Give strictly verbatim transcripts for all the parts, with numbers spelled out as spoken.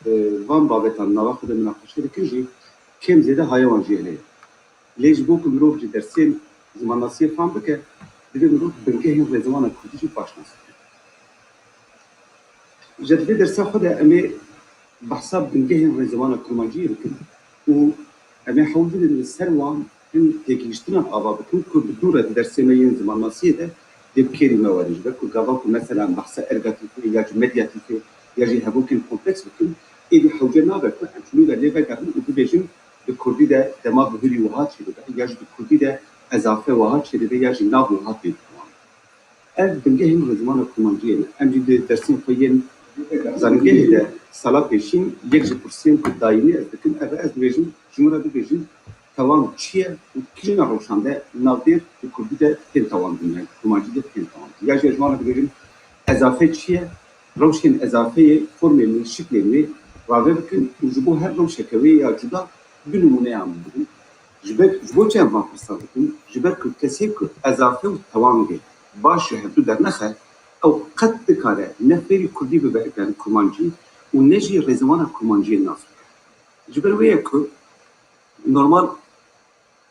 e, van babetan nava xwe de minaqeşe dikin jî kêm zêde haya wan jî heye. Lê ji bo ku mirov ji dersên zimannasiyê fam bike, divê mirov bingehên rêzimana kurdî jî baş nas bikin. Ji vê dersa xwe de em ê behsa bingehên rêzimana kurmanciyê bikin û em ê hewl bidin li ser wan hin têgihiştinan ava bikin ku bi dû re di dersê me yên zimannasiyê de dê bi kêrî me werin. Ji ber ku gava ku mesela em behsa ergatîfê ya jî medyatîfê ya jî hevokên kompleks bikin, êdî hewce nabe ku em ji nû ve lê vegerin û bibêjin di kurdî de dema bihurî wiha çêdibe ya jî di kurdî de ezafe wiha çêdibe ya jî nav wiha tê dikewin. Ev bingehên rêzimana kurmanciyê ne. Em jî di dersên xwe yên zanîngehê de sala pêşîn yek ji pirsiyên ku dayînî ez dikim, ev e, ez dibêjim, ji min re bibêjin, tewam çi ye û kîjan rewşan de navdêr di kurdî de tên tewandin, yani kurmancî de tên tewandin. Ya jî ez ji wan re dibêjim, ezafe çi ye? Rewşên ezafeyê, formên wê, şiklên wê rave bikin û ji bo her rewşeke wê ya cuda du nimûneyan bidin. Ji ber, ji bo çi em van pirsan dikin? Ji ber ku kesê ku ezafe û tewangê baş ji hevdu dernexe, ew qet dikare ne fêrî kurdî bibe, yani kurmancî, û ne jî rêzimana kurmanciyê nas bike. Ji ber wê ye ku normal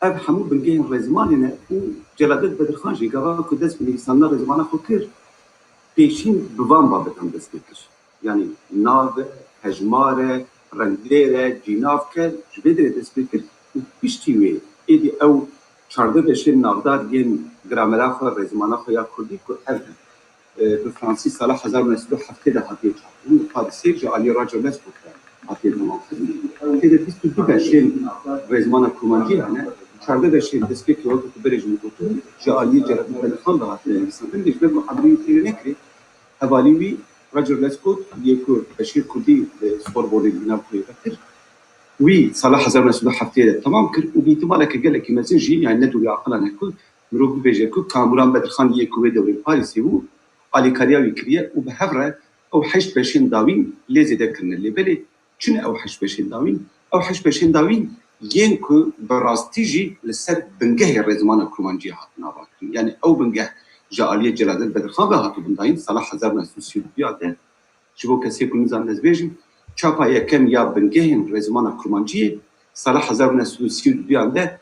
ev hemû bingehên rêzimanê ne û Celadet Bedirxan jî gava ku dest bi nivîsandina rêzimana xwe kir, pêşîn bi van babetan dest pê kir. Yani nav e, hejmar e, rengdêr e, cînavk e, ji vê derê dest pê kir û piştî wê êdî ew çardeh beşên navdar yên gramera xwe, rêzimana xwe ya kurdî ku ev e, bi fransî sala hezar û neh sed û heftê de hatiye çapkirin, bi Parîsê ji aliyê Roger Lescot re hatiye temamkirin. Tê de bîst û du beşên rêzimana kurmancî hene, çardeh beşên destpêkê weke ku berê ji min gotin, ji aliyê Celadet Bedirxan ve hatine nivîsandin, lê ji ber ku emrê wî têrê nekirê, hevalî wî Roger Lescot yê ku beşê kurdî li Sorbonê li Înakoyê vekir, wî sala hezar û neh sed û heftê de temam kir û bi îhtimaleke gelekî mezin jî, yani ne dûrî aqilan e ku mirov bibêje ku Kamuran Bedirxan yê ku wê dewrê Parîsê bû, alîkariya wî kiriye û bi hev re ew heşt beşên dawîn lê zêde kirine. Lê belê çi ne ew heşt beşên dawîn? Ew heşt beşên dawîn yên ku bi rastî jî li ser bingehê rêzimana kurmanciyê hatin avakirin. Yani ew bingeh ji aliyê Celadet Bedirxan ve hatibûn dayîn sala hezar û neh sed û sî û duyan de. Ji bo kesê ku nizanin ez bêjim, çapa yekem ya bingehên rêzimana kurmanciyê sala hezar û neh sed û sî û duyan de,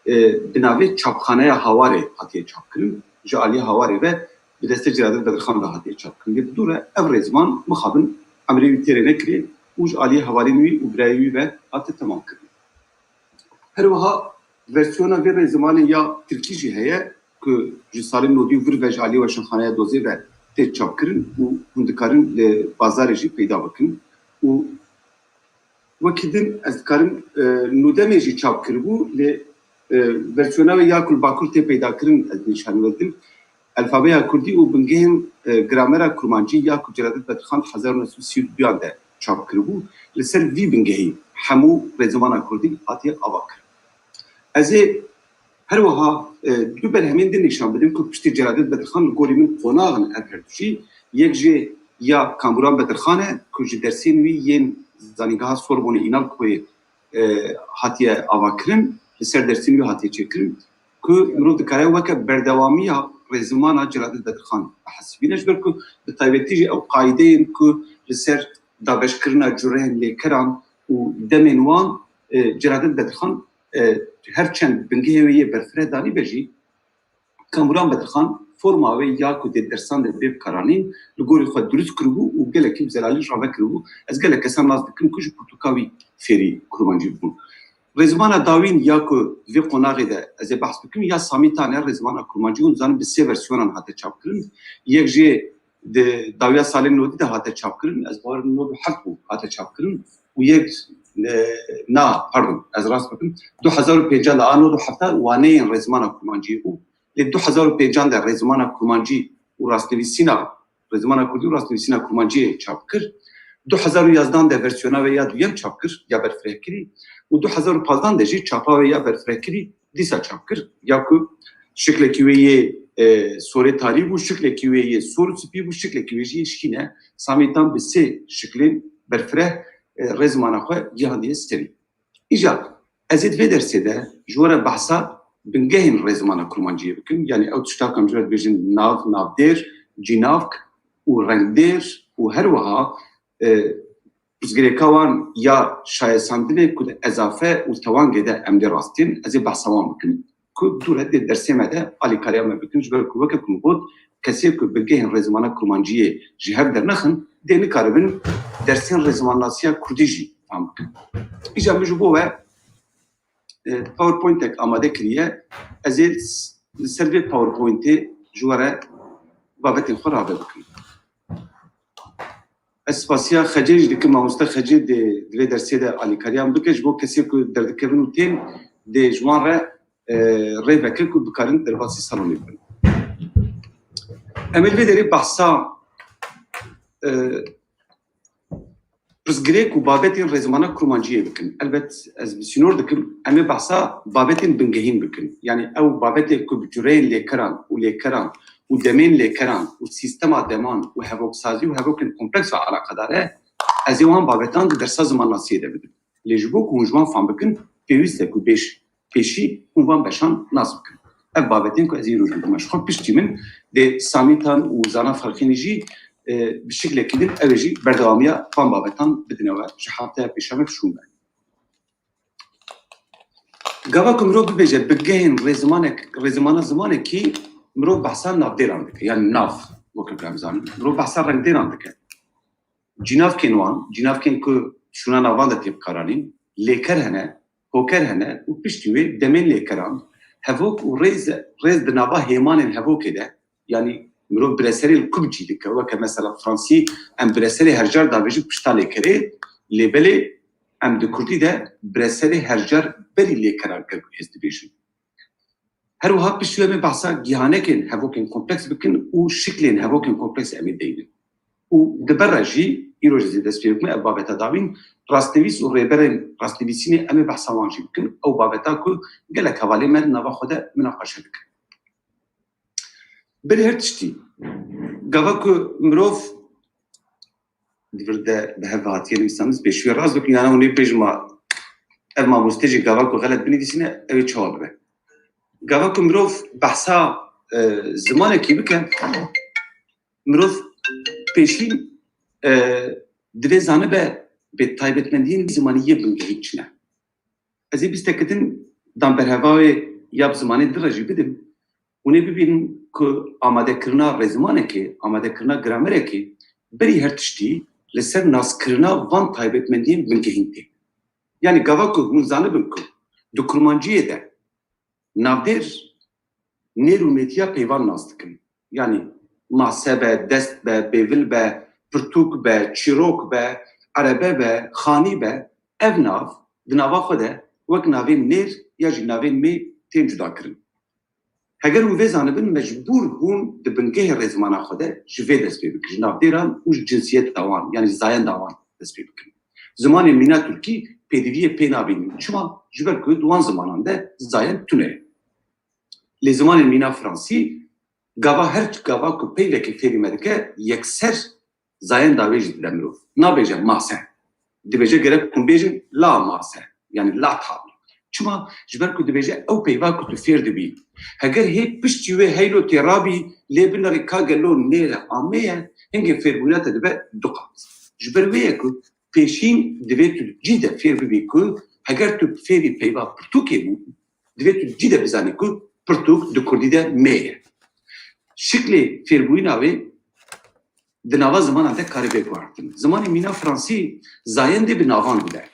e, bi navê Çapxaneya Hawarê hatiye çapkirin. Ji aliyê Hawarê ve bi destê Celadet Bedirxan ve hatiye çapkirin. Lê bi dû re ev rêziman mixabin emrê wî têrê nekirê û ji aliyê hevalên wî û birayê wî ve hate temamkirin. Her wiha versiyona vê rêzimanê ya tirkî jî heye ku ji salên nodî û vir ve ji aliyê Weşanxaneya Dozê ve tê çapkirin û hûn dikarin li bazarê jî peyda bikin. Û wekî din ez dikarim, e, nûdemê jî çap kiribû, lê, e, versiyona wê ya ku li Bakur tê peyda kirin ez nîşanî we didim. Elfabeya Kurdî û bingehên, e, gramera Kurmancî ya ku Celadet Bedirxan hezar û neh sed û sî û duyan de çap kiribû, li ser vî bingehî hemû rêzimana Kurdî hatiye avakirin. Ez ê her wiha, e, du berhemên din nîşan bidim ku piştî Celadet Bedirxan li gorî min qonax in ev her du jî. Yek jê ya Kamuran Bedirxan e ku ji dersên wî yên Zanîngeha Sorbonê Înakoyê, e, hatiye avakirin, li ser dersên wî hatiye çêkirin. Ku mirov dikare weke berdewamiya rêzimana Celadet Bedirxan bihesibîne, ji ber ku bi taybetî jî ew qaîdeyên ku li ser dabeşkirina cureyên lêkeran û demên wan, e, Celadet Bedirxan, e, her çend bingehê wê yê berfireh danîbe jî, Kamuran Bedirxan forma wê ya ku dê dersan de bê bikaranîn, li gorî xwe dirust kiribû û gelekî bi zelalî rave kiribû. Ez gelek kesan nas dikim ku ji pirtûka wî fêrî kurmancî bûn. Rêzimana dawîn ya ku di vê qonaxê de ez ê behs bikim ya Samîtan e, rêzimana kurmancî hûn dizanin bi sê versiyonan hate çapkirin. Yek jê di dawiya salên nodî de hate çapkirin, ez bawer dikim nod û heft bû hate çapkirin û yek, e, na, pardon, ez rast bikim, du hezar û pêncan de, a nod û hefta waneyên rêzimana kurmancî bû. Lê du hezar û pêncan de rêzimana kurmancî û rastnivîsîna, rêzimana kurdî û rastnivîsîna kurmanciyê çap kir. Du hezar û yazdan de versiyona wê ya duyem çap kir, ya berfirehkirî, û du hezar û pazdan de jî çapa wê ya berfirehkirî dîsa çap kir. Ya ku şiklekî wê yê, e, sorê tarî bû, şiklekî wê yê sor û spî bû, şiklekî wê jî yê şîn e. Samîtan bi sê şiklên berfireh, e, rêzimana xwe gihandiye serî. Îcar, ez ê di vê dersê de ji we re behsa bingehên rêzimana kurmanciyê bikim. Yanî ew tişta ku em ji we dibêjin nav, navdêr, cînavk û rengdêr û her wiha, e, pirsgirêka wan ya şayesandinê ku di ezafe û tewangê de em dê rastiyên, ez ê behsa wan bikim. Ku dûre dê dersê me de alîkariya me bikin, ji ber ku weke ku min got, kesê ku bingehên rêzimana kurmanciyê ji hev dernexin, dê nikaribin dersên rêzimannasiya kurdî jî fam bikin. Îca min ji bo we, e, PowerPointek amade kiriye. Ez ê li ser vê PowerPointê ji we re babetên xwe rave bikim. Ez spasiya Xecê jî dikim, mamoste Xecê dê di vê dersê de alîkariya min bike, ji bo kesê ku derdikevin û tên dê ji wan re, e, rê veke ku bikarin derbasî salonê bibin. Em ê li vê derê behsa, e, pirsgirêk û babetên rêzimana kurmanciyê bikin. Elbet ez bi sînor dikim, em ê behsa babetên bingehîn bikin. Yanî ew babetê ku bi cureyên lêkeran û lêkeran û demên lêkeran û sîstema deman û hevoksazî û hevokên kompleks ve eleqedar e, ez ê wan babetan di dersa zimannasiyê de bidim. Lê ji bo ku hûn ji wan fam bikin, pêwîst e ku bêş pêşî hûn van beşan nas bikin. Ev babetên ku ez îro ji bîr me. Ji xwe piştî min dê Samîtan û Zana Ferqînî jî, e, bi şiklekî din ew ê jî berdewamiya van babetan bidine we. Ji hefteya pêşa me şûn be. Gava ku mirov bibêje bingehên rêzimanek, rêzimana zimanekî, mirov behsa navdêran dike. Yanî nav, weke ku em zanin. Mirov behsa rengdêran dike. Cînavkên wan, cînavkên ku şûna navan de tê bikaranîn, lêker hene, hoker hene û piştî wê demên lêkeran, hevok û rêz, rêz di nava hêmanên hevokê de, yanî mirov bireserê li ku bi cî dike, weke mesela fransî em bireserê hercar davêjin pişta lêkerê, lê belê em di kurdî de bireserê hercar berî lêkeran kevû hêz dibêjin. Her wiha piştî em ê behsa gihanekên hevokên kompleks bikin û şiklên hevokên kompleks em ê deynin. Û di ber re jî îro jî zêde dest pê bikime ev babeta dawîn, rastnivîs û rêberên rastnivîsînê em ê behsa wan jî bikin. Ew babeta ku gelek hevalê me di nava xwe de minaqeşe dikin. Berî her tiştî, gava ku mirov di vir de bi hev ve hatiye nivîsandin, pêşî wê rast bikin, yana hûn ê bêjin ma ev mamoste jî gava ku xelet binivîsîne, ew ê çawa bibe. Gava ku mirov behsa, e, zimanekî bike, mirov pêşî, e, divê zanibe bê taybetmendiyên zimanî yê bingehîn çi ne. Ez ê bîstekî din dan berheva wê ya bi zimanê din re jî bidim. Hûn ê bibînin ku amadekirina rêzimanekê, amadekirina gramerekê berî her tiştî li ser naskirina van taybetmendiyên bingehîn tê. Yanî gava ku hûn zanibin ku di kurmanciyê de navdêr nêr û mêtiya peyvan nas dikin. Yanî mase be, dest be, bêvil be, pirtûk be, çîrok be, erebe be, xanî be, ev nav di nava xwe de wek navên nêr ya jî navên mê tên cudakirin. Heger hûn vê zanibin, mecbûr hûn di bingehê rêzimana xwe de ji vê dest pê bikin, ji navdêran û ji cinsiyeta wan, yanî ji zayenda wan dest pê bikin. Zimanê mîna tirkî pêdiviyê pê nabînin. Çima? Ji ber ku di wan zimanan de zayend tune ye. Lê zimanên mîna fransî, gava her gava ku peyvekê fêrî me dike, yekser zayenda wê jî dide mirov. Nabêje mase. Dibêje gerek hûn bêjin la mase. Yanî la table. Çima? Ji ber ku dibêje ew peyva ku tu fêr dibî. Heger hê piştî wê heylo tê rabî, lê binirî ka gelo nêr e, a mê ye, hingê fêrbûna te dibe du qat. Ji ber wê ye ku pêşîn divê tu cî de fêr bibî ku heger tu fêrî peyva pirtûkê bû, divê tu cî de bizanî ku pirtûk di kurdî de mê ye. Şiklê fêrbûyîna wê di nava zimanan de karê bê guhertin. Zimanê mîna fransî zayendê bi navan dide.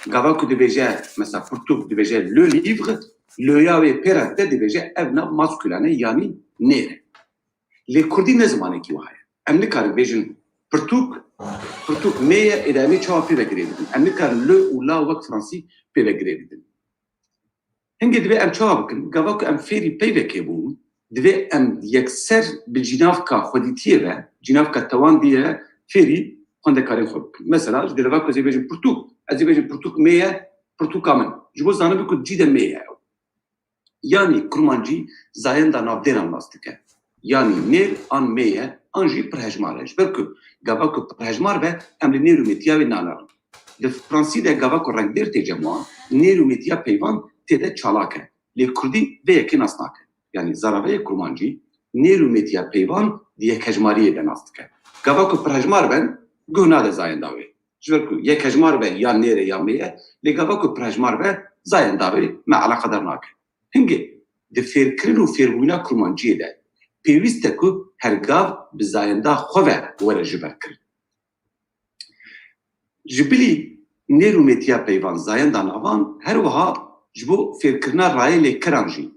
Gava ku dibêje, mesela pirtûk dibêje le livre, le ya wê pê re dide dibêje ev nav maskûlen e, yanî nêr e. Lê kurdî ne zimanekî wiha ye. Em nikarin bêjin pirtûk, pirtûk mê ye, ê de em ê çawa pê ve girê bidin? Em nikarin le û la wek fransî pê ve girê bidin. Hingê divê em çawa bikin? Gava ku em fêrî peyvekê bûn, divê em yekser bi cînavka xwedîtiyê ve, cînavka tewandiyê ve fêrî xwendekarên xwe bikin. Mesela, ji derve ku ez ê bêjim pirtûk, ez ê bêjim pirtûk mê ye, pirtûka min. Ji bo zanibin ku cî de mê ye ew. Yanî kurmancî zayenda navdêran nas dike. Yanî nêr an mê ye, an jî pirhejmar e. Ji ber ku gava ku pirhejmar be, em li nêr û mêtiya wê nanerin. Di fransî de gava ku rengdêr tê cem wan, nêr û mêtiya peyvan tê de çalak e. Lê kurdî vê yekê nas nake. Yanî zaraveyê kurmancî nêr û mêtiya peyvan di yekhejmariyê de nas dike. Gava ku pirhejmar ben, guh nade zayenda wê. Ji ber ku yek hejmar be ya nêre ya mêye, lê gava ku pir hejmar be zayenda wê me eleqedar nake. Hingê di fêrkirin û fêrbûyîna kurmanciyê de pêwîst e ku her gav bi zayenda xwe ve were ji ber kirin. Ji bilî nêr û mêtiya peyvan zayenda navan her wiha ji bo fêrkirina rayê lêkeran jî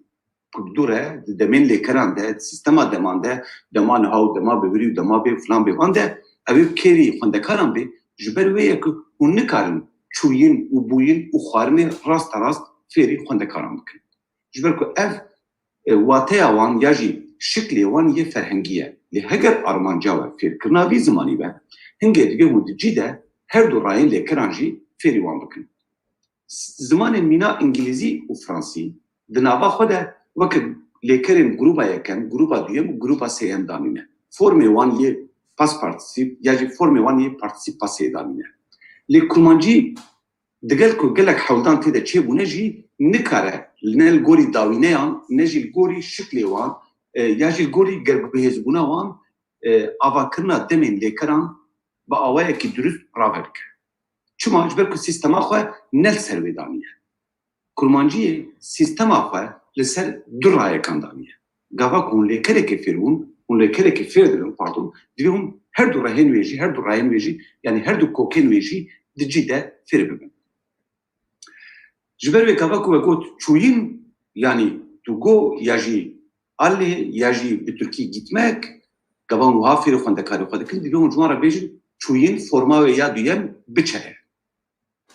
ku bi dû re di demên lêkeran de, di sîstema deman de, dema niha û dema bihurî û dema bê û filan bê van de, ew ê kêrî xwendekaran bê, ji ber wê ye ku hûn nikarin çûyîn û bûyîn û xwarinê rasterast fêrî xwendekaran bikin. Ji ber ku ev, e, wateya wan ya jî şiklê wan yê ferhengî ye. Lê heger armanca we fêrkirina vî zimanî be, hingê divê hûn di cî de her du rayên lêkeran jî fêrî wan bikin. S-, zimanên mîna îngilîzî û fransî di nava xwe de weke lêkerên grûba yekem, grûba duyem û grûba sêyem danîne. Formê wan yê past partîsîp ya jî formê wan yê partîsîp pasê danîne. Lê kurmancî digel ku gelek hewldan tê de çêbûne jî nikare ne li gorî dawîneyan ne jî li gorî şiklê wan, e, ya jî li gorî gerguhêzbûna wan, e, avakirina demên lêkeran bi awayekî dirust rave bike. Çima? Ji ber ku sîstema xwe ne li ser wê daniye. Kurmanciyê sîstema xwe li ser du rayekan daniye. Gava ku hûn lêkerekê fêr bûn, hûn lêkerekê fêr dibin, pardon, divê hûn her du rehên wê jî, her du rayên wê jî, yanî her du kokên wê jî di cî de fêr bibin. Ji ber wê gava ku we got çûyîn, yanî to go ya jî aller ya jî bi tirkî gitmek, gava hûn wiha fêrî xwendekarê xwe dikin, divê hûn ji wan re bêjin çûyîn forma wê ya duyem biçe ye.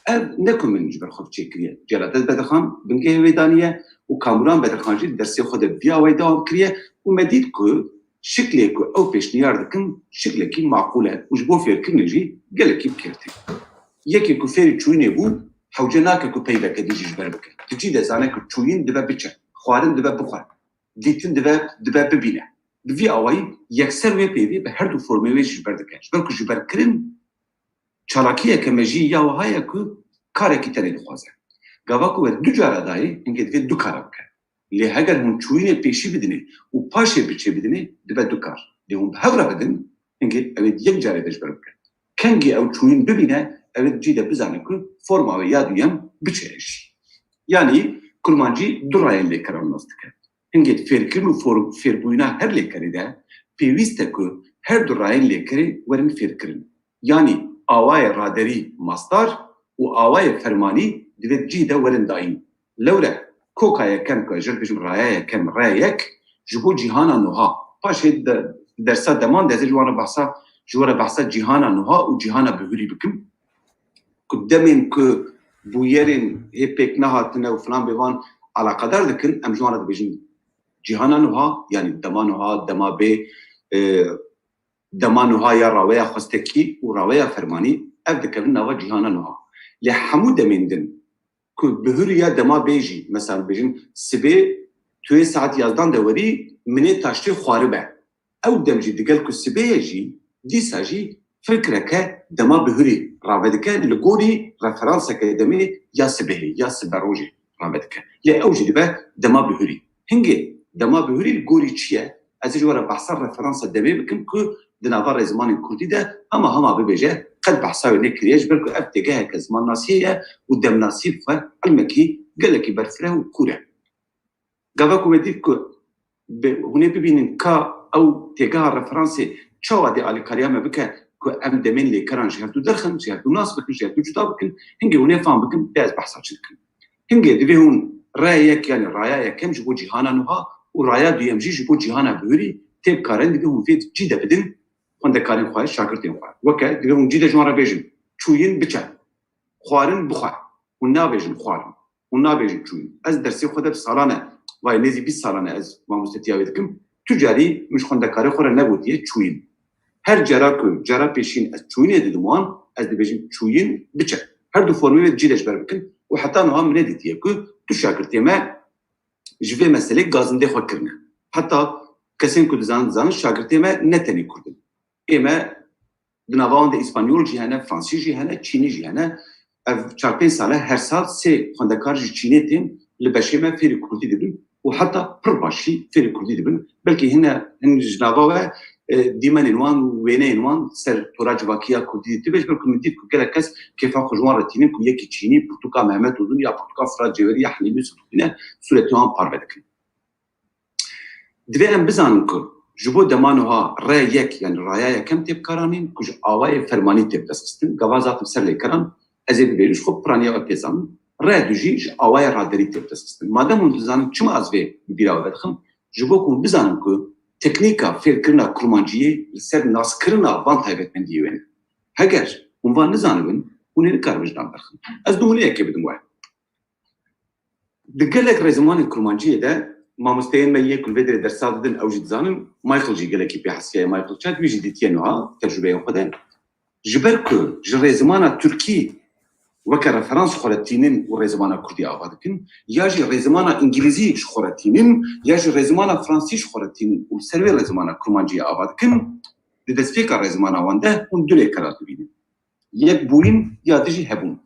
Ev ne ku min ji ber xwe çêkiriye. Celadet Bedirxan bingehê wê daniye û Kamuran Bedirxan jî dersê xwe de bi vî awayî dewam kiriye û me dît ku şiklê ku ew pêşniyar dikin şiklekî maqûl e û ji bo fêrkirinê jî gelekî bi kêr tê. Yekê ku fêrî çûyînê bû, hewce nake ku peyveke dî jî ji ber bike. Di cî de zane ku çûyîn dibe biçe, xwarin dibe bixwe, dîtin dibe, dibe bibîne. Bi vî awayî yekser wê peyvê bi her du formê wê jî ji ber dike. Ji ber ku ji ber kirin çalakiyeke mejî ya wiha ye ku karekî tenê dixwaze. Gava ku we du cara dayê, hingê divê du kara bike. Lê heger hûn çûyînê pêşî bidinê û paşê biçê bidinê, dibe du kar. Lê hûn bi hev re bidin, hingê ew ê di yek carê de ji ber bike. Kengê ew çûyîn bibîne, ew ê di cî de bizane ku forma wê ya duyem biçe jî. Yanî kurmancî du rayên lêkeran nas dike. Hingê di fêrkirin û for-, fêrbûyîna her lêkerî de pêwîst e ku her du rayên lêkerê werin fêrkirin. Yanî awayê raderî mastar û awayê fermanî divê di cihê de werin dayîn. Lewre koka yekem ku ez jê re dibêjim raya yekem, raya yek, ji bo cîhana nuha. Paşê de, dersa deman de ez ê ji wan re behsa, ji we re behsa cîhana nuha û cîhana bihurî bikim. Ku demên ku bûyerên hê pêk nehatine û filan bêvan eleqedar dikin, em ji wan re dibêjin cîhana nuha, yanî dema nuha, dema bê, e, dema nuha ya raweya xwestekî û raweya fermanî, ev dikevin nava cîhana nuha. Lê hemû demên din ku bihurî ya dema bê jî, mesela bêjin sibê tu yê saet yazdan de werî, min ê taştê xwaribe. Ew dem jî digel ku sibê ye jî, dîsa jî fikreke dema bihurî rave dike, li gorî referanseke demê ya sibehê ya siberojê rave dike. Lê ew jî dibe dema bihurî. Hingê dema bihurî li gorî çi ye? Ez ê ji we re behsa referansa demê bikim ku di nava rêzimanên kurdî de hema hema bibêje, qet behsa wê nekiriye, ji ber ku ev têgeheke zimannasiyê ye û demnasî bi xwe ilmekî gelekî berfireh û kûr e. Gava ku me dît ku bi, hûn ê bibînin ka ew têgeha referansê çawa dê alîkariya me bike ku em demên lêkeran ji hev du derxin, ji hev du nas bikin, ji hev du cuda bikin, hingê hûn ê fam bikin, bê ez behsa çi dikim. Hingê divê hûn raya yek, yanî raya yekem ji bo cîhana nuha û raya duyem jî ji bo cîhana bihurî tê bikarin, divê hûn vê cî de bidin xwendekarên xwe, şagirtên xwe. Weke divê hûn cî de ji wan re bêjin, çûyîn biçe, xwarin bixwe. Hûn nabêjin xwarin. Hûn nabêjin çûyîn. Ez dersê xwe de bi salan e, vay nêzî bîst salan e ez mamostetiya wê dikim. Tu carî min ji xwendekarê xwe re negotiye çûyîn. Her cara ku cara pêşîn ez çûyînê didim wan, ez dibêjim çûyîn biçe. Her du formê wê di cî de ji ber bikin û heta niha min nedîtiye ku tu şagirtê me ji vê meselê gazindê xwe kirine. Heta kesên ku dizanin, dizanin şagirtê me ne tenê kurd in. Ê me di nava wan de îspanyol jî hene, fransî jî hene, çînî jî hene. Ev çar pênc sal e her sal sê xwendekar ji Çînê tên li beşê me fêrî kurdî dibin û heta pir baş jî fêrî kurdî dibin. Belkî hine hin ji nava we e, dîmenên wan û wêneyên wan ser tora civakiya kurdî dîtibê, ji ber ku min dît ku gelek kes kêfa xwe ji wan re tînin ku yekî çînî pirtûka Mehmet Uzun ya pirtûka Firat Cêwerî ya Helîmî Yusuf dixwîne, sûretê wan parve dikin. Divê em bizanin ku ji bo dema niha rê yek, yanî raya yekem tê bikaranîn ku ji awayê fermanî tê bidestxistin. Gava zaten ser lêkeran ez ê bibêjim, ji xwe piraniya we pê zanim. Rê du jî ji awayê raderî tê bidestxistin. Madem hûn dizanin çima ez vê bi bîra we vedixim, ji bo ku hûn bizanin ku teknîka fêrkirina kurmanciyê li ser naskirina van taybetmendiyê wê ne. Heger hûn van nizanibin, hûn ê nikaribin ji nav derxin. Ez nimûneyekê bidim we. Di gelek rêzimanên kurmanciyê de mamosteyên me yê ku li vê derê dersa didin, ew jî dizanin, Michael jî gelekî pê hesiyaye, Michael Chad, wî jî dîtiye niha tecrûbeyên xwe de. Ji ber ku ji rêzimana tirkî weke referans xwe re tînin û rêzimana kurdî ava dikin, ya jî rêzimana îngilîzî ji xwe re tînin, ya jî rêzimana fransî ji xwe re tînin û ser wê rêzimana kurmanciyê ava dikin, di destpêka rêzimana wan de hûn du lêkera dibînin. Yek bûyîn ya dijî hebûn.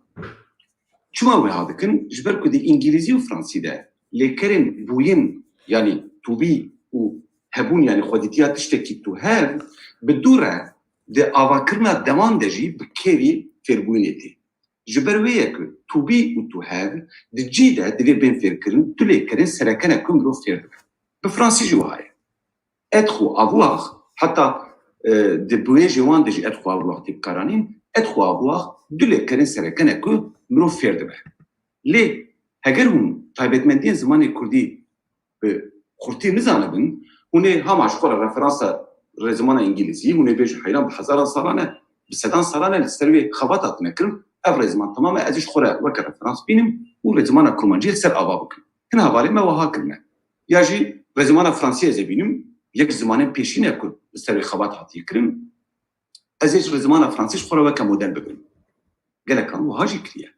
Çima wiha dikin? Ji ber ku di îngilîzî û fransî de lêkerên bûyîn, yanî to be û hebûn, yanî xwedîtiya tiştekî to have, bi dû re di avakirina deman de jî bi kêrî fêrbûyînê tê. Ji ber wê ye ku to be û to have di cî de divê bên fêrkirin, du lêkerên sereke ne ku mirov fêr dibe. Bi fransî jî wiha ye. Être ou avoir, heta, e, di bûyêjê wan de jî être ou avoir tê bikaranîn, être ou avoir du lêkerên sereke ne ku mirov fêr dibe. Lê heger hûn taybetmendiyên zimanê kurdî bi xurtî nizanibin, hûn ê hema ji xwe re referansa rêzimana îngilîzî, hûn ê bêjin heyran bi hezaran salan e, bi sedan salan e li ser wê xebat hatine kirin, ev rêziman temam e, ez ê ji xwe re weke referans bînim û rêzimana kurmancî li ser ava bikim. Hin hevalên me wiha kirine. Ya jî rêzimana fransî ez ê bînim, yek ji zimanên pêşîn e ku li ser wê xebat hatiye kirin. Ez ê ji rêzimana fransî ji xwe re weke model bibim. Gelekan wiha jî kiriye.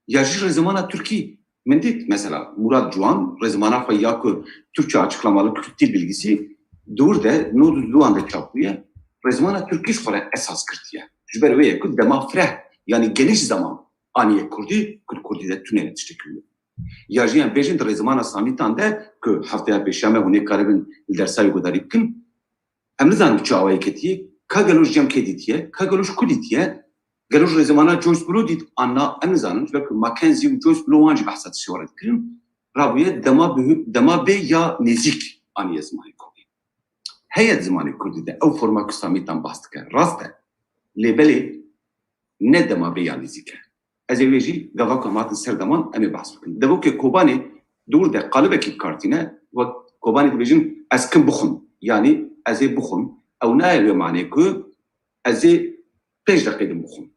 Ya jî rêzimana tirkî. Min dît, mesela, Murat Cuan, rêzimana xwe ya ku Türkçe açıklamalı Kürt dil bilgisi, di wir de nod û duan de çap bûye, rêzimana tirkî ji xwe re esas girtiye. Ji ber wê ye ku dema fireh, yanî geniş zaman aniye kurdî, ku di kurdî de tune ne tiştekî wilo. Ya jî em bêjin di rêzimana Samîtan de, ku hefteya pêşiya me hûn ê karibin li dersa wê guhdarî bikin, em nizanin çi awayî ketiye, ka gelo ji cem kê dîtiye, ka gelo ji ku dîtiye, gelo ji rêzimana Joyce Blow dît an na, em nizanin, ji ber ku Mackenzie û Joyce Blow wan jî behsa tiştê we re dikirin, rabûye dema bihû-, dema bê ya nêzîk aniye zimanê kurdî. Heye di zimanê kurdî de ew forma ku Samîtan behs dike, rast e. Lê belê ne dema bê ya nêzîk e. Ez ê wê jî gava ku em hatin ser deman, em ê behs bikin. Devokê Kobanê di wir de qalibekî bi kar tîne, wek Kobanê dibêjin, ez kim bixwim, yanî ez ê bixwim, ew nayê wê manê ku ez ê pênc deqê din bixwim.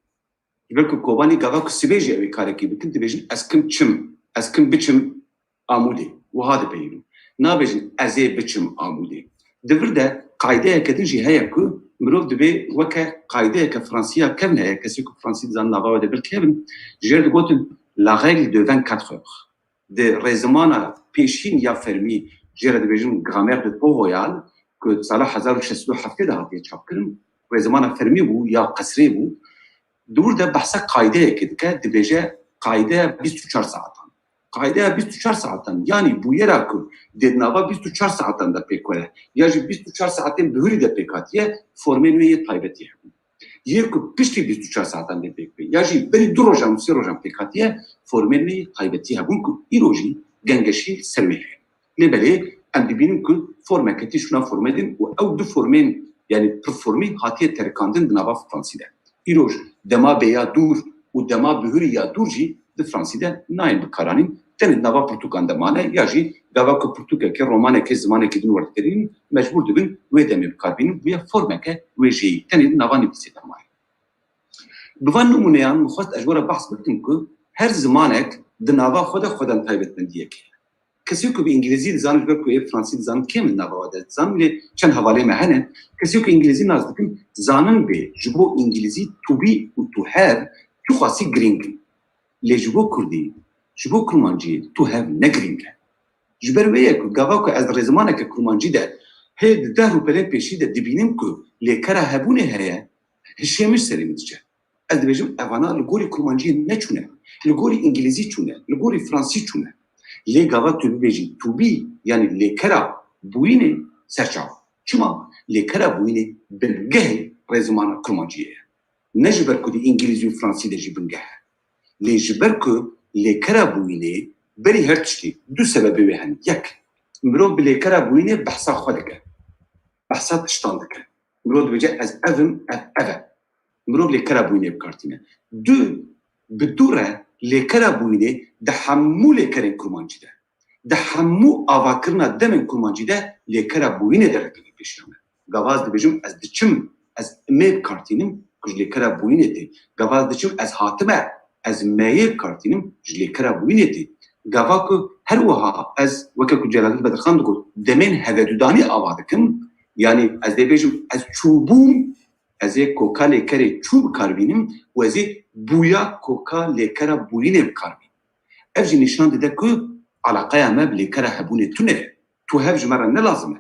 Ji ber ku Kobanî gava ku sibê jî ew ê karekî bikin, dibêjin, ez kim çim, ez kim biçim Amûdê. Wiha dibêjin. Nabêjin, ez ê biçim Amûdê. Di vir de qaydeyeke din jî heye ku mirov dibê weke qaydeyeke Fransî ya kevn heye, kesê ku Fransî dizanin nava wê de bil kevin, jê re digotin la règle de vingt-quatre heures. Di rêzimana pêşîn ya fermî, jê re dibêjin Grammaire de Port-Royal, ku di sala hezar û şeş sed û heftê de hatiye çapkirin, rêzimana fermî bû ya qesrê bû, di wir de behsa qaydeyekê dike, dibêje qaydeya bîst û çar saetan. Qaydeya bîst û çar saetan, yanî bûyera ku dê di nava bîst û çar saetan de pêk were, ya jî bîst û çar saetên bihurî de pêk hatiye, formên wê yê taybetî hebûn. Yê ku piştî bîst û çar saetan dê pêk bê, ya jî berî du rojan û sê rojan pêk hatiye, formên wê yê taybetî hebûn ku îro jî gengeşî ser wê heye. Lê belê em dibînin ku formeke tê şûna formê din û ew du formên, yanî pirformî hatiye terikandin di nava fransî de. Îroj dema bê ya dûr û dema bihurî ya dûr jî di fransî de nayên bikaranîn, tenê di nava pirtûkan de mane, ya jî gava ku pirtûkekê, romanekê, zimanekî din werdigerînin, mecbûr dibin wê demê bikar bînin, bûye formeke wêjeyî, tenê di nava nivîsê de maye. Bi van nimûneyan min xwest ez ji we re behs bikim ku her zimanek di nava xwe de xwedên taybetmendiyekê heye. Kesê ku bi îngilîzî dizanin, ji ber ku ê fransî dizanin, kêm li nava we de dizanin, lê çend hevalê me hene. Kesê ku îngilîzî nas dikin, zanin bê ji bo îngilîzî to be û to have tu xwasî girîng in. Lê ji bo kurdî, ji bo kurmancî to have ne girîng e. Ji ber wê ye ku gava ku ez di rêzimaneke kurmancî de hê di deh rûpelên pêşî de dibînim ku lêkera hebûnê heye, hişê min ji serê min diçe. Ez dibêjim, evana li gorî kurmanciyê neçûne, li gorî îngilîzî çûne, li gorî fransî çûne. Lê gava tu bibêjî to be, yanî lêkera bûyînê, ser çav. Çima? lêkera bûyînê bingehê rêzimana kurmanciyê ye. Ne ji ber ku di îngilîzî û fransî de jî bingeh e. Lê ji ber ku lêkera bûyînê berî her tiştî du sebebê wê hene. Yek, mirov bi lêkera bûyînê behsa xwe dike. Behsa tiştan dike. Mirov dibêje ez ev im, ev ev e. Mirov lêkera bûyînê bi kar tîne. Du, bi dû re lêkera bûyînê di hemû lêkerên kurmancî de, di hemû avakirina demên kurmancî de lêkera bûyînê derkeve pêşiya me. Gava ez dibêjim ez diçim, ez imê bi kar tînim ku ji lêkera bûyînê tê. Gava ez diçim ez hatime, ez meyê bi kar tînim ji lêkera bûyînê tê. Gava ku her wiha ez weke ku Celalettin Bedirxan digot demên hevedudanî ava dikim, yanî ez dê bêjim ez çûbûm, ez ê koka lêkerê çû bi kar bînim û ez ê bûya koka lêkera bûyînê bi kar bînim. Ev jî nîşan dide ku eleqeya me bi lêkera hebûnê tune ye. Tu hev ji me re ne lazim e.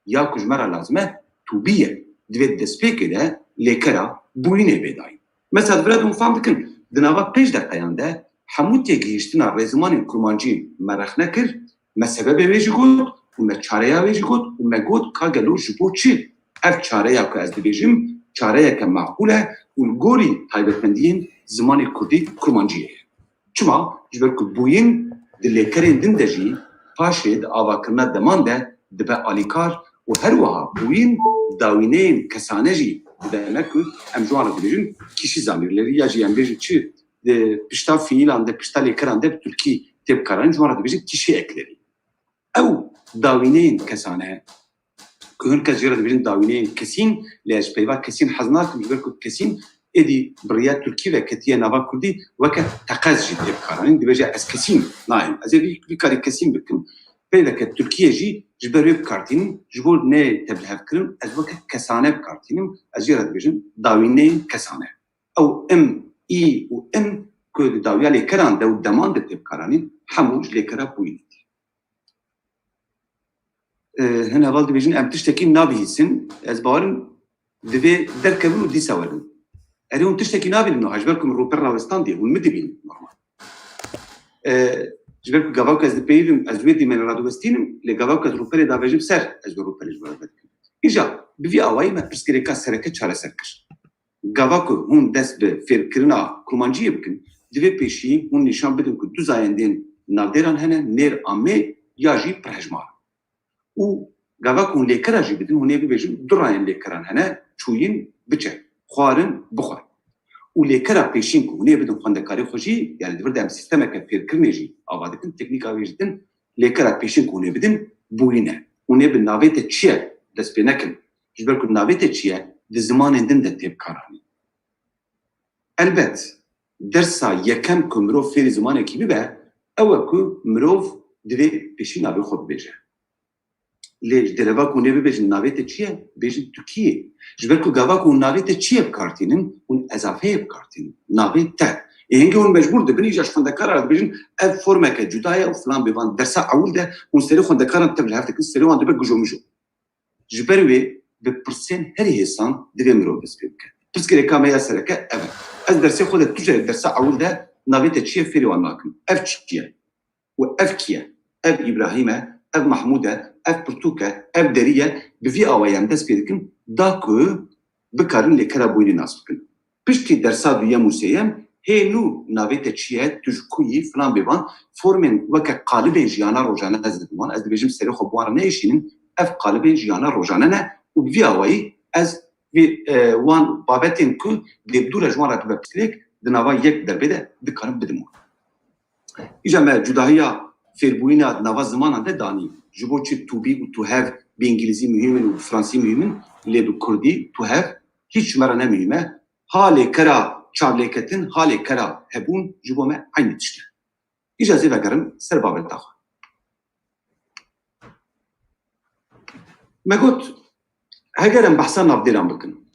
Ya ku ji me re lazim e, tu bî ye. Divê destpêkê de lêkera bûyînê bê dayîn. Mesela di vir de hûn fam dikin, di nava pênc deqeyan de hemû têgihiştina rêzimanên kurmancî me rexne kir, me sebebê wê jî got û me çareya wê jî got û me got ka gelo ji bo çi? Ev çareya ku ez dibêjim, çareyeke maqûl e û li gorî taybetmendiyên zimanê kurdî kurmanciyê ye. Çima? Ji ber ku bûyîn di lêkerên din de jî paşê di avakirina deman de dibe alîkar û her wiha bûyîn dawîneyên kesane jî dide me ku em ji wan re dibêjin kişî zamirleri ya jî em bêjin çi, di pişta fiîlan de, pişta lêkeran de bi tirkî tê bikaranîn, ji wan re dibêjin kişî ekleri. Ew dawîneyên kesane, ku hin kes jê re dibêjin dawîneyên kesîn, lê ez ji peyva kesîn hez nakim, ji ber ku kesîn êdî bi riya tirkî ve ketiye nava kurdî, weke teqez jî tê bikaranîn, dibêje ez kesîn nayêm. Ez ê vî, vî karî kesîn bikim. Peyveke tirkiyê jî ji ber wê bi kar tînin, ji bo neyê tevlihevkirin, ez weke kesane bi kar tînim, ez jê re dibêjim dawîneyên kesane. Ew im, î û im ku di dawiya lêkeran de û deman de tê bikaranîn, hemû ji lêkera bûyînê tê. E, hin heval dibêjin, em tiştekî nabihîsin. Ez bawerim divê derkevin û dîsa werin. Erê, hûn tiştekî nabînin niha, ji ber ku min rûper rawestandiye, hûn min dibînin normal. E, ji ber ku gava ku ez dipeyivim, ez wê dîmenê radiwestînim, lê gava ku ez rûperê davêjim ser, ez wê rûperê ji we re vedikim. Îja, bi vî awayî me pirsgirêka sereke çareser kir. Gava ku hûn dest bi fêrkirina kurmanciyê bikin, divê pêşî hûn nîşan bidin ku du zayendên navdêran hene, nêr a mê ya jî pirhejmar. Û gava ku hûn lêkera jî bidin, hûn ê bibêjin du rayên lêkeran hene, çûyîn, biçe, xwarin, bixwe. Û lêkera pêşîn ku hûn ê bidin xwendekarê xwe jî, yanî di vir de em sîstemeke fêrkirinê jî ava dikin, teknîka wê jî din, lêkera pêşîn ku hûn ê bidin, bûyîn e. Hûn ê bi navê te çi ye dest pê nekin. Ji ber ku navê te çi ye, di zimanên din de tê bikaranîn. Elbet, dersa yekem ku mirov fêrî zimanekî bibe, ew e ku mirov divê pêşî navê xwe bibêje. Lê ji dereva ku hûn ê bibêjin navê te çi ye, bêjin Tirkiyê. Ji ber ku gava ku hûn navê te çi ye bi kar tînin, hûn ezafeyê bi kar tînin. Navê te. Ê hingê hûn mecbûr dibin, îja ji xwendekara re dibêjin, ev formeke cuda ye û filan bêvan. Dersa ewil de hûn serê xwendekaran tev li hev dikin, serê wan dibe gujomijo. Ji ber wê bi pirsên herî hêsan divê mirov dest pê bike. Pirsgirêka me ya sereke ev e. Ez dersê xwe de tu jî dersa ewil de navê te çi ye fêrê wan nakim. Ev çi ye? Û ev kî ye? Ev Îbrahîm e, ev Mahmûd e, ev pirtûk e, ev derî ye. Bi vî awayî em dest pê dikin, da ku bikarin lêkera bûyînê nas bikin. Piştî dersa duyem û sêyem, hê nû navê te çi ye, tu ji ku yî, filan bêvan, formên weke qalibên jiyana rojane ez didim wan, ez dibêjim serê xwe bi wan re neêşînin, ev qalibên jiyana rojane ne û bi vî awayî ez vê, e, wan babetên ku dê bi dû re ji wan re dibe pirsgirêk, di nava yek derbê de dikarim bidim wan. Îja me cudahiya fêrbûyîna di nava zimanan de danî. Ji bo çi tu bî û tu hev bi îngilîzî muhîm in û bi fransî muhîm in, lê bi kurdî tu hev hîç ji me re ne muhîm e. Ha lêkera çavlêketin, ha lêkera hebûn ji bo me eynî tişt e. Îja ez ê vegerim ser babeta xwe. Me got, heger em behsa navdêran bikin,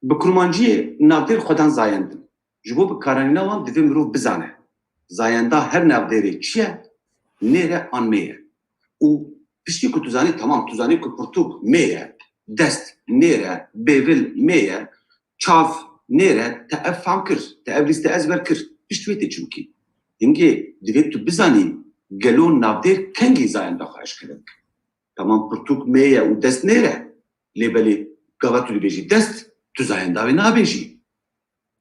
bi kurmanciyê navdêr xwedan zayend in. Ji bo bikaranîna wan divê mirov bizane zayenda her navdêrê çi ye, nêr e an mê ye. Û piştî ku tu zanî, temam, tu zanî ku pirtûk mê ye, dest nêr e, bêvil mê ye, çav nêr e, te ev fam kir, te ev lîste ezber kir, pişt wê tê çi bikî? Hingê divê tu bizanî gelo navdêr kengî zayenda xwe eşkere dike. Tamam, pirtûk mê ye û dest nêr e. Lê belê gava tu dibêjî dest, tu zayenda wê nabêjî.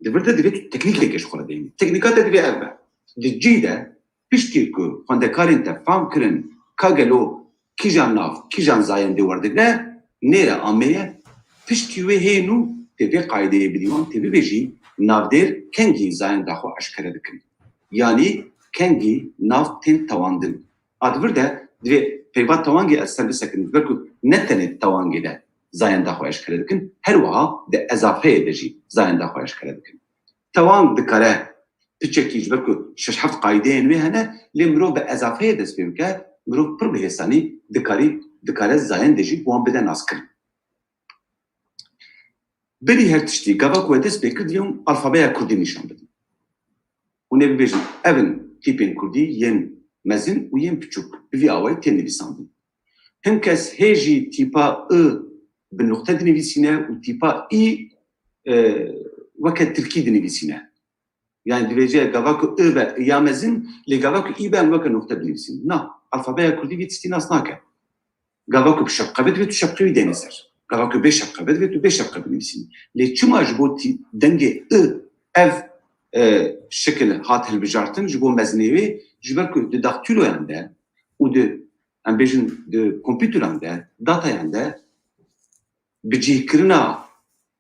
Di vir de divê tu teknîkeke ji xwe re deyînî. Teknîka te divê ev be. Di cî de piştî ku xwendekarên te fam kirin ka gelo kîjan nav, kîjan zayendê werdigre, nêre ameye, piştî wê hê nû tê vê qaydeyê bidî wan tê bibêjî navdêr kengî zayenda xwe eşkere dikin. Yanî kengî nav tên tewandin. A di vir de divê peyva tewangê ez ser bisekinim, ji ber ku ne tenê tewangê de zayenda xwe eşkere dikin, her wiha di ezafeyê de jî zayenda xwe eşkere dikin. Tewang dikare piçekî ji ber ku şeş heft qaydeyên wê hene, lê mirov bi ezafeyê dest pê bike, mirov pir bi hêsanî dikarî, dikare zayendê jî bi wan bide naskirin. Berî her tiştî, gava ku we dest pê kir, divê hûn alfabeya kurdî nîşan bidin. Hûn ê bibêjin, ev in tîpên kurdî yên mezin û yên piçûk, bi vî awayî tên nivîsandin. Hin kes hê jî tîpa I bi nuqte dinivîsîne û tîpa Î, e, weke tirkî dinivîsîne. Yani divêje gava ku I be ya mezin, lê gava ku Î be em weke nuqte binivîsîn. Na, alfabeya kurdî vî tiştî nas nake. Gava ku bi şepqe be divê tu şepqê wî dênî ser. Gava ku bê şepqe be divê tu bê şepqe binivîsîn. Lê çima ji bo tî-, dengê I ev, e, şekil hat hilbijartin ji bo mezinê wê? Ji ber ku di daktîloyan de û di, em bêjin, di kompûteran de, datayan de bicihkirina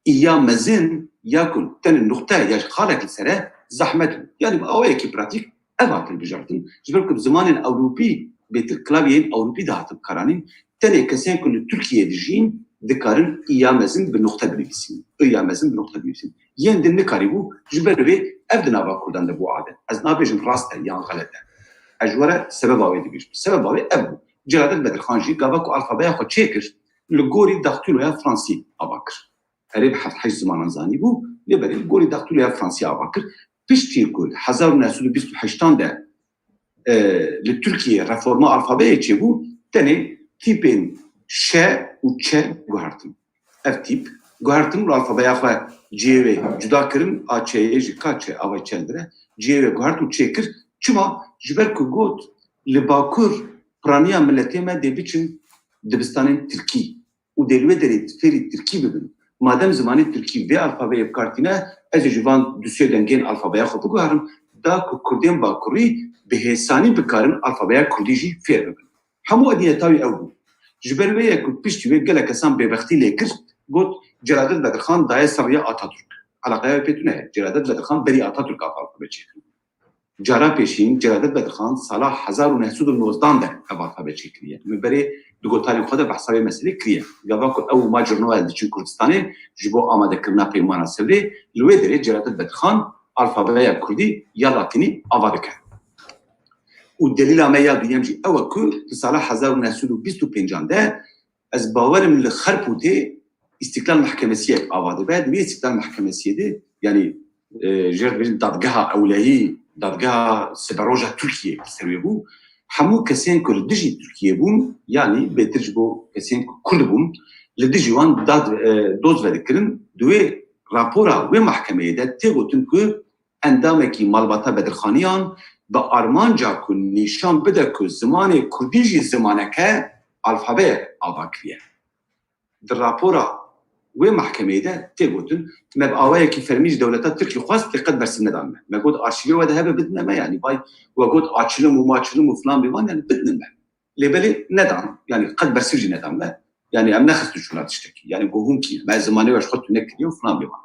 Î ya mezin ya ku tenê nuqte ya ji xalek li ser e zehmet bû. Yanî bi awayekî pratîk ev hat hilbijartin. Ji ber ku bi zimanên ewropî, bêtir klavyeyên ewropî dihatin bikaranîn, tenê kesên ku li Tirkiyeyê dijîn dikarin Î ya mezin bi nuqte binivîsîn. I ya mezin bi nuqte binivîsîn. Yên din nikarîbû, ji ber wê ev di nava kurdan de bû adet. Ez nabêjim rast e yan xelet e. Ez ji we re sebeba wê dibêjim. Sebeba wê ev bû. Celadet Bedirxan jî gava ku alfabeya xwe çêkir, li gorî daktîloya fransî ava kir. Erê bi heft heşt zimanan zanîbû, lê berê li gorî daktîloya fransî ava kir. Piştî ku hezar û neh sed û bîst û heştan de, e, li Tirkiyeyê reforma alfabeyê çêbû, tenê tîpên şe û çe guhertin. Ev tîp guhertin û li alfabeya xwe cihê wê cuda kirin, a çeyê ji ka çe, ava çe li vir e, cihê wê guhert û çêkir. Çima? Ji ber ku got, li Bakur piraniya miletê me dê biçin dibistanên tirkî û dê li wê derê fêrî tirkî bibin. Madem zimanê tirkî vê alfabeyê bi kar tîne, ez ê ji van du sê dengên alfabeya xwe biguherim, da ku kurdên bakurî bi hêsanî bikarin alfabeya kurdî jî fêr bibin. Hemû ediyeta wî ew bû. Ji ber wê ye ku piştî wê gelek kesan bêbextî lê kir, got, Celadet Bedirxan daye ser rêya Atatürk. Eleqeya wê pê tune ye. Celadet Bedirxan berî Atatürk hat alfabe çêkirin. Cara pêşîn Celadet Bedirxan sala hezar û neh sed û nozdan de ev alfabe çêkiriye. Min berê di gotarên xwe de behsa vê meselê kiriye. Gava ku ew û Mac Ernoway diçin Kurdistanê ji bo amadekirina Peymana Sewrê, li wê derê Celadet Bedirxan alfabeya kurdî ya latînî ava dike. Û delîla me ya duyem jî ew e ku di sala hezar û neh sed û bîst û pêncan de ez bawerim li Xerpûtê Îstiklal Mehkemesiyek ava dibe. Di vê Îstiklal Mehkemesiyê de, yanî, e, jê re dibêjin dadgeha ewlehî, dadgeha siberoja Tirkiyê li ser wê bû. Hemû kesên ku li dijî Tirkiyê bûn, yanî bêtir ji bo kesên ku Kurd bûn, li dijî wan dad, e, doz vedikirin. Di wê rapora wê mehkemeyê de tê gotin ku endamekî malbata Bedirxaniyan bi armanca ku nîşan bide ku zimanê kurdî jî zimaneke alfabeyek ava kiriye. Di rapora wê mehkemeyê de tê gotin, me bi awayekî fermî ji dewleta Tirkî xwest, lê qet bersiv nedan me. Me got arşîvê we de hebe bidine me, yanî vay we got açilim û maçilim û filan bêvan, yanî bidinin me. Lê belê nedan, yanî qet bersiv jî nedan me. Yanî em nexistin şûna tiştekî. Yanî go hûn kî ne? Me zimanê we ji xwe tune kiriye û filan bêvan.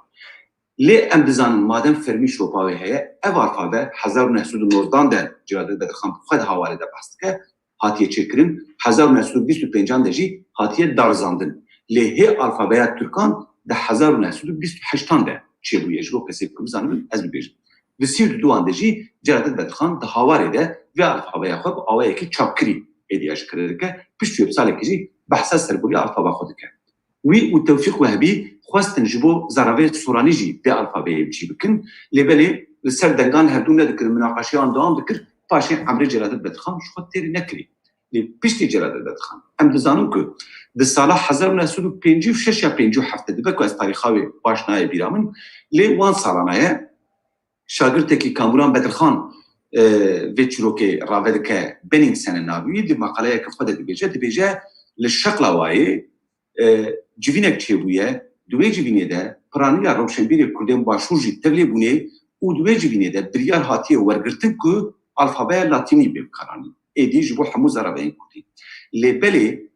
Lê em dizanin madem fermî şopa wê heye, ev alfabe hezar û neh sed û nozdan de Celadet Bedirxan bi xwe di hawarê de behs dike, hatiye çêkirin, hezar û neh sed û bîst û pêncan de jî hatiye darizandin. Lê hê alfabeya Tirkan di hezar û neh sed û bîst û heştan de çêbûye, ji bo kesê ku bizanibin, ez bibêjim. Di sî û duduan de jî Celadet Bedirxan di hawarê de vê alfabeya xwe bi awayekî çapkirî êdî eşkere dike, piştî wê bi salekê jî behsa serbûriya alfaba xwe dike. Wî û Tewfîq Wehbî xwestin ji bo zaravê soranî jî vê alfabeyê bi cî bikin, lê belê li ser dengan hevdû nedikirin, minaqeşeyan dewam dikir, paşê emrê Celadet Bedirxan ji xwe têrî nekirî. Lê piştî Celadet Bedirxan, em dizanin ku di sala hezar û neh sed û pêncî û şeş ya pêncî û heft de dibe ku ez tarîxa wê baş nayê bîra min, lê wan salana ye, şagirtekî Kamuran Bedirxan, e, vê çîrokê rave dike, Benningsen e navê wî, di maqaleyeke xwe de dibêje, dibêje, li Şeqlawayê, e, civînek çêbûye. Di wê civînê de piraniya rewşenbîrê Kurdên Başûr jî tevlê bûnê û di wê civînê de biryar hatiye wergirtin ku alfabeya latînî bê bikaranîn. Êdî ji bo hemû zaraveyên Kurdî. Lê belê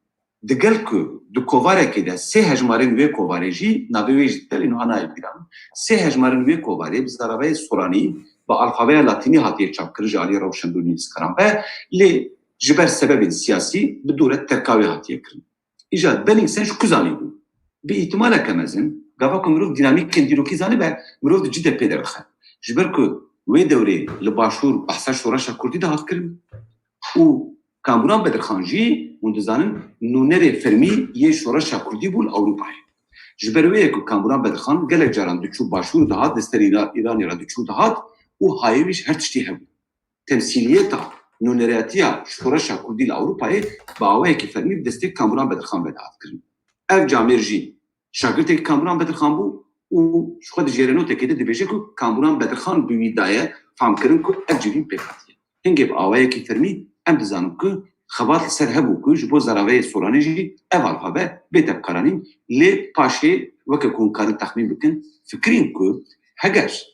digel ku di kovarekê de sê hejmarên wê kovarê jî, navê wê jî belê niha nayê bîra min, sê hejmarên wê kovarê bi zaraveyê soranî, bi alfabeya latînî hatiye çapkirin ji alî rewşenbîr û nivîskaran ve, lê ji ber sebebên siyasî bi dû re terka wê hatiye kirin. Îja Bennigsen ji ku zanîbû? Bi îhtimaleke mezin, gava ku mirov dînamîkên dîrokî zanibe, mirov di cî de pê derdixe. Ji ber ku wê dewrê li Başûr behsa şoreşa Kurdî de hat kirin û Kamûran Bedirxan jî, hûn dizanin, nûnerê fermî yê şoreşa Kurdî bû li Ewropayê. Ji ber wê ye ku Kamûran Bedirxan gelek caran diçû Başûr dihat, li ser Îra-, Îranê re diçû dihat û hayê wî ji her tiştî hebû. Temsîliyeta nûneratiya şoreşa Kurdî li Ewropayê bi awayekî fermî bi destê Kamûran Bedirxan ve dihat kirin. Ev camêr jî şagirtê Kamûran Bedirxan bû û ji xwe dijêre notekê de dibêje ku Kamûran Bedirxan bi wî daye fam kirin ku ev civîn pêk hatiye. Hingê bi awayekî fermî em dizanin ku xebat li ser hebû ku ji bo zaraveyê soranî jî ev alfabe bête bikaranîn, lê paşê weke ku hûn karin texmîn bikin, fikirîn ku heger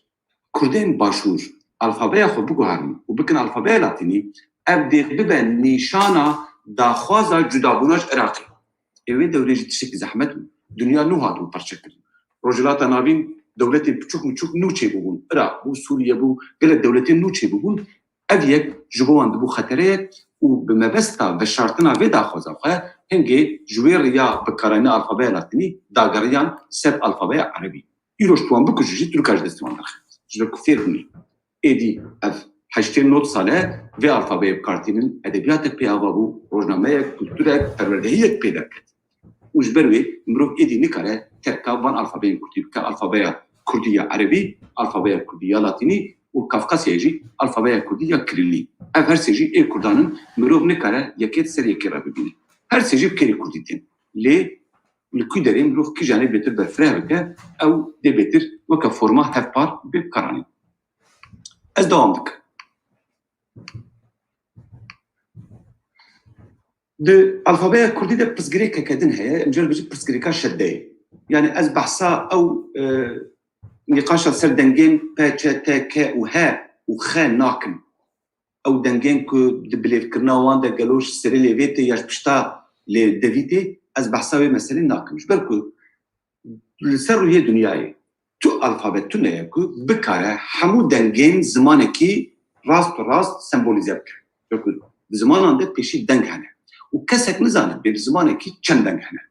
Kurdên Başûr alfabeya xwe biguherin û bikin alfabeya latînî, ev dê bibe nîşana daxwaza cudabûna ji Iraqê. Ê wê dewrê jî tiştekî zehmet bû. Dinya nû hatibû parçekirin. Rojhilata Navîn dewletên piçûk miçûk nû çêbûbûn. Iraq bû, Sûriye bû, gelek dewletên nû çêbûbûn. Ev yek ji bo wan dibû xetereyek û bi mebesta veşartina vê daxwaza xwe hingê ji wê riya bikaranîna alfabeya latînî dageriyan ser alfabeya erebî. Îro ji wan bikujî jî Tirka ji destê wan derxist. Ji ber ku fêr bûne. Êdî ev heştê nod sal e vê alfabeyê bi kar tînin, edebiyatek pê ava bû, rojnameyek, kulturek, perwerdehiyek pê derket. Û ji ber wê mirov êdî nikare terka van alfabeyên kurdî bike, alfabeya kurdî ya erebî, alfabeya kurdî ya latînî û Kafkasyayê jî alfabeya kurdî ya kirillî. Ev her sê jî ê kurdan in, mirov nikare yekê di ser yekê re bibîne. Her sê jî bi kêrî kurdî tên. Lê li ku derê mirov kîjanê bêtir berfireh bike, ew dê bêtir weke forma hevpar bê bikaranîn. Ez dewam dikim. Di alfabeya kurdî de pirsgirêkeke din heye, em cer bijî pirsgirêka şeddeyê. Yani ez behsa ew, e, nîqaşa ser dengên P, Ç, T, K û H û X nakim. Ew dengên ku di bilêvkirina wan de gelo ji serê lêvê tê ya ji pişta lê devî tê, ez behsa wê meselê nakim. Ji ber ku li ser rûyê dinyayê tu alfabe tune ye ku bikare hemû dengên zimanekî rast û rast sembolîze bike. Ji ber ku di zimanan de pêşî deng hene. Û kesek nizane bê bi zimanekî çend deng hene.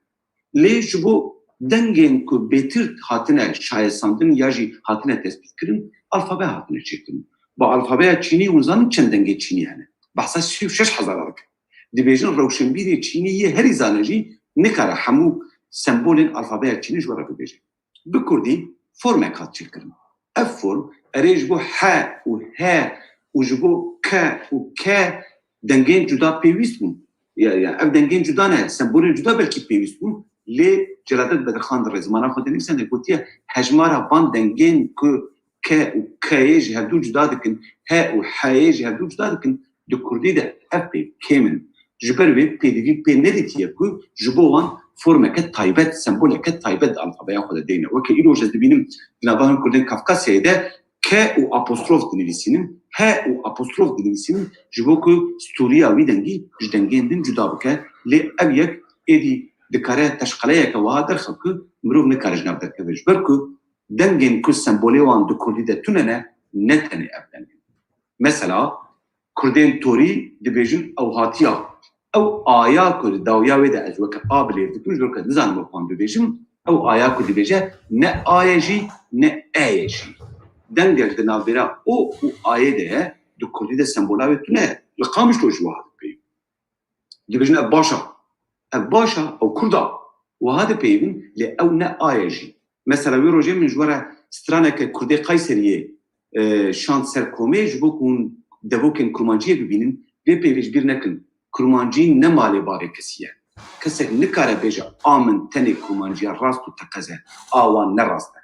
Lê ji bo dengên ku bêtir hatine şayestandin ya jî hatine tespîtkirin, alfabe hatine çêkirin. Bi alfabeya çînî hûn zanin çend dengê çînî hene? Behsa sî û şeş hezar dikin. Dibêjin rewşenbîrê çînî yê herî zane jî nikare hemû sembolên alfabeya çînî ji we re bibêje. Bi kurdî formek hat çêkirin. Ev form erê ji bo H û H û ji bo K û K dengên cuda pêwîst bûn. Ya, ya, ev dengên cuda ne, sembolên cuda belkî pêwîst bûn. Lê Celadet Bedirxan di rêzimana xwe de nivîsandine gotiye, hejmara van dengên ku K û K'yê ji hevdû cuda dikin, H û H'yê ji hevdû cuda dikin, di kurdî de ev pêv kêm in. Ji ber wê pêdivî pê nedîtiye ku ji bo wan formeke taybet, semboleke taybet di alfabeya xwe de deyne. Weke îroj ez dibînim di nava hin kurdên Kafkasyayê de K û apostrof dinivîsînin, H û apostrof dinivîsînin, ji bo ku stûriya wî dengî ji dengên din cuda bike. Lê ev yek êdî dikare teşqeleyeke wiha derxe ku mirov nikare ji nav derkeve. Ji ber ku dengên ku sembolê wan di kurdî de tune ne, ne tenê ev deng in. Mesela, kurdên torî dibêjin ew hatiya. Ew aya ku di dawiya wê de ez weke a bi lêv dikim, ji ber ku ez nizanim wek wan bibêjim, ew aya ku dibêje ne a ye jî, ne e ye jî. Dengek di navbêra o û ayê de ye, di kurdî de sembola wê tune ye. Li Qamişlo jî wiha dipeyivin. Dibêjin ev baş a. Ev baş a, ew kurd a. Wiha dipeyivin, lê ew ne a ye jî. Mesela wê rojê min ji we re straneke kurdê Qayseriyê, e, şand ser komê, ji bo ku hûn devokên kurmanciyê bibînin, vê peyvê ji bîr nekin. Kurmancî ne malê bavê kesî ye. Kesek nikare bêje a min tenê kurmanciya rast û teqez e. A wan ne rast e.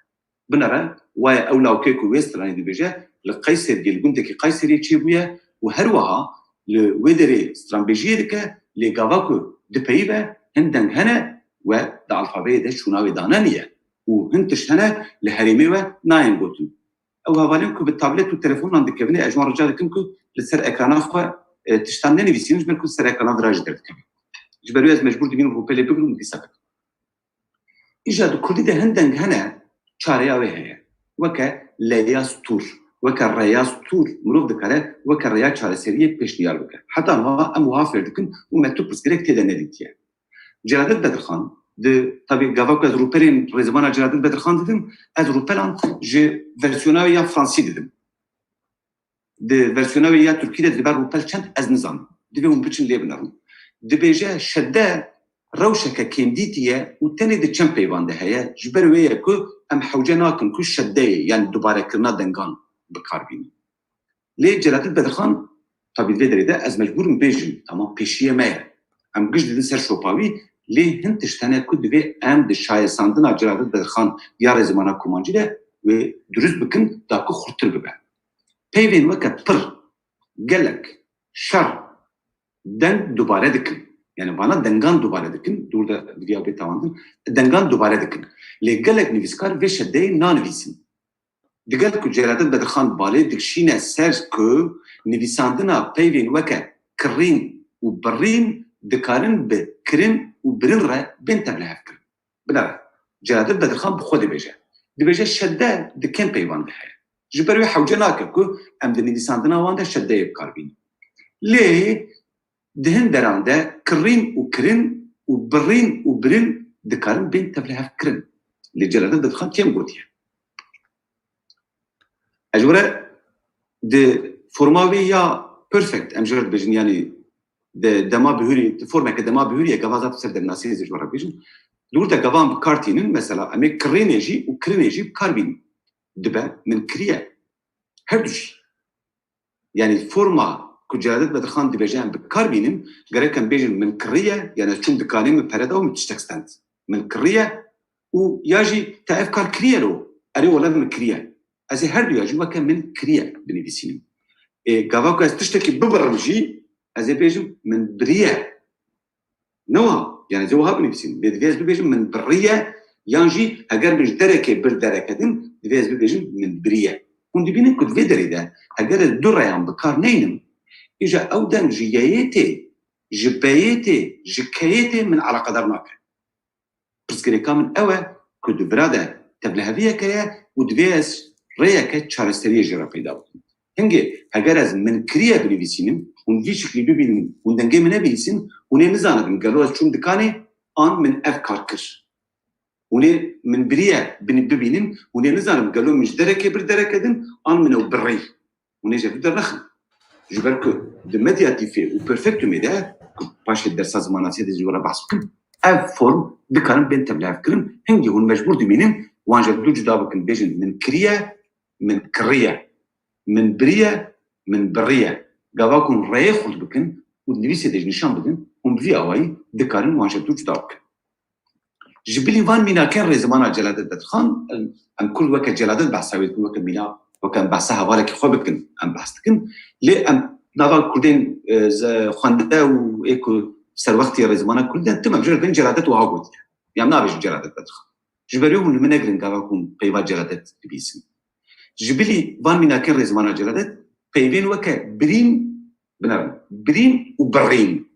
Binere, waye ew lawkê ku wê stranê dibêje, li Qeyseriyê, li gundekî Qeyseriyê çêbûye û her wiha li wê derê stranbêjiyê dike, lê gava ku dipeyive, hin deng hene, we di alfabeyê de şûna wê dane niye. Û hin tişt hene li herêmê we nayên gotin. Ew hevalên ku bi tablet û telefonan dikevine, ez ji wan rica dikim ku li ser ekrana xwe, e, tiştan nenivîsînin, ji ber ku li ser ekrana vira jî derdikeve. Ji ber wê ez mecbûr dibînim rûpelê bigrim û dîsa bikim. Îja di kurdî de hin deng hene, çareya wê heye. Weke leya stûr, weke reya stûr, mirov dikare weke reya çareseriyê pêşniyar bike. Heta niha em wiha fêr dikin û me tu pirsgirêk tê de nedîtiye. Celadet Bedirxan, di, tabî gava ku ez rûpelên rêzimana Celadet Bedirxan didim, ez rûpelan ji versiyona wê ya fransî didim. Di versiyona wê ya tirkî de dibe rûpel çend, ez nizanim. Divê hûn biçin lê binerin. Dibêje şedde rewşeke kêmdîtî ye û tenê di çend peyvan de heye. Ji ber wê ye ku em hewce nakin ku şeddeyê, yani dubarekirina dengan bi kar bînin. Lê Celadet Bedirxan, tabî vê derê de ez mecbûr im bêjim, tamam, pêşiyê me ye. Em giş didin ser şopa wî, lê hin tişt hene ku divê em di şayesandina Celadet Bedirxan ya rêzimana kurmancî de wê dirust bikin, da ku xurtir bibe. Peyvên weke pir, gelek, şer, deng dubare dikin. Yani vana dengan dubare dikin, dûr de vidiya bê tawandin, dengan dubare dikin. Lê gelek nivîskar vê şedeyê nanivîsin. Digel ku Celadet Bedirxan balê dikişîne ser ku nivîsandina peyvên weke kirîn û birîn dikarin bi kirin û birin re bên tevlihevkirin. Binere, Celadet Bedirxan bi xwe dibêje. Dibêje şedde di kêm peyvan de heye. Ji ber wê hewce nake ku em di nivîsandina wan de şeddeyê bi kar bînin. Lê di hin deran de kirîn û kirin û birîn û birin dikarin bên tevlihevkirin. Lê Celadet Bedirxan kêm gotiye. Ez ji we re di forma wê ya perfect, em ji re dibêjin, yanî di dema bihurî, di formeke dema bihurî ye, gava zaf ser demnasî ez ji we re bêjin. Dûr de gavan bi kar tînin, mesela, em ê kirênê jî û kirinê jî bi kar bînin. Dibe min kiriye. Her du jî. Yani forma ku Celadet Bedirxan dibêje em bi kar bînin, gerek em bêjin min kiriye, yani ez çûm dikanê min pere da û min tiştek stend. Min kiriye û ya jî te ev kar kiriye lo, erê wele min kiriye. Ez ê her du ya jî weke min kiriye binivîsînim. Ê, gava ku ez tiştekî bibirim jî, ez ê bêjim min biriye. Ne wiha, yani ez ê wiha binivîsînim. Lê divê ez bibêjim min biriye, yan jî eger min ji derekê bir dereke din, divê ez bibêjim min biriye. Hûn dibînin ku di vê derê de, eger ez du reyan bi kar neynim, îja ew deng ji yeyê tê, ji beyê tê, ji keyê tê min eleqedar nake. Pirsgirêka min ew e ku di vira de tevliheviyeke ye û divê ez rêyeke çareseriyê jê re peyda bikim. Hingê, heger ez min kiriye binivîsînim, hûn vî şiklî bibînin, hûn dengê min nebinivîsin, hûn ê nizanibin gelo ez çûm dikanê an min ev kar kir. Hûn ê min biriye bini-, bibînin, hûn ê nizanibin gelo min ji derekê bir dereke din an min ew birî. Hûn ê ji vir dernexin. Ji ber ku di mediyatîfê û perfektumê de, ku paşê dersa zimanasiyê de ji we re behs bikim, ev form dikarin bên tevlihevkirin, hingî hûn mecbûr dimînin wan ji du cuda bikin, bêjin min kiriye, min kiriye, min biriye, min biriye. Gava ku hûn reyê xurt bikin û nivîsê de jî nîşan bidin, hûn bi vî awayî dikarin wan ji du cuda bikin. Ji bilî van mînakên rêzimana Celadet Bedirxan, em, em kurd weke Celadet behsa wê dikin, weke mîna, weke em behsa hevalekî xwe bikin, em behs dikin. Lê em nava kurdên, e, ze-, xwende û ê ku serwextî rêzimana kurdî de, tim em jê re dibên Celadet wiha gotiye. Ya em nabêjin Celadet Bedirxan. Ji ber wê hûn li min negirin gava ku hûn peyva Celadet dibîsin. Ji bilî van mînakên rêzimana Celadet, peyvên weke birîn, binerin, birîn û birîn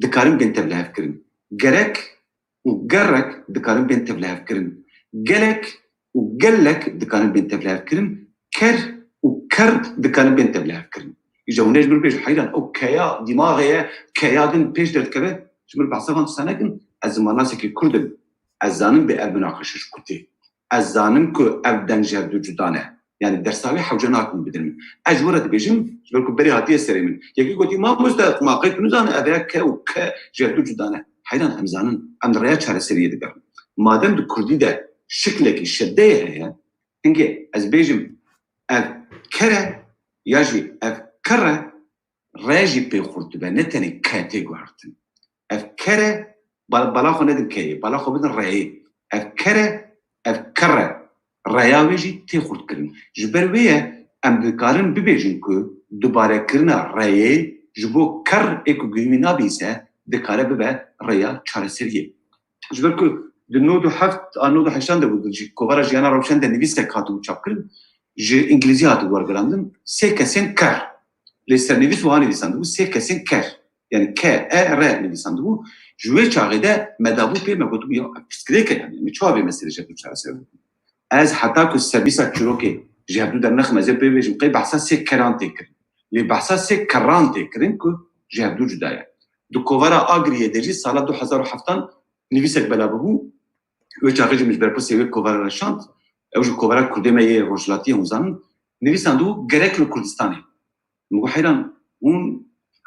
dikarin bên tevlihevkirin. Gerek û gerek dikarin bên tevlihevkirin. Gelek û gelek dikarin bên tevlihevkirin. Ker û ker dikarin bên tevlihevkirin. Îja hûn ê ji min bêjin, heyran, ew keya dîmaxê ye, keya din pêş derdikeve, ji min behsa van tişta nekin, ez zimannasekî kurd im. Ez zanim bê ev minaqeşe ji ku tê. Ez zanim ku ev deng ji her du cuda ne. Yani dersa wê hewce nakin bidin min. Ez ji we re dibêjim, ji ber ku berê hatiye serê min. Yekî gotî, mamoste, ma qey tu nizane ev ya ke û ke ji her du cuda ne. Heyran, em zanin, em di rêya çareseriyê digerin. Madem di kurdî de şiklekî şeddeyê heye, hingê ez bêjim ev ker e ya jî ev ker e, rê jî pê xurt dibe, ne tenê ke tê guhertin. Ev ker e, bal-, bala xwe nedin keyê, bala xwe bidin reyê. Ev ker e, ev ker e, reya wê jî tê xurtkirin. Ji ber wê ye em dikarin bibêjin ku dubarekirina reyê ji bo ker ê ku guhî wî nabîse dikare bibe reya çareseriyê. Ji ber ku di nod û heft a nod û heştan de bû, ji kovara Jiyana Rewşen de nivîsek hatibû çapkirin, ji îngilîzî hatibû wergerandin, sê kesên ker. Lê sernivîs wiha nivîsandibû, sê kesên ker. Yani K E R nivîsandibû. Ji wê çaxê de me dabû pê, me gotibû, ya, ev pirsgirêk e yani. Em ê çawa vê meselê jê çareser bikin? Ez heta ku servîsa çîrokê ji hevdû dernexim, ez ê pê bêjim, qey behsa sê keran tê kirin. Lê behsa sê kerran tê kirin ku ji hevdû cuda ye. Di kovara Agiriyê de jî sala du hezar û heftan nivîsek belav bû. Wê çaxê jî min ji ber pirsê wê kovara re şand. Ew ji kovara Kurdê me yê Rojhilatiyê hûn zanin. Nivîsandibû gerek li Kurdistanê. Min got, heyran, hûn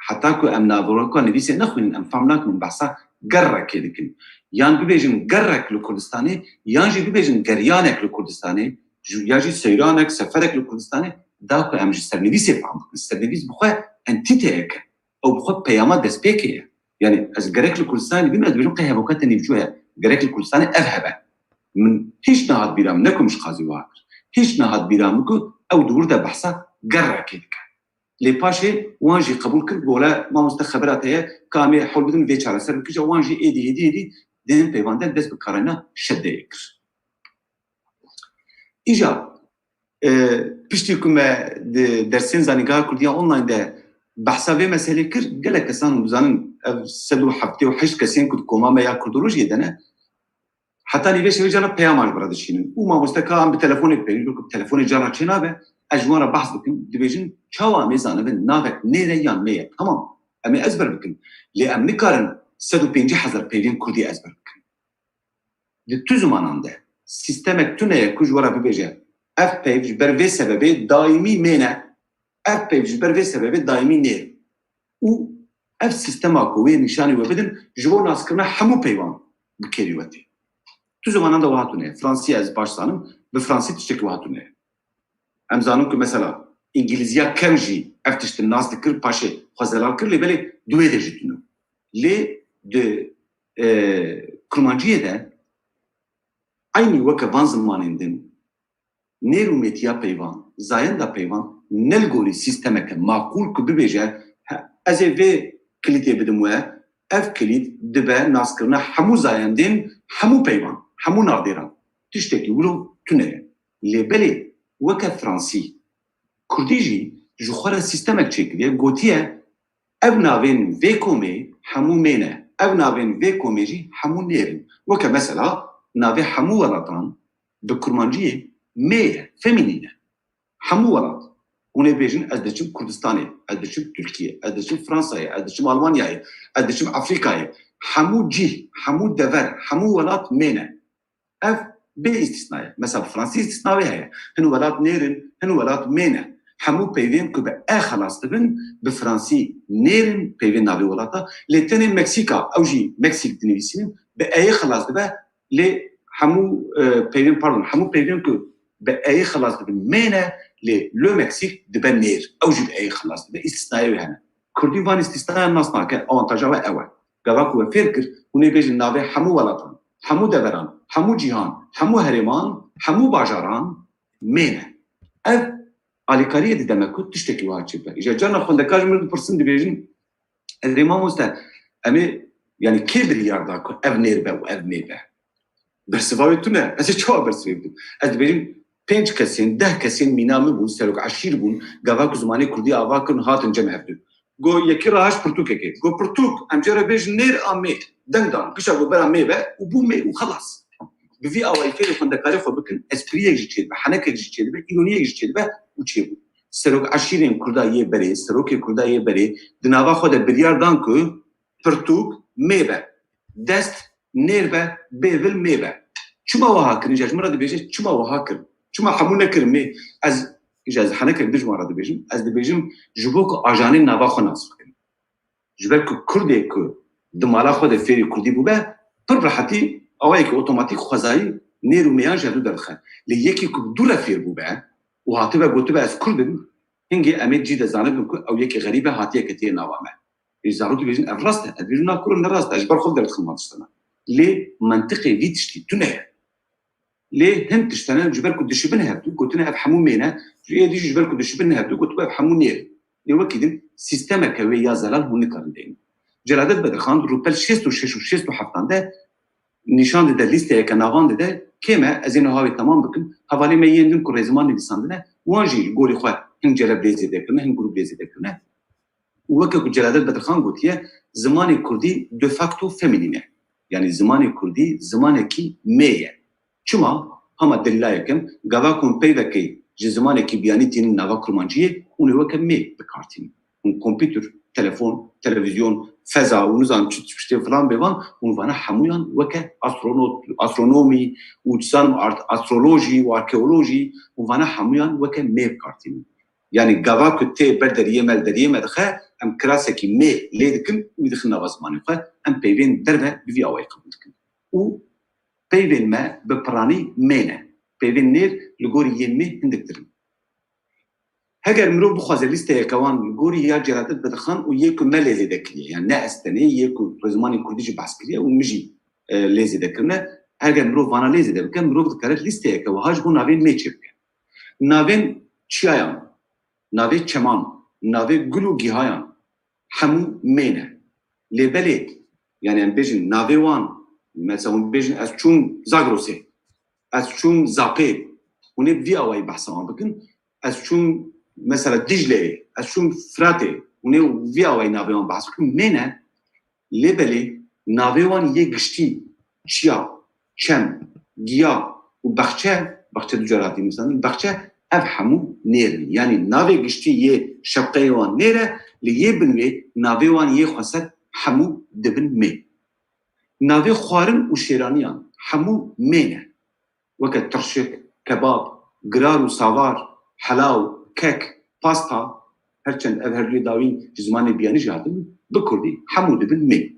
heta ku em naveroka nivîsê nexwînin, em fam nakin, hûn behsa gerrekê dikin. Yan bibêjin gerrek li Kurdistanê, yan jî bibêjin geryanek li Kurdistanê, ji, ya jî seyranek, seferek li Kurdistanê, da ku em ji sernivîsê fam bikin. Sernivîs bi xwe entîteyek e. Ew bi xwe peyama destpêkê ye. Yani ez gerek li Kurdistanê dibînim, ez dibêjim qey hevoka te nîvco ye. Gerek li Kurdistanê ev hebe. Min hîç nehat bîra min, ne ku min ji qazî wiha kir. Hîç nehat bîra min ku ew di wir de behsa gerrekê dike. Lê paşê wan jî qebûl kir, gole mamoste xebera te ye, ka em ê hewl bidin vê çareser bikin, wan jî êdî êdî êdî dên peyvandin dest bi karayna şedeyê kir. Îja, e, piştî ku me di dersên Zanîngeha Kurdî ya Online de behsa vê meselê kir, gelek kesan hûn dizanin, ev sed û heftê û heşt kesên ku di koma me ya Kurdolojiyê de ne, heta nîvê şevê carna peyaman ji bi re dişînin. Û mamoste ka em bi telefonê peyivî bikin, telefonê carna çênabe, ez ji wan re behs bikim, dibêjin, çawa em ê zanibin navek nêr e yan mê ye? Tamam, em ê ezber bikin. Lê em nikarin sed û pêncî hezar peyvên Kurdî ezber bikin. Di tu zimanan de sîstemek tune ye ku ji we re bibêje, ev peyv ji ber vê sebebê daîmî mê ne, ev peyv ji ber vê sebebê daîmî nêr. Û ev sîstema ku wê nîşanî we bidin, ji bo naskirina hemû peyvan bi kêrî we tê. Tu zimanan de wiha tune ye. Fransî ez baş zanim, bi fransî tiştekî wiha tune ye. Em zanin ku mesela îngilîziya kevn jî ev tişt nas dikir, paşê xwe zelal kir, lê belê di wê de jî tune. Lê di, e, kurmanciyê de eynî weke van zimanên din, nêr û mêtiya peyvan, zayenda peyvan, ne li gorî sîstemeke maqûl ku bibêje, he, ez ê vê kilîtê bidim we, ev kilît dibe naskirina hemû zayendên hemû peyvan, hemû navdêran. Tiştekî wilo tune ye. Lê belê weke fransî, kurdî jî ji xwe re sîstemek çêkiriye, gotiye, ev navên vê komê hemû mê ne, ev navên vê komê jî hemû nêr in. Weke mesela navê hemû welatan bi kurmanciyê mê ye, femînîn e. Hemû welat. Hûn ê bêjin, ez diçim Kurdistanê, ez diçim Tirkiyê, ez diçim Fransayê, ez diçim Almanyayê, ez diçim Efrîkayê. Hemû cîh, hemû dever, hemû welat mê ne. Ev bê îstîsna ye. Mesela bi fransî îstîsna wê heye. Hin welat nêr in, hin welat mê ne. Hemû peyvên ku bi e xelas dibin, bi fransî nêr in peyvên navê welata. Lê tenê Meksîka, ew jî Meksîk dinivîsînin, bi eyê xelas dibe. Lê hemû, e, peyvên, pardon, hemû peyvên ku bi eyê xelas dibin mê ne, lê le Mexique dibe nêr. Ew jî bi eyê xelas dibe. Îstîsnayê wê hene. Kurdî van îstîsnayan nas nake, awantaja we ew e. Gava ku we fêr kir, hûn ê bêjin navê hemû welatan, hemû deveran, hemû cîhan, hemû herêman, hemû bajaran mê ne. Ev alîkariyê dide me ku tiştekî wiha çêbibe. Îja carna xwendekar ji min dipirsin, dibêjin, ez dê mamoste, em ê, yani kê biryar da ku ev nêr be û ev mê be? Bersiva wê tune. Ez ê çawa bersivê bidim? Ez dibêjim pênc kesên, deh kesên mîna min bûn, serok eşîr bûn, gava ku zimanê kurdî ava kirin, hatin cem hevdû. Got, yekî rahişt pirtûkekê. Got, pirtûk, em jê re bêjin nêr a mê. Deng dan, pişa got bera mê be û bû mê û xelas. Bi vî awayî fêrê xwendekarê xwe bikin, espriyek jî çêdibe, henekek jî çêdibe, îroniyek jî çêdibe û çêbû. Serok eşîrên kurda yê berê, serokê kurda yê berê di nava xwe de biryar dan ku pirtûk mê be. Dest nêr be, bêvil mê be. Çima wiha kirin? Îja ji min re dibêje, çima wiha kirin? Çima hemû nekirin mê? Ez, îja ez henekek din ji wan re dibêjim, ez dibêjim, ji bo ku ajanên nava xwe nas bikin. Ji ber ku Kurdê ku di mala xwe de fêrî Kurdî bûbe, pir bi rehetî awayekî otomatîk xwezayî nêr û mêyan ji hevdû derdixe. Lê yekî ku bi dû re fêr bûbe û hatibe gotibe, ez Kurd im, hingê em ê cî de zanibin ku ew yekî xerîb e, hatiye ketiye nava me. Ê zarok dibêjin, ev rast e. Ez dibêjim, na kuro ne rast e. Ez ji ber xwe derdixim van tiştana. Lê mentiqê vî tiştî tune ye. Lê hin tiştene ji ber ku dişibin hevdû, gotine ev hemû mê ne. Ji êdî jî ji ber ku dişibin hevdû, gotibe ev hemû nêr in. Lê wekî din sîstemeke wê ya zelal hûn nikarin deynin. Celadet Bedirxan di rûpel şêst û şeş û şêst û heft de nîşan dide, lîsteyeke navan dide, kêm e, ez ê niha wê temam bikim. Hevalê me yên din ku rêziman nivîsandine, wan jî li gorî xwe hin celeb lê zêde kirine, hin grûp lê zêde kirine. Û weke ku Celadet Bedirxan gotiye, zimanê kurdî de facto feminîn e. Yanî zimanê kurdî zimanekî mê ye. Çima? Hema delîla yekem, gava ku hûn peyvekê ji zimanekî biyanî tînin nava kurmanciyê, hûn ê weke mê bi kar tînin. Hûn kompîtur, telefon, televîzyon, feza û nizanim çi tiştê filan bêvan, hûn vana hemûyan weke astrono-, astronomî û çi zanim art-, astrolojî û arkeolojî, hûn vana hemûyan weke mê bi kar tînin. Yanî gava ku tê ber deriyê me, li deriyê me dixe, em kirasekî mê lê dikin û wî dixin nava zimanê xwe, em peyvên derve bi vî awayî qebûl dikin. Û peyvên me bi piranî mê ne. Peyvên nêr li gorî yên mê hindik dir in. Heger mirov bixwaze lîsteyeke wan li gorî ya Celadet Bedirxan û yê ku me lê zêde kiriye, yani ne ez tenê, yê ku rêzimanên kurdî jî behs kiriye û min jî, e, lê zêde kirine, heger mirov vana lê zêde bike, mirov dikare lîsteyeke wiha ji bo navên mê çêbike. Navên çiyayan, navê çeman, navê gul û gihayan, hemû mê ne. Lê belê, yani em bêjin navê wan, mesela hûn bêjin ez çûm Zagrosê, ez çûm Zapê, hûn ê bi vî awayî behsa wan bikin, ez çûm mesela Dicleyê, ez çûm Firatê, hûn ê vî awayî navê wan behs bikin, mê ne. Lê belê navê wan yê giştî, çiya, çem, giya û bexçe, bexçe du cara hatî nivîsandin, bexçe, ev hemû nêr in. Yanî navê giştî yê şewqeyê wan nêr e, lê yê bin wê navê wan yê xweser hemû dibin mê. Navê xwarin û şêraniyan hemû mê ne. Weke tirşik, kebab, girar û savar, helaw, kek, pasta, her çend ev her duyê dawîn ji zimanê biyanî jî hatin, bi kurdî hemû dibin mê.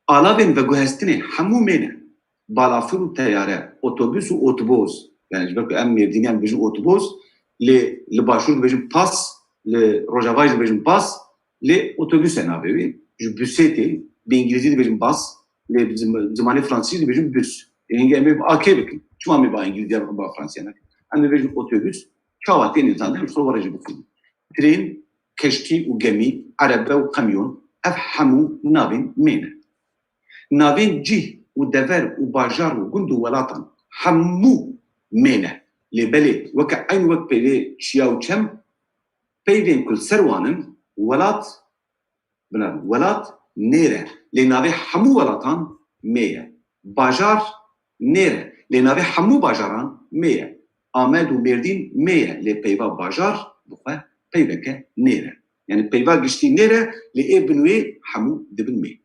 Alavên veguhestinê hemû mê ne. Balafir û teyare, otobus û otoboz. Yani ji ber ku em Mêrdîniyan dibêjin otoboz, lê li Başûr dibêjin pas, li Rojavayê jî dibêjin bas, lê otobus e navê wê. Ji busê tê, bi îngilîzî dibêjin bas, lê bi zim-, zimanê fransîzî dibêjin bus. Ê hingê em ê bi A K bikin. Çima em ê bi îngilîzî ya bi fransî nekin? Em dibêjin otobus. Çawa tên nivîsandin, em ji xwe re jî bixwînin. Trên, keştî û gemî, erebe û qemyon, ev hemû navên mê ne. Navên cih û dever û bajar û gund û welatan hemû mê ne. Lê belê weke eyn wek peyvê çiya û çem, peyvên ku li ser wan in, welat, bina, welat nêr e. Lê navê hemû welatan mê ye. Bajar nêr e. Lê navê hemû bajaran mê ye. Amed û Mêrdîn mê ye. Lê peyva bajar bi xwe peyveke nêr e. Yani peyva giştî nêr e, lê ê bin wê hemû dibin mê.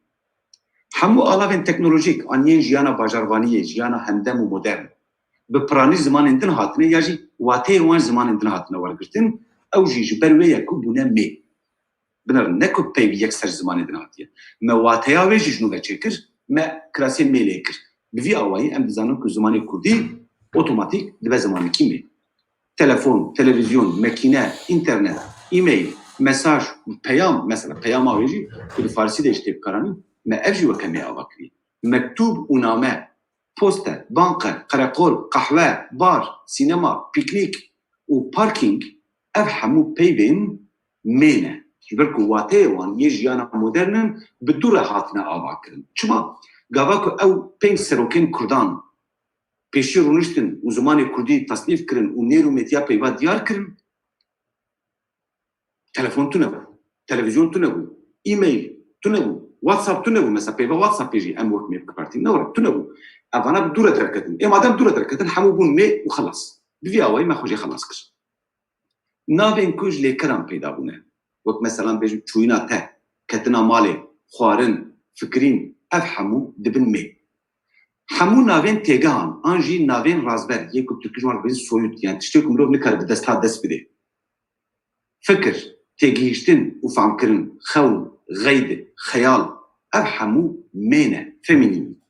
Hemû alavên teknolojîk an yên jiyana bajarvaniyê, jiyana hemdem û modern, bi piranî zimanên din hatine ya jî wateyên wan ji zimanên din hatine wergirtin, ew jî ji ber wê ye ku bûne mê. Binêrin, ne ku peyvî yekser ji zimanê din hatiye. Me wateya wê jî ji nû ve çêkir, me kirasê mê lê kir. Bi vî awayî em dizanin ku zimanê kurdî otomatîk dibe zimanekî mê. Telefon, televîzyon, mekîne, înternet, e-mail, mesaj, peyam, mesela peyama wê jî ku di farsî de jî tê bikaranîn, me ev jî weke mê ava kiriye. Mektûb û name, poster, banqe, qereqol, qehwe, bar, sînema, pîknîk û parkîng, ev hemû peyvên mê ne. Ji ber ku wateyê wan yê jiyana modern in, bi dû re hatine avakirin. Çima? Gava ku ew pênc serokên kurdan pêşî rûniştin û zimanê kurdî tasnîf kirin û nêr û mêtiya peyva diyar kirin, telefon tune bû, televîzyon tune bû, e-mail tune bû, WhatsApp tune bû. Mesela peyva WhatsAppê jî em wek mê bi kar tînin, ne were tune bû. Evana bi dû re derketin. Ê madem dû re derketin, hemû bûn mê û xelas. Bi vî awayî me xwe jê xelas kir. Navên ku ji lêkeran peyda bûne, wek mesela bêjin çûyîna te, ketina malê, xwarin, fikirîn, ev hemû dibin mê. Hemû navên têgehan an jî navên razber, yê ku tirkî ji wan re dibêjin soyut, yani tiştê ku mirov nikare bi desta dest bidê. Fikir, têgihîştin û fehmkirin, xewn, xeyd, xeyal, ev hemû mê ne, feminîn in.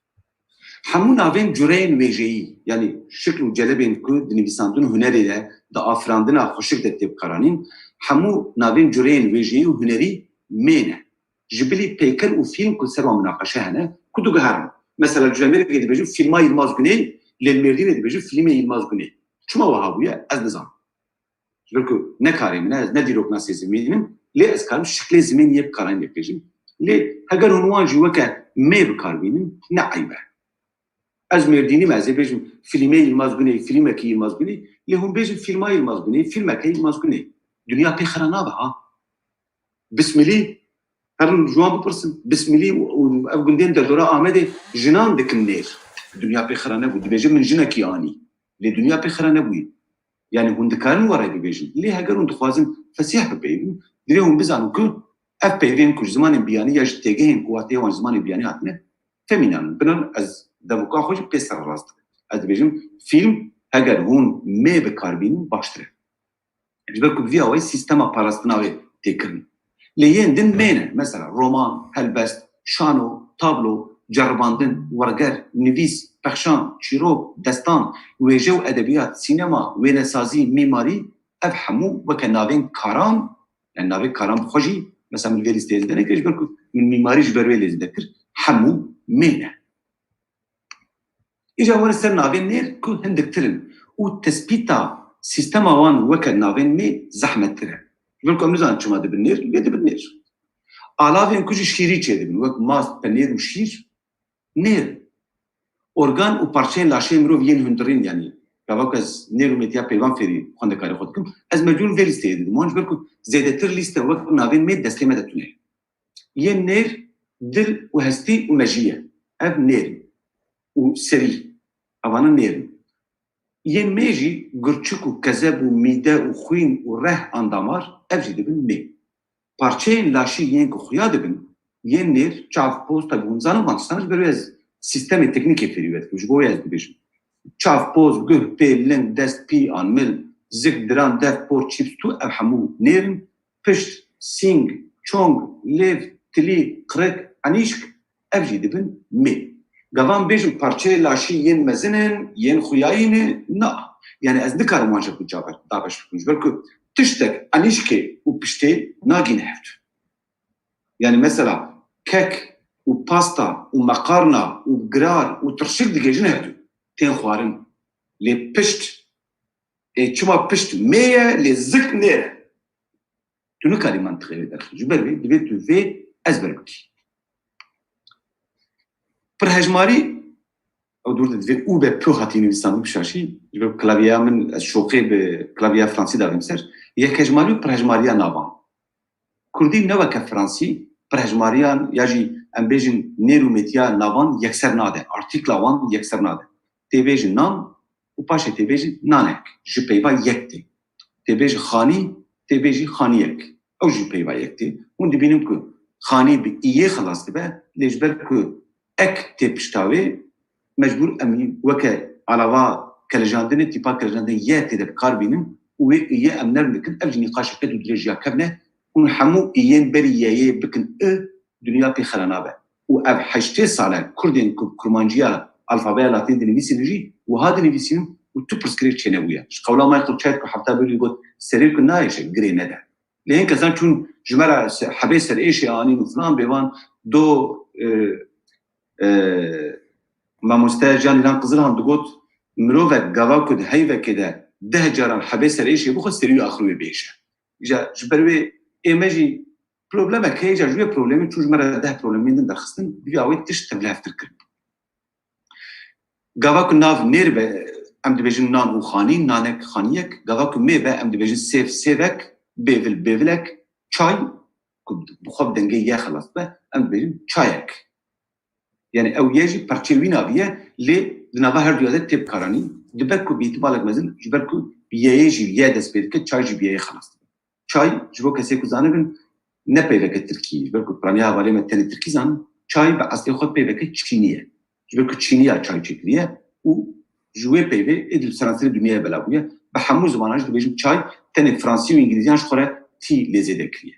Hemû navên cureyên wêjeyî, yanî şikl û celebên ku di nivîsandin û hunerê de, di afirandina xweşik de tê bikaranîn, hemû navên cureyên wêjeyî û hunerî mê ne. Ji bilî peyker û fîlm ku li ser wan minaqeşe hene, ku diguherin. Mesela li Cemêrgê dibêjin fîlma Yilmaz Güney, lê li Mêrdînê dibêjin fîlmê Yilmaz Güney. Çima wiha bûye, ez nizanim. Ji ber ku ne karê min e, ez ne dîroknasê zimên im, lê ez karim şiklê zimên yê bi karanîn bêjim. Lê heger hûn wan jî weke mê bi kar bînin, ne eyb e. Ez Mêrdînî me, ez ê bêjim fîlmê Yilmaz Güney, fîlmekî Yilmaz Güney, lê hûn bêjin fîlma Yilmaz Güney, fîlmeke Yilmaz Güney. Dinya pê xira nabe ha. Bismilî, herin ji wan bipirsin. Bismilî û, û ev gundên derdora Amedê jinan dikin nêr. Dinya pê xira nebû. Dibêje min jinekî anî. Lê dinya pê xira nebûye. Yani hûn dikarin we re bibêjin. Lê heger hûn dixwazin fesîh bipeyivin, divê hûn bizanin ku ev peyvên ku ji zimanên biyanî ya ji têgehên ku wateyê wan ji zimanê biyanî hatine, femînan in. Binan ez devoka xwe jî pê sererast dikim. Ez dibêjim fîlm heger hûn mê bi kar bînin baştir e. Ji ber ku bi vî awayî sîstema parastina wê tê kirin. Lê yên din mê ne. Mesela roman, helbest, şano, tablo, ceribandin, werger, nivîs, pexşan, çîrok, destan, wêje û edebiyat, sînema, wênesazî, mîmarî, ev hemû weke navên karan, yani navê karan bi xwe jî, mesela min vê lîsteyê zêde nekir, ji ber ku min mîmarî ji ber wê lê zêde kir, hemû mê ne. Îcar werin ser navên nêr ku hindiktir in û tespîta sîstema wan weke navên mê zehmettir e. Ji ber ku em nizanin çima dibin nêr, lê dibin nêr. Alavên ku ji şîrî çêdibin, wek mast, penêr û şîr, nêr in. Organ û parçeyên laşê mirov yên hundirîn, yanî gava ku ez nêr û mêtiya peyvan fêrî xwendekarê xwe dikim, ez mecbûr vê lîsteyê didim wan, ji ber ku zêdetir lîste wek navên mê destê me de tune ye. Yên nêr dil û hestî û mejî ye. Ev nêr in. Û serî. Evana nêr in. Yên mê jî gurçik û kezeb û mîde û xwîn û reh an damar, ev jî dibin mê. Parçeyên laşî yên ku xuya dibin, yên nêr, çav, poz, tabi hûn zanin van tiştan ji ber wê ez sîstemê teknîkê fêrî we dikim, ji bo wê ez dibêjim. Çav, poz, guh, pê, ling, dest, pî, an mil, zik, diran, dev, por, çîps, tû, ev hemû nêr in. Pişt, sîng, çong, lêv, tilî, qirik, enîşk, ev jî dibin mê. Gavan bêjin parçeyê laşî yên mezin in, yên xuyayî ne, na. Yani ez nikarim wan ji hev dabeş bikim. Ji ber ku tiştek enîşkê û piştê nagîne hevdu. Yani mesela kek û pasta û meqarna û girar û tirşik digêjin hevdu. Tên xwarin. Lê pişt, ê, çima pişt mê ye, lê zik nêr e. Tu nikarî mantiqê vê derxî. Ji ber vê divê tu vê ezber bikî. Pirhejmarî, ew dûr de divê û be pû hatî nivîsandin bi şaşî. Ji ber klavyeya min, ez şoqê bi klavyeya fransî davêm ser. Yekhejmarî û pirhejmariya navan. Kurdî ne weke fransî, pirhejmariyan ya jî em bêjin nêr û mêtiya navan yekser nade. Artîkla wan yekser nade. Tê bêjin nan û paşê tê bêjin nanek. Ji peyva yek tê. Tê bêjin xanî, tê bêjî xaniyek. Ew jî peyva yek tê. Hûn dibînin ku xanî bi îyê xilas dibe, lê ji ber ku ek tê pişta wê, mecbûr em weke alava kelejandinê, tîpa kelejandinê ye tê de bi kar bînin û wê îyê em nerm dikin. Ev jî nîqaşeke dû dirêj ya kevn e. Hûn hemû îyên berî yeyê bikin i, dinya pê xera nabe. Û ev heştê sal e Kurdên ku bi kurmanciya alfabeya latînê dinivîsînin jî wiha dinivîsînin û tu pirsgirêk çênebûye. Ji qewla Michael Chait ku hefta berî got, serê ku nayêşe, girê nede. Lê hin kesan çûn ji me re se-, hebê serêşê anîn û filan bêvan do, e, e, mamoste Can Îlhan Qizilhan digot, mirovek gava ku di heyvekê de deh caran hebê serêşê bixwe, serî û axir wê bêşe. Îja ji ber wê ê me jî problemek heye, îja ji wê problemê çû ji me re deh problemên din derxistin, bi vî awê tişt tevlihevtir kirin. Gava ku nav nêr be, em dibêjin nan û xanî, nanek, xaniyek. Gava ku mê be, em dibêjin sêv, sêvek, bêvil, bêvilek, çay, ku bi xwe bi dengê ye xelas be, em dibêjin çayek. Yani ew ye jî perçê wî navî ye, lê di nava her duya de tê bikaranîn. Dibe ku bi îhtimalek mezin, ji ber ku bi yeyê jî ye dest pê dike, çay jî bi yeyê xelas dibe. Çay ji bo kesê ku zanibin, ne peyveke tirkî, ji ber ku piraniya hevalê me tenê tirkî zanin, çay bi eslê xwe peyveke çînî ye. Ji ber ku çîniya çay çêkiriye û ji wê peyvê êdî li seranserê dinyayê bela bûye. Bi hemû zimanan jî dibêjin çay, tenê fransî û îngilîziyan ji xwe re tî lê zêde kiriye.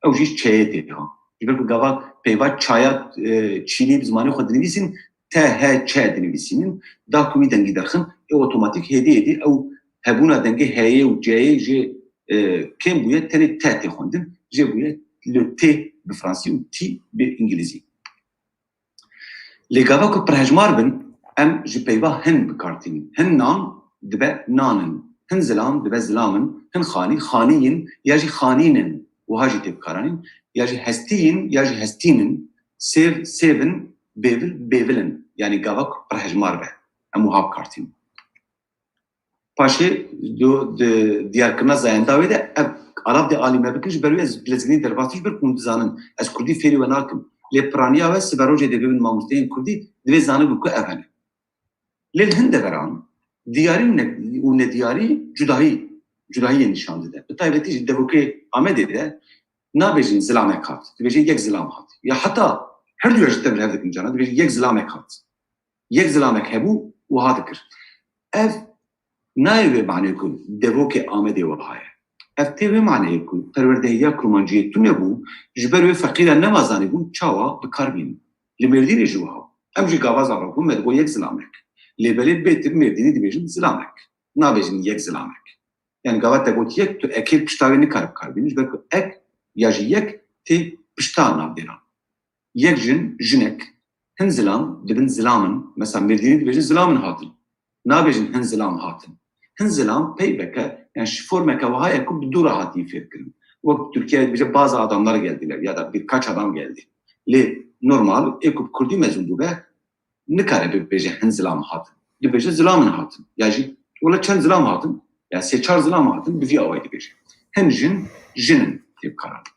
Ew jî çeyê tê ha. Ji ber ku gava peyva çaya, e, çînî bi zimanê xwe dinivîsîn, T H Ç dinivîsînin, da ku wî dengî derxin, ê otomatîk hêdî hêdî ew hebûna dengê heyê û ceyê jê, e, kêm bûye, tenê T tê xwendin, jê bûye le T bi fransî û T bi îngilîzî. Lê gava ku pirhejmar bin, em ji peyva hin bi kar tînin. Hin nan dibe nan in. Hin zilam dibe zilam in. Hin xanî, xanî yin ya jî xanîn in. Wiha jî tê bikaranîn. Ya jî hestî yin ya jî hestîn in. Sêv, sêv in, bêvil, bêvil in. Yanî gava ku pir hejmar be. Em wiha bi kar tînin. Paşê do, di diyarkirina zayenda wê de ev alav dê alî me bikin, ji ber wê ez bilezgînî derbas dikim, ji ber ku hûn dizanin ez kurdî fêrî we nakim. Lê piraniya we siberojê dê bibin mamosteyên kurdî, divê zanibin ku ev hene. Lê li hin deveran diyarî û ne-, û nediyarî cudahî, cudahiyê nîşan dide. Bi taybetî jî devokê Amedê de nabêjin zilamek hat, dibêjin yek zilam hat. Ya heta her duya jî tev li hev dikin cana, dibêjin yek zilamek hat. Yek zilamek hebû, wiha dikir. Ev nayê wê manê ku devokê Amedê wiha ye. Ev tê wê maneyê ku perwerdehiya kurmanciyê tune bû, ji ber wê feqîra nema zanîbûn çawa bi kar bînin. Li Mêrdînê jî wiha. Em jî gava zarokbûn me digot yek zilamek. Lê belê bêtir Mêrdînî dibêjin zilamek. Nabêjin yek zilamek. Yani gava te got yek, tu ekê pişta wê nikare bi kar bînî, ji ber ku ek ya jî yek tê pişta navdêran. Yek jin, jinek, hin zilam dibin zilamin. Mesela Mêrdînî dibêjin zilamin hatin. Nabêjin hin zilam hatin. Hin zilam peyveke, yani ji formeke wiha ye ku bi dû re hatî fêr kirin. Wek Tirkiye dibêje bazı adamlar geldiler ya da birkaç adam geldi. Lê normal, ê ku bi kurdî mezin bûbe, nikare bibêje hin zilam hatin. Dibêje zilamin hatin. Ya jî wele çend zilam hatin? Ya sê çar zilam hatin, bi vî awayî dibêje. Hin jin, jin in tê bikaranîn.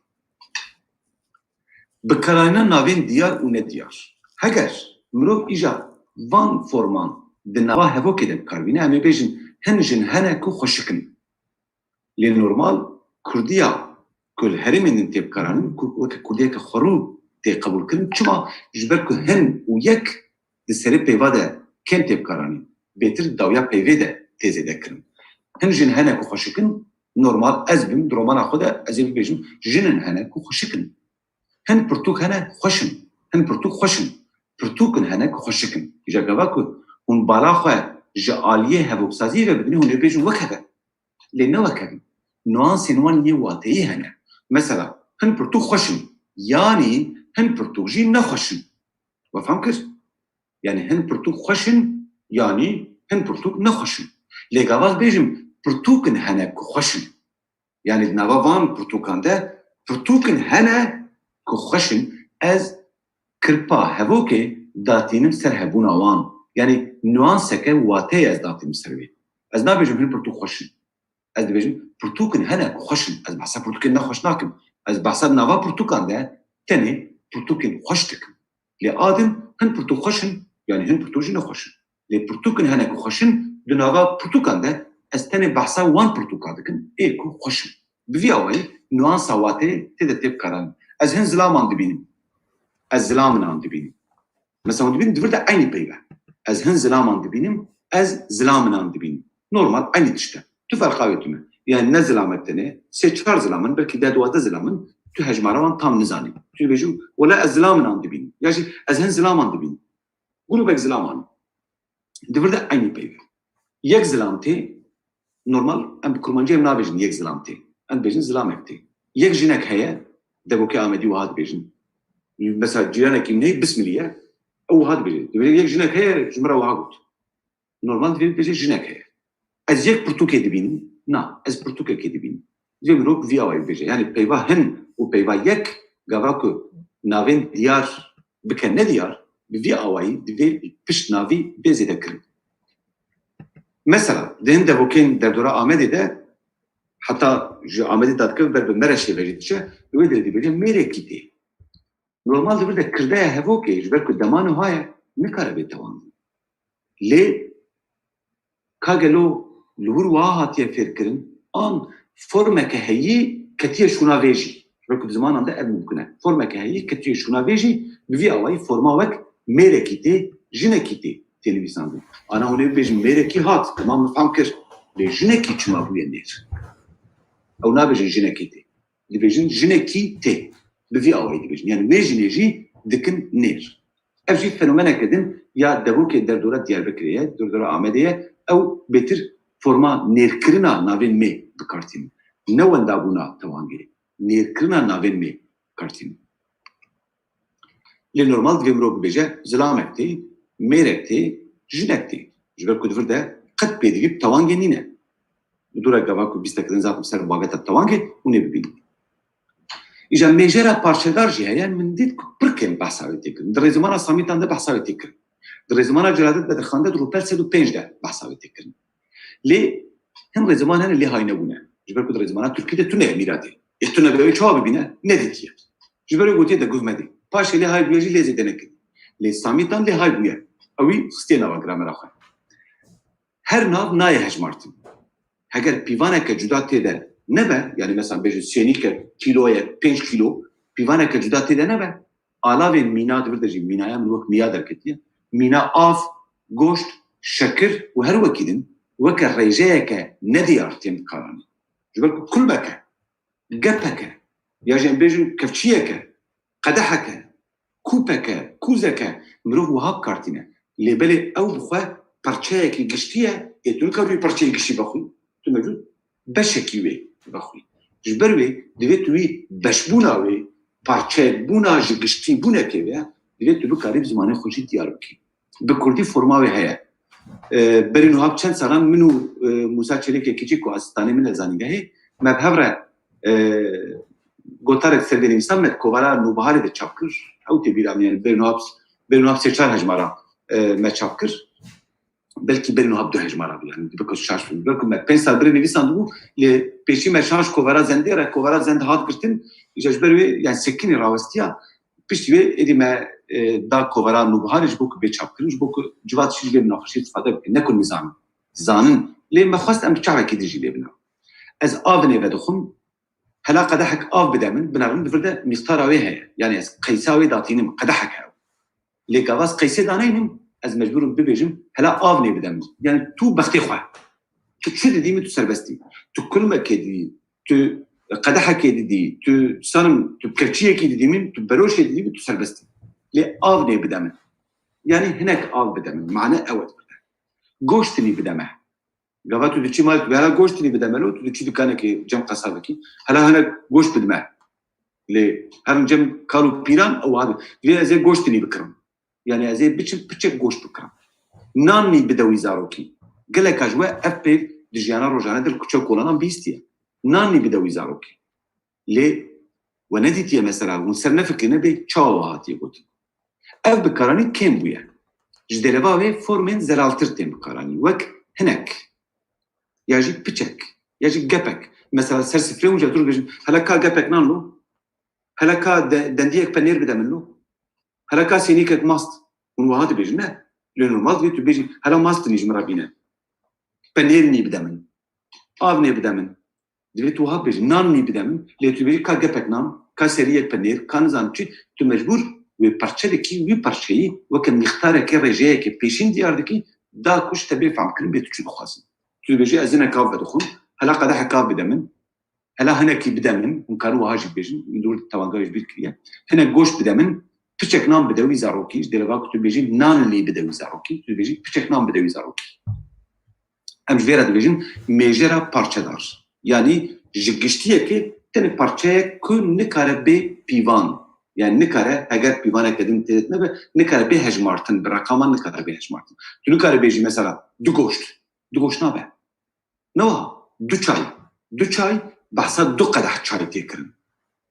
Bikarayîna navên diyar û nediyar. Heger mirov îja van forman di nava hevokê de bikar bîne, em ê bêjin hin jin hene ku xweşik in. Lê normal kurdiya ku li herêmên din tê bikaranîn, ku weke kurdiyeke xwerû tê qebûlkirin. Çima? Ji ber ku hin û yek di serê peyva de kêm tê bikaranîn. Bêtir dawiya peyvê de tê zêde kirin. Hin jin hene ku xweşik in, normal ez bim, di romana xwe de ez ê bibêjim, jin in hene ku xweşik in. Hin pirtûk hene xweş in. Hin pirtûk xweş in. Pirtûk in hene ku xweşik in. Îja gava ku hûn bala xwe ji aliyê hevoksaziyê ve bibînin, hûn ê bêjin wek hev e. Lê ne wek hev in. Nuansên wan yê wateyî hene. Mesela, hin pirtûk xweş in. Yanî hin pirtûk jî nexweş in. We fam kir? Yani hin pirtûk xweş in, yanî hin pirtûk nexweş in. Lê gava ez bêjim, pirtûk in hene ku xweş in. Yani di nava van pirtûkan de pirtûk in hene ku xweş in. Ez kirpa hevokê datînim ser hebûna wan. Yani nuanseke wateyê ez datînim ser wê. Ez nabêjim hin pirtûk xweş in. Ez dibêjim pirtûk in hene ku xweş in. Ez behsa pirtûkên nexweş nakim. Ez behsa di nava pirtûkan de tenê pirtûkên xweş dikim. Lê a din hin pirtûk xweş in, yani hin pirtûk jî nexweş in. Lê pirtûk in hene ku xweş in, di nava pirtûkan de ez tenê behsa wan pirtûka dikim, ê ku xweş in. Bi vî awayî nuansa wateyê tê de tê bikaranîn. Ez hin zilaman dibînim. Ez zilaminan dibînim. Mesela hûn dibînin di vir de eynî peyv e. Ez hin zilaman dibînim, ez zilaminan dibînim. Normal eynî tişt e. Tu ferqa wê tune. Yani ne zilamek tenê, sê çar zilam in, belkî deh duwazdeh zilam in, tu hejmara wan tam nizanî. Tu dibêjî, wela ez zilaminan dibînim. Ya jî ez hin zilaman dibînim. Grûbek zilaman. Di vir de eynî peyv e. Yek zilam tê, normal, em bi kurmancî em nabêjin yek zilam tê. Em dibêjin zilamek tê. Yek jinek heye, devokê Amedî wiha dibêjin. Mesela cîranekî min heye, Bismilî ye, ew wiha dibêje. Dibêje yek jinek heye, ji min re wiha got. Normal divê bibêje jinek heye. Ez yek pirtûkê dibînim? Na, ez pirtûkekê dibînim. Divê mirov bi vî awayî bibêje. Yani peyva hin û peyva yek, gava ku navên diyar bike nediyar, bi vî awayî divê pişt navî bê zêdekirin. Mesela, di hin devokên derdora Amedê de, heta ji Amedê dadikeve ber bi Mereşê ve jî diçe, wê derê dibêje mêrekî tê. Normal di vir de kirdeya hevokê, ji ber ku dema niha ye, nikare bê tewandin. Lê ka gelo li wir wiha hatiye fêrkirin, an formeke heyî ketiye şûna vê jî? Ji ber ku di zimanan de ev mimkun e. Formeke heyî ketiye şûna vê jî, bi vî awayî forma wek mêrekî tê, jinekî tê, tê nivîsandin. Ana hûn ê bibêjin mêrekî hat, temam, min fam kir. Lê jinekî çima bûye nêr? Ew nabêjin jinekî tê. Dibêjin jinekî tê. Bi vî awayî dibêjin. Yani wê jinê jî dikin nêr. Ev jî fenomeneke din ya devokê derdora Diyarbekirê ye, derdora Amedê ye. Ew bêtir forma nêrkirina navên mê bi kar tînin. Ne wendabûna tewangê, nêrkirina navên mê bi kar tînin. Lê normal divê mirov bibêje, zilamek tê, mêrek tê, jinek tê. Ji ber ku di vir de qet pêdivî bi tewangê nîne. Bi dû re gava ku bîstek din zaten ser babeta tewangê hûn ê bibînin. Îja mêjera parçedar jî heye, min dît ku pir kêm behsa wê tê kirin. Di rêzimana Samîtan de behsa wê tê kirin. Di rêzimana Celadet Bedirxan de di rûpel sed û pênc de behsa wê tê kirin. Lê hin rêziman hene lê hay nebûne. Ji ber ku di rêzimana Tirkî de tune ye mîratê. Ê tune be wê çawa bibîne? Nedîtiye. Ji ber wê gotiye de guh medê. Paşê lê hay bûye jî lê zêde nekirî. Lê Samîtan lê hay bûye. Ew wî xistiye nava gramera xwe. Her nav nayê hejmartin. Heger pîvaneke cuda tê de nebe, yani mesela bêjin sênîke kîlo ye, pênc kîlo, pîvaneke cuda tê de nebe, alavên mîna di vir de jî, mînaya min wek mîya derketiye. Mîna av, goşt, şekir û her wekî din weke rêjeyeke nediyar tên bikaranîn. Ji ber ku kulbeke, gepeke, ya jî em bêjin kevçiyeke, qedeheke, kûpeke, kûzeke, mirov wiha bikartîne. Lê belê ew bi xwe parçeyekî giştî ye, ê tu nikarî wî parçeyê giştî vexwî. Tu mecbûr beşekî wê vexwî. Ji ber wê divê tu wî beşbûna wê, parçeyekbûna ji giştîbûnekê wê, divê tu bikarî bi zimanê xwe jî diyar bikî. Bi kurdî forma wê heye. E, berî niha bi çend salan min û, e, Mûsa Çêlekê Kiçîk ku asistanê min e zanîngehê, me bi hev re, e, gotarek ser vê nivîsan me di kovara Nûbiharê de çap kir. Ew tê bîra min, yani berî niha bi, berî niha bi sê çar hejmara, e, me çap kir. Belkî berî niha bi du hejmara bû, yani dibe ku şaş bû. Belkî me pênc sal berê nivîsandibû, lê pêşî me şaş kovara Zendê re, kovara Zend hat girtin, îja ji ber wê, yani sekinî rawestiya, piştî wê êdî me, e, da kovara Nûbiharê ji bo ku bê çapkirin, ji bo ku civat jî ji vê nexweşiyê istifade bike. Ne ku nizanin. Zanin. Lê me xwest em bi çavekî din jî lê bina. Ez av nêve dixwim, hela qedehek av bide min, binêrin di vir de mîqdara wê heye. Yani ez qeysa wê datînim, qedehek heye. Lê gava ez qeysê daneynim, ez mecbûr im bibêjim, hela av nê bide min. Yani tu bextê xwe. Tu çi didî min, tu serbest î. Tu kulmekê didî, tu qedehekê didî, tu sanim, tu kevçiyekî didî min, tu beroşê didî min, tu serbest î. Lê av nê bide min. Yani hinek av bide min. Mane ew e di vir de. Goştinî bide me. Gava tu diçî mal, tu hela goştinî bide me lo, tu diçî dikanekê cem qesabekî. Hela hinek goşt bide me. Lê herin cem kal û pîran ew abi. Divê ez ê goştinî bikirim. Yani ez ê biçim piçek goşt bikirim. Nan nî bide wî zarokî. Geleka ji we ev pêv di jiyana rojane de li kuçe kolanan bihîstiye. Nan nî bide wî zarokî. Lê we nedîtiye mesela, hûn ser nefikirine bê çawa we hatiye gotin. Ev bikaranî kêm bûye. Ji dereva wê formên zelaltir tên bikaranî. Wek hinek. Ya jî piçek. Ya jî gepek. Mesela ser sifrê hûn ji dûr dibêjin, hela ka gepek nan lo? Hela ka de-, dendiyek penêr bide min lo? Hela ka sênîkek mast? Hûn wiha dibêjin, ne? Lê normal divê tu bêjî, hela mast nî ji min re bîne. Penêr nî bide min. Av nê bide min. Divê tu wiha bibêjî, nan nî bide min, lê tu dibêjî ka gepek nan, ka seriyek penêr, ka nizanim çi, tu mecbûr wê parçe dikî, wî parçeyî weke mîqdarekê, rêjeyeke pêşîn diyar dikî, da ku ji te bê fehmkirin bê tu çi dixwazî. Tu dibêjî, ez hinek av vedixwim, hela qedehek av bide min, hela hinekî bide min, hûn karin wiha jî bibêjin, min dûr tewanga ji bîr kiriye. Hinek goşt bide min, piçek nan bide wî zarokî, ji dereva ku tu dibêjî nan lê bide wî zarokî, tu dibêjî piçek nan bide wî zarokî. Em ji vê re dibêjin mêjera parçedar. Yanî ji giştiyekê tenê parçeyek ku nikare bê pîvan. Yani nikare, heger pîvaneke din tê de nebe, nikare bê hejmartin, bi reqaman nikare bê hejmartin. Tu nikare bêjî mesela du goşt. Du goşt nabe. Ne wiha? Du çay. Du çay, behsa du qedeh çay tê kirin.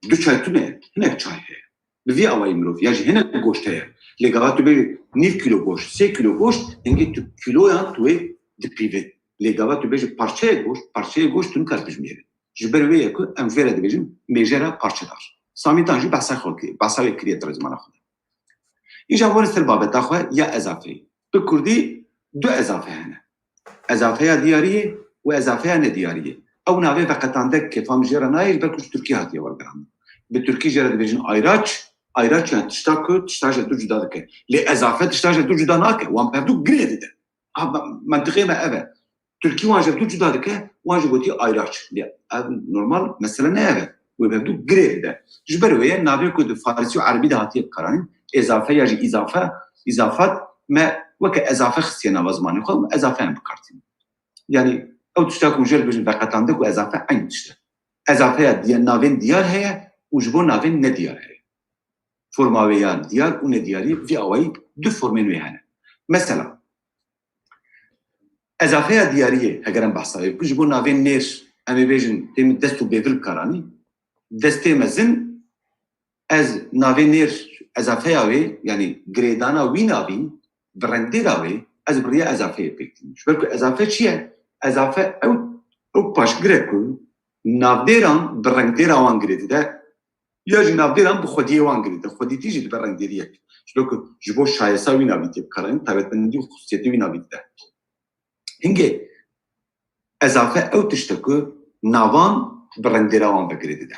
Du çay tune ye, hinek çay heye. Bi vî awayî mirov, ya jî hinek goşt heye. Lê gava tu bêjî nîv kîlo goşt, sê kîlo goşt, hingê tu kîloyan tu wê dipîvî. Lê gava tu bêjî parçeyek goşt, parçeyek goşt tu nikar bijmêrî. Ji ber wê ye ku em vê re dibêjin mêjera parçedar. Samîtan jî behsa xwe kiriye, behsa wê kiriye di rêzmana xwe de. Îja werin ser babeta xwe ya ezafeyê. Bi kurdî du ezafe hene. Ezafeya diyariyê û ezafeya nediyariyê. Ew navê veqetandek kêfa min jê re nayê, ji ber ku ji tirkî hatiye wergerandin. Bi tirkî jê re dibêjin ayraç, ayraç yani tişta ku tişta ji du cuda dike. Lê ezafe tişta ji du cuda nake, wan bi hevdu girê dide. Ah, me-, mentiqê me ev e. Tirkî wan ji hevdu cuda dike, wan jî gotî ayraç. Lê ev normal mesele ne ev e. Wê bi hevdu girê bide. Ji ber wê ye navê ku di farisî û erebî de hatiye bikaranîn, ezafe ya jî îzafe, îzafat, me weke ezafe xistiye nava zimanê xwe û ezafe em bikartînin. Yani ew tişta ku hûn jê re dibêjin veqetandek û ezafe eyn tişt e. Ezafeya diye-, navên diyar heye û ji bo navên nediyar heye. Forma wê ya diyar û nediyarî vî awayî du formên wê hene. Mesela, ezafeya diyariyê, heger em behsa wê, ku ji bo navên nêr, em ê bêjin, tê min dest û bêvil bikaranî, destê mezin Ez navê nêr ezafeya wê, yanî girêdana wî navî, bi rengdêra wê, ez bi riya ezafeyê pêk tînim. Ji ber ku ezafe çi ye? Ezafe ew, ew paşgir e ku navdêran bi rengdêra wan girê dide, ya jî navdêran bi xwediyê wan girê dide. Xwedîtî jî dibe rengdêriyek. Ji ber ku ji bo şayesa wî navî tê bikaranîn, taybetmendî û xusûsiyetê wî navî dide. Hingê ezafe ew tişt e ku navan bi rengdêra wan ve girê dide.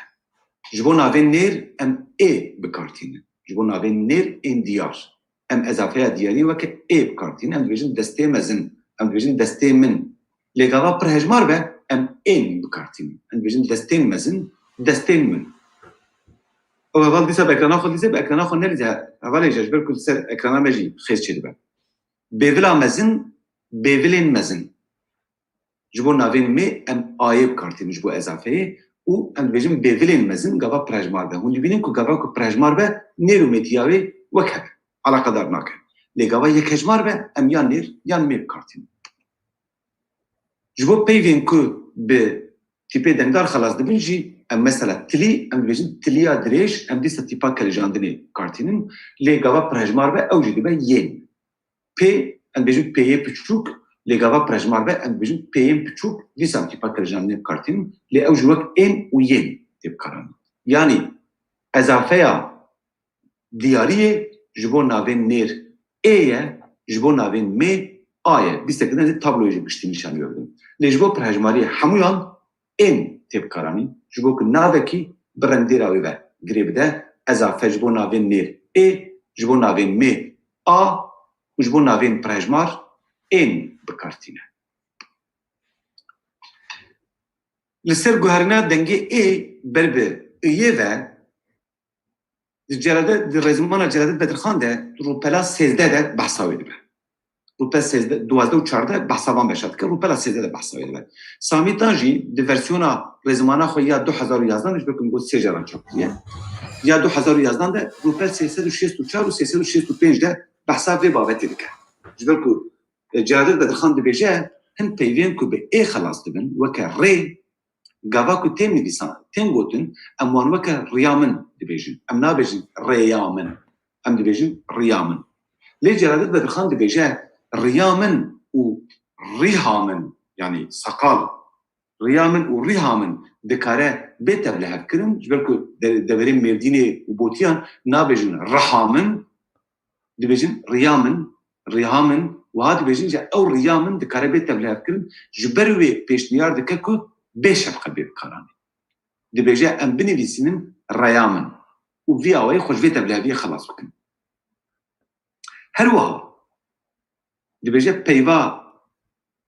Ji bo navên nêr em ê bi kar tînin. Ji bo navên nêr ên diyar. Em ezafeya diyarî weke ê bi kar tînin. Em dibêjin destê mezin. Em dibêjin destê min. Lê gava pir hejmar be, em ên bi kar tînin. Em dibêjin destên mezin, destên min. Ew heval dîsa bi ekrana xwe dîse, bi ekrana xwe nelîze, hevalê ji ber ku li ser ekrana me jî xêz çêdibe. Bêvila mezin, bêvilên mezin. Ji bo navên mê em ayê bi kar tînin ji bo ezafeyê û em dibêjin bêvilên mezin gava pirhejmar be. Hûn dibînin ku gava ku pirhejmar be, nêr û mêtiya wê wek hev e, eleqedar nake. Lê gava yekhejmar be, em yan nêr yan mê bi kar tînin. Ji bo peyvên ku bi tîpê dengdar xelas dibin jî, em mesela tilî, em dibêjin tiliya dirêj, em dîsa tîpa kelijandinê bi kar tînin. Lê gava pirhejmar be, ew jî dibe yên. Pê, em dibêjin pêyê piçûk, lê gava pirhejmar be, em dibêjin pêyên piçûk, dîsa em tîpa kelijandinê bi kar tînin. Lê ew jî wek ên û yên tê bikaranîn. Yanî ezafeya diyariyê ji bo navên nêr ê ye, ji bo navên mê a ye. Bîstekî din ez ê tabloyê jî giştî nîşanî we bidim. Lê ji bo pirhejmariyê hemûyan ên tê bikaranîn, ji bo ku navekî bi rengdêra wê ve girê bide, ezafe ji bo navên nêr ê, ji bo navên mê a û ji bo navên pirhejmar ên bi kar tîne. Li ser guherîna dengê ê ber bi iyê ve, di Celadet, di rêzimana Celadet Bedirxan de rûpela sêzdeh de behsa wê dibe. Rûpel sêzdeh, duwazdeh û çardeh behsa van beşa dike, rûpela sêzdeh de behsa wê dibe. Samî Tan jî di versiyona rêzimana xwe ya du hezar û yazdan de, ji ber ku min got sê caran çap kiriye, ya du hezar û yazdan de rûpel sê sed û şêst û çar û sê sed û şêst û pênc de behsa vê babetê dike. Ji ber ku, e, Celadet Bedirxan dibêje, hin peyvên ku bi ê xelas dibin, weke rê, gava ku tên nivîsan, tên gotin, em wan weke riya min dibêjin. Em nabêjin rêya min. Em dibêjin riya min. Lê Celadet Bedirxan dibêje riya min û riha min, yanî sakal, riya min û riha min dikare bê tevlihevkirin, ji ber ku de-, deverên Mêrdînê û Botiyan nabêjin riha min, dibêjin riya min, riha min, wiha dibêjin jî ew riya min dikare bê tevlihevkirin, ji ber wê pêşniyar dike ku bê şefqe bê bikaranîn. Dibêje em binivîsînin reya min û vî awayî xwe ji vê tevliheviyê xelas bikin. Her wiha dibêje peyva,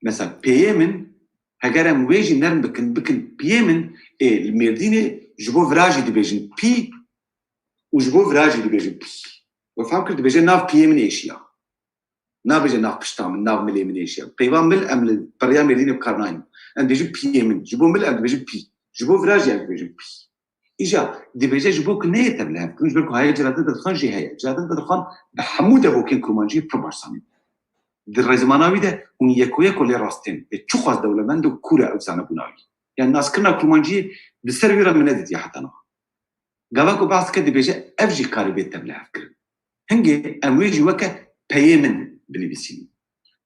mesela pêyê min, heger em wê jî nerm bikin, bikin piyê min, ê li Mêrdînê ji bo vira jî dibêjin pî û ji bo vira jî dibêjin pî. We fehm kir, dibêje nav piyê min êşiya. Nabêje nav pişta min, nav milê min êşiya. Peyva mil em li beriya Mêrdînê bi kar naynin. Em dibêjin piyê min. Ji bo mil em dibêjin pî. Ji bo vira jî em dibêjin pî. Îja dibêje ji bo ku neyê tevlihevkirin, ji ber ku hayê Celadet Bedirxan jî heye. Celadet Bedirxan bi hemû devokên kurmanciyê pir baş zanî. Di rêzimana wî de hûn yeko yeko lê rast tên. Ê çiqas dewlemend û kûr e ew zanebûna wî. Yani naskirina kurmanciyê di ser wî re min nedîtiye heta niha. Gava ku behs dike dibêje ev jî karê bê tevlihevkirin. Hingê em wê jî weke peyê min binivîsînin.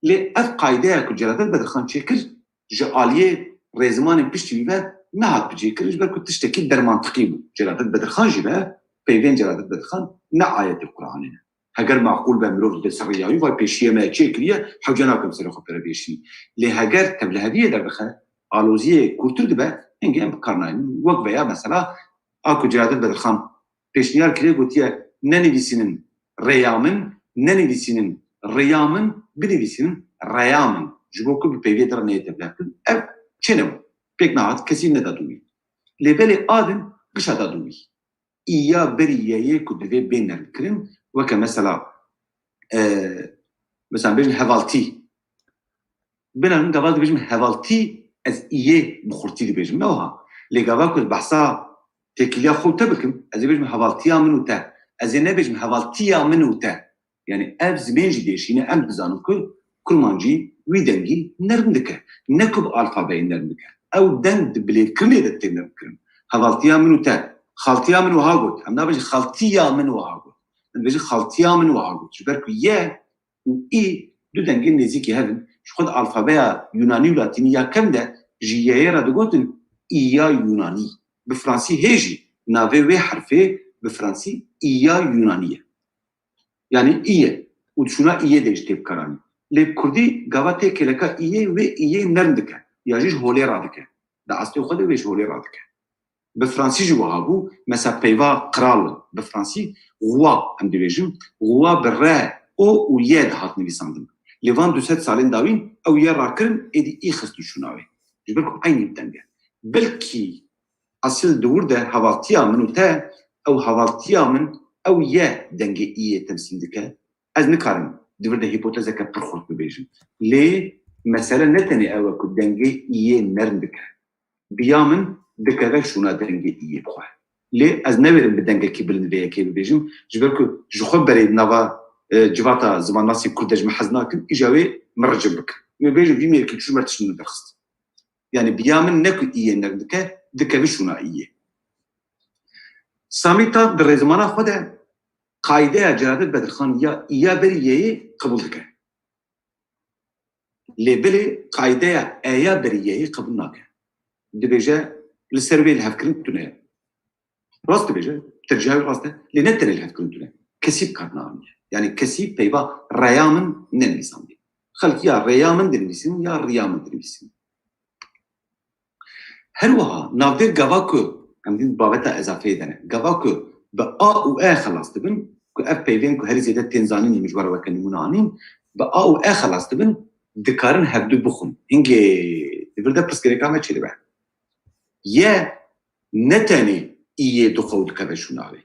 Lê ev qaydeya ku Celadet Bedirxan çêkir, ji aliyê rêzimanên piştî wî ve nehat bicêkirin, ji ber ku tiştekî dermantiqî bû. Celadet Bedirxan jî be peyvên Celadet Bedirxan ne ayetê Quranê ne. Heger maqûl be mirov dibe ser rêya wî, vay pêşiyê me çêkiriye, hewce nakim serê xwe pere bêşî. Lê heger tevliheviyê derdixe, aloziyê kûrtir dibe, hingê em bi kar naynin. Wek veya mesela, a ku Celadet Bedirxan pêşniyar kiriye, gotiye, nenivîsînin rêya min, nenivîsînin riya min, binivîsînin reya min. Ji bo ku bi peyvê de re neyê tevlihevkirin. Ev çênebû. Pêk nehat, kesî neda dû wî. Lê belê a din gişa da dû wî. Îya berî yeyê ku divê bê nermkirin, weke mesela, e, mesela bêjin hevaltî. Bina min gava dibêjim hevaltî, ez iyê bi xurtî dibêjim. Ne wiha. Lê gava ku behsa têkiliya xwe û te bikim, ez ê bêjim hevaltiya min û te. Ez ê nebêjim hevaltiya min û te. Yani ev zimên jî dêşîne, em dizanin ku kurmancî wî dengî nerm dike. Ne ku bi alfabeyê nerm dike. Ew deng di bilêvkirinê de tê nermkirin. Hevaltiya min û te. Xaltiya min wiha got. Em nabêjin xaltiya min wiha got. Em dibêjin xaltiya min wiha got. Ji ber ku ye û î du dengên nêzîkî hev in. Ji xwe di alfabeya Yunanî û Latînî ya kevn de ji yeyê re digotin îya Yunanî. Bi fransî hê jî navê wê herfê bi fransî îya Yunanî ye. Yanî î ye. Û di şûna î yê de jî tê bikaranîn. Lê bi kurdî gava tê kêleka î yê, wê î yê nerm dike. Ya jî ji holê radike. Di astê xwe de wê ji holê radike. Bi fransî jî wiha bû. Mesela peyva qral bi fransî roi em dibêjin. Roi bi re, o û ye dihat nivîsandin. Lê van du sed salên dawîn ew ye rakirin, êdî î xistin şûna wê. Ji ber ku eynî bi deng e. Belkî esil di wir de hevaltiya min û te, ew hevaltiya min, ew ye dengê î yê temsîl dike. Ez nikarim di vir de hîpotezeke pir xurt bibêjim. Lê mesele ne tenê ew e ku dengê î yê nerm dike. Bi ya min dikeve şûna dengê î yê bi xwe. Lê ez newêrim bi dengekî bilind vê yekê bibêjim, ji ber ku ji xwe berê nava, e, civata zimannasî kurd de ji min hez nakin, îja wê min ricim bikin. Wê bêjin vî mêrkî çû me tişt min derxist. Yanî bi ya min ne ku î yê nerm dike, dikeve şûna î yê. Samîta di rêzimana xwe de qaideya Celadet Bedirxan ya î ya berî yeyê qebûl dike. Lê belê qaideya e ya berî yeyê qebûl nake. Dibêje li ser wê lihevkirin tune ye. Rast dibêje, tercîha wî rast e, lê ne tenê lihevkirin tune. Kesî bi kar neaniye. Yanî kesî peyva reya min nenivîsandiye. Xelk ya reya min dinivîsin ya riya min dinivîsin. Her wiha navdêr gava ku, em dîn babeta ezafeyê de ne, gava ku bi a û e xelas dibin, ku ev peyvên ku herî zêde tên zanînê min ji we re weke nimûne anîn, bi a û e xelas dibin, dikarin hevdu bixwin. Hingê di vir de pirsgirêka me çêdibe. Ye ne tenê î yê dixwe û dikeve şûna wê.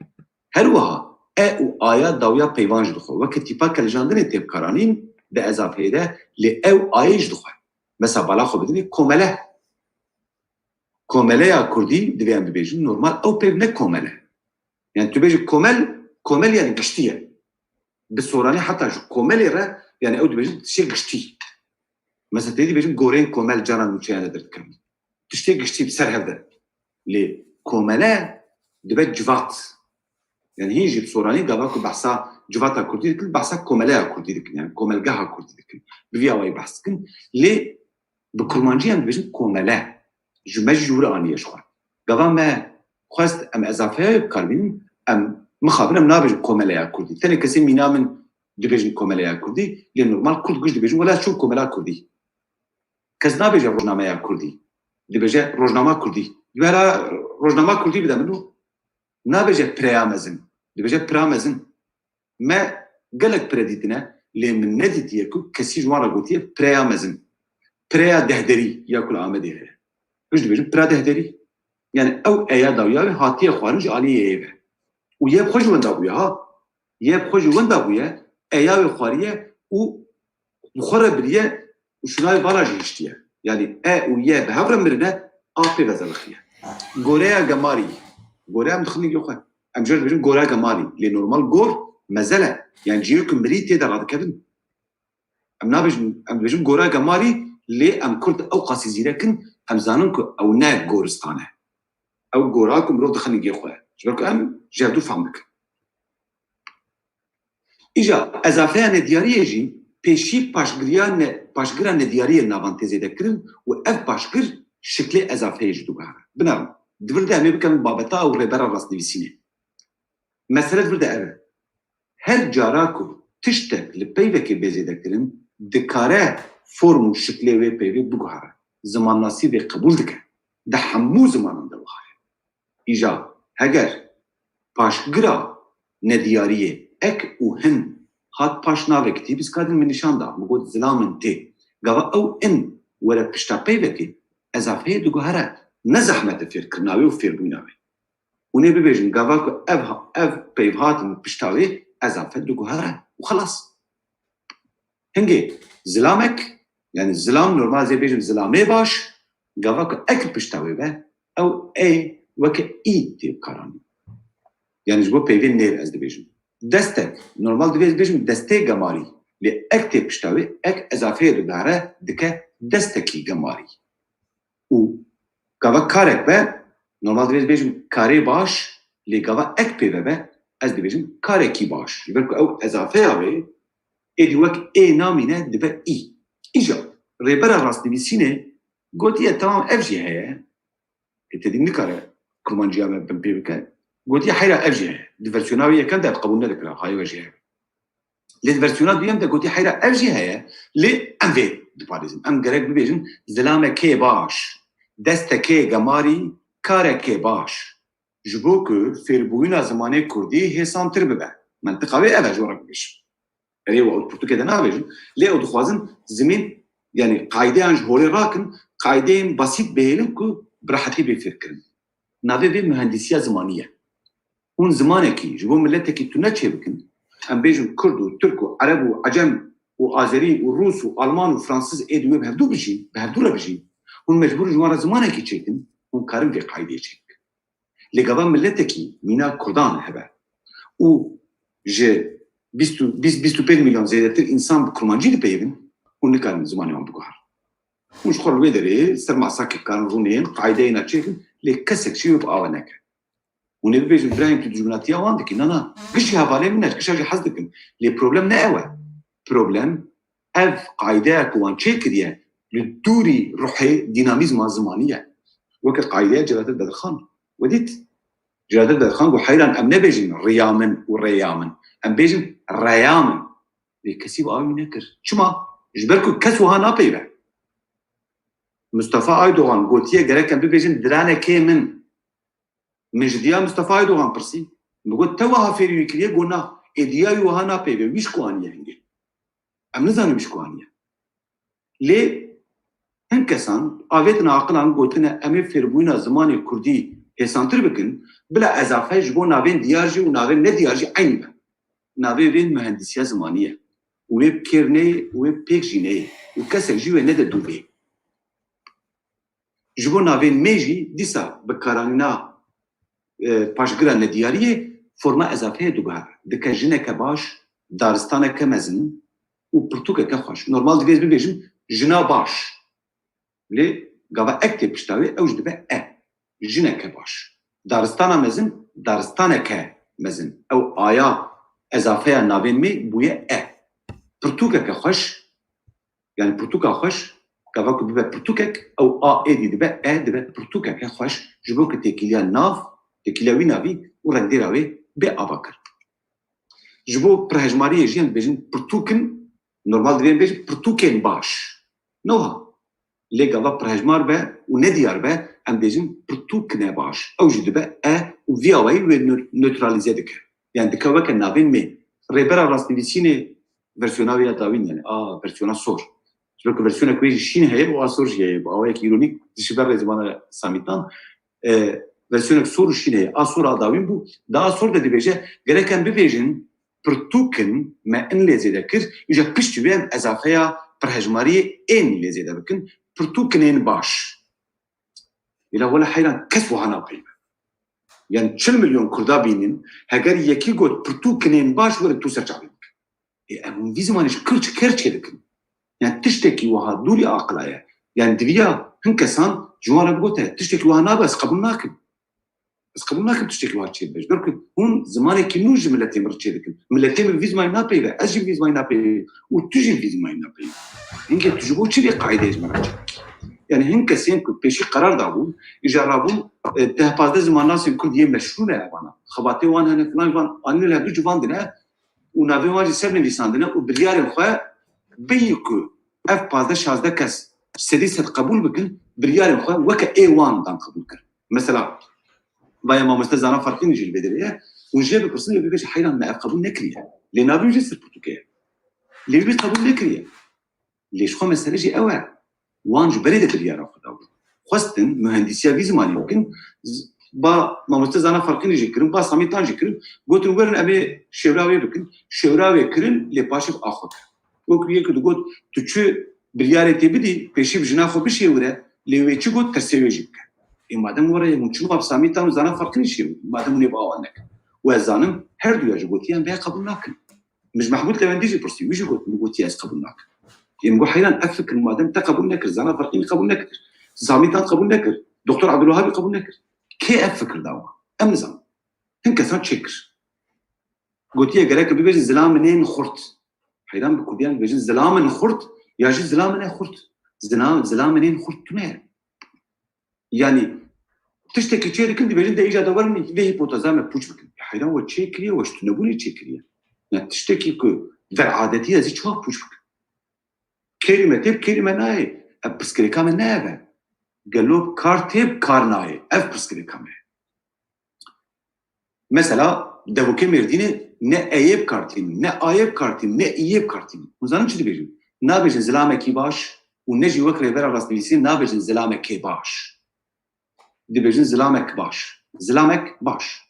Her wiha e û aya dawiya peyvan jî dixwe. Weke tîpa keljandinê tê bikaranîn di ezafeyê de, lê ew ayê jî dixwe. Mesela bala xwe bidinê komele. Komeleya kurdî divê em bibêjin, normal ew peyv ne komele. Yani tu bêjî komel, komel yani giştî ye. Bi soranî heta ji komelê re, yani ew dibêjin tiştê giştî. Mesela tê dibêjin gorên komel cana nûçeyan li dir dikin. Tiştê giştî bi ser hev de. Lê komele dibe civat. Yani hîn jî bi soranî gava ku behsa civata kurdî dikin, behsa komeleya kurdî dikin. Yani komelgeha kurdî dikin. Bi vî awayî behs dikin. Lê bi kurmancî em dibêjin komele. Ji me jî ji wir aniye ji xwe. Gava me xwest em ezafeya wê bi kar bînin, em mixabin em nabêjin komeleya kurdî. Tenê kesê mîna min dibêjin komeleya kurdî, lê normal kurd giş dibêjin wela çûn komela kurdî. Kes nabêje rojnameya kurdî. Dibêje rojnama kurdî. Wela rojnama kurdî bide min û nabêje pireya mezin. Dibêje pira mezin. Me gelek pire dîtine, lê min nedîtiye ku kesî ji wan re gotiye pireya mezin. Pireya dehderî ya ku li Amedê heye. Hûn jî dibêjin pira dehderî. Yani ew eya dawiya wê hatiye xwarin ji aliyê yeyê ve. Û ye bi xwe jî wenda bûye ha. Ye bi xwe jî wenda bûye, eya wê xwariye û bi xwe re biriye û şûna wê vala jî hiştiye. Yani e û ye bi hev re mirine, a pê vezelixiye. Goreya gemarî. Gore em dixin nigê xwe. Em jê re dibêjin gora gemarî. Lê normal gor mezele. Yani cihê ku mirî tê de radikevin. Em nabêjin, em dibêjin gora gemarî, lê em kurd ew qasî zîrek in, em zanin ku ew ne goristan e. Ew gora ku mirov dixin nigê xwe. Ji ber ku em ji hevdû fam dikin. Îja ezafeya nediyariyê jî pêşî paşgiriya ne, paşgira nediyariyê navan tê zêde kirin û ev paşgir şiklê ezafeyê jî diguhere. Binerin, di vir de em ê bikevin babeta ew rêbera rastnivîsînê. Mesele di vir de ev e. Her cara ku tiştek li peyvekê bê zêdekirin, dikare form û şiklê wê peyvê biguhere. Zimannasî vê qebûl dike. Di hemû zimanan de wiha ye. Îja, heger paşgira nediyariyê ek û hin hat paş navekî tî, bi skadin min nîşan da, min got zilam in tê. Gava ew in were pişta peyvekê, ezafeyê diguhere, ne zehmet e fêrkirina wê û fêrbûna wê. Hûn ê bibêjin, gava ku ev, ev peyv hatin pişta wê, ezafe diguhere û xelas. Hingê zilamek, yani zilam, normal ez ê bêjim zilamê baş, gava ku ek pişta wê be, ew ê weke î tê bikaranîn. Yani ji bo peyvên nêr ez dibêjim. Destek, normal divê ez bêjim destê gemarî. Lê ek tê pişta wê, ek ezafeyê diguhere, dike destekî gemarî. Û gava karek be, normal divê ez bêjim karê baş, Lê gava ek pê ve be, ez dibêjim karekî baş. Ji ber ku ew ezafeya wê êdî wek ê namîne dibe î. Îja rêbera rastnivîsînê gotiye, temam ev jî heye. Ê te dî nikare kurmanciya me binpê bike. Gotiye heyra ev jî heye. Di versiyona wê yekem de ev qebûl nedikira, hayê we jî heye. Lê di versiyona duyem de gotiye heyra ev jî heye, lê em vê diparêzin. Em gerek bibêjin zilamekê baş, destekê gemarî, karekê baş. Ji bo ku fêrbûyîna zimanê kurdî hêsantir bibe. Mentiqa wê ev e, ji we re bibêjim. Erê, we ew pirtûkê de nabêjin, lê ew dixwazin zimên, yanî qaydeyan ji holê rakin, qaydeyên basît bihêlin ku bi rehetî bê fêrkirin. Navê vê muhendîsiya zimanî ye. Hûn zimanekî ji bo miletekî tune çêbikin, em bêjin kurd û tirk û ereb û ecem û azerî û rûs û alman û fransiz ê di wê bi hevdû bijîn, bi hevdû re bijîn, hûn mecbûr in ji wan re zimanekî çêkin, hûn karin vê qaydeyê çêbikin. Lê gava miletekî mîna kurdan hebe û ji bîst û, bîst, bîst û pênc milyon zêdetir însan bi kurmancî dipeyivin, hûn nikarin zimanê wan biguherin. Hûn ji xwe li wê derê ser masakê karin rûnên, qaydeyê ne çêkin, lê kesek jî wê bi awe neke. Hûn ê bibêjin, Birahîm, tu dijminatiya wan dikî. Na, na. Giş jî hevalên min ne, gişa jî hez dikin. Lê problem ne ew e. Problem ev qaydeya ku wan çêkiriye li dûrî ruhê dînamîzma zimanî ye. Weke qaydeya Celadet Bedirxan. We dît? Celadet Bedirxan got, heyran em nebêjin riya min û rêya min. Em bêjin reya min. Lê kesî bi awî nekir. Çima? Ji ber ku kes wiha napeyive. Mustafa Aydogan gotiye, gerek em bibêjin diranekê min. Min ji diya Mustafa Aydogan pirsî. Min got, te wiha fêrî wî kiriye? Got, na. Ê diya wî wiha napeyve. Wî ji ku aniye hingê? Em nizanin wî ji ku aniye. Lê hin kesan avêtine aqilan, gotine, em ê fêrbûyîna zimanê kurdî hêsantir bikin, bila ezafe ji bo navên diyar jî û navên nediyar jî eynî be. Navê wê muhendîsiya zimanî ye. Û wê bi kêr neyê û wê pêk jî neyê. Û kesek jî wê nede dûvê. Ji bo navên me jî dîsa bi karanîna, e, paşgira nediyariyê forma ezafeyê diguhere. Dike jineke baş, daristaneke mezin û pirtûkeke xweş. Normal divê ez bibêjim jina baş. Lê gava ek tê pişta wê, ew jî dibe e. Jineke baş. Daristana mezin, daristaneke mezin. Ew aya ezafeya navên me bûye e. Pirtûkeke xweş, yanî pirtûka xweş, gava ku bibe pirtûkek, ew a êdî dibe e, dibe pirtûkeke xweş, ji bo ku têkiliya nav, têkiliya wî navî û rengdêra wê bê ava kir. Ji bo pirhejmariyê jî em dibêjin pirtûkin, normal divê em bêjin pirtûkên baş. Noha. Lê gava pirhejmar be û nediyar be, em bêjin pirtûkine baş. Ew jî dibe e û vî awayî wê nö-, nötralîze dike. Yani dike weke navên me. Rêbera rastnivîsînê versiyona wê ya dawîn, yani a versiyona sor. Ji ber ku versiyonek wê jî şîn heye û a sor jî heye. Bi awayekî îronîk dişibe rêzimana Samîtan. E, versiyonek sor û şîn heye. A sor a dawîn bû. Di a sor de dibêje, gerek em bibêjin, pirtûkin me in lê zêde kir, îja piştî wê em ezafeya pirhejmariyê ên lê zêde bikin, pirtûkinên baş. Îla wele heyran kes wiha napeyve. Yani çil milyon Kurda bînin, heger yekî got pirtûkinên baş, were tu ser çavê bikin. Ê, em hûn vî zimanê ji kir çi ker çêdikin? Yani tiştekî wiha dûrî aqila ye. Yani diviya hin kesan ji wan re bigote, tiştekî wiha nabe, ez qebûl nakim. Ez qebûl nakim tiştekî wiha çêbibe. Ji ber ku hûn zimanekî nû ji miletê min re çêdikin. Miletê min vî zimanî napeyve, ez jî vî zimanî napeyve û tu jî vî zimanî napeyve. Hingê tu ji bo çi vê qaydeyê ji min re çêdikî? Yani hin kesên ku pêşî qerar dabûn, îja rabûn, e, deh pazdeh zimannasên kurd yê meşrû ne evana. Xebatê wan hene filan, van anîne li hevdû civandine û navê wan jî ser nivîsandine û biryarên xwe bêyî ku ev pazdeh şazdeh kes sedî sed qebûl bikin, biryarên xwe weke ê wan dan qebûl kir. Mesela, vaya mamoste Zana Farqînî jî li vê derê ye, hûn jê bipirsin, wê bibêje, heyran, me ev qebûl nekiriye. Lê navê wî jî ser pirtûkê ye. Lê wî qebûl nekiriye. Lê ji xwe mesele jî ew e. Wan ji berê de biryara xwe dabû. Xwestin muhendîsiya vî zimanî bikin, z-, ba mamoste Zana Farqînî jî kirin, ba Samîtan jî kirin, gotin, werin em ê şêwra wê bikin. Şêwra wê kirin, lê paşê bi a xwe kirin. Wekî yek digot, tu çi biryarê tê bidî, pêşî bi jina xwe bişêwire, lê wê çi got, tirsê wê jî bike. Ê madem were ye, hûn çima bi Samîtan û Zana Farqînî şêwin? Madem hûn ê bi awan nekin. Û ez zanim, her duya ji gotiyan vê qebûl nakin. Min ji Mehmûd Lewendî jî pirsî, wî jî got, min gotiye ez qebûl nakim. Ê min got, heyran, ev fikir madem te qebûl nekir, Zana Farqînî qebûl nekir, Samîtan qebûl nekir, Doktor Abdulwehabî qebûl nekir. Kê ev fikir da wan? Em nizanin. Hin kesan çêkir. Gotiye gerek bibêjin zilaminên xurt. Heyran bi kurdiyan dibêjin zilamin xurt ya jî zilaminê xurt. Zina-, zilaminên xurt tune ye. Yanî tiştekî çê dikin dibêjin de îca de werin vê hîpoteza me pûç bikin. Heyran we çê kiriye, we ji tunebûnê çê kiriye. Ya tiştekî ku veradetî ez ê çawa pûç bikim? Kêrî me tê bi kêrî me nayê. Ev pirsgirêka me ne ev e. Gelo kar tê bi kar nayê. Ev pirsgirêka me ye. Mesela devokê Mêrdînê ne eyê bi kar tînin, ne ayê bi kar tînin, ne iyê bi kar tînin. Hûn zanin çi dibêjin? Nabêjin zilamekî baş û ne jî wek rêbera rastnivîsî nabêjin zilamekê baş. Dibêjin zilamek baş. Zilamek baş.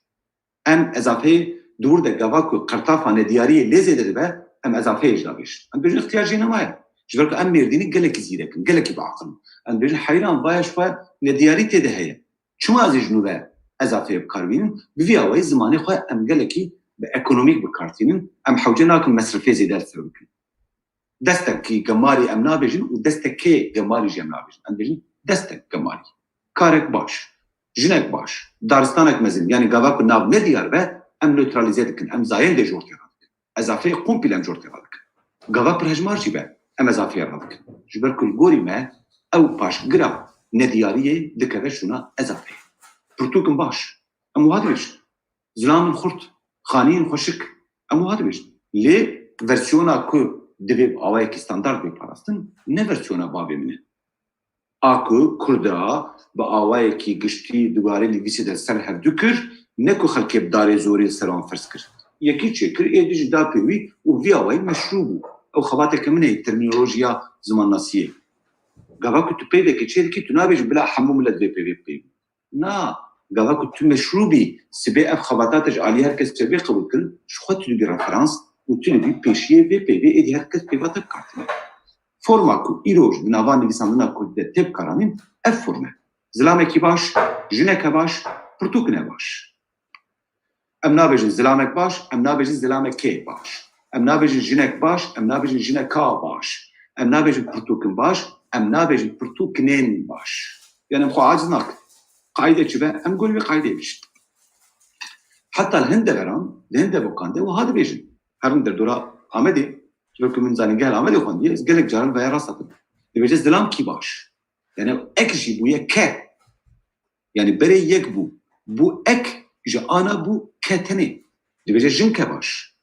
Em ezafeyê di wir de gava ku qertafa nediyariyê lê zêde dibe, em ezafeyê jî dabêjin. Em dibêjin îxtiyar jê nemaye. Ji ber ku em Mêrdînî gelekî zîrek in, gelekî biaqil in. Em dibêjin heyran vaya ji xwe nediyarî tê de heye. Çima ez ê ji nû ve ezafeyê bi kar bînim? Bi vî awayî zimanê xwe em gelekî bi ekonomîk bi kar tînin. Em hewce nakin mesrifê zêde li ser bikin. Destekî gemarî em nabêjin û destekê gemarî jî em nabêjin. Em dibêjin destek gemarî. Karek baş, jinek baş, daristanek mezin, yanî gava ku nav nediyar be, em neutralîze dikin, em zayendê ji ortê radikin. Ezafeyê komple em ji ortê radikin. Gava pirhejmar jî be, em ezafeyê radikin. Ji ber ku li gorî me ew paşgira nediyariyê dikeve şûna ezafeyê. Pirtûkin baş. Em wiha dibêjin. Zilamên xurt, xaniyên xweşik. Em wiha dibêjin. Lê versiyona ku divê bi awayekî standard bê parastin, ne versiyona bavê min e. A ku Kurda bi awayekî giştî di warê nivîsê de ser hev dikir, ne ku xelkê bi darê zorê li ser wan ferz kir. Yekî çêkir, êdî jî da pê wî û vî awayî meşrû bû. Ew xebateke min e, termînolojiya zimannasiyê. Gava ku tu peyvekê çêdikî, tu nabêjî bila hemû milet vê peyvê bipeyvin. Na, gava ku tu meşrû bî, sibê ev xebata te ji alî her kes çêbê qebûl kirin, ji xwe tu dibî referans û tu dibî pêşiyê vê peyvê, êdî her kes peyva te bi kar tîne. Forma ku îroj di nava nivîsandina kurdî de tê bikaranîn, ev form e. Zilamekî baş, jineke baş, pirtûkine baş. Em nabêjin zilamek baş, em nabêjin zilamekê baş. Em nabêjin jinek baş, em nabêjin jineka baş. Em nabêjin pirtûkin baş, em nabêjin pirtûkinên baş. Yani em xwe aciz nakin. Qaîde çi be? Em gorî wê qaîdeyê bêjin. Heta li hin deveran, li hin devokan de wiha dibêjin. Herin derdora Amedê, ji ber ku min zanîngeh li Amedê xwendiye, ez gelek caran vaya rast hatim. Dibêje zilamkî baş. Yani ek jî bûye ke. Yani berê yek bû. Bû ek ji ana bû ke tenê. Dibêje jinke baş.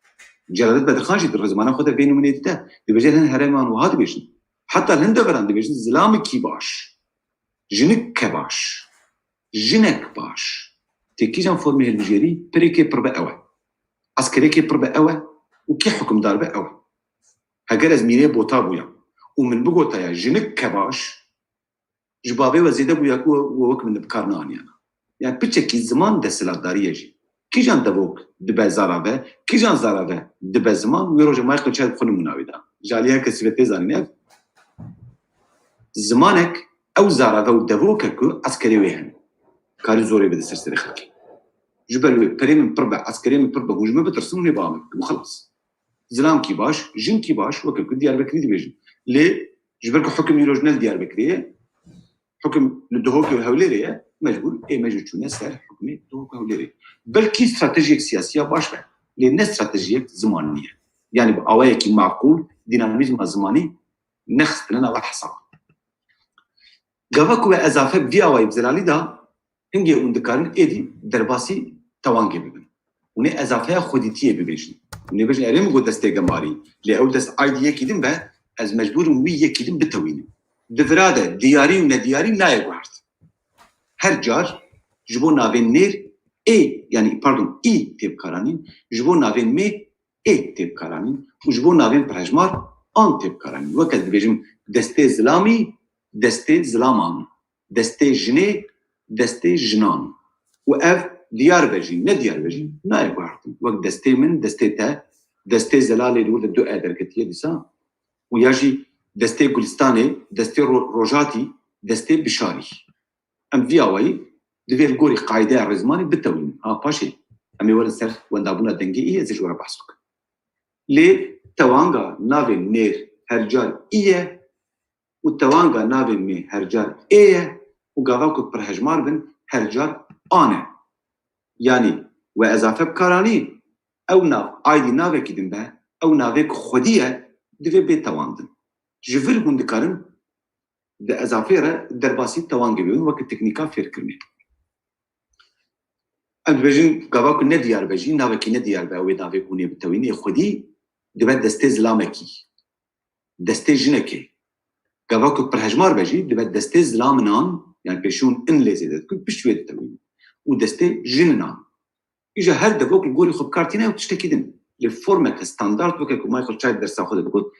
Celadet Bedirxan jî di rizmana xwe de vê nimûneyê dide. Dibêje hin herêman wiha dibêjin. Heta hin deveran dibêjin zilamekî baş. Jinike baş. Jinek baş. Tê kîjan formê hilbijêrî, pirêkê pir be ew e. Eskerekê pir be ew e û kê hukimdar be ew e. Heger ez mîrê bota bûya û min bigotaya jinike baş, ji bavê we zêde bûya ku we wek min li bikar neaniyana. Yani piçekî ziman desthilatdarî ye jî. Kîjan devok dibe zarave, kîjan zarave dibe ziman, wê roja Michael Chad xwe nimûna wê da. Ji alî her kesî ve tê zanîn ev. Zimanek ew zarave û devoke ku eskerê wê hene. Karî zorê bide ser serê xelkê. Ji ber wê perê min pir be, eskerê min pir be, hûn ji min bitirsin, hûn ê bi min bikin û xelas. Zilamkî baş, jinkî baş, weke ku Diyarbekirî dibêjin. Lê ji ber ku hukim îroj ne li Diyarbekirê ye, hukim li Duhokê û Hewlêrê ye, mecbûr ê me jî çûne ser hukmê Duhok û Hewlêrê. Belkî stratejiyek siyasî ya baş be, lê ne stratejiyek zimanî ye. Yani bi awayekî maqûl, dînamîzma zimanî nexistine nava hesaba. Gava ku we ezafe vî awayî bi zelalî da, hingê hûn dikarin êdî derbasî tewangê bibin. Hûn ê ezafeya xwedîtiyê bibêjin. Hûn ê bêjin, erê min got destê gemarî, lê ew dest aydî yekî din be, ez mecbûr im wî yekî din bitewînim. Di vira de diyarî û nediyarî nayê guhert. Her car ji bo navên nêr ê, yanî, pardon, î tê bikaranîn, ji bo navên mê ê tê bikaranîn û ji bo navên pirhejmar an tê bikaranîn. Weke dibêjim destê zilamî, destê zilaman, destê jinê, destê jinan. Û ev diyar be jî, ne diyar be jî, nayê guhertin. Wek destê min, destê te, destê zelalê li wir de du e derketiye dîsa. Û ya jî destê Gulistanê, destê Ro-, Rojatî, destê Bişarî. Em vî awayî divê li gorî qaîdeya rêzmanî bitewînin. Ha paşê em ê werin ser wendabûna dengê î, ez ê ji we re behs bikim. Lê tewanga navê nêr her car î ye û tewanga navê mê her car ê ye û gava ku pirhejmar bin her car an e. Yanî we ezafe bi kar anî, ew nav aydî navekî din be, ew navê ku xwedî ye, divê bê tewandin. Ji vir hûn dikarin di ezafê re derbasî tewangê bibin weke teknîka fêrkirinê. Em dibêjin gava ku nediyar be jî, navekî nediyar be, ew ê navê hûnê bitewîn, ê xwedî dibe destê zilamekî, destê jinekê. Gava ku pirhejmar be jî, dibe destê zilaminan, yani pêşûn in lê zêde dikin, pişt wê ditewîn. Û destê jininan. Îja her devok li gorî xwe bi kar tîne ew tiştekî din. Li formeke standart weke ku Michael Chait dersa xwe de digot,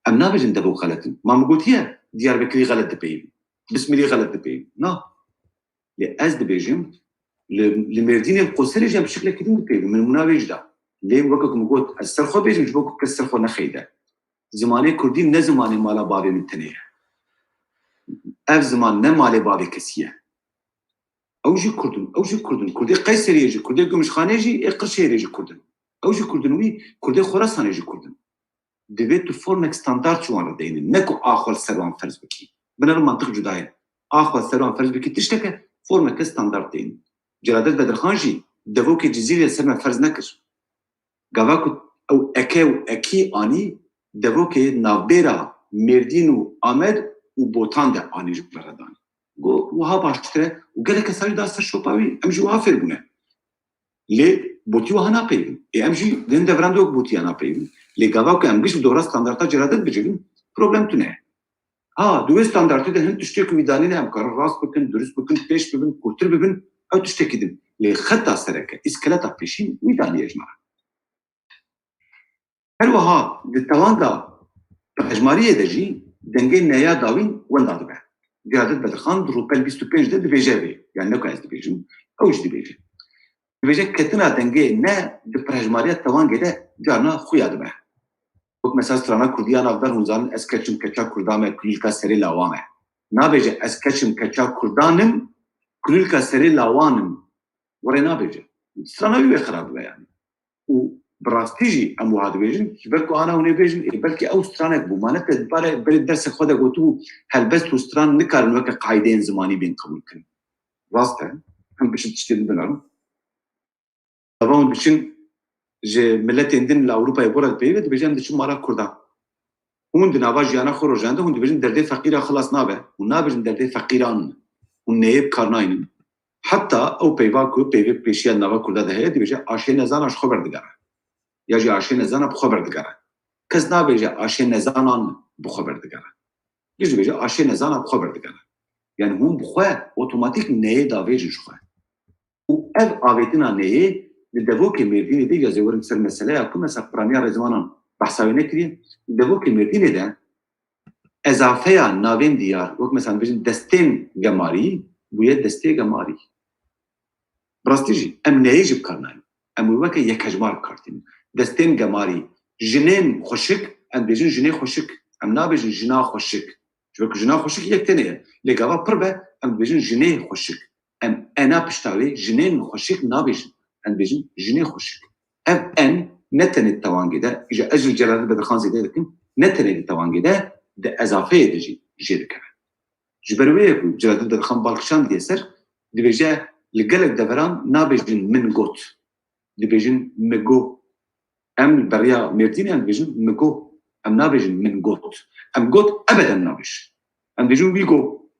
em nabêjin devok xelet in. Ma min gotiye, Diyarbekirî xelet dipeyivin. Bismilî xelet dipeyivin. Na. Lê ez dibêjim, li, li Mêrdînê li Qoserê jî em şiklekî din dipeyivin. Min mûna vê jî da. Lê weke ku min got, ez ser xwe bêjim, ji bo ku kes ser xwe nexeyde. Zimanê kurdî ne zimanê mala bavê min tenê ye. Ev ziman ne malê bavê kesî ye. Ew jî kurd in, ew jî kurd in. Kurdê Qeyseriyê jî, kurdê Gumuşxanê jî, ê Qirşehirê jî kurd in. Ew jî kurd in wî, kurdê Xorasanê jî kurd in. Divê tu formek standart ji wan re deynin. Ne ku a xwe li ser wan ferz bikî. Binêrin mantiq cuda ye. A xwe li ser wan ferz bikî tişteke, formeke standart deynin. Celadet Bedirxan jî devokê Cizîrê li ser me ferz nekir. Gava ku ew eke û ekî anî, devokê navbêra Mêrdîn û Amed û Botan de anî ji me re danî. Got, wiha baştir e û gelek kesa jî da ser şopa wî, em jî wiha fêr bûne. Lê botî wiha napeyivin. Ê em jî di hin deveran de wek botiya napeyivin. Lê gava ku em giş bi dora standarta Celadet bicivin, problem tune ye. Ha, di wê standartê de hin tiştê ku wî danîne em karin rast bikin, durust bikin, pêş bibin, kûrtir bibin, ew tiştekî din. Lê xeta sereke, îskeleta pêşîn wî daniye ji me re. Her wiha di tewanga hejmariyê de jî dengê neya dawîn wenda dibe. Celadet Bedirxan di rûpel bîst û pênc de dibêje vê, yani ne ku ez dibêjim, ew jî dibêje. Dibêje ketina dengê ne di pirhejmariya tewangê de carna xuya dibe. Wek mesela strana kurdî ya navdar hûn zanin, ez keçim keça kurda me, kulîlka serê lawa me. Nabêje ez keçim keça kurdan im, kulîlka serê lawan im. Werê nabêje. Strana wî wê xirab dibe yani. Û bi rastî jî em wiha dibêjin, ji ber ku ana hûn ê bêjin, ê belkî ew stranek bû. Ma ne te di bare berê dersê xwe de gotibû, helbest û stran nikarin weke qaydeyên zimanî bên qebûl kirin. Rast e, em biçin tiştê din binêrin. Gava hûn diçin ji miletên din li Ewropayê bo re dipeyive, dibêje em diçin mala Kurdan. Hûn di nava jiyana xwe rojane de hûn dibêjin derdê feqîra xilas nabe. Hûn nabêjin derdê feqîran. Hûn neyê bi kar naynin. Heta ew peyva ku peyvê pêşiya di nava Kurda de heye, dibêje aşê nezana ji xwe berdigere. Ya jî aşê nezana bi xwe berdigere. Kes nabêje aşê nezanan bi xwe berdigere. Giş dibêje aşê nezana bi xwe berdigere. Yani hûn bi xwe otomatîk neyê davêjin ji xwe. Û ev avêtina neyê li devokê Mêrdînê de, ya zê werin ser meseleya ku mesela piraniya rêzivanan behsa wê nekiriye, li devokê Mêrdînê de ezafeya navên diyar, wek mesela dibêjin destên gemarî, bûye destê gemarî. Bi rastî jî em neyê jî bi kar nayîn. Em wê weke yekhejmar bi kar tînin. Destên gemarî, jinên xweşik, em dibêjin jinê xweşik. Em nabêjin jina xweşik. Ji ber ku jina xweşik yek tenê ye. Lê gava pir be, em dibêjin jinê xweşik. Em ena pişta wê jinên xweşik nabêjin. Em dibêjin jinê xweşik. Ev en ne tenê di tewangê de, îja ez ji Celadet Bedirxan zêde dikim, ne tenê di tewangê de, di ezafeyê de jî jê dikeve. Ji ber wê ye ku Celadet Bedirxan bal kişandiye ser, dibêje li gelek deveran nabêjin min got. Dibêjin mi go. Em li beriya Mêrdînê em dibêjin mi go. Em nabêjin min got. Em got ebeden nabêjin. Em dibêjin wî go.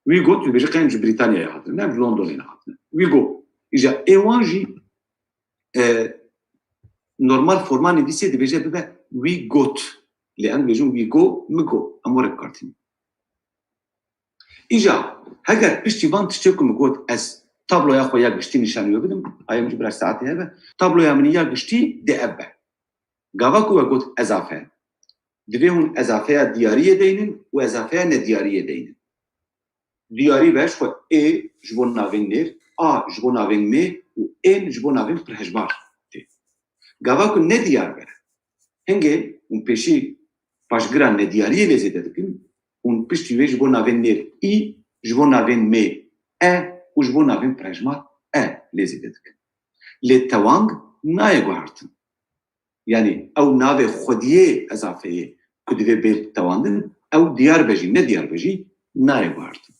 Wî got, dibêje qey em ji Brîtanyayê hatine, ne em ji Londonê nehatine. Wî go. Îja ê wan jî, e, normal forma nivîsê dibêje bibe wî got. Lê em dibêjin wî go, mi go. Em were bi kar tînin. Îja, heger piştî van tiştê ku min got ez tabloya xwe ya giştî nîşanî we bidim, hayê min jî biraz saetê hebe, tabloya min ya giştî dê ev be. Gava ku we got ezafe, divê hûn ezafeya diyariyê deynin û ezafeya nediyariyê deynin. Diyarî be ji xwe ê ji bo navên nêr, a ji bo navên mê û ên ji bo navên pirhejmar tê. Gava ku nediyar be, hingê hûn pêşî paşgira nediyariyê lê zêde dikin, hûn piştî wê ji bo navên nêr î, ji bo navên mê e û ji bo navên pirhejmar e lê zêde dikin. Lê tewang nayê guhertin. Yanî ew navê xwediyê ezafeyê ku divê bê tewandin, ew diyar be jî, nediyar be jî, nayê guhertin.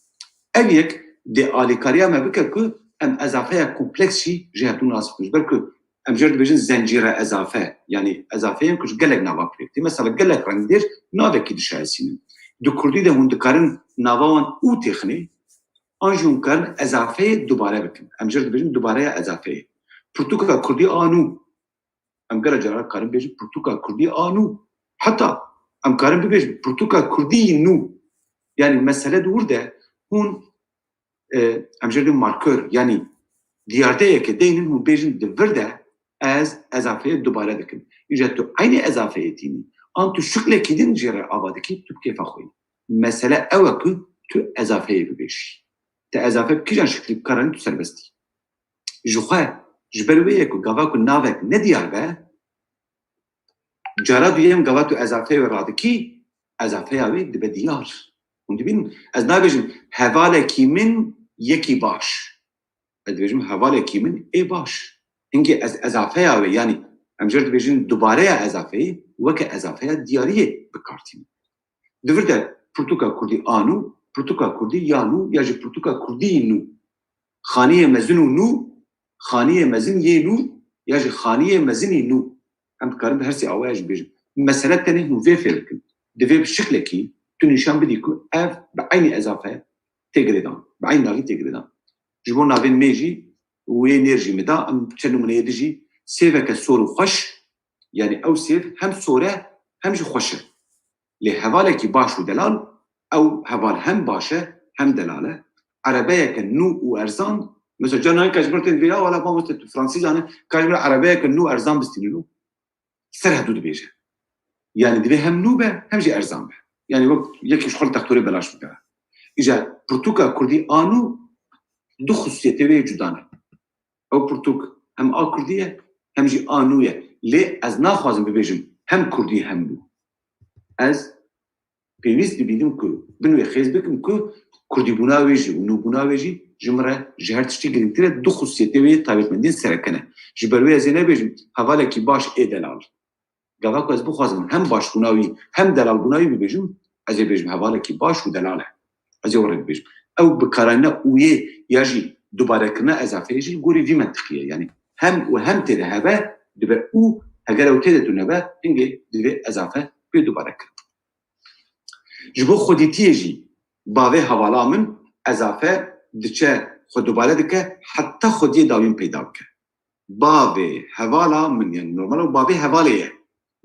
Ev yek dê alîkariya me bike ku em ezafeya kompleks jî ji hevdû nas bikin. Ji ber ku em jê re dibêjin zencîre ezafe, yanî ezafeyên ku ji gelek nava pêk tê. Mesela gelek rengdêr navekî dişayesînin. Di kurdî de hûn dikarin nava wan û têxinê, an jî hûn karin ezafeyê dubare bikin. Em jê re dibêjin dubareya ezafeyê. Pirtûka kurdî a nû. Em gelek caran karin bêjin pirtûka kurdî a nû. Heta em karin bibêjin pirtûka kurdî nû. Yanî mesele di wir de hûn, e, em jê re dibêjin markör, yanî diyardeyeke deynin hûn bêjin di vir de ez ezafeyê dubare dikim. Îja tu eynî ezafeyê tînî. An tu şiklekî din jê re ava dikî, tu bi kêfa xwe yî. Mesele ew e ku tu ezafeyê bibêjî. Te ezafe bi kîjan şiklî bikaranî tu serbest î. Ji xwe, ji ber wê ye ku gava ku navek nediyar be, cara duyem gava tu ezafeyê wê radikî, ezafeya wê dibe diyar. Hûn dibînin, ez nabêjim hevalekî min yekî baş. Ez dibêjim hevalekî min ê baş. Hingê ez ezafeya wê, yanî em jê re dibêjin dubareya ezafeyê, weke ezafeya diyariyê bi kar tînim. Di vir de pirtûka kurdî a nû, pirtûka kurdî ya nû ya jî pirtûka kurdî nû. Xaniyê mezin û nû, xaniyê mezin yê nû ya jî xaniyê mezinî nû. Em dikarin bi her sê awaya jî bêjin. Mesele tenê hûn vê fêr bikin. Divê bi şiklekî tu nîşan bidî ku ev bi eynî ezafe tê girêdan, bi eynî navî tê girêdan. Ji bo navên mê jî û wê nêr jî min da, em çend nimûneyê din jî, sêveke sor û xweş, yanî ew sêv hem sor e hem jî xweş e. Lê hevalekî baş û delal, ew heval hem baş e hem delal e. Erebeyeke nû û erzan, mesela carna hinka ji min re tên vê ya, wela mamoste tu fransî zane, ka ji min re erebeyeke nû erzan bistînin û ser hevdû dibêje. Yanî divê hem nû be hem jî erzan be. Yanî wek yekî ji xwe li textorê belaş bikeve. Îja pirtûka kurdî a nû du xusûsiyetê wê cuda ne. Ew pirtûk hem a kurdî ye hem jî a nû ye. Lê ez naxwazim bibêjim hem kurdî hem nû. Ez pêwîst dibînim ku bin wê xêz bikim ku kurdîbûna wê jî û nûbûna wê jî ji min re ji her tiştî girîngtir e, du xusûsiyetê wê yê taybetmendiyên sereke ne. Ji ber wê ez ê nebêjim hevalekî baş ê delal. Gava ku ez bixwazim hem başbûna wî hem delalbûna wî bibêjim, ez ê bêjim hevalekî baş û delal e. Ez ê were bibêjim. Ew bikaranîna û yê ya jî dubarekirina ezafeyê jî li gorî vî mentiqî ye. Yanî hem û hem tê de hebe dibe û, heger ew tê de tune be, hingê divê ezafe bê dubarekirin. Ji bo xwedîtiyê jî bavê hevala min ezafe diçe xwe dubare dike heta xwediyê dawîn peyda bike. Bavê hevala min, yanî normal ew bavê hevalê ye.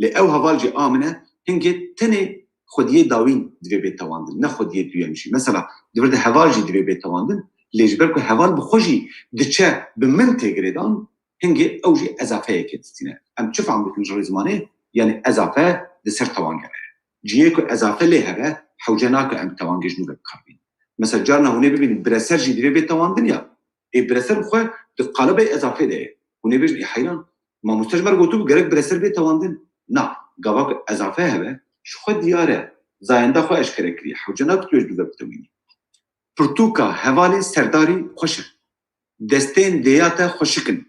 Lê ew heval jî a min e, hingê tenê xwediyê dawîn divê bê tewandin, ne xwediyê duyem jî. Mesela, di vir de heval jî divê bê tewandin, lê ji ber ku heval bi xwe jî diçe bi min tê girêdan, hingê ew jî ezafeyeke distîne. Em çi fehm bikin ji rêzimanê? Yanî ezafe di ser tewangere ye. Cihê ku ezafe lê hebe, hewce nake em tewangê ji nû ve bi kar bînin. Mesela, carna hûn ê bibînin bireser jî divê bê tewandin ya, ê bireser bi xwe di qalibê ezafê de ye. Hûn ê bêjin, ê heyran, mamoste ji me re gotibû gerek bireser bê tewandin. Na, gava ku ezafe hebe, ji xwe diyar e, zayenda xwe eşkere kiriye. Hewce nake tu ji nû ve bitewînî. Pirtûka hevalê serdarî xweş e. Destên dêya te xweşik in.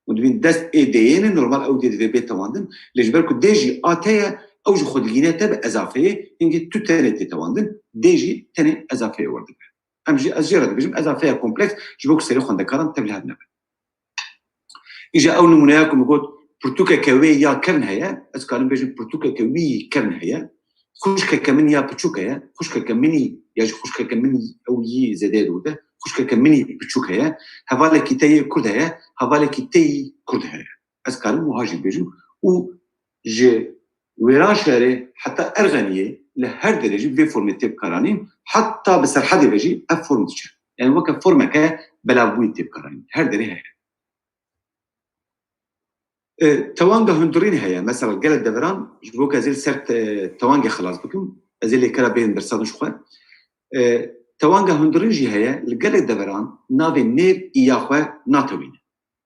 Hûn dibîn dest ê dêyê ne, normal ew dê divê bê tewandin. Lê ji ber ku dê jî a te ye, ew ji xwe digîne te bi ezafeyê, hingê tu tenê tê tewandin, dê jî tenê ezafeyê werdike. Em jî, ez jê re dibêjim, ezafeya kompleks, ji bo ku serê xwendekaran tevlihev nebe. Îja ew nimûneya ku min got, pirtûkeke wê ya kevn heye, ez karim bêjim, pirtûkeke wî kevn heye, xwişkeke min ya piçûk heye, xwişkeke min î, ya jî xwişkeke min î, ew yî zêde dûr de, xwişkeke min î piçûk heye, hevalekî te yê kurd heye, hevalekî te yî kurd heye. Ez karim wiha jî bêjim û ji Wêranşehirê heta Erxeniyê li her derê jî vê formê tê bikaranîn, heta bi Serhedê ve jî ev form diçe. Yani weke formeke belavbûyî tê bikaranîn. Her derê heye. E, tewanga hundirîn heye. Mesela gelek deveran, ji bo ku ez ê li ser te-, tewangê xilas bikim, ez ê lêkera bêhim dersa ji xwe. E, tewanga hundirîn jî heye, li gelek deveran navê nêr î ya xwe natewîne.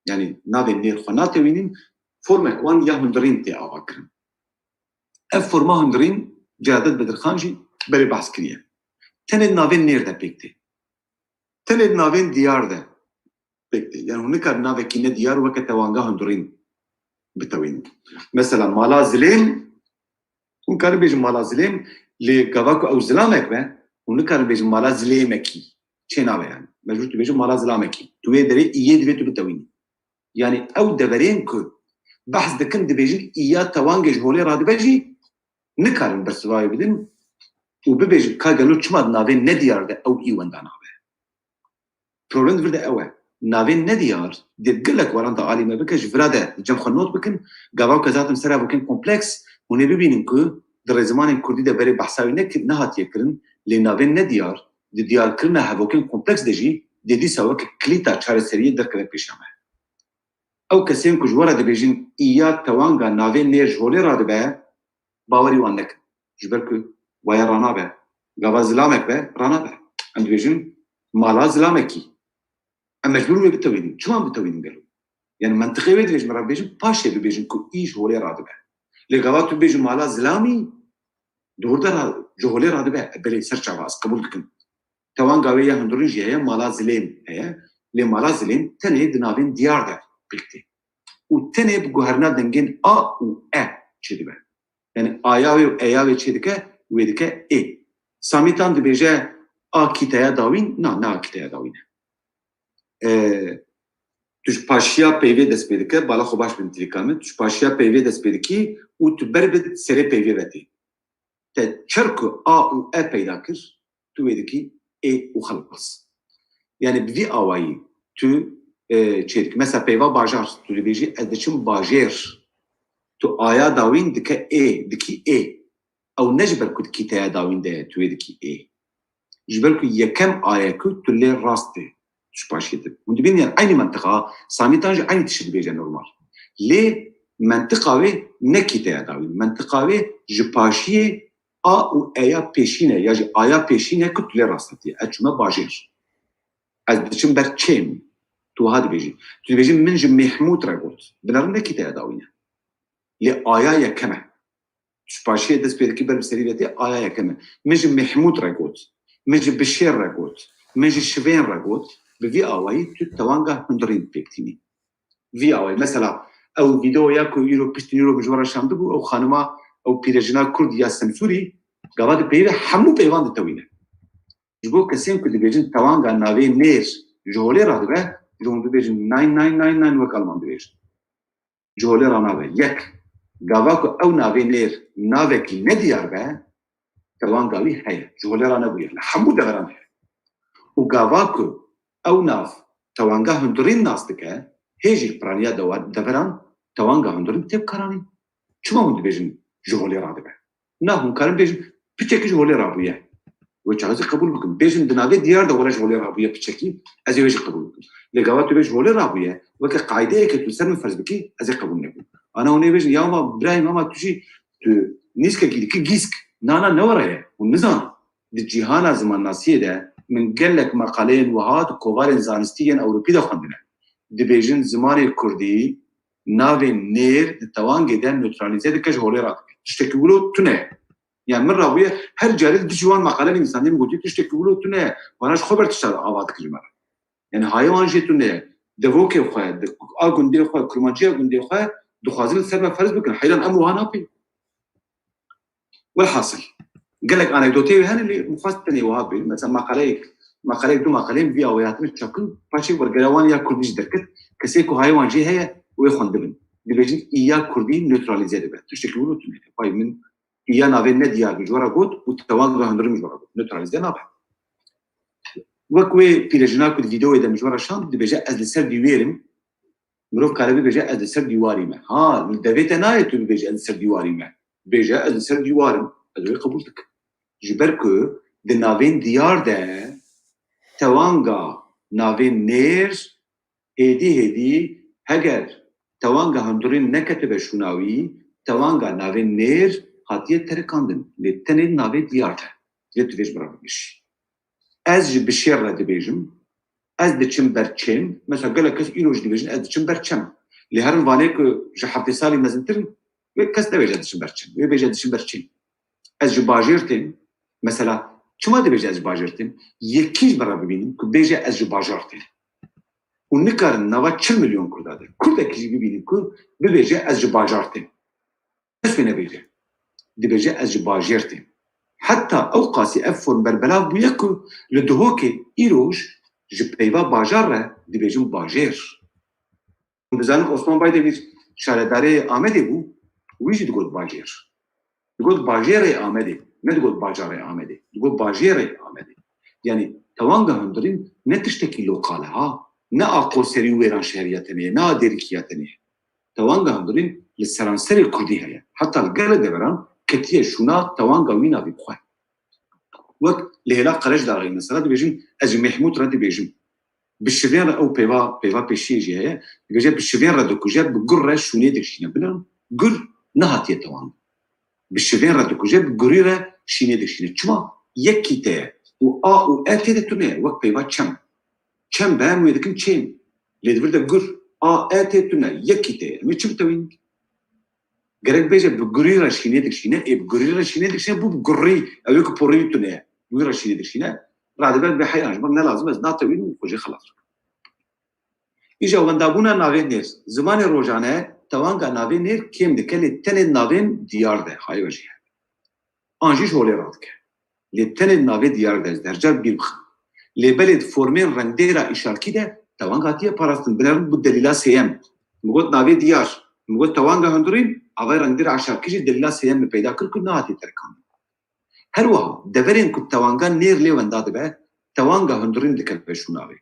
Yani navê nêr xwe natewînin, formek wan ya hundirîn tê avakirin. Ev forma hundirîn Celadet Bedirxan jî berê behs kiriye. Tenê navên nêr de pêk tê. Tenê navên diyar de pêk tê. Yani hûn nikarin navekî nediyar weke tewanga hundirîn bitewînin. Mesela mala zilêm, hûn karin bêjin mala zilêm, lê gava ku ew zilamek be, hûn nikarin bêjin mala zilêmekî. Çê nabe yani. Mecbûr tu bêjî mala zilamekî. Tu wê derê îyê divê tu bitewînî. Yanî ew deverên ku behs dikin dibêjin îya tewangê ji holê radibe jî nikarin bersivayê bidin û bibêjin ka gelo çima di navê nediyar de ew î wenda nabe. Problem di vir de ew e. Navê nediyar dê gelek waran de alî me bike ji vira de cem xwe not bikin. Gava ku ez hatim ser hevokên kompleks, hûn ê bibînin ku di rêzimanên kurdî de berê behsa wî nekir, nehatiye kirin, lê navê nediyar di diyarkirina hevokên kompleks de jî dê dîsa weke kilîta çareseriyê derkeve pêşiya me. Ew kesên ku ji we re dibêjin îya tewanga navê nêr ji holê radibe, bawerî wan nekin. Ji ber ku waya ranabe. Gava zilamek be, ranabe. Em dibêjin mala zilamekî. Em mecbûr wê bitewînin. Çima em bitewînin gelo? Yani mentiqê wê dibêjin, me re bibêjin, paşê bibêjin ku î ji holê radibe. Lê gava tu bibêjin mala zilamî, di wir de ra-, ji holê radibe. Belê, ser çava, ez qebûl dikim. Tewanga wê ya hundirîn jî heye, mala zilêm heye. Lê mala zilêm tenê di navên diyar de pêk tê. Û tenê bi guherina dengên a û e çêdibe. Yani aya wê û eya wê çêdike, wê dike ê. Samîtan dibêje a kîteya dawîn, na, ne a kîteya dawîn e. E, tu ji paşiya peyvê dest pê dike, bala xwe baş bin tirîka min, tu ji paşiya peyvê dest pê dikî û tu ber bi serê peyvê ve tê. Te çer ku a û e peyda kir, tu wê dikî ê û xelas. Yani bi vî awayî tu, e, çê dikî. Mesela peyva bajar, tu dibêjî ez diçim bajêr. Tu aya dawîn dike ê, dikî ê. Ew ne ji ber ku di kîteya dawîn de ye, tu wê dikî ê. Ji ber ku yekem a ye ku tu lê rast tê. Tu ji paşiyê dibî. Hûn dibînin yani eynî mentiqa, Samîtan jî eynî tişt dibêje normal. Lê mentiqa wê ne kîteya dawîn. Mentiqa wê ji paşiyê a û eya pêşîn e, ya jî aya pêşîn e ku tu lê rast tê. Ez çûme bajêr. Ez diçim ber çêm. Tu wiha dibêjî. Tu dibêjî min ji Mehmûd re got. Binêrin ne kîteya dawîn e. Lê aya yekem e. Tu ji paşiyê dest pê dikî ber bi serî ve tê, aya yekem e. Min ji Mehmûd re got. Min ji Bişêr re got. Min ji Şivên re got. Bi vî awayî tu tewanga hundirîn pêk tînî. Vî awayî. Mesela ew vîdeoya ku îro piştî îro min ji we re şandibû, ew xanima, ew pîrejina kurd ya Semsûrî, gava di peyvê hemû peyvan ditewîne. Ji bo kesên ku dibêjin tewanga navê nêr ji holê radibe, ji hûn bibêjin nine nine nine nine wek Alman dibêjin. Ji holê ranabe. Yek, gava ku ew navê nêr navekî nediyar be, tewanga wî heye. Ji holê ranebûye. Li hemû deveran heye. Û gava ku ew nav tewanga hundirîn nas dike, hê jî piraniya dewa-, deveran tewanga hundirîn tê bikaranîn. Çima hûn dibêjin ji holê radibe? Na, hûn karin bêjin piçekî ji holê rabûye. Wê çaxê qebûl bikin. Bêjin di navê diyar de were ji holê rabûye piçekî, ez ê wê jî qebûl bikim. Lê gava tu bêjî holê rabûye, weke qaydeyeke tu li ser min ferz bikî, ez ê qebûl nekim. Ana hûn ê bêjin, ya ma birayê me, ma tu jî tu nîskekî dikî gîsk. Na, na, ne were ye. Hûn nizanin. Di cîhana zimannasiyê de min gelek meqaleyên wiha di kovarên zanistî yên Ewropî de xwendine. Dibêjin zimanê kurdî navê nêr di tewangê de neutralîze dike, ji holê radike. Tiştekî wilo tune ye. Yani min rabûye her carê di wan meqale nivîsandî min gotiye tiştekî wilo tune ye. Vana ji xwe ber tişta ava dikir ji me re. Yani hayê wan jê tune ye. Devokê xwe, di a gundê xwe, kurmanciya gundê xwe dixwazin li ser me ferz bikin. Heyran em wiha napin. Welhasil, gelek anekdotê wê hene lê min xwest tenê wiha bêjim. Mesela maqaleyek, maqaleyek du maqaleyên vî awayê hatine çapkirin, paşê wergera wan ya kurdî jî derket. Kesê ku hayê wan jê heye, wê xwendibin. Dibêjin î ya kurdî neutralîze dibe. Tiştekî wilo tune ye. Pay min î ya navê nediyar min ji we re got û tewanga hundirîn min ji we re got. Neutralîze nabe. Wek wê pîrejina ku di vîdeoyê de min ji we re şand, dibêje ez li ser dîwêr im. Mirov kare bibêje ez li ser dîwarî me. Ha, li devê te nayê tu bibêje ez li ser dîwarî me. Bêje ez li ser dîwar im, ez wê qebûl dikim. Ji ber ku di navên diyar de tewanga navên nêr hêdî hêdî heger tewanga hundirîn neketibe şûna wî, tewanga navên nêr hatiye terikandin. Lê tenê di navê diyar de. Lê tu vê ji min re bibêjî. Ez ji Bişêr re dibêjim, ez diçim ber çêm. Mesela gelek kes îro jî dibêjin, ez diçim ber çem. Lê herin vanê ku ji heftê salî mezintir in, wê kes nebêje ez diçim ber çem. Wê bêje ez diçim ber çêm. Ez ji bajêr têm. Mesela çima dibêje ez ji bajêr têm? Yekî ji min re bibînin ku bêje ez ji bajar têm. Û nikarin nava çil milyon Kurda de. Kurdekî jî bibînin ku bibêje ez ji bajar têm. Kes wê nebêje. Dibêje ez ji bajêr têm. Heta ew qasî ev form berbelav bûye ku li Duhokê îroj Ji peyva bajar re dibêjin bajêr. Hûn dizanin Osman Baydemîr şaredarê Amedê bû, wî jî digot bajêr. Digot bajêrê Amedê, ne digot bajarê Amedê. Digot bajêrê Amedê. Yanî tewanga hundirîn ne tiştekî lokal e ha. Ne a Qoserî û Wêranşehirî ya tenê ye, ne a Dêrikî ya tenê ye. Tewanga hundirîn li seranserê Kurdî heye. Heta li gelek deveran ketiye şûna tewanga wî navî bi xwe. Wek li hêla Qerejdaxê mesela dibêjin, ez ji Mehmûd re dibêjim. Bi şivên re ew peyva, peyva pêşiyê jî heye. Dibêje bi şivên re dikuje, bi gur re şûnê dikişîne. Binan gur nehatiye tewandin. Bi şivên re dikuje, bi gurî re şînê dikişîne. Çima? Yekî te ye. Û a û e tê de tune ye. Wek peyva çem. Çem be em wê dikin çêm. Lê di vir de gur, a, e tê tune. Yekî te ye. Em ê çi bitewînin? Gerek bêje bi gurî re şînê dikişîne, ê bi gurî re şînê dikişîne, bû bi gurî, ew ê ku porî tune ye. Bi wî re şînê dikişîne, radibe bê heyran ji min ne lazim, ez natewînim û xwe jê xelas bikim. Îja wendabûna navên nêr. Zimanê rojane tewanga navên nêr kêm dike, lê tenê navên diyar de, hayê we jî heye. An jî ji holê radike. Lê tenê navê diyar de ez dercar bîr bixim. Lê belê di formên rengdêra îşarkî de tewang hatiye parastin. Binerin bû delîla sêyem. Min got navê diyar. Min got tewanga hundirîn, avay rengdêra îşarkî jî delîla sêyem min peyda kir ku nehatiye terikandin. Her wiha deverên ku tewanga nêr lê wenda dibe, tewanga hundirîn dikeve şûna wê.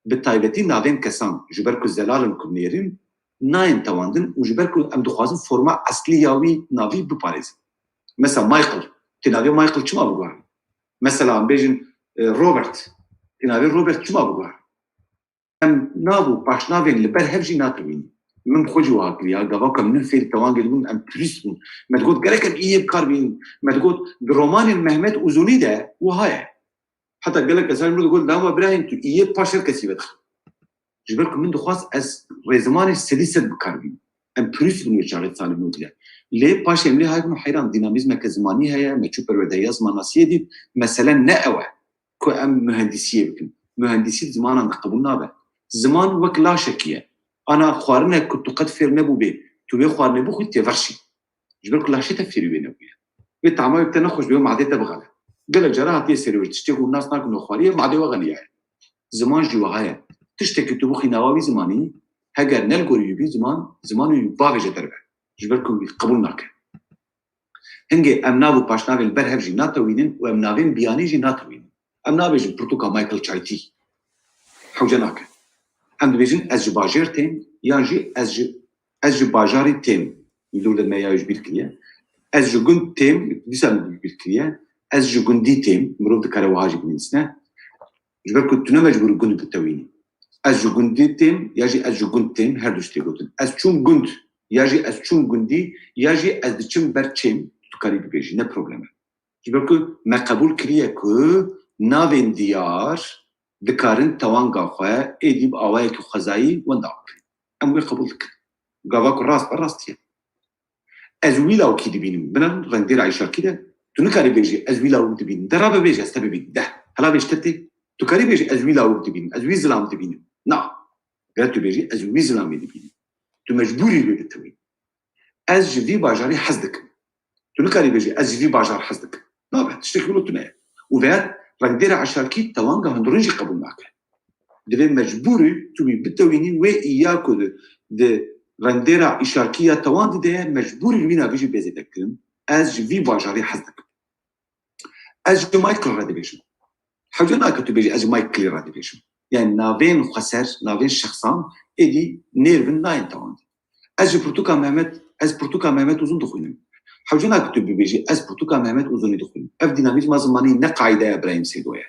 Bi taybetî navên kesan, ji ber ku zelal in ku nêr in, nayên tewandin û ji ber ku em dixwazin forma eslî ya wî navî biparêzin. Mesela Michael, tê navê Michael çima biguherin? Mesela em bêjin, e, Robert, tê navê Robert çima biguherin? Em nav û paşnavên li ber hev jî natewînin. Min bi xwe jî wiha kiriya, gava ku em nû fêrî tewangê dibûn, em purîst bûn. Me digot gerek em î yê bi kar bînin. Me digot di romanên Mehmet Uzunî de wiha ye. Heta gelek kesan min digot, lava birayên tu î yê paş her kesî vedixin. Ji ber ku min dixwast ez rêzimanê sedî sed bi kar bînim. Em purîst bûn wê çaxê salê nodî de. Lê paşê em lê hay bûn heyran, dînamîzmeke zimanî heye, me çû perwerdehiya zimannasiyê dît. Mesele ne ew e ku em muhendîsiyê bikin. Muhendîsî di zimanan de qebûl nabe. Ziman wek laşekî ye. Ana xwarinek ku tu qet fêr nebûbê, tu wê xwarinê bixwî, tê verşî. Ji ber ku laşê te fêrî wê nebûye. Wê tama wê bi te nexweş be, wê madê te bixele. Gelek cara hatiye serê wê, tiştê ku nas nakin û xwariye, madê we xeliyaye. Ziman jî wiha ye. Tiştekî tu bixwî nava wî zimanî, heger ne li gorî wî bî ziman, ziman wî bavêje derve. Ji ber ku wî qebûl nake. Hingê em nav û paşnavên li ber hev jî natewînin û em navên biyanî jî natewînin. Em nabêjin pirtûka Michael Çaytî. Hewce nake. Em dibêjin ez ji bajêr têm yan jî ez ji, ez ji bajarî têm. Li dûr de me ya ji bîr kiriye. Ez ji gund têm, dîsa min ji bîr kiriye. Ez ji gundî têm. Mirov dikare wiha jî binivîsine. Ji ber ku tu ne mecbûr î gund bitewînî. Ez ji gundî têm ya jî ez ji gund têm, her du tiştê gotin. Ez çûm gund ya jî ez çûm gundî ya jî ez diçim ber çêm, tu dikarî bibêjî, ne problem e. Ji ber ku me qebûl kiriye ku navên diyar dikarin tewanga xwe êdî bi awayekî xwezayî wenda bikin. Em wê qebûl dikin. Gava ku rast be, rast ye. Ez wî lawikî dibînim. Binan rengdêra îşarkî de tu nikarî bêjî ez wî lawik dibînim. De rabe bêje ez te bibînim. De. Hela bêj te tê. Tu karî bêjî ez wî lawik dibînim. Ez wî zilam dibînim. Na. Ger tu bêjî ez wî zilamê dibînim. Tu mecbûrî wê bitewî. Ez ji vî bajarî hez dikim. Tu nikarî bêjî ez ji vî bajar hez dikim. Nabe, tiştekî wilo tune ye. Û veya rengdêra îşarkî tewanga hundirîn jî qebûl nake. Divê mecbûrî tu wî bitewînî, wê îya ku di, di rengdêra îşarkî ya tewandî de ye, mecbûrî li wî navî jî bê zêde kirin. Ez ji vî bajarî hez dikim. Ez ji Michael re dibêjim. Hewce nake tu bêjî ez ji Michaelî re dibêjim. Yani navên xweser, navên şexsan êdî nêr bin nayên tewandî. Ez ji pirtûka Mehmet, ez pirtûka Mehmet Uzun dixwînim. Hewce nake tu bibêjî ez pirtûka Mehmet Uzunî dixwînim. Ev dînamîzma zimanî ne qaîdeya Birahîm Seydo ye.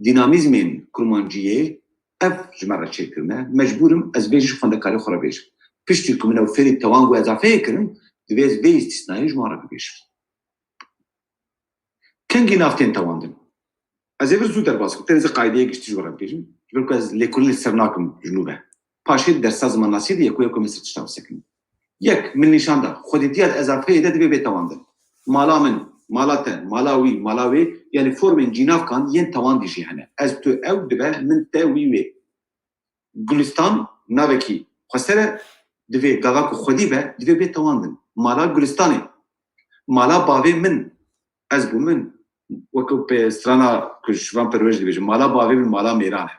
Dînamîzmên kurmanciyê ev ji me re çêkirine. Mecbûr im ez vê jî ji xwendekarê xwe re bêjim. Piştî ku min ew fêrî tewang û ezafeyê kirin, divê ez vê îstîsnayê ji wan re bibêjim. Kengî nav tên tewandin? Ez ê vir zû derbas bikim. Tenê ez ê qaîdeyê giştî ji we re bibêjim. Ji ber ku ez lêkolînê li ser nakim ji nû ve. Paşê di dersa zimannasiyê de yek û yek em ê ser tişta bisekinin. Yek, min nîşan da. Xwedîtiya di ezafeyê de divê bê tewandin. Mala min, mala te, mala wî, mala wê, yanî formên cînavkan yên tewandî jî hene. Ez, tu, ew dibe, min, te, wî, wê. Gulistan navekî xweser e, divê gava ku xwedî be, divê bê tewandin. Mala Gulistanê, mala bavê min, ez bû min, wekî pê strana ku ji van perwer jî dibêjim, mala bavê min mala mêran e.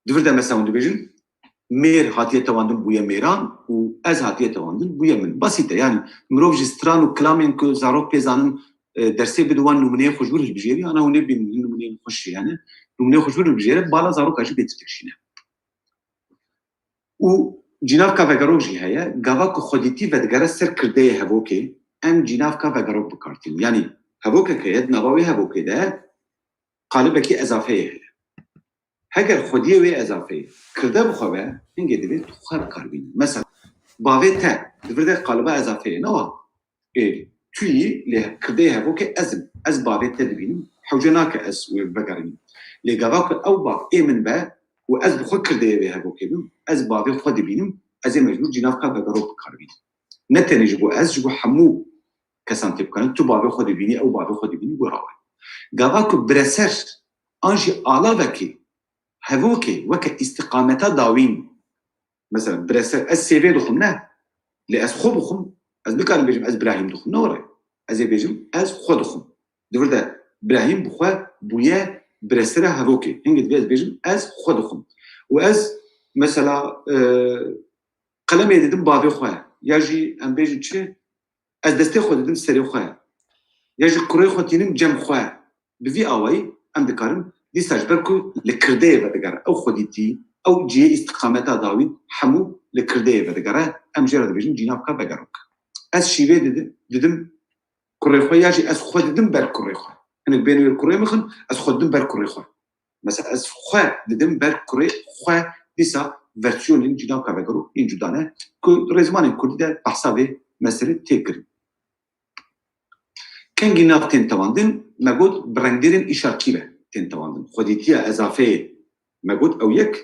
Di vir de mesela hûn dibêjin, mêr hatiye tewandin bûye mêran û ez hatiye tewandin bûye min. Basît e, yanî mirov ji stran û kilamên ku zarok pê zanin, e, dersê bide wan nûmuneyê xwe ji wir hilbijêrî, ana hûn ê bînin hin nûmuneyên xweş jî hene. Nûmuneyê xwe ji wir hilbijêre, bala zaroka jî bê tiftik şîne. Û cînavka vegerok jî heye, gava ku xwedîtî vedigere ser kirdeyê hevokê, em cînavka vegerok bi kar tînin. Yanî hevokek heye, di nava wê hevokê de qalibekî ezafeyê heye. Heger xwediyê wê ezafeyê kirde bi xwe be, hingê divê tu xwe bi kar bînî. Mesela, bavê te, di vir de qaliba ezafeyê ne wa? Ê, tu yî, lê kirdeyê hevokê ez im. Ez bavê te dibînim, hewce nake ez wê vegerînim. Lê gava ku ew bav ê min be û ez bi xwe kirdeyê wê hevokê bim, ez bavê xwe dibînim, ez ê mecbûr cînavka vegerok bi kar bînim. Ne tenê ji bo ez, ji bo hemû kesan tê bikarin, tu bavê xwe dibînî, ew bavê xwe dibînî, gora we. Gava ku bireser an jî alavekê, hevokê, weke îstiqameta dawîn, mesela bireser, ez sêvê dixwim, ne? Lê ez xwe bixwim, ez nikarim bêjim ez Birahîm dixwim, ne were? Ez ê bêjim ez xwe dixwim. Di vir de Birahîm bi xwe bûye biresera hevokê. Hingê divê ez bêjim ez xwe dixwim. Û ez mesela, e, qelemê didim bavê xwe, ya jî em bêjin çi? Ez destê xwe didim serê xwe, ya jî kurê xwe tînim cem xwe. Bi vî awayî em dikarin dîsa ji ber ku li kirdeyê vedigere, ew xwedîtî, ew cihê îstiqameta dawîn hemû li kirdeyê vedigere, em jê re dibêjin cînavka vegerok. Ez şîvê didi-, didim kurê xwe, ya jî ez xwe didim ber kurê xwe. Hinek bên wê kurê mixin, ez xwe didim ber kurê xwe. Mesela ez xwe didim ber kurê xwe, dîsa versiyonên cînavka vegerok yên cuda ne, ku rêzimanên kurdî de behsa vê meselê tê kirin. Kengî nav tên tewandin, me got bi rengdêrên îşarkî ve tên tewandin. Xwedîtiya ezafeyê me got ew yek,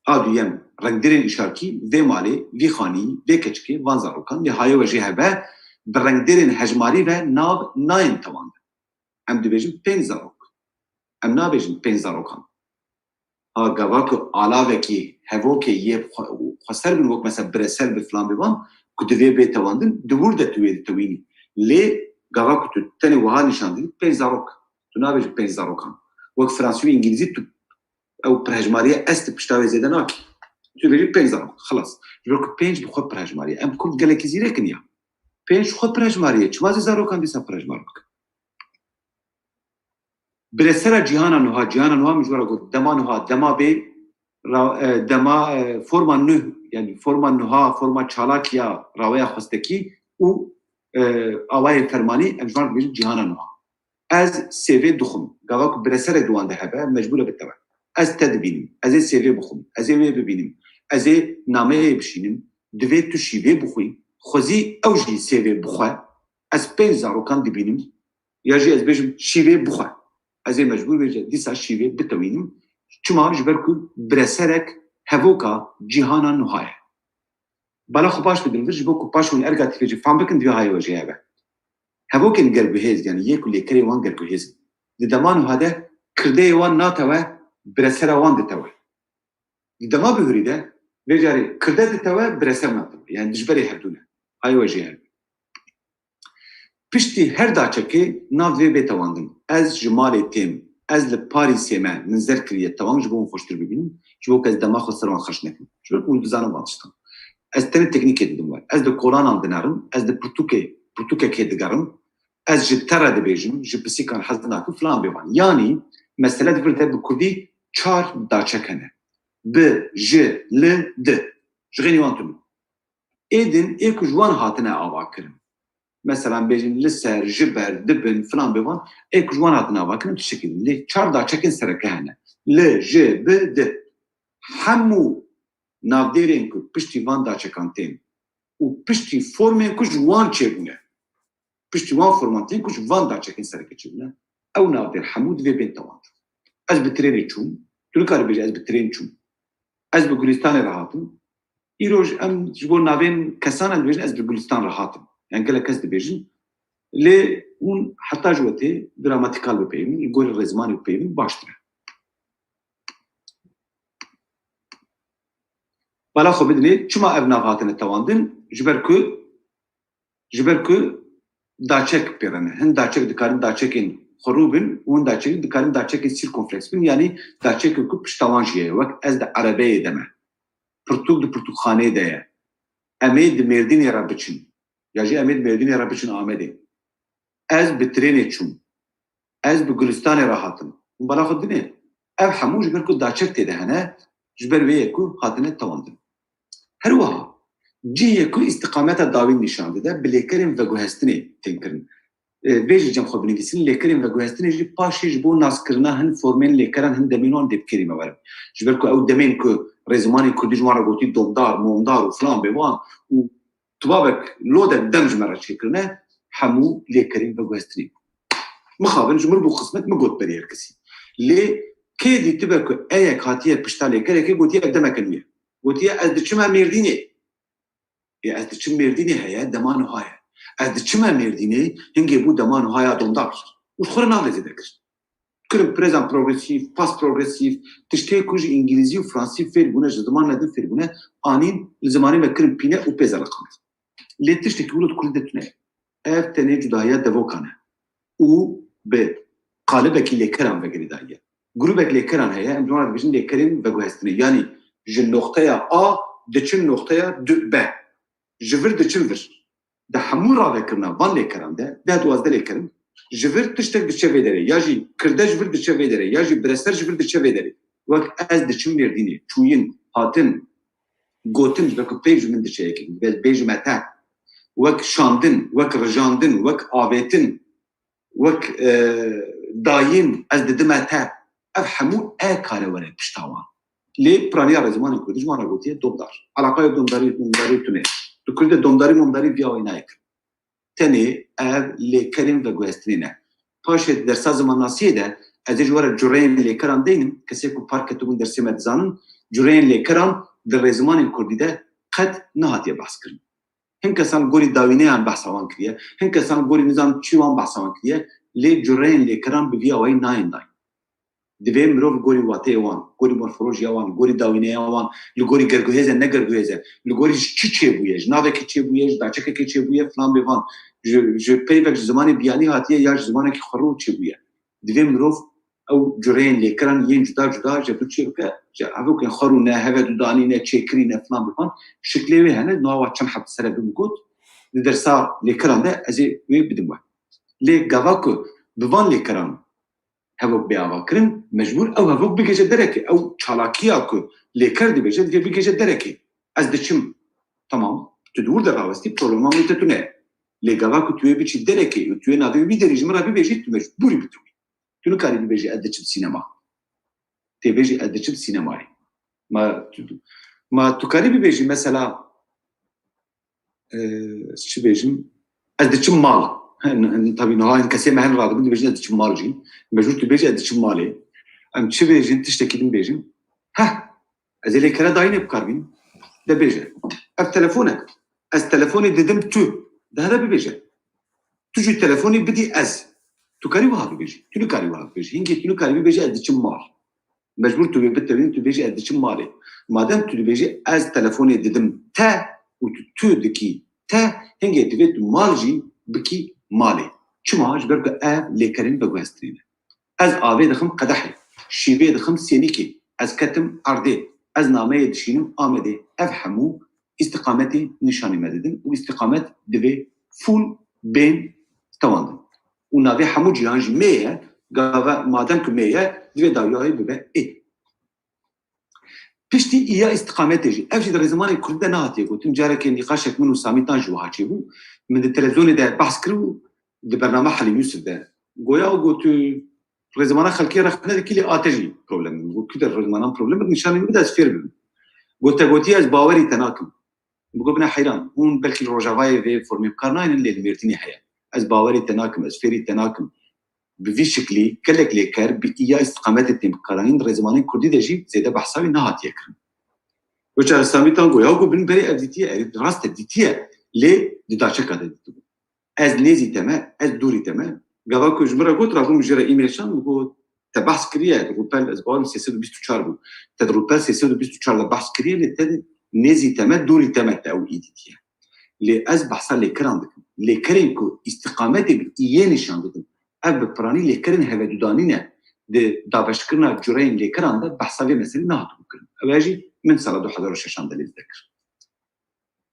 a duyem rengdêrên îşarkî vê malê, vî xanî, vê keçikê, van zarokan, lê haye we jê hebe, bi rengdêrên hejmarî ve nav nayên tewandin. Em dibêjin pênc zarok. Em nabêjin pênc zarokan. Ha gava ku alavekî hevokê yê xwe-, xweser bin, wek mesela bireser bi filan bê van, ku divê bê tewandin, di wir de tu wê ditewînî. Lê gava ku tu tenê wiha nîşan didî, pênc zarok. Tu nabêjî pênc zarokan. Wek fransî û îngilîzî tu ew pirhejmariye est pişta wê zêde nakî. Tu dibêjî pênc zarok. Xilas. Ji ber ku pênc bi xwe pirhejmariye. Em kurd gelekî zîrek in ya. Pênc ji xwe pirhejmariye. Çima zê zarokan dîsa pirhejmar bikin? Biresera cîhana nuha, cîhana nuha min ji we re got, dema nuha, dema bê, ra-, e, dema, e, forma nuh, yani forma nuha, forma çalak ya raweya xwestekî û, e, awayê fermanî, em ji wan re dibêjin cîhana nuha. Ez sêvê dixwim. Gava ku bireserek di wan de hebe, mecbûr e bitewe. Ez te dibînim. Ez ê sêvê bixwim. Ez ê wê bibînim. Ez ê nameyê bişînim. Divê tu şîvê bixwî. Xwezî ew jî sêvê bixwe. Ez pênc zarokan dibînim. Ya jî ez bêjim şîvê bixwe. Ez ê mecbûr bêje dîsa şîvê bitewînim. Çima? Ji ber ku bireserek hevoka cîhana nuha ye. Bala xwe baş bidin vir, ji bo ku paş hûn erga tîpê jî fam bikin, divê hayê we jê hebe. Hevokên gerguhêz, yani yê ku lêkerê wan gerguhêz in. Di dema nuha de kirdeyê wan natewe, biresera wan ditewe. Di dema bihurî de, vê carê kirde ditewe, bireser natewe. Yani dijberê hevdû ne. Hayê we jê hebe. Piştî her daçekê nav divê bê tewandin. Ez ji malê têm. Ez li Parîsê me, min zer kiriye tewam ji bo hûn xweştir bibînim. Ji bo ku ez dema xwe ser wan xerc nekim. Ji ber ku hûn dizanin van tiştan. Ez tenê teknîkê didim we. Ez di kolanan dinerim. Ez di pirtûkê, pirtûkekê digerim. Ez ji te re dibêjim, ji pisîkan hez nakim filan bêvan. Yanî mesele di vir de bi kurdî çar daçek hene. Bi, ji, li, di. Ji xênî wan tune. Ê din, ê ku ji wan hatine ava kirin. Mesela bêjin li ser, ji ber, di bin, filan bêvan, ê ku ji wan hatine ava kirin, tu şekil. Lê çar daçekên sereke hene. Li, ji, bi, di. Hemû navdêrên ku piştî van daçekan tên û piştî formên ku ji wan çêbûne, piştî wan forman tên ku ji van daçekên sereke çêbûne, ew navdêr hemû divê bên tewandin. Ez bi trênê çûm, tu nikarî bêjî ez bi trên çûm. Ez bi Gulistanê re hatim. Îroj em ji bo navên kesan em dibêjin ez bi Gulistan re hatim. Yani gelek kes dibêjin. Lê hûn heta ji wetê gramatîkal bipeyivin, li gorî rêzimanê bipeyivin baştir e. Bala xwe bidinê, çima ev nav hatine tewandin? Ji ber ku, ji ber ku daçek pê re ne. Hin daçek dikarin daçekên xwerû bin û hûn daçekî dikarin daçekê sîrkonfleks bin, yanî daçekê ku pişta wan jî heye, wek ez di erebeyê de me. Pirtûk di pirtûkxaneyê de ye. Em ê di Mêrdînê re biçin. Ya jî em ê di Mêrdînê re biçin Amedê. Ez bi trênê çûm. Ez bi Gulistanê re hatim. Hûn bala xwe dinê. Ev hemû ji ber ku daçek tê de hene, ji ber wê ye ku hatine tewandin. Her wiha, cihê ku îstiqameta dawîn nîşan dide, bi lêkerên veguhestinê tên kirin. E, vê jî cem xwe binivîsin, lêkerên veguhestinê jî paşê ji bo naskirina hin formên lêkeran, hin demên wan dê bi kêrî me werin. Ji ber ku ew demên ku rêzimanên kurdî ji wan re gotî domdar, momdar û filan bê wan û tibabek lodek dem ji me re çêkirine, hemû lêkerên veguhestinê bû. Mixabin ji mir bû xismet, min got berî her kesî. Lê kê dîtibe ku eyek hatiye pişta lêkerekê, gotiye ev demeke nû ye. Gotiye ez diçime Mêrdînê. Ê, ez diçim Mêrdînê heye, dema niha ye. Ez diçime Mêrdînê, hingê bû dema niha ya domdar. Û ji xwe re navê zêde kir. Kirin prezan progresîf, pas progresîf, tiştê ku ji îngilîzî û fransî fêr bûne, ji zimanê din fêr bûne, anîn li zimanê me kirin pîne û pê zeliqand. Lê tiştekî wilo di kurdî de tune ye. Ev tenê cudahiya devokan e û bi qalibekî lêkeran ve girêdayî ye. Grûbek lêkeran heye, em ji wan re dibêjin lêkerên veguhestinê. Yanî ji noxteya A diçin noxteya du, B. Ji vir diçin vir. Di hemû ravekirina van lêkeran de, deh duwazdeh lêker in, ji vir tiştek diçe vê derê, ya jî kirde ji vir diçe vê derê, ya jî bireser ji vir diçe vê derê. Wek ez diçim Mêrdînê, çûyin, hatin, gotin, ji ber ku peyv ji min diçe yekî, bê-, bêjime te. Wek şandin, wek rijandin, wek avêtin, wek, e, dayîn, ez didime te. Ev hemû e kare were pişta wan. Lê piraniya rêzimanên kurdî ji wan re gotiye domdar. Elaqaya domdarî, momdarî tune. Di kurdî de domdarî, momdarî viya wê nayê kirin. Tenê ev lêkerên veguhestinê ne. Paşê di dersa zimannasiyê de ez ê ji we re cureyên lêkeran deynim. Kesê ku park ketibûn dersê me dizanin, cureyên lêkeran di rêzimanên kurdî de qet nehatiye behs kirin. Hin kesan li gorî dawîneyan behsa wan kiriye, hin kesan li gorî nizam çi wan behsa wan kiriye, lê cureyên lêkeran bi vî awayî nayên dayîn. Divê mirov li gorî wateyê wan, gorî morfolojiya wan, gorî dawîneya wan, li gorî gerguhêz e ne gerguhêz e, li gorî ji çi çêbûye, ji navekî çêbûye, ji daçekekê çêbûye, filan bê van, ji, ji peyvek ji zimanê biyanî hatiye ya ji zimanekî xwerû çêbûye. Divê mirov ew cureyên lêkiran yên cuda cuda ji vir çê bike, ji hevokên xwerû ne, heve dudanî ne, çêkirî ne, filan bê van, şiklê wê hene, niha wa çend heb sere bim got, di dersa lêkiran de ez ê wê bidim we. Lê gava ku bi van lêkiran hevok bê ava kirin, mecbûr ew hevok bigêje derekê, ew çalakiya ku lêker dibêje, divê bigêje derekê. Ez diçim. Tamam, tu di wir de rawestî, problema min te tune ye. Lê gava ku tu yê biçî derekê û tu yê navê wî derî ji min re bibêjî, tu mecbûrî bi tu wî. Tu nikarî bibêjî ez diçim sînema. Tê bêjî ez diçim sînemayê. Ma tu, ma tu karî bibêjî mesela, e, çi bêjim? Ez diçim mal. Hin, hin, tabî niha hin kesê me hin radibin dibêjin ez diçim mal jî. Mecbûr tu bêjî ez diçim malê. Em çi bêjin, tiştekî din bêjin. Heh, ez ê lêkere dayînê bi kar bînim. De bêje. Ev telefon e. Ez telefonê didim tu. De here bibêje. Tu jî telefonê bidî ez. Tu karî wiha bibêjî. Tu nikarî wiha bibêjî. Hingê tu nikarî bibêjî ez diçim mal. Mecbûr tu wê bitewînî, tu bêjî ez diçim malê. Madem tu dibêjî ez telefonê didim te û tu, tu dikî te, hingê divê tu mal jî bikî malê. Çima? Ji ber ku ev lêkerên veguhestinê ne. Ez avê dixim qedehê, şîvê dixim sênîkê, ez ketim erdê, ez nameyê dişînim Amedê. Ev hemû îstiqametê nîşanî me didin û îstiqamet divê fûl bên tewandin. Û navê hemû cîhan jî mê ye, gava madem ku mê ye, divê dawiyayê bibe ê. Piştî îya îstiqametê jî, ev jî di rêzimanê kurdî de nehatiye gotin, carekê nîqaşek min û Samî Tan jî wiha çêbû. Min di televîzyonê de behs kir û di bername Helîm Yûsif de goya û got, tu rêzimana xelkê rexne dikî, lê a te jî problem e. Min got, kî de rêzimanan problem e, nîşanî bide ez fêr bibim. Got, te gotiye ez bawerî te nakim. Min got, bine heyran. Hûn belkî li Rojavayê vê formê bi kar naynin, lê li Mêrdînê heye. Ez bawerî te nakim, ez fêrî te nakim. Bi vî şiklî gelek lêker bi îya îstiqametê tên bikaranîn, di rêzimanên kurdî de jî zêde behsa wî nehatiye kirin. Wê çare Samî Tan got, ya got, bin berê ev dîtiye, ev rast e, dîtiye, lê di daçeka de dîtibû. Ez nêzî te me, ez dûrî te me. Gava ku ji min re got, rabûm jê re e-mail şand, min got, te behs kiriye, di Rûpel, ez bawerim sê sed û bîst û çar bû. Te di Rûpel sê sed û bîst û çar de behs kiriye, lê te nêzî te me, dûrî te me, te ew î dîtiye. Lê ez behsa lêkeran dikim. Lêkerên ku îstiqametê bi îyê nîşan didin, Ev bi piranî lêkerên hevedudanî ne. Di dabeşkirina cureyên lêkeran de behsa vê meselê nehatibû kirin. Ew ya jî min sala du hezar û şeşan de lê dide kir.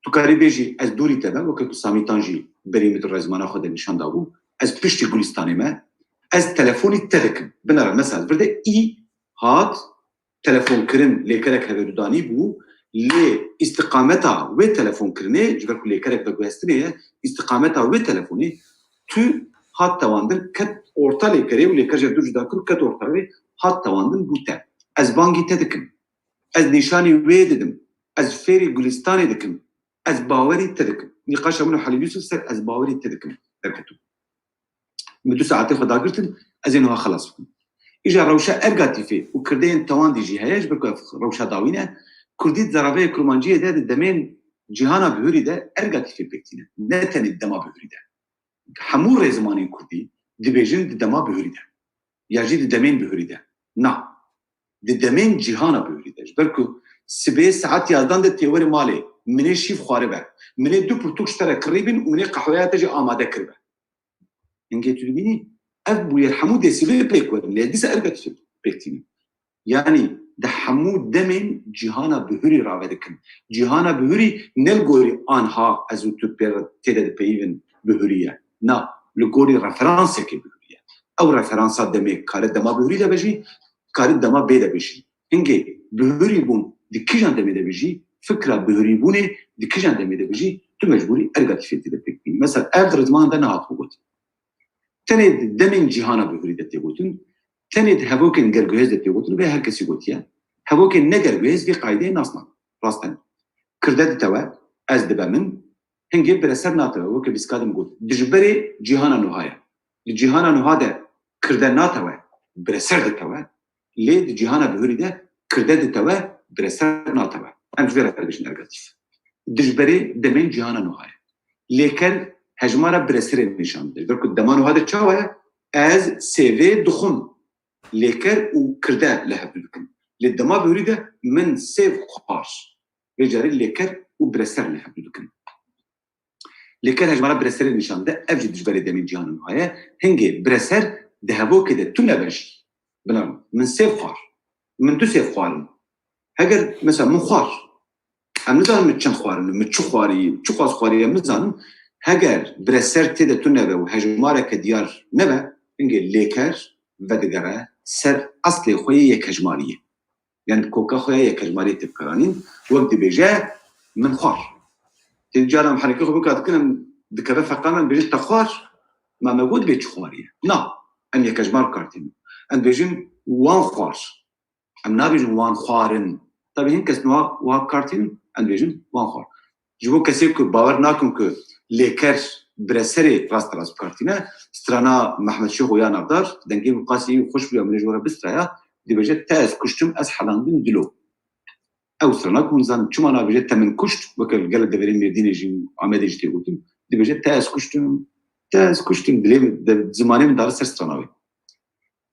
Tu karî bêjî, ez dûrî te me, weke ku Samîtan jî berî min di rezmana xwe de nîşan dabû, ez piştî Gulistanê me, ez telefonî te dikim. Binere, mesela, vir de î hat, telefonkirin lêkerek hevedudanî bû, lê îstiqameta wê telefonkirinê, ji ber ku lêkerek veguhestinê ye, îstiqameta wê telefonê tu hat tewandin, ket orta lêkerê û lêker ji dûr cuda kir û ket orta wê, hat tewandin bû te. Ez bangî te dikim. Ez nîşanî wê didim. Ez fêrî Gulistanê dikim. Ez bawerî te dikim. Nîqaşa min û Halîl Yûsif ser ez bawerî te dikim derketibû. Min du saetê xwe dagirtin, ez ê niha xelas bikim. Îja rewşa ergatîfê û kirdeyên tewandî jî heye, ji ber ku ev rewşa dawî ne. Kurdî di zaraveyê kurmanciyê de di demên cîhana bihurî de ergatîfê pêk tîne. Ne tenê di dema bihurî de. Hemû rêzimanên kurdî dibêjin di dema bihurî de. Ya jî di demên bihurî de. Na. Di demên cîhana bihurî de. Ji ber ku sibê saet yazdan de tê were malê, min ê şîv xwari be. Min ê du pirtûk ji te re kirî bin û min ê qehweya te jî amade kiribe. Hingê tu dibînî, ev bûyer hemû dê sibê pêk werin, lê dîsa ergatîfê pêk tînin. Yanî di hemû demên cîhana bihurî rave dikin. Cîhana bihurî ne li gorî anha ez û tu pê re tê de dipeyivin bihurî ye. Na, li gorî referansekê bihurî ye. Ew referansa demê kare dema bihurî de be jî, kare dema bê de be jî. Hingê bihurîbûn di kîjan demê de be jî, fikra bihurîbûnê di kîjan demê de be jî, tu mecbûrî ergatîfê tê de pêk bînî. Mesela ev di rizmanan de nehat gotin. Tenê di demên cîhana bihurî de tê gotin, tenê di hevokên gerguhêz de tê gotin, vê her kesî gotiye. Hevokên ne gerguhêz vê qaydeyê nas nakin. Rast e. Kirde ditewe, ez dibe min, hingê bireser natewe, weke bîska de min got. Dijberê cîhana nuha ye. Li cîhana nuha de kirde natewe, bireser ditewe. Lê di cîhana bihurî de kirde ditewe, bireser natewe. Em ji vê re dibêjin ergatîf. Dijberê demên cîhana nuha ye. Lêker hejmara bireserê nîşan dide. Ji ber ku dema nuha de çawa ye? Ez sêvê dixwim. Lêker û kirde li hev dikin. Lê dema bihurî de min sêv xwar. Vê carê lêker û bireser li hev dikin. Lêker hejmara bireserê nîşan dide, ev jî dijberê demên cîhana nuha ye. Hingê bireser di hevokê de tune be jî. Bina min sêv xwar. Min du sêv xwarin. Heger, mesela, min xwar. Em nizanin min çend xwarin, min çi xwarî, çiqas xwarî, em nizanin. Heger bireser tê de tune be û hejmareke diyar nebe, hingê lêker vedigere ser eslê xwe yê yekhejmariyê. Yani koka xwe ya yekhejmariyê tê bikaranîn. Wek dibêje, min xwar. Tê cara em herekê xwe bika dikin, em dikeve feqan, em dibêjin te xwar. Ma me got bê çi xwariye? Na. Em yekhejmar bi kar tînin. Em dibêjin wan xwar. Em nabêjin wan xwarin. Tabî hin kes niha wa bi kar tînin, em dibêjin wan xwar. Ji bo kesê ku bawer nakin ku lêker bireserê rasterast bi kar tîne, strana Mehmet Şêxo ya navdar, dengê min qasî û xweş bûya, min ê ji we re bistraya, dibêje, te ez kuştim, ez helandim dilo. Ew strana ku hûn zanin çima nabêje te min kuşt, weke li gel deverên Mêrdînê jî û Amedê jî tê gotin, dibêje te ez kuştim, te ez kuştim, dilê min, de, zimanê min dare ser strana wê.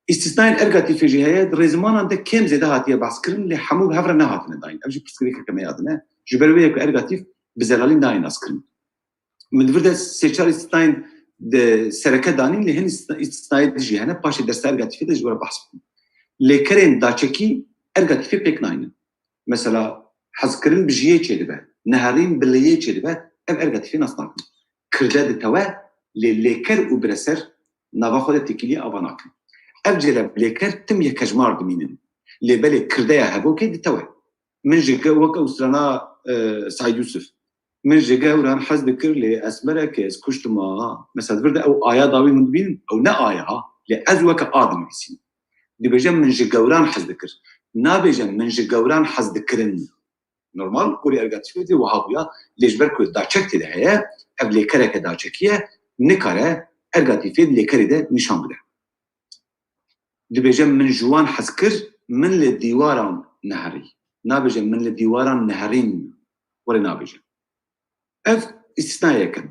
Îstîsnayên ergatîfê jî heye, di rêzimanan de kêm zêde hatiye behskirin, lê hemû bi hev re nehatine dayîn. Ev jî pirsgirêkeke me ya din e. Ji ber wê ye ku ergatîf bi zelalî nayê naskirin. Min di vir de sê çar îstîsnayên di sereke danîn, lê hin îstîsna-, îstîsnayê din jî hene, paşê dersa ergatîfê de ji we re behs bikim. Lêkerên daçekî ergatîfê pêk naynin. Mesela hezkirin bi jiyê çêdibe, neherîn bi liyê çêdibe, ev ergatîfê nas nakin. Kirde ditewe, lê lêker û bireser nava xwe de têkiliyê ava nakin. Ev cêre bi lêker tim yekhejmar dimînin. Lê belê kirdeya hevokê ditewe. Min ji ge-, wek ew strana, e, Saîd Yûsif. Min ji gewran hez dikir, lê esmereke ez kuştim a. Mesela di vir de ew aya dawî hûn dibînin, ew ne aya ha, lê ez weke a dinivîsînim. Dibêje min ji gewran hez dikir. Nabêje min ji gewran hez dikirin. Normal, gorî ergatîfê de wiha bûya, lê ji ber ku daçek tê de heye, ev lêkereke daçekî ye, nikare ergatîfê di lêkerê de nîşan bide. Dibêje min ji wan hez kir, min li dîwaran neherî. Nabêje min li dîwaran neherîn. Werê nabêje. Ev îstîsnayek e.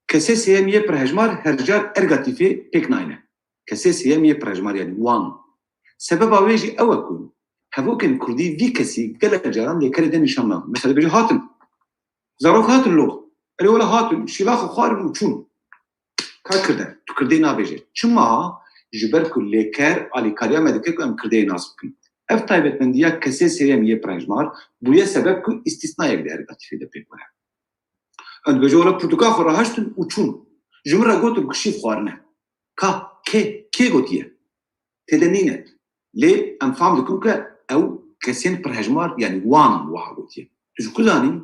Kesê sêyem yê pirhejmar her car ergatîfê pêk nayne. Kesê sêyem yê pirhejmar, yanî wan. Sebeba wê jî ew e ku hevokên kurdî vî kesî gelek caran lêkerê de nîşan nadin. Mesela dibêje hatin. Zarok hatin lo. Erê wele hatin. Şîva xwe xwarin û çûn. Ka kirde, tu kirdê nabêje. Çima? Ji ber ku lêker alîkariya me dike ku em kirdeyê nas bikin. Ev taybetmendiya kesê sêyem yê pirhejmar bûye sebeb ku îstîsnayek di ergatîfê de pêk were. Em dibêje were pirtûka xwe raheştin û çûn. Ji min re gotin ku şîv xwarine. Ka, kê, kê gotiye? Têde nîne. Lê em fam dikin ku ew kesên pirhejmar, yanî wan wiha gotiye. Tu ji ku zanî?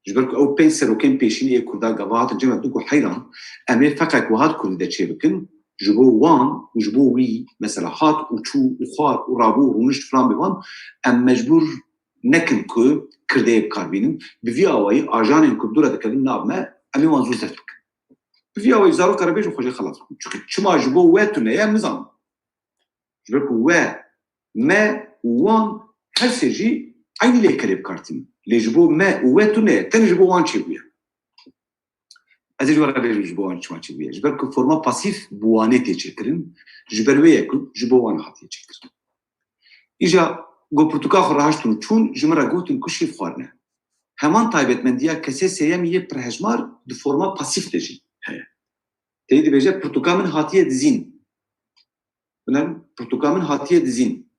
Ji ber ku ew pênc serokên pêşînî yê Kurda gava hatin cem ve digo heyran, em ê feqek wiha di Kurdî de çêbikin, ji bo wan û ji bo wî, mesela hat û çû û xwar û rabû û rûnişt filan bêvan, em mecbûr nekin ku kirdeyê bi kar bînin. Bi vî awayî ajanên ku bi dû re dikevin nav me, em ê wan zû zeft bikin. Bi vî awayî zaroka re bêjin xwe jê xelas bikin. Çunke çima ji bo we tune ye, em nizanin. Ji ber ku we, me û wan her sê jî eynî lêkerê bi kar tînin. Lê ji bo me û we tune ye, tenê ji bo wan çêbûye. Ez ê ji we re bêjim ji bo wan çima çêbûye. Ji ber ku forma pasîf bi wanê tê çêkirin, ji ber wê ye ku ji bo wan hatiye çêkirin. Îja ku pirtûka xwe raheştin û çûn, ji min re gotin ku şîv xwarine. Heman taybetmendiya kesê sêyemî yê pirhejmar di forma pasîf de jî heye. Tê dibêje, pirtûka min hatiye dizîn. Binem, pirtûka min hatiye dizîn.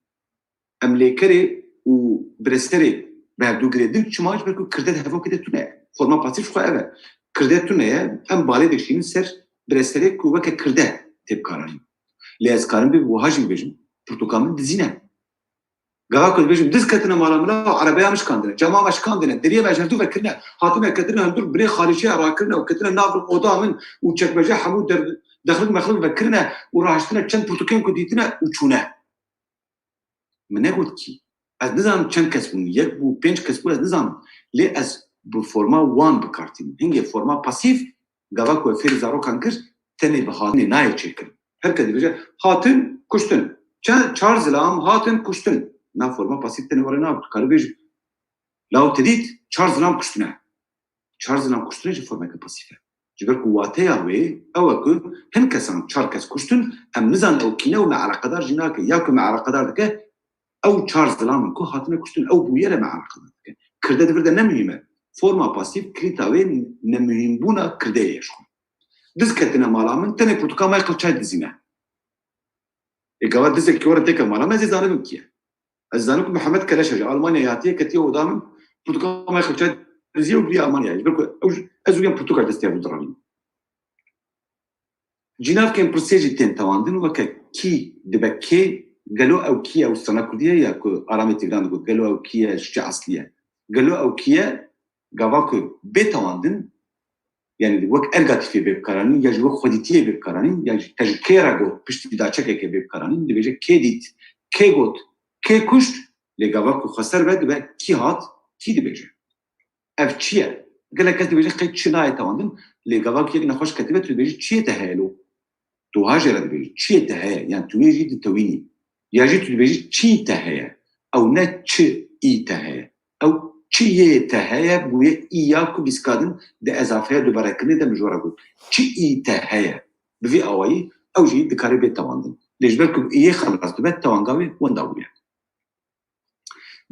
Em lêkerê û biresterê bi hevdû girêdin. Çima? Ji ber ku kirde di hevokê de tune ye. Forma pasîf ji xwe ev e. Kirde tune ye, em balê dikişînin ser biresterê ku weke kirde tê bikaranîn. Lê ez karim bê wiha jî bibêjim, pirtûka min dizîn e. Gava ku dibêjim, diz ketine mala min, erebeya min şikandine, cama me şikandine, deriyê me ji hevdû vekirine, hatine ketine hundir binê xalîçeya rakirine û ketine nav oda min û çekmece hemû der-, dexlik mexlik vekirine û rahiştine çend pirtûkên ku dîtine û çûne. Min negot kî. Ez nizanim çend kes bûn, yek bû, pênc kes bû, ez nizanim. Lê ez bi forma wan bi kar tînim. Hingê forma pasîf, gava ku fêrî zarokan kir, tenê bi hatinê nayê çêkirin. Her kes dibêje, hatin, kuştin. Çend, çar zilam hatin, kuştin. Na forma pasîf tenê were nabit. Karî bêjî, law te dît, çar zilam kuştine. Çar zilam kuştine jî formeke pasîf e. Ji ber ku wateya wê ew e ku hin kesan çar kes kuştin, em nizanin ew kî ne û me eleqedar jî nake. Ya ku me eleqedar dike, ew çar zilam in ku hatine kuştin, ew bûyere me eleqedar dike. Kirde di vir de ne muhîm e. Forma pasîf, krîta wê nemuhîmbûna kirdeyê ye ji xwe. Diz ketine mala min, tenê pirtûka Michael Chai dizîne. Ê gava dizekî were têke mala me, ez ê zanibim kî ye. Ez zanim ku Mihemed Keleşe ji Almanyayê hatiye, ketiye oda min, pirtûka Michael Chai diziye û giriye Almanyayê. Ji ber ku ew ji, ez û yan pirtûka destê hev diranîn. Cînavkên pirsê jî tên tewandin, weke kî dibe kê, gelo ew kî ye, ew strana kurdî ye ya ku Aramê Tîgran digot, gelo ew kî ye, ji çi eslî ye? Gelo ew kî ye, gava ku bê tewandin, yanî wek ergatîfê bê bikaranîn, ya ji wek xwedîtiyê bê bikaranîn, ya jî te ji kê re got, piştî daçekekê bê bikaranîn, dibêje kê dît, kê got, kê kuşt, lê gava ku xweser be dibe kî hat, kî dibêje. Ev çi ye? Gelek kes dibêje qey çi nayê tewandin, lê gava ku yek nexweş ketibe, tu dibêjî çiyê te heye lo? Tu wiha jê re dibêjî, çiyê te heye, yan tu wê jî ditewînî. Ya jî tu dibêjî çî te heye. Ew ne çi î te heye. Ew çi yê te heye, bûye î ya ku bîskadin di ezafeya dubarekirinê de min ji we re got. Çi î te heye. Bi vî awayî ew jî dikare bê tewandin. Lê ji ber ku î yê xelas dibe, tewanga wê wenda bûye.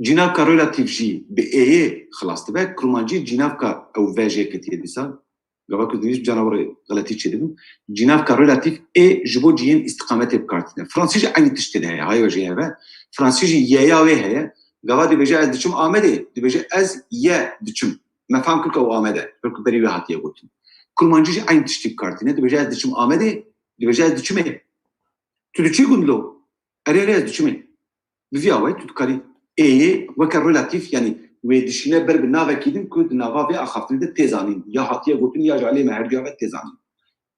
Cînavka relatîf jî bi êyê xilas dibe. Kurmancî cînavka ew ve jê ketiye dîsa. Gava ku dibîst cana were xeletî çêdibim. Cînavka relatîf ê ji bo cihên îstiqametê bi kar tîne. Fransî jî eynî tiştê de heye. Hay ve jê heve. Fransî jî ye ya wê heye. Gava dibêje ez diçim Amedê. Dibêje ez ye diçim. Me fam kir ku ew Amed e. Ber ku berî wê hatiye gotin. Kurmancî jî eynî tiştî bi kar tîne. Dibêje ez diçim Amedê. Dibêje ez diçimê. Tu diçî gund lo? Erê, erê, ez diçimê. Bi vî awayî tu dikarî êyê weke relatîf, yanî wê dişîne ber bi navekî din ku di nava vê axaftinê de tê zanîn, ya hatiye gotin ya ji aliyê me herduya ve tê zanîn.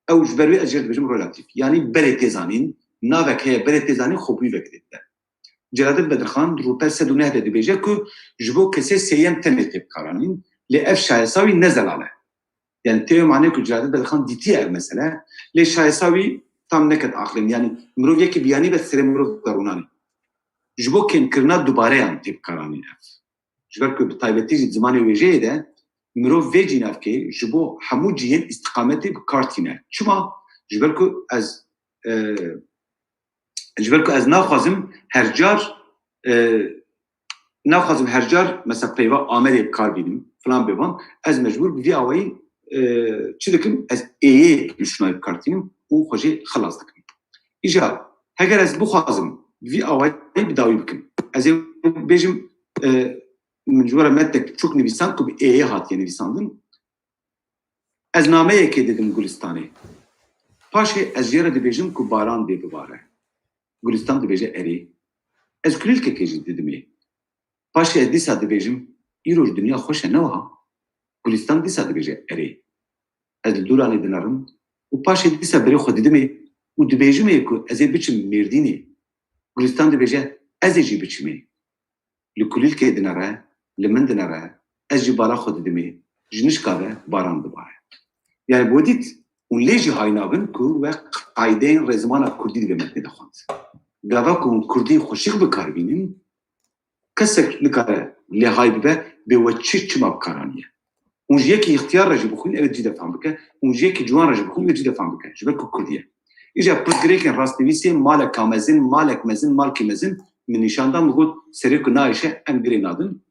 Ew ji ber wê ez jê re dibêjim relatîf. Yanî berê tê zanîn, navek heye berê tê zanîn, xwebûyî vekirê dide. Celadet Bedirxan di rûpel sed û neh de dibêje ku ji bo kesê sêyem tenê tê bikaranîn, lê ev şayesa wî ne zelal e. Yani tê manê ku Celadet Bedirxan dîtiye ev mesele, lê şayesa wî tam neket aqilê min. Yani mirov yekî biyanî be serê mirov derûnanê. Ji bo kêmkirina dubareyan tê bikaranîn ev. Ji ber ku bi taybetî jî zimanê wêjeyê de mirov vê cînavkê ji bo hemû cihên îstiqametê bi kar tîne. Çima? Ji ber ku ez, e, ji ber ku ez naxwazim her car, e, naxwazim her car mesela peyva Amedê bi kar bînim, filan bêvan, ez mecbûr bi vî awayî e, çi dikim? Ez êyê nişnayê bi kar tînim û xwe jê xilas dikim. Îja heger ez bixwazim vî awayî bi dawî bikim, ez ê bêjim, e, min ji we re metnek çûk nivîsand ku bi êyê hatiye nivîsandin. Ez nameyekê didim Gulistanê. Paşê ez jê re dibêjim ku baran dê bibare. Gulistan dibêje erê. Ez kulîlkekê jî didimê. Paşê ez dîsa dibêjim, îroj dinya xweş e, ne wiha? Gulistan dîsa dibêje erê. Ez li dûranê dinerim û paşê dîsa berê xwe didimê û dibêjimê ku ez ê biçim Mêrdînê. Gulistan dibêje, ez ê jî biçimê. Li kulîlkê dinere, li min dinere, ez ji bala xwe didimê, ji nişka ve baran dibare. Yani bo dît, hûn lê jî hay nabin ku we qaydeyên rêzimana kurdî dibe metnê de xwend. Gava ku hûn kurdî xweşik bi kar bînin, kesek nikare lê hay bibe, bê we çi çima bi kar aniye. Hûn ji yekî îxtiyar re jî bixwîn, ew ê cî de fam bike. Hûn ji yekî ciwan re jî bixwîn, ew ê cî de fam bike. Ji ber ku Kurd e. Îja pirsgirêkên rastnivîsê, maleka mezin, malek mezin, malkî mezin, min nîşan da, min got, serê ku nayêşe, em girê nadin.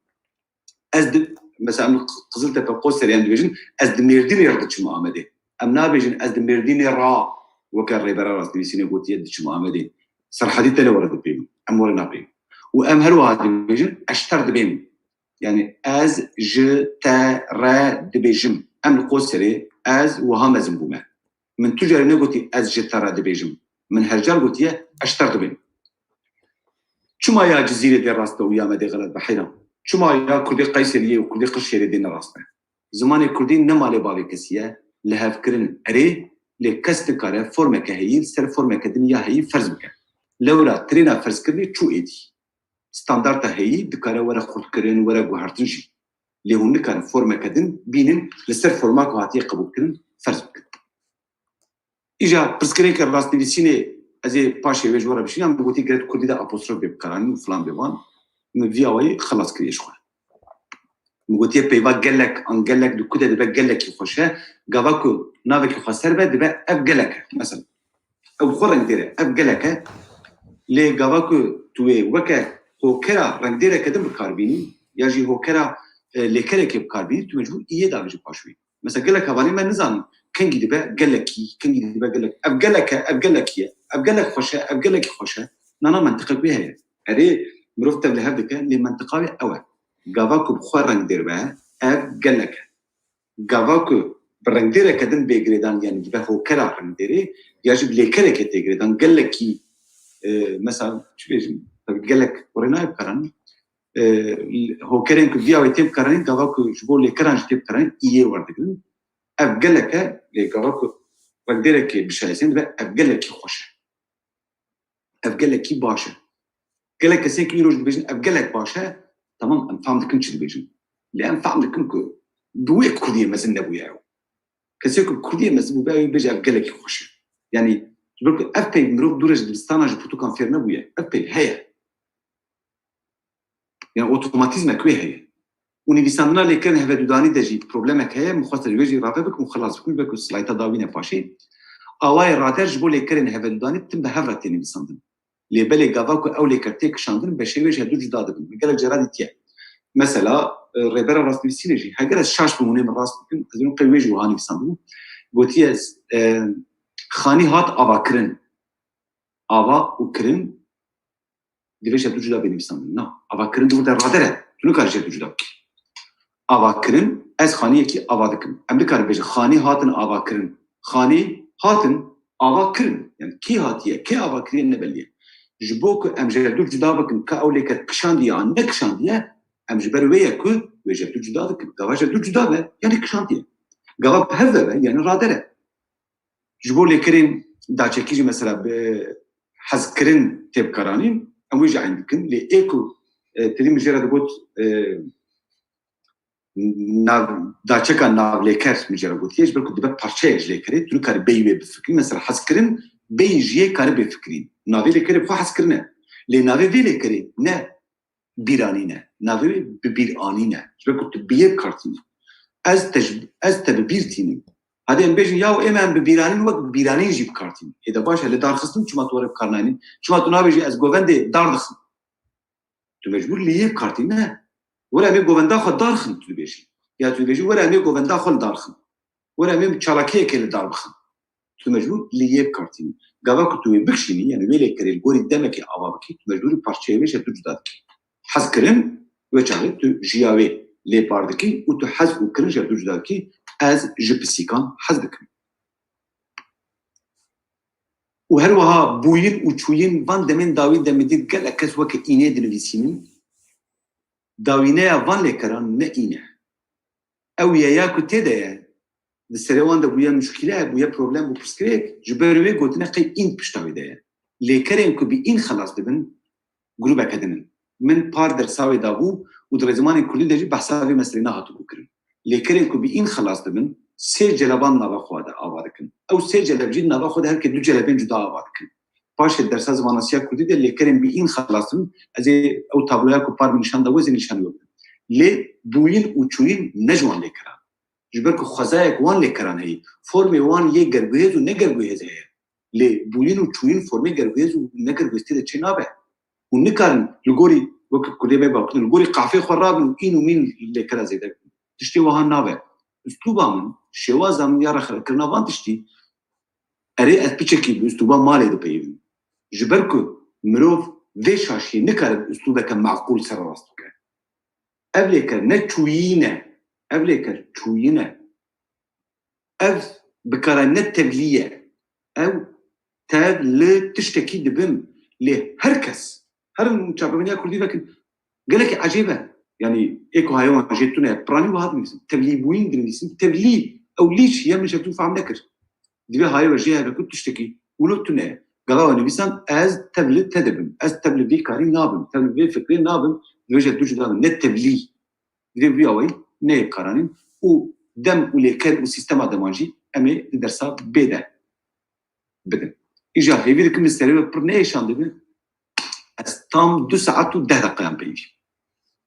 Ez di, mesela em Qiziltepe, Qoserê em dibêjin, ez di Mêrdînê re diçim Amedê. Em nabêjin, ez di Mêrdînê ra, weke rêbera rastnivîsînê gotiye, diçim Amedê. Serhedî tele were dipeyvin. Em were napeyvin. Û em her wiha dibêjin, ez ji te re dibêjim. Yani ez ji te re dibêjim. Em li Qoserê, ez wiha mezin bûme. Min tu carî negotî ez ji te re dibêjim. Min her car gotiye ez ji te re dibêm. Çima ya Cizîrê dê rast be û ya me dê xelet be, heyran? Çima ya Kurdê Qeyseriyê û Kurdê Qirşêrê dê ne rast be? Zimanê Kurdî ne malê bavê kesî ye, lihevkirin erê, lê kes nikare formeke heyî li ser formeke din ya heyî ferz bike. Lewra trêna ferzkirinê çû êdî. Standarta heyî dikare were xurtkirin, were guhertin jî. Lê hûn nikarin formeke din bînin li ser forma ku hatiye qebûlkirin ferz bikin. Îja pirsgirêkê rastnivîsînê ez ê paşê wê ji we re bişînim, min gotî gerek kurdî de apostrof bê bikaranîn û filan bê wan. Min vî awayî xilas kiriye ji xwe. Min gotiye peyva gelek an gelek di ku de dibe gelekî xweş e. Gava ku navekî xweser be dibe ev gelek e. Mesela ew xwe rengdêr e. Ev gelek e. Lê gava ku tu wê weke hokera rengdêreke din bi kar bînî ya jî hokera, e, lêkerekê bi kar bînî, tu mecbûr îyê davêjî paş wî. Mesela gelek hevalên me nizanin kengî dibe gelekî, kengî dibe gelek. Ev gelek e, ev gelekî ye. Ev gelek xweş e, ev gelekî xweş e. Na, na, mentiqek wê heye. Erê, mirov tev li hev dike, lê mentiqa wê ew e. Gava ku bi xwe rengdêr be, ev gelek e. Gava ku bi rengdêreke din bê girêdan, yani dibe hokera rengdêrê, ya jî bi lêkerekê tê girêdan, gelekî, e, mesela, çi bêjim, tabii gelek were nayê bikaranîn, e, hokerên ku viya wê tê bikaranîn, gava ku ji bo lêkeran jî tê bikaranîn, îyê werdigirin. Ev gelek e, lê gava ku rengdêrekê bişayesên dibe, ev gelekî xweş e. Ev gelekî baş e. Gelek kesên ku îroj dibêjin, ev gelek baş e, tamam, em fam dikin çi dibêjin. Lê em fam dikin ku bi wê kurdiyê mezin nebûye ew. Kesê ku kurdiyê mezin bûbe, ew bêje ev gelekî xweş e. Yani, ji ber ku ev pey mirov dûre ji dibistana, ji pirtûkan fêr nebûye. Ev pey heye. Yani otomatîzmek wê heye. Û nivîsandina lêkerên hevedûdanî de jî problemek heye, min xwest ez wê jî rave bikim û xilas bikim, belkî slayta dawîne paşê. Awayê rader ji bo lêkerên hevedûdanî tim bi hev re tê nivîsandin. Lê belê gava ku ew lêker tê kişandin, beşê wê ji hevdû cuda dibin. Min gelek cara dîtiye. Mesela, e, rêbera rastnivîsînê jî, heger ez şaş bim hûn ê min rast bikin, ez ê qey wê jî wiha nivîsandibû. Gotiye, e, xanî hat avakirin. Ava û kirin divê ji hevdû cuda bê nivîsandin. Na, avakirin di wir de rader e. Tu nikarî ji hevdû cuda bikî. Avakirin, ez xaniyekî ava dikim. Em nikarin bêjin, xanî hatin avakirin. Xanî hatin ava kirin. Yani kî hatiye, kê ava kiriye ne belî ye. Ji bo ku em ji hevdû cuda bikin, ka ew lêker kişandiye an nekişandiye, em ji ber wê ye ku wê ji hevdû cuda dikin. Gava ji hevdû cuda be, yani kişandiye. Gava bi hev ve be, yani rader e. Ji bo lêkerên daçekî jî mesela bi hezkirin tê bikaranîn, em wê jî eyn dikin. Lê ê ku, e, tedî min jê re digot, e, nav, daçeka navlêker min jê re gotiye, ji ber ku dibe parçeyek ji lêkerê, tu nikarî bêyî wê bifikirî. Mesela hezkirin bêyî ji yê kare bê fikirîn. Navê lêkerê bi xwe hezkirin e. Lê navê vê lêkerê ne bîranîn e. Navê wê bi bîr anîn e. Ji ber ku tu bi yê bi kar tînî. Ez te ji, ez te bi bîr tînim. Hadê em bêjin, yaw ê me em bi bîranîn wek bi bîranîn jî bi kar tînin. Ê de baş e, li darxistin çima tu were bi kar nayînî? Çima tu nabêjî ez govendê dar dixim? Tu mecbûr li yê bi kar tînî, ne? Were em ê govenda xwe dar xin, tu dibêjî. Ya tu dibêjî were em ê govenda xwe li dar xin. Were em ê çalakiyekê li dar bixin. Tu mecbûr li yê bikartînî. Gava ku tu wê bikişînî, yani wê lêkerê li gorî demekê ava bikî, tu mecbûr î parçeyê wê ji du cuda dikî. Hez kirin, wê çaxê tu ji ya wê lê bar dikî û tu hez û kirin ji du cuda dikî, ez ji pisîkan hez dikim. Û her wiha bûyîn û çûyîn van demên dawî de min dît gelek kes weke înê dinivîsînin. Dawîneya van lêkeran ne îne. Ew yeya ku tê de ye, di serê wan de bûye muşkîle, bûye problem û pirsgirêk, ji ber wê gotine qey în pişta wê de ye. Lêkerên ku bi în xelas dibin, grûbeke din in. Min par dersa wê dabû û di rêzimanên kurdî de jî behsa vê meselê nehatibû kirin. Lêkerên ku bi în xelas dibin, sê celeban nava xwe de ava dikin. Ew sê celeb jî nava xwe de her kê du celebên cuda ava dikin. Paşê dersa zimanasiya kurdî de lêkerên bi în xelas dibin, ez ê ew tabloya ku par min nîşan da we zî nîşanî we bidim. Lê bûyîn û çûyîn ne ji wan lêkeran. Ji ber ku xwezayek wan lêkeran heyî, formê wan yê gerguhêz û ne gerguhêz heye. Lê bûyîn û çûyîn formê gerguhêz û ne gerguhêz tê de çê nabe. Hûn nikarin li gorî, wek kurdê me bakurin, li gorî qafê xwe rabin û în û mîn lêkera zêde bikin. Tiştê wiha nabe. Uslûba min, şêwaza min ya rexnekirina van tiştî, erê ez piçekî bi uslûba malê dipeyivim. Ji ber ku mirov vê şaşiyê nikare bi uslûbeke meqûl sererast bike. Ev lêker ne çûyîn e. Ev lêker çûyîn e. Ev bikara ne tevlî ye. Ew tev li tiştekî dibim. Lê her kes, herin çapemeniya kurdî vekin, gelekî ecêb e. Yanî ê ku hayê wan jê tune ye, piranî wiha dinivîsin. Tevlîbûyîn dinivîsin. Tevlî, ew lî çi ye, min şev tu fehm nekir. Divê hayê we jê heve ku tiştekî wilo tune ye. Gava we nivîsan, ez tev li te dibim. Ez tev li vî karî nabim. Tev li vê fikrê nabim. Divê ji du cuda bin. Ne tevlî. Divê vî awayî neyê karanîn. Û dem û lêker û sîstema deman jî em ê di dersa bê de bidin. Îja hêvî dikim min serê we pir neêşandibe. Ez tam du saet û deh deqeyan peyivî.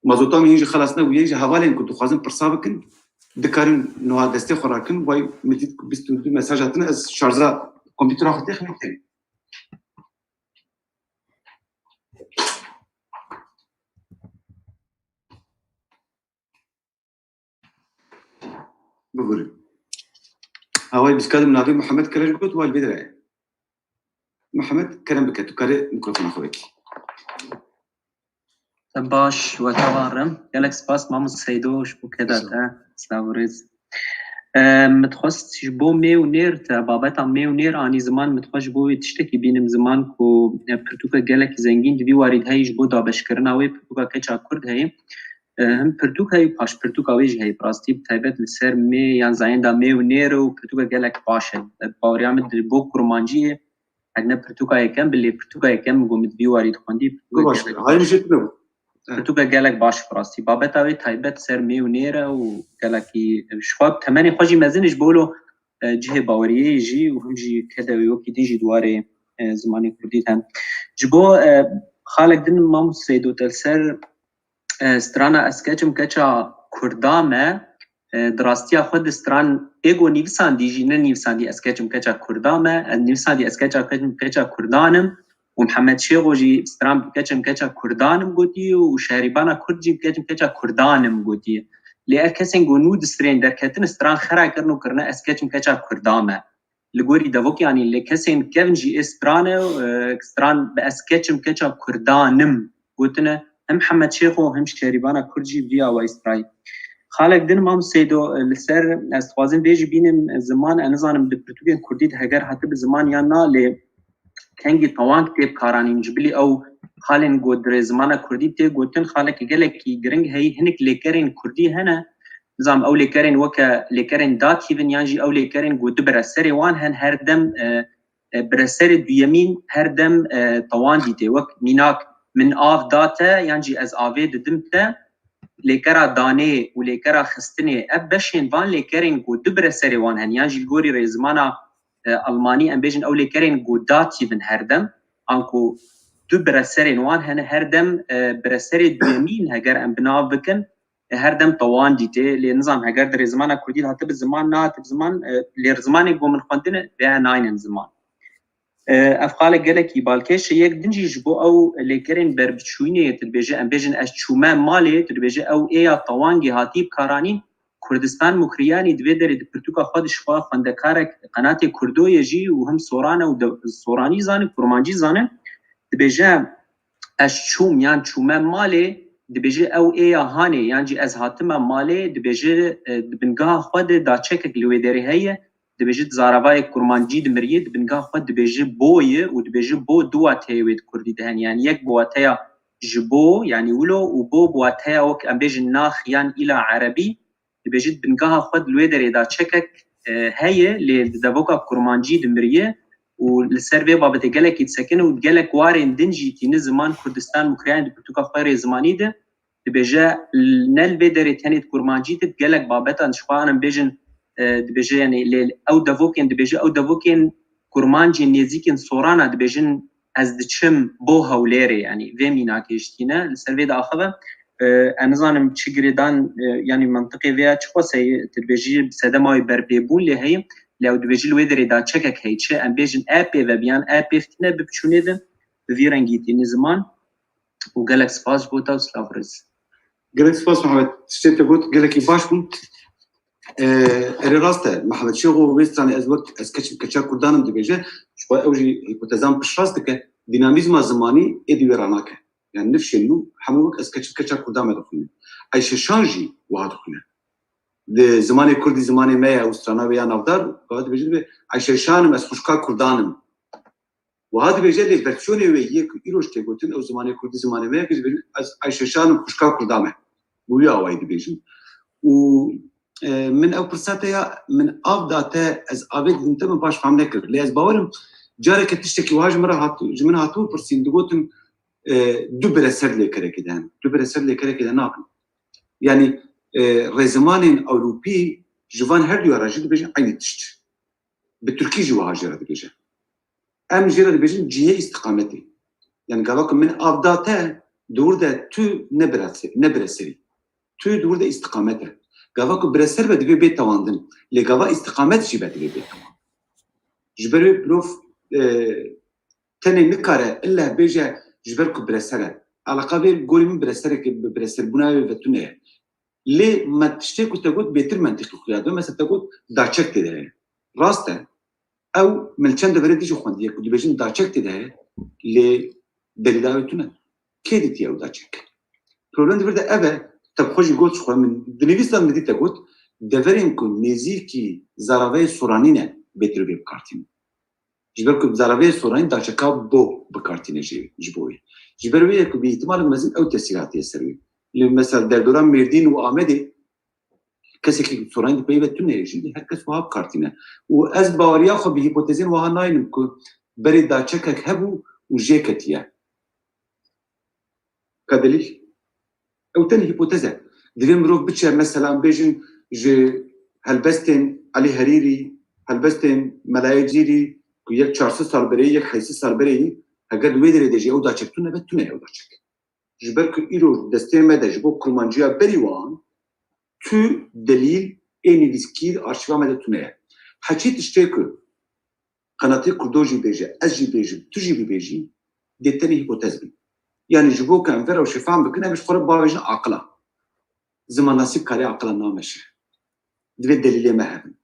Mazota min hîn jî xelas nebûye, ji hevalên ku dixwazin pirsa bikin, dikarin nuha destê xwe rakin, vay min dît ku bîst û du mesaj hatine, ez şarja kompîtera xwe têxim tê. Bigurin. Awayî bîskadê min navê Mihemed Kerem got, wal bidire. Mihemed, kerem bike, tu karê mikrofona xwe vekî. Te baş, we te barim. Gelek spas Mamoste Seydo ji bo keda te. Silav û rêz. Em, min dixwest ji bo mê û nêr te, babeta mê û nêr anî ziman, min dixwest ji bo wê tiştekî bînim ziman ku, e, pirtûka gelekî zengîn di vî warî de heyî ji bo dabeşkirina wê pirtûka keça kurd heyî. E, him pirtûk heyî, paş pirtûka wê jî heyî. Bi rastî bi taybet li ser mê yan zayenda mê û nêr û pirtûka gelek baş e. E, baweriya min di bo kurmanciyê, egne pirtûka yekem bi lê pirtûka yekem min got min di vî warî dixwendî, pirtûka gelek baş. Pirtûka gelek baş bi rastî. Babeta wê taybet ser mê û nêr e û gelekî ji xwe temenê xwe jî mezin e ji bo lo, e, cihê baweriyê jî û him jî kedewê wekî din jî di warê, e, zimanê kurdî de. Ji bo, e, xalek din Mamoste Seydo te li ser, e, strana Ez Keçim Keça Kurda Me, e, di rastiya xwe di stran ê ku nivîsandî jî ne nivîsandî Ez Keçim Keça Kurda Me, ez nivîsandî Ez Keça, Keçim Keça Kurdan Im û Mihemed Şêxo jî stran Bi Keçim Keça Kurdan Im gotî û Şehrîbana Kurd jî Bi Keçim Keça Kurdan Im gotî. Lê ev kesên ku nû di strên derketin stran xera kirin û kirine Ez Keçim Keça Kurda Me. Li gorî devokê anî lê kesên kevn jî ê strane, e, stran Bi Ez Keçim Keça Kurdan Im gotine, hem Mihemed Şêxo hem Şehrîbana Kurd jî vî awayî strayî. Xalek din Mamoste Seydo, e, li ser ez dixwazim vê jî bînim, e, ziman, e, nizanim di pirtûkên kurdî de heger hatibi ziman yan na, lê kengî tewang tê bikaranîn ji bilî ew xalên ku di rêzimana kurdî tê gotin, xalekî gelekî giring heyî, hinek lêkerên kurdî hene, nizam ew lêkerên weke lêkerên datîvin yan jî ew lêkerên ku du bire serê wan hen her dem, e, e, bire serê duyemîn her dem, e, tewandî tê. Wek mînak, min av da te yan jî ez avê didim te, lêkera danê û lêkera xistinê, ev beşên van lêkerên ku du bire serê wan hene, yan jî li gorî rêzimana, e, Almanî em bêjin ew lêkerên ku datîvin her dem, anku du bire serên wan hene, her dem, e, bire serê duyemîn heger em bi nav bikin, e, her dem tewandî tê. Lê nizam heger di rêzimana kurdî de hatibi ziman, nehatibi ziman, e, lê zimanê ku min xwendine, vêya naynin ziman. E, ev xalek gelekî balkêş e. Yek din jî ji bo ew lêkerên berbiçûyînê, tu dibêje, em bêjin ez çûme malê, tu dibêje ew ê ya tewangê hatî bikaranîn, Kurdistan Mukriyanî di vê derê di pirtûka xwe de ji xwe xwendekarek qenatê Kurdo ye jî û him Soran e û de, Soranî zane, Kurmancî zane, dibêje, ez çûm yan çûme malê, dibêje, ew ê ya hanê, yan jî ez hatime malê, dibêje, e, di bingeha xwe de daçekek li wê derê heye, dibêje, di zaravayê Kurmancî dimiriye, di bingeha xwe dibêje bo ye û dibêje bo du wateyê wê di Kurdî de hene. Yani yek bi wateya ji bo, yani wilo, û bo bi wateya wek em bêjin nax yan îla erebî, dibêje di bingeha xwe di wê derê de çekek, e, heye, lê di devoka Kurmancî dimiriye û li ser vê babetê gelekî disekine û gelek warên din jî tîne ziman Kurdistan Mukriyanî di pirtûka xwe rê zimanî de, dibêje, ne li vê derê tenê di Kurmancî de, gelek babetan ji xwe, em bêjin, e, dibêje, yani lê ew devokên, dibêje, ew devokên Kurmancên nêzîkên Sorana dibêjin, ez diçim bo Hewlêrê, yani vê mînakê jî tîne, li ser vê diaxive. E, ez nizanim çi girêdan, e, yani mentiqê vê ya çi xweseyê, tu dibêjî bi sedema wê berpêbûn lê heye, lê ew dibêjî li wê derê de çekek heye, çi em bêjin e pê ve biyan, e pêv tîne bi biçûnê de, bi vî rengî tîne ziman û gelek spas ji bo te û silav rêz. Gelek spas Mihemed. Tiştê te got gelekî baş bûn. Ee, erê rast e. Mihemed Şêxo wê stranê ez wek ez keçim keça Kurdan im dibêje. Ji xwe ew jî hîpotezan piştrast dike. Dînamîzma zimanî êdî wê ranake. Yani nifşên nû hemû wek ez keçim keça Kurdan me dixwîne. Eyşeşan jî wiha dixwîne. Di zimanê Kurdî zimanê me ye û strana wê ya navdar, wiha dibêje dibe, Eyşeşan im, ez xwişka Kurdan im. Wiha dibêje, lê versiyonê wê yê ku îroj tê gotin, ew zimanê Kurdî zimanê me ye, ku dibêjin, ez Eyşeşan im, xwişka Kurda me. Bi wî awayî dibêjin. Û, e, min ew pirsa te ya, min av da te, ez avê didim te, min baş fehm nekir. Lê ez bawer im, careke tiştekî wiha ji min re hat-, ji min hatibû pirsîn, digotin, e, du bireser lêkerekê de hene. Du bireser lêkerekê de nabin. Yani, e, rêzimanên Ewropî ji van her duya re jî dibêjin eynî tişt. Bi tirkî jî wiha jê re dibêje. Em jê re dibêjin cihê îstiqametê. Yani gava ku min av da te, di wir de tu ne birase-, ne bireserî. Tu di wir de îstiqamet e. Gava ku bireser be divê bê tewandin. Lê gava îstiqamet jî be divê bê tewandin. Ji ber wê mirov, e, tenê nikare ille bêje ji ber ku bireser e. Eleqa vê li gorî min bireserekê, bi bireserbûna wê ve tune ye. Lê me tiştê ku te got bêtir mentîqî xuya dibe. Mesela te got daçek tê de heye. Rast e. Ew min li çend deverê din jî xwendiye ku dibêjin daçek tê de heye, lê delîla wê tune. Kê dîtiye ew daçek? Problem di vir de ev e, te bi xwe jî got ji xwe, min dinivîsan min dî te got, deverên ku nêzîkî zaravayê Soranî ne bêtir bê bikartînin. Ji ber ku zaravayê Soranî daçeka bo bikartîne jî, ji bo wê. Ji ber wê ye ku bi îhtimalek mezin ew tesîr hatiye ser wê. Li mesela derdora Mêrdîn û Amedê kesekî Soranî di peyî ve tune ye jî, her kes wiha bikartîne. Û ez baweriya xwe bi hîpotezên wiha nayînim ku berê daçekek hebû û jê ketiye. Ka delîl? Ew tenê hîpotez e. Divê mirov biçe, mesela, em bêjin ji helbestên Elî Herîrî, helbestên Melayê Cîrî, ku yek çar sed sal berê, yek heyt sed sal berê, heger di wê derê de jî ew daçek tune be, tune ye ew daçek. Ji ber ku îro destê me de ji bo kurmanciya berî wan tu delîl ê nivîskî di arşîva me de tune ye. Heçî tiştê ku qenatê Kurdo jî bêje, ez jî bêjim, tu jî bibêjî, dê tenê hîpotez bî. Yanî ji bo ku em vera û şêfan bikin, em ji xwe re bavêjin aqila. Zimannasî bi karê aqila nameşe. Divê delîlê me hebin.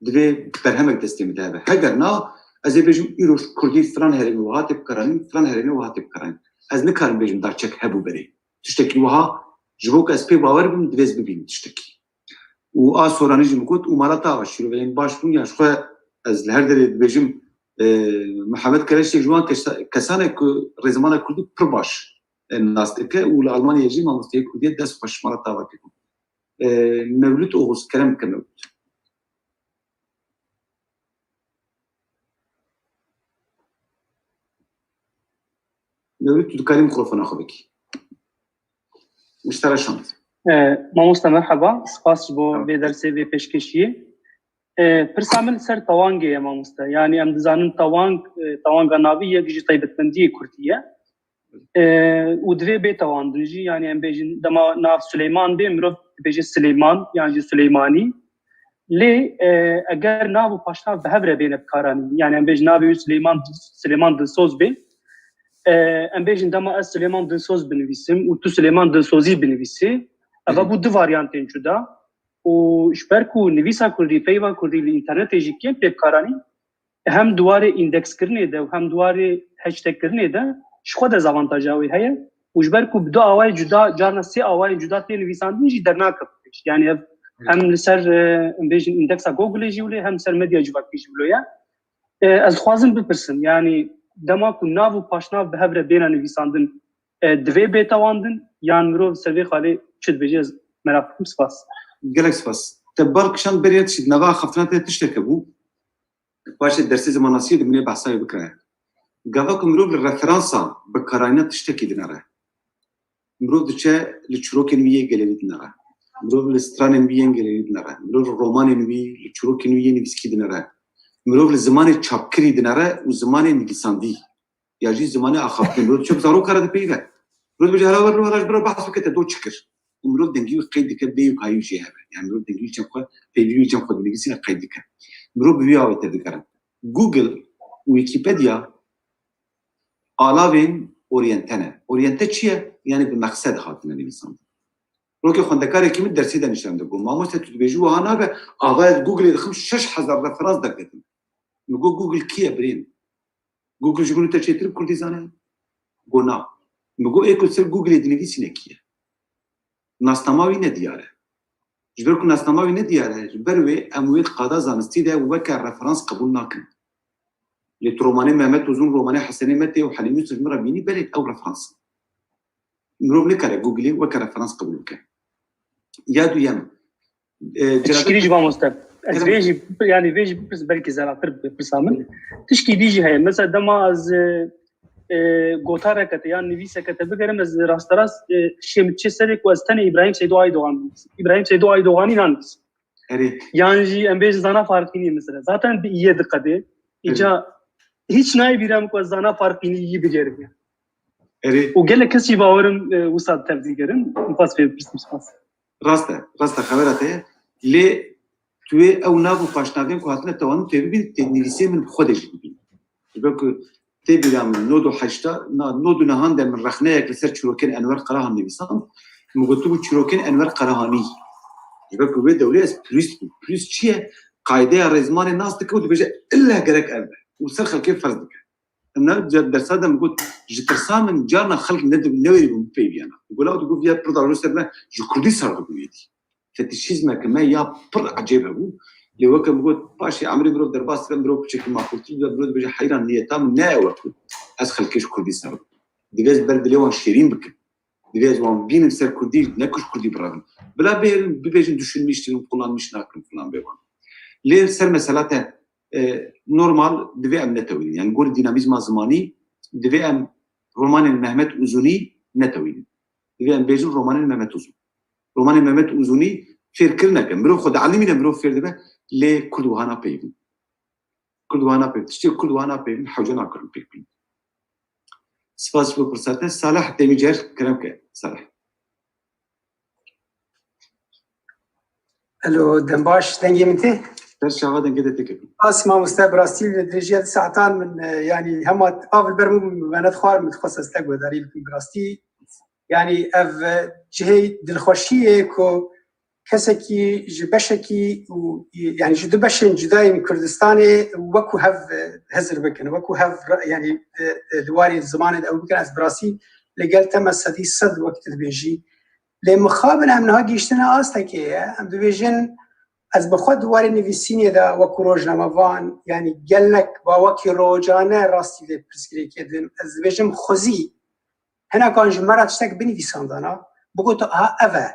Divê berhemek destê min de hebe. Heger na, ez ê bêjim, îro ji Kurdî filan herêmê wiha tê bikaranîn, filan herêmê wiha tê bikaranîn. Ez nikarim bêjim daçek hebû berê. Tiştekî wiha, ji bo ku ez pê bawer bim, divê ez bibînim tiştekî. Û a Soranî jî min got, û mala te ava şîrovelên baş bûn, ya ji xwe ez li her derê dibêjim, e, Mihemed Keleşek ji wan kesa-, kesan e ku rêzimana Kurdî pir baş, e, nas dike û li Almanyayê jî mamosteyê Kurdî ye, dest xweş, mala te ava kir. E, Mewlût Oğuz, kerem bike Mewlût. Mewlût, tu dikarî mikrofona xwe bikî. Ji te re şand. E, mamoste merheba, spas ji bo vê dersê, vê pêşkêşiyê. E, pirsa min li ser tewangê ye mamoste. Yanî em dizanin tewang, e, tewanga navî yek ji taybetmendiyê Kurdî ye. E, û divê bê tewandin jî, yanî em bêjin dema nav Silêman bê, mirov dibêje Silêman yan jî Silêmanî. Lê, e, eger nav û paşnav bi hev re bêne bikaranîn, yanî em bêjin navê wî Silêman, Silêman Dilsoz bê, e, em bêjin dema ez Silêman Dilsoz binivîsim û tu Silêman Dilsozî binivîsî, eva bû du varyantên cuda. Û ji ber ku nivîsa kurdî, peyva kurdî li înternetê jî kêm tê bikaranîn, hem di warê îndex kirinê de û hem di warê hashtag kirinê de ji xwe dezavantaja wê heye. Û ji ber ku bi du awayê cuda, carna sê awayên cuda tê nivîsandin jî dernakeve pêş. Yani ev hem li ser, e, em bêjin, îndeksa Google jî wilo, hem li ser medya civakî jî wilo ye. E, ez dixwazim bipirsim, yani dema ku nav û paşnav bi hev re bêne nivîsandin, e, divê bê tewandin, yan mirov ser vê xalê çi dibêje, ez meraq dikim. Spas. Gelek spas. Te bal kişand berê, tişt nava xeftina te tiştek hebû. Paşê dersê zimanasiyê de min ê behsa wê bikiraya. Gava ku mirov li referansa bikarayîna tiştekî dinere. Mirov diçe li çîrokên wî yê gelêrî dinere. Mirov li stranên wî yên gelêrî dinere. Mirov li romanên wî, li çîrokên wî yê nivîskî dinere. Mirov li zimanê çapkirî dinere û zimanê nivîsandî. Ya jî zimanê axaftinê. Mirov diçe bi zaroka re dipeyive. Mirov dibêje, hela wer, hela ji bira behs bike te do çi kir. Û mirov dengî wî qeyd dike, bê û kayî jê hebe. Yani mirov dengî wî cem xwe, peyvî wî cem xwe dinivîsîne, qeyd dike. Mirov bi vî awê tevdigere. Google û Wikipedia alavên oryente ne. Oryente çi ye? Yani bi meqsed hatine nivîsandin. Rokê xwendekarekî min dersê de nişan de got, mamoste, tu dibêjî wiha nabe, ava ez Google-ê dixim şeş hezar referans derketin. Min got, Google kî ye birê min? Google ji min û te çêtir bi kurdî zane? Got, na. Min got, ê ku li ser Google-ê dinivîsîne kî ye? Nasnama wî ne diyar e. Ji ber ku nasnama wî ne diyar e, ji ber wê em wê di qada zanistî de weke referans qebûl nakin. Lê tu romanê Mehmet Uzun, romanê Hesenê Metê û Helîm Yusuf ji min re bînî, belê ew referans in. Mirov nikare Google-ê weke referans qebûl bike. Ya duyem, e, Tişkî dî jî, mamoste. Ez vê jî, yani vê jî bipirs, belkî zêdetir bi pirsa min. Tişkî dî jî heye. Mesela dema ez, e, e, gotareke te yan nivîseke te bigerim, ez rasterast, e, şê min çê serê ku ez tenê Îbrahîm Seydo Aydogan binivîsim. Îbrahîm Seydo Aydoganî nanivîsim. Erê. Yan jî em bêjin Zana Farqînî mesela. Zaten bi iyê diqedê. Îca hiç nayê bîra min ku ez Zana Farqînî yî bigerim ya. Erê. Û gelek kes jî bawerim, e, wisa tevdî gerin. Spas pê bipirsim, spas. Rast e, rast e, xebera te ye. Lê tu yê ew nav û paşnavên ku hatine tewandin tê bibîn, tê nivîsê min bi xwe de jî bibîn. Ji ber ku tê bîra min nod û heşta, na, nod û nehan de min rexneyek li ser çîrokên Enwer Karahan nivîsand. Min gotibû çîrokên Enwer Karahanî. Ji ber ku wê dewrê ez purîst bûm. Purîst çi ye? Qaydeya rêzimanê nas dike û dibêje, illa gerek ev be. Û ser xelkê ferz dike. Em ne, ca-, dersa de min got, ji tirsa min carna xelk ne di-, newêrîbûn bipeyiviyana. Gola digot, viya pir dalû ser me, ji kurdî ser dibû yedî. Fetîşîzmeke me ya pir ecêb hebû. Lê weke min got, paşê emrê mirov derbas dibe, mirov piçekî maqûltir dibe, mirov dibêje, heyran, niyeta min ne ew e ku ez xelkê ji kurdî ser bim. Divê ez ber dilê wan şêrîn bikim. Divê ez wan bînim ser kurdî, ne ku ji kurdî birevin. Bila bêrin, bibêjin düşünmüştüm, kullanmış nakim, filan bê wan. Lê ser mesela te, e, normal divê em netewînin. Yani gor dînamîzma zimanî divê em romanên Mehmet Uzunî netewînin. Divê em bêjin romanên Mehmet Uzun. Romanên Mehmet Uzunî fêrkirineke. Mirov xwe dielimîne, mirov fêr dibe, lê kurd wiha napeyivin. Kurd wiha napeyivin. Tiştê kurd wiha napeyivin, hewce nakirin pêk bînin. Spas ji bo pirsa te. Salih Demîcer, kerem ke, Salih. Alo, dem baş, dengê min tê? Ser çava dengê de têkevin. Spas mamoste, bi rastî li dirêjiya du saetan min, e, yanî hema av li ber min bû, min venet xwar, min dixwest ez te guhdarî bikim bi rastî. Yanî ev, e, cihê dilxweşiyê ku kesekî ji beşekî û, yanî ji du beşên cuda yên Kurdistanê wekî hev, e, hizir bikin, wekî hev re-, yanî, e, e, li warê zimanê de ew bikin, ez bi rastî li gel te me sedî sed wek tu dibêjî. Lê mixabin em niha gihîştine astekê ye, em dibêjin, ez bi xwe di warê nivîsînê de wekî rojnamevan, yanî gelek bawekî rojane rastî vê pirsgirêkê dibim. Ez dibêjim xwezî hinekan ji me re tiştek binivîsandana, bigotin, aha, ev e.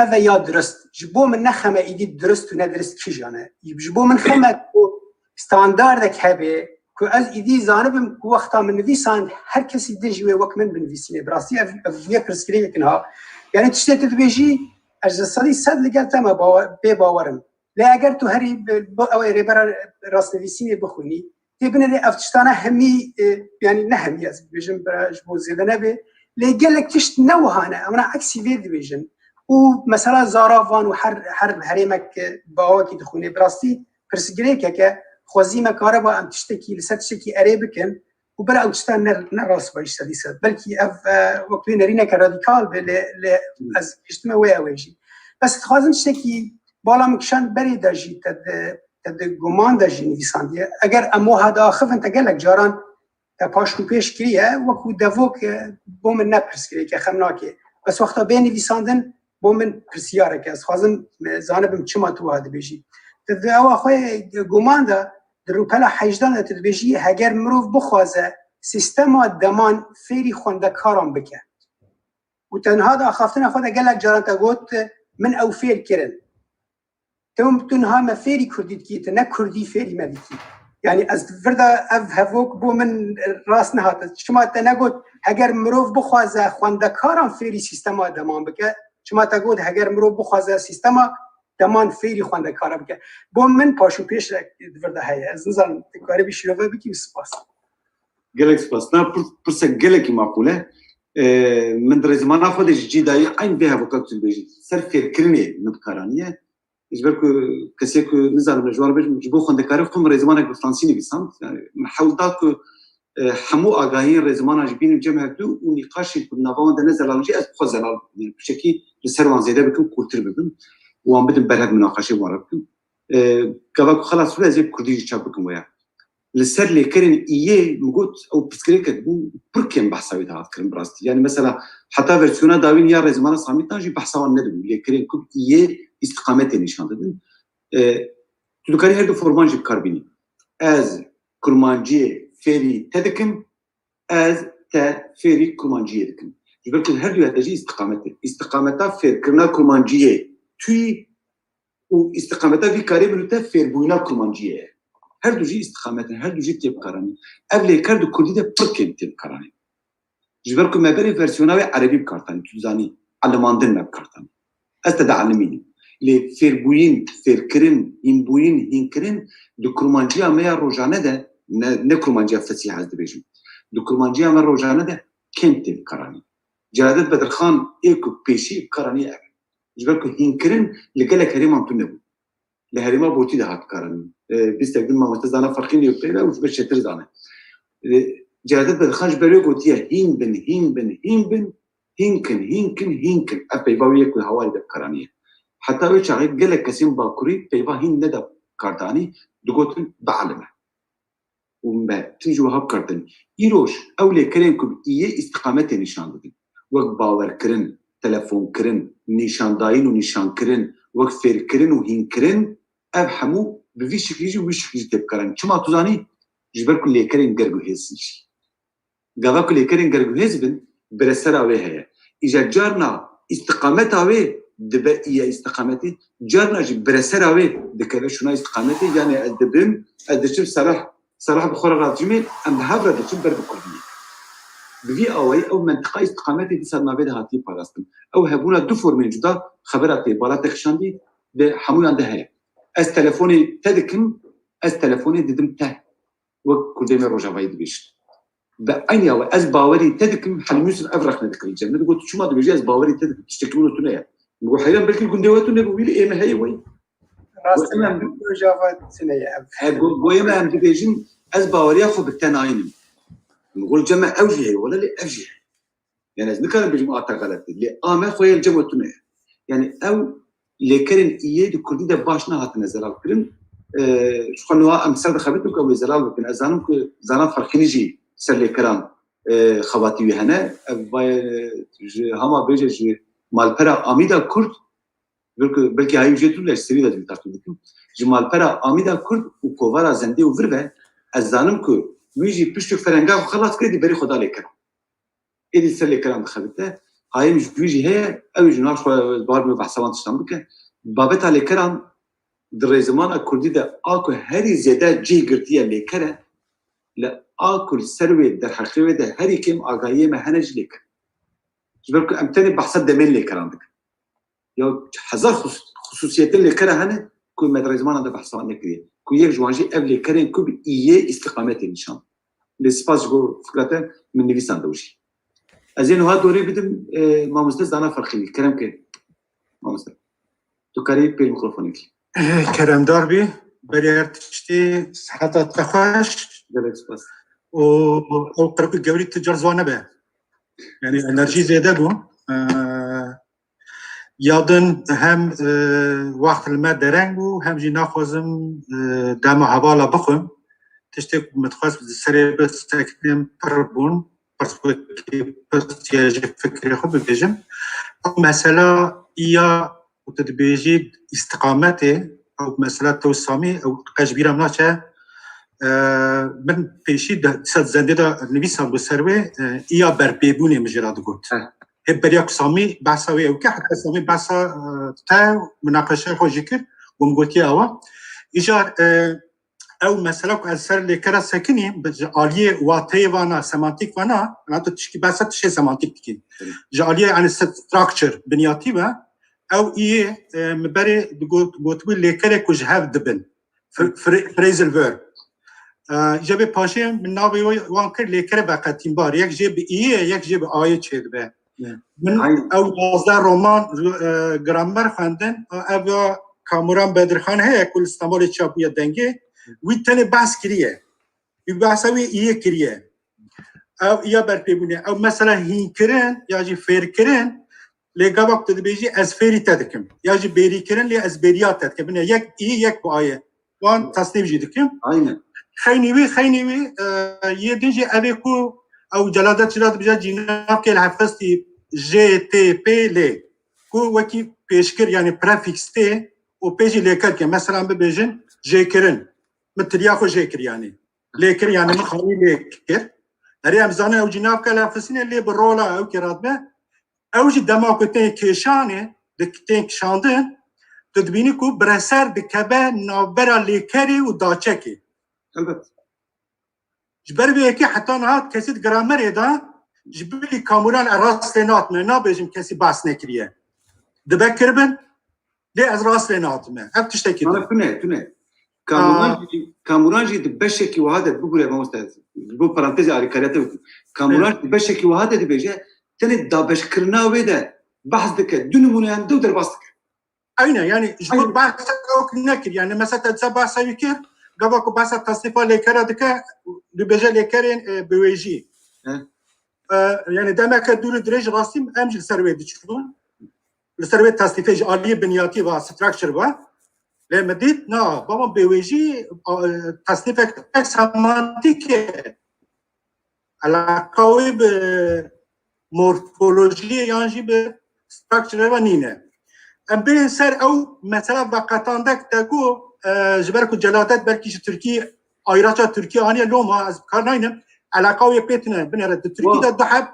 Ev e ya dirist. Ji bo min ne xem e îdî dirist û ne dirist kîjan e. Ji bo min xem e ku standardek hebe ku ez îdî zanibim ku wexta min nivîsand her kesî din jî wê wek min binivîsîne. Bi rastî ev, ev yek pirsgirêkek in ha. Yani tiştê tu dibêjî ez ji sedî sed li gel te me bawer, bê bawer im. Lê eger tu herî bi, bi, ew ê rêbera rastnivîsînê bixwînî, tê binêrê ev tiştane hemî, e, yanî ne hemî ez bibêjim, bira ji bo zêde nebê, lê gelek tişt ne wiha ne, em ne eksî vê dibêjin. Û mesela zaravan û her, her herêmek, e, bi awakî dixwîne. Bi rastî pirsgirêkeke xwezî me kariba em tiştekî, li ser tiştekî erê bikin û bira ew tişta ne, ne rast be ji sedî sed. Belkî ev, e, wek wê nerîneke radîkal be, lê, lê ez gihiştime wê ew ê jî. Bes dixwazim tiştekî bala min kişand berê de jî te di, te di guman de jî nivîsandiye. Eger em wiha diaxivin, te gelek caran te paş û pêş kiriye, wekû devok, e, bo min ne pirsgirêk e, xem nake. Bes wexta bê nivîsandin, bo min pirsiyarek e. Ez dixwazim, e, zanibim çima tu wiha dibêjî. Te di ewa xwe guman de, di rûpela hejdan de tu dibêjî, heger mirov bixwaze sîstema deman fêrî xwendekaran bike. Û te niha di axaftina xwe de gelek caran te got, min ew fêr kirin. Tu, tu niha me fêrî kurdî dikî, tu ne kurdî fêrî me dikî. Yanî ez vir de ev hevok bo min rast nehate. Çima te negot, heger mirov bixwaze xwendekaran fêrî sîstema deman bike? Çima te got, heger mirov bixwaze sîstema deman fêrî xwendekara bike? Bo min paş û pêşek di vir de heye. Ez nizanim, tu karibî şîrove bikî û spas. Gelek spas. Na pir-, pirsek gelekî maqûl e. Ee, min di rêzimana xwe de jî cî dayî eyn vê hevoka tu dibêjî. Ser fêrkirinê min bi kar aniye. Ji ber ku kesê ku nizanim ji wan re bêjim, ji bo xwendekarê xwe min rêzimanek bi fransî nivîsand. Yani min hewl da ku, e, hemû agahiyên rêzimana jî bînim cem hevdu û nîqaşên ku di nava wan de ne zelal in jî ez bi xwe zelal bikim. Yani tiştekî li ser wan zêde bikim, kûrtir bibim. Wan bidim berhev minaqeşê wan re bikim. E, gava ku xelas bû, ez ê kurdî jî çap bikim waya. Li ser lêkerên iyê min got, ew pirsgirêkek bû, pir kêm behsa wê dihat kirin bi rastî. Yani mesela heta versiyona dawîn ya rêzimana Samîtan jî behsa wan nedibû. Lêkerên ku iyê îstiqametê nîşan didin. E, tu dikarî her du forman jî bi kar bînî. Ez kurmanciyê fêrî te dikim, ez te fêrî kurmanciyê dikim. Ji ber ku her du ya te jî îstiqamet e. Îstiqameta fêrkirina kurmanciyê tu yî û îstiqameta vî karê min û te fêrbûyîna kurmanciyê ye. Her du jî îstiqamet in, her du jî tê bikaranîn. Ev lêker di kurdî de pir kêm tê bikaranîn. Ji ber ku me berê versiyona wê erebî bi kar tanî, tu dizanî, elimandin me bi kar tanî. Ez te dielimînim. Lê fêrbûyîn, fêrkirin, hînbûyîn, hînkirin di kurmanciya me ya rojane de, ne, ne kurmanciya fesîh ez dibêjim, di kurmanciya me rojane de kêm tê bikaranîn. Celadet Bedirxan ê ku pêşî bikaranî ev e. Ji ber ku hînkirin li gelek herêman tune bû. Li herêma Botî de hat bikaranîn. E, bîstek din mamoste zana ferqî nêyo pê re û ji ber çêtir zane. E, Celadet Bedirxan ji ber wê gotiye, hîn bin, hîn bin, hîn bin, hîn kin, hîn kin, hîn kin. Ev peyva wê ye ku hawarî de bikaranî ye. Heta wê çaxê gelek kesên bakurî peyva hîn neda kardanî, digotin bielime. Û me tim jî wiha bi kar tînin. Îroj ew lêkerên ku bi iyê îstiqametê nîşan didin, wek bawerkirin, telefonkirin, nîşandayîn û nîşankirin, wek fêrkirin û hînkirin, ev hemû bi vî şiklî jî wî şiklî jî tê bikaranîn. Çima tu zanî? Ji ber ku lêkerên gerguhêz in jî. Gava ku lêkerên gerguhêz bin, biresera wê heye. Îja carna îstiqameta wê dibe îya îstiqametê, carna jî biresera wê dikeve şûna îstiqametê, yanê ez dibim, ez diçim sereh, sereh bi xwe re radijimê, em bi hev re diçin ber bi kurdiyê. Bi vî awayî ew mentiqa îstiqametê dîsa navê de hatiye parastin. Ew hebûna du formên cuda xebera tê bala te kişandî di hemûyan de heye. Ez telefonê te dikim, ez telefonê didim te. Wek kurdê me rojavayî dibêjin. Bi eynî awe ez bawerî te dikim, Helîm Yûsif ev rexne dikir li cem min. Digot, tu çima dibêjî ez bawerî te dikim, tiştekî min û tune ye. Min got, heyran belkî gundê we tune bû, wî li ê me heye weyî. Rastî, rojava tune ye ev. He, go-, goyê me em dibêjin, ez baweriya xwe bi te nayînim. Min got, li cem me ew jî heye, wele lê ev jî heye. Yani ez nikarim bêjim a te xelet e. Lê a me xwe yê li cem we tune ye. Yani ew lêkerên iyê di kurdî de baş nehatine zelal kirin. Ee, ji xwe niha em ser dixebitin ku ew ê zelal bikin. Ez zanim ku Zana Ferqînî jî ser lêkeran, e, xebatî wî hene. Ev baye, e, ji hema bêje ji malpera Amîda Kurd, belkî, belkî hayî jê tu leş serî de dibî tartû dikim. Ji malpera Amîda Kurd û kovara Zendê û vir ve ez zanim ku wî jî piştû ferenga xwe xelas kir, dî berî xwe da lêkeran. Êdî ser lêkeran dixebite. Hayê min ji wî jî heye, ew ê ji nav xwe bar be behsa wan tiştan bike. Babeta lêkeran di rêzimana kurdî de a ku herî zêde cih girtiye lêker e, li a ku li ser wê derheqê wê de herî kêm agahiyê me hene ji lêker. Ji ber ku em tenê behsa demên lêkeran dikin. Ya hezar xus-, xusûsiyetên lêkera hene ku me di rêzimana de behsa wan nekiriye. Ku yek ji wan jî ev lêkerên ku bi iyê îstiqametê nîşan. Lê spas ji bo fikra te, min nivîsand ew jî. Ez ê niha dorê bidim, e, mamoste Zana Ferqînî. Kerem ke, mamoste. Tu karî pêl mikrofonekî. Eh, keremdar bî. Berê her tiştî siheta te xweş. Gelek spas. Û ew qirikî gewrî tu car ziwan nebe. Yani enerjî zêde bû. Eh, Ya din hem e, wext li me dereng bû, hem jî naxwazim e, dema hevala bixwim. Tiştê ku min dixwest bi serê bi seknêm pir bûn. Pirs wekî pirs ya ji fikrê xwe bibêjim. Ew mesela ya ku tu dibêjî îstiqametê, ew mesela tew Samî, ew qe ji bîra min naçe. E, min pêşî de, dîsa zendê de nivîsandbû ser wê, e, iya berpêbûnê min jê re digot. Heh. Hê beriya ku Samî behsa wê ew ke, heta Samî behsa e, te, munaqeşeya xwe jî kir, û min gotiye awa. Îcar e, ew mesela ku ez ser lêkera sekinî, bi, ji aliyê wateyê vana, semantîk vana, na tu tişkî behsa tişê semantîk dikî. Hı. Ji aliyê, yani, structure, binyatî ve, ew iyê e, min berê digot, gotibû lêkerê ku ji hev dibin. Phr-, phra-, phrasal verb. E, Îca bê paşê min navê wê wan kir lêkere veqetînbar. Yek jê bi iyê, yek jê bi ayê çêdibe. Min ew yazdeh roman e, gramer xwendin. Ev ya Kamuran Bedirxan heye ku li Stenbolê çap bûye dengê. Wî tenê behs kiriye. Wî behsa wê iyê kiriye. Ew iya berpêbûnê. Ew mesela hînkirin ya jî fêrkirin, lê gava ku tu dibêjî ez fêrî te dikim. Ya jî bêrîkirin, lê ez bêriya te dikim. Binê yek iyê, yek bi ayê. Wan tasnîf jî dikim. Aynen. Xeynî wî, xeynî wî, e, yê din jî ev ê ku ew Celadet Cila dibêje cînavkê li hevxistî J T P lê. Ku wekî pêşkir, yani prefix tê û pê jî lêker ke. Mesela bibêjin jêkirin. Min tiriya xwe jê kir, yani. Lêkir, yani min xanî lê kir. Erê em zanin ew cînavke li hevxistinê lê bi rola ew kê radibe. Ew jî dema ku tên kêşanê, di-, tên kişandin, tu dibînî ku bireser dikeve navbera lêkerê û daçekê. Elbet. Ji ber vê yekê heta niha kesî di gramerê de ji bilî Kamuran e rast lê natime, nabêjim kesî behs nekiriye. Dibe kiribin, lê ez rast lê natime. Ev tiştekî din. Tune, tune. Kamuran jî, Kamuran jî di beşekî wiha de bigure mamoste. Bo parantezê alîkariya te bikim. Kamuran jî di beşekî wiha de dibêje, tenê dabeşkirina wê de behs dike, du nimûneyan dew derbas dike. Aynen, yani ji bo bahsa ew nekir. Yani mesela te disa bahsa wî kir, gava ku bahsa tasnîfa lêkera dike, dibêje lêkerên e, biwêjî. He. E, yani demeke dûr û dirêj rastî em jî li ser wê diçûn. Li ser wê tasnîfê ji aliyê binyatî va, structure va. Lê me dît, na, baba bêwêjî e, tasnîfek semantîk e. Eleqa wê bi morfolojiyê yan jî bi structure ve nîne. Em bêjin ser ew mesela veqetandek te ku e, ji ber ku celadet belkî ji Tirkî, ayraça Tirkî aniye loma ez bi kar naynim. Eleqa wê pê tune binêre. Di Tirkî de du heb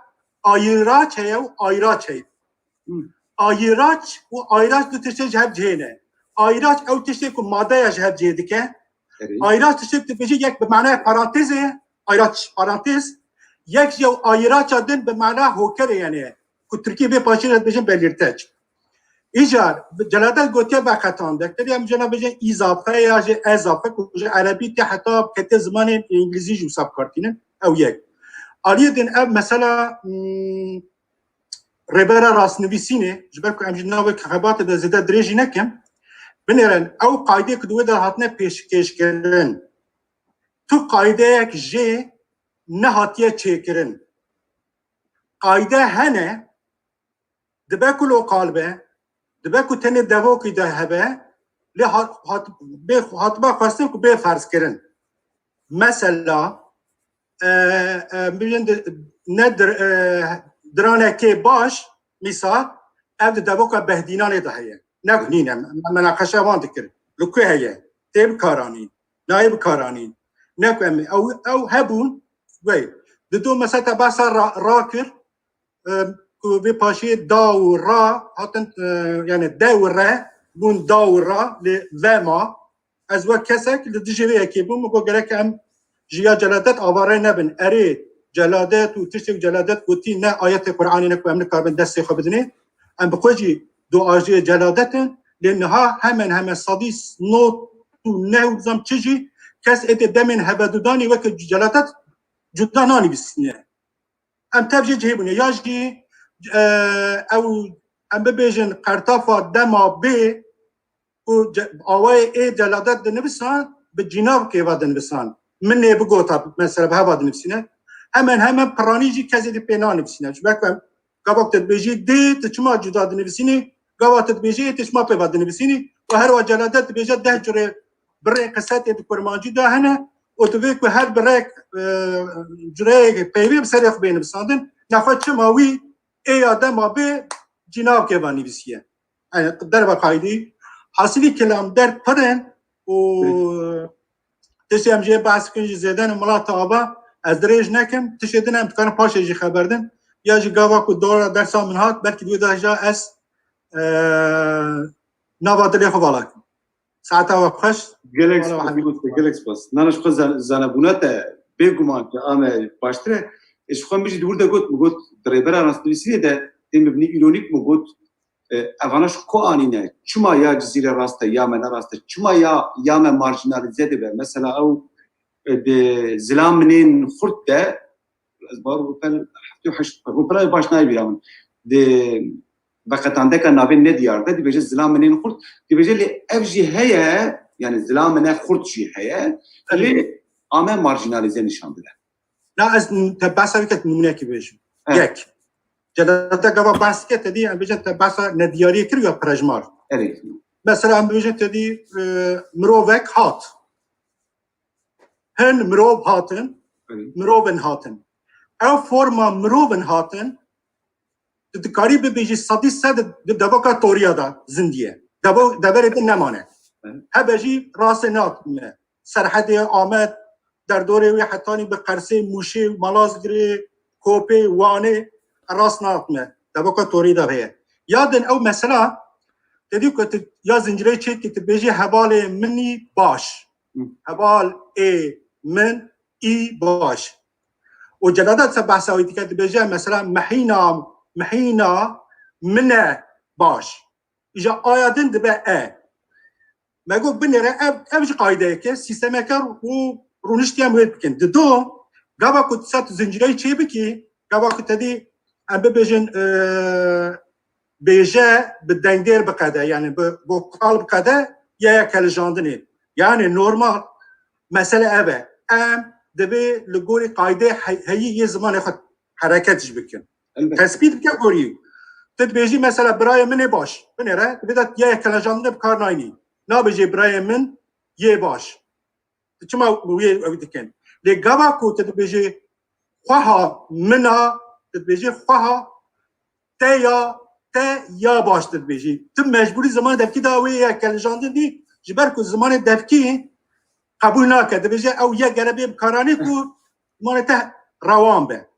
ayraç heye û ayraç heye. Ayraç û ayraç du tiştê ji hev cihê ne. Ayraç ew tiştê ku madeya ji hev cihê dike. Erê. Ayraç tiştê tu bêjî yek bi manaya parantezê ye, ayraç parantez, yek jî ew ayraça din bi mana hokerê yani ye. Ku Tirkî vê paşî re dibêjin belirteç. Îcar, celadet gotiye veqetandek. Tevî em cena bêjin îzafe ya jî ezafe, ku ji erebî tê heta kete zimanên îngilîzî jî wisa bi kar tînin. Ew yek. Aliyê din ev mesela, hmm, rêbera rastnivîsînê, ji ber ku em ji navê xebatê de zêde dirêjî nekin, binêrin ew qaydê ku di wê de hatine pêşkêşkirin, tu qaydeyek jê nehatiye çêkirin. Qayde hene, dibe ku lokal be, dibe ku tenê devokî de hebe, lê hat, hat, bê, hatiba xwestin ku bê ferzkirin. Mesela, e, e, bibêjin di-, ne dir-, e, diranekê baş, mîsal, ev di devoka Behdînanê de heye. Ne ku nîne, me, me menaqeşa wan dikir. Li ku heye? Tê bikaranîn. Nayê bikaranîn. Ne ku em, ew, ew hebûn, wey. Di do mesela te behsa ra, ra kir, e, ku vê paşiyê da û ra hatin, e, yani de û re bûn da û ra, lê ve ma. Ez wek kesek li dijî vê yekê bûm, min got gerek em ji ya celadet avare nebin. Erê, celadet û tiştê ku celadet gotî ne ayetê Qur'anê ne ku em nikarbin destê xwe bidinê. Em bi xwe jî duajiyê celadet in, lê niha hemen hemen sedî nod û neh û nizam çi jî kes êdî demên hevedudanî weke celadet cuda nanivîsîne. Em tev jê cihê bûne. Ya jî, e, ew, em bibêjin qertafa dema bê û ce-, awayê ê celadet dinivîsan, bi cînavkê ve dinivîsan. Min nê bigota, mesela, bi heva dinivîsîne. Hemen hemen piranî jî kesê dî pê nanivîsîne. Ji ber ku em, gava ku te dibêjî dê, tu çima cuda dinivîsînî? gava tu dibêjî, ê tu ji ma pê ve dinivîsînî û her wa Celadet dibêje deh curê birê qise tê di kurmancî de hene û divê ku her birek, e, cureyê peyvê bi serê xwe bê nivîsandin. Nexwe çima wî ê ya dema bê cînavkê ve nivîsiye. Yani derve qaydî. Hasilî kilam der pir in û tiştê em jê behs bikin jî zêde ne milata ava. Ez dirêj nekim. Tiştê din em dikarin paşê jî xeber din. Ya jî gava ku dora dersa min hat, belkî di wê de jî ez, e, nava dilê xwe vala kim. Saeta we xweş. Gelek Wala spas, we gelek spas. Nana ji xwe zan-, zanebûna te bêguman ki ame baştir e. Ji xwe min jî di wir de got, min got, di rêbera rastnivîsînê de tê min binî îronîk min got, e, evana ji ku anîne? Çima ya Cizîre rast e, ya me ne rast e? Çima ya, ya me marjinalîze dibe? Mesela ew, e, di zilam minên xurt de, ez bar Rûpel heftê û heşt, Rûpel baş nayê bîra min. Di veqetandeka navê nediyar de dibêje zilam minên xurt, dibêje lê ev jî heye, yani zilam mine xurt jî heye, lê ame marjinalîze nîşan dide. Na ez n-, te behsa wî ke nimûneyekî bêjim. Evet. Yek. Celadet gava behs ke te dî, em bêjin te behsa nediyariyê kir ya pirejmar. Evet. Mesela em bêjin te dî, e, mirovek hat. Hin mirov hatin, Evet. mirovin hatin. Ev forma mirovin hatin, tu dikarî bibêjî sedî sed di devaka Toriya de zindiye. Devo-, deverê din nemane. Evet. Hebe jî rastê nehatine. Serhedê Amed, derdorê wê hetanî bi Qersê, Mûşê, Malazgirê, Kopê, Wanê, rast nehatine. Devaka Torî de heye. Ya din ew mesela, te dî ku tu ya zincirê çêkî tu bêjî hevalê minî baş. Hı. Heval ê min î baş. Û Celadet se behsa wî dike dibêje mesela mehîna, mehîna mine baş. Îja aya din dibe e. Me got binêre ev, ev ji qaydeyeke, sîstemeke û rûniştî em wê bikin. Dido, gava ku tu sed zincireyî çê bikî, gava ku te dî em bibêjin, e, bêje bi dengdêr biqede, yani bi vokal biqede, ya ya kelijandinê. Yani normal mesele ev e. Em divê li gorî qaydê hey-, heyî yê zimanê xwe hereket jî bikin. Elbette. Tespît bike gorî. Tu dibêjî mesela birayê min ê baş. Binêre, divê de ya ya kelijandinê bi kar naynî. Nabêjê birayê min yê baş. Tu çima wê ew dikin? Lê gava ku tu dibêjî xweha min a, tu dibêjî xweha te ya, te ya baş tu dibêjî. Tu mecbûrî zimanê devkî de wê ya kelijandin dî, ji ber ku zimanê devkî qebûl nake. Dibêje ew ye gere bê bikaranî ku zimanê te rewan be.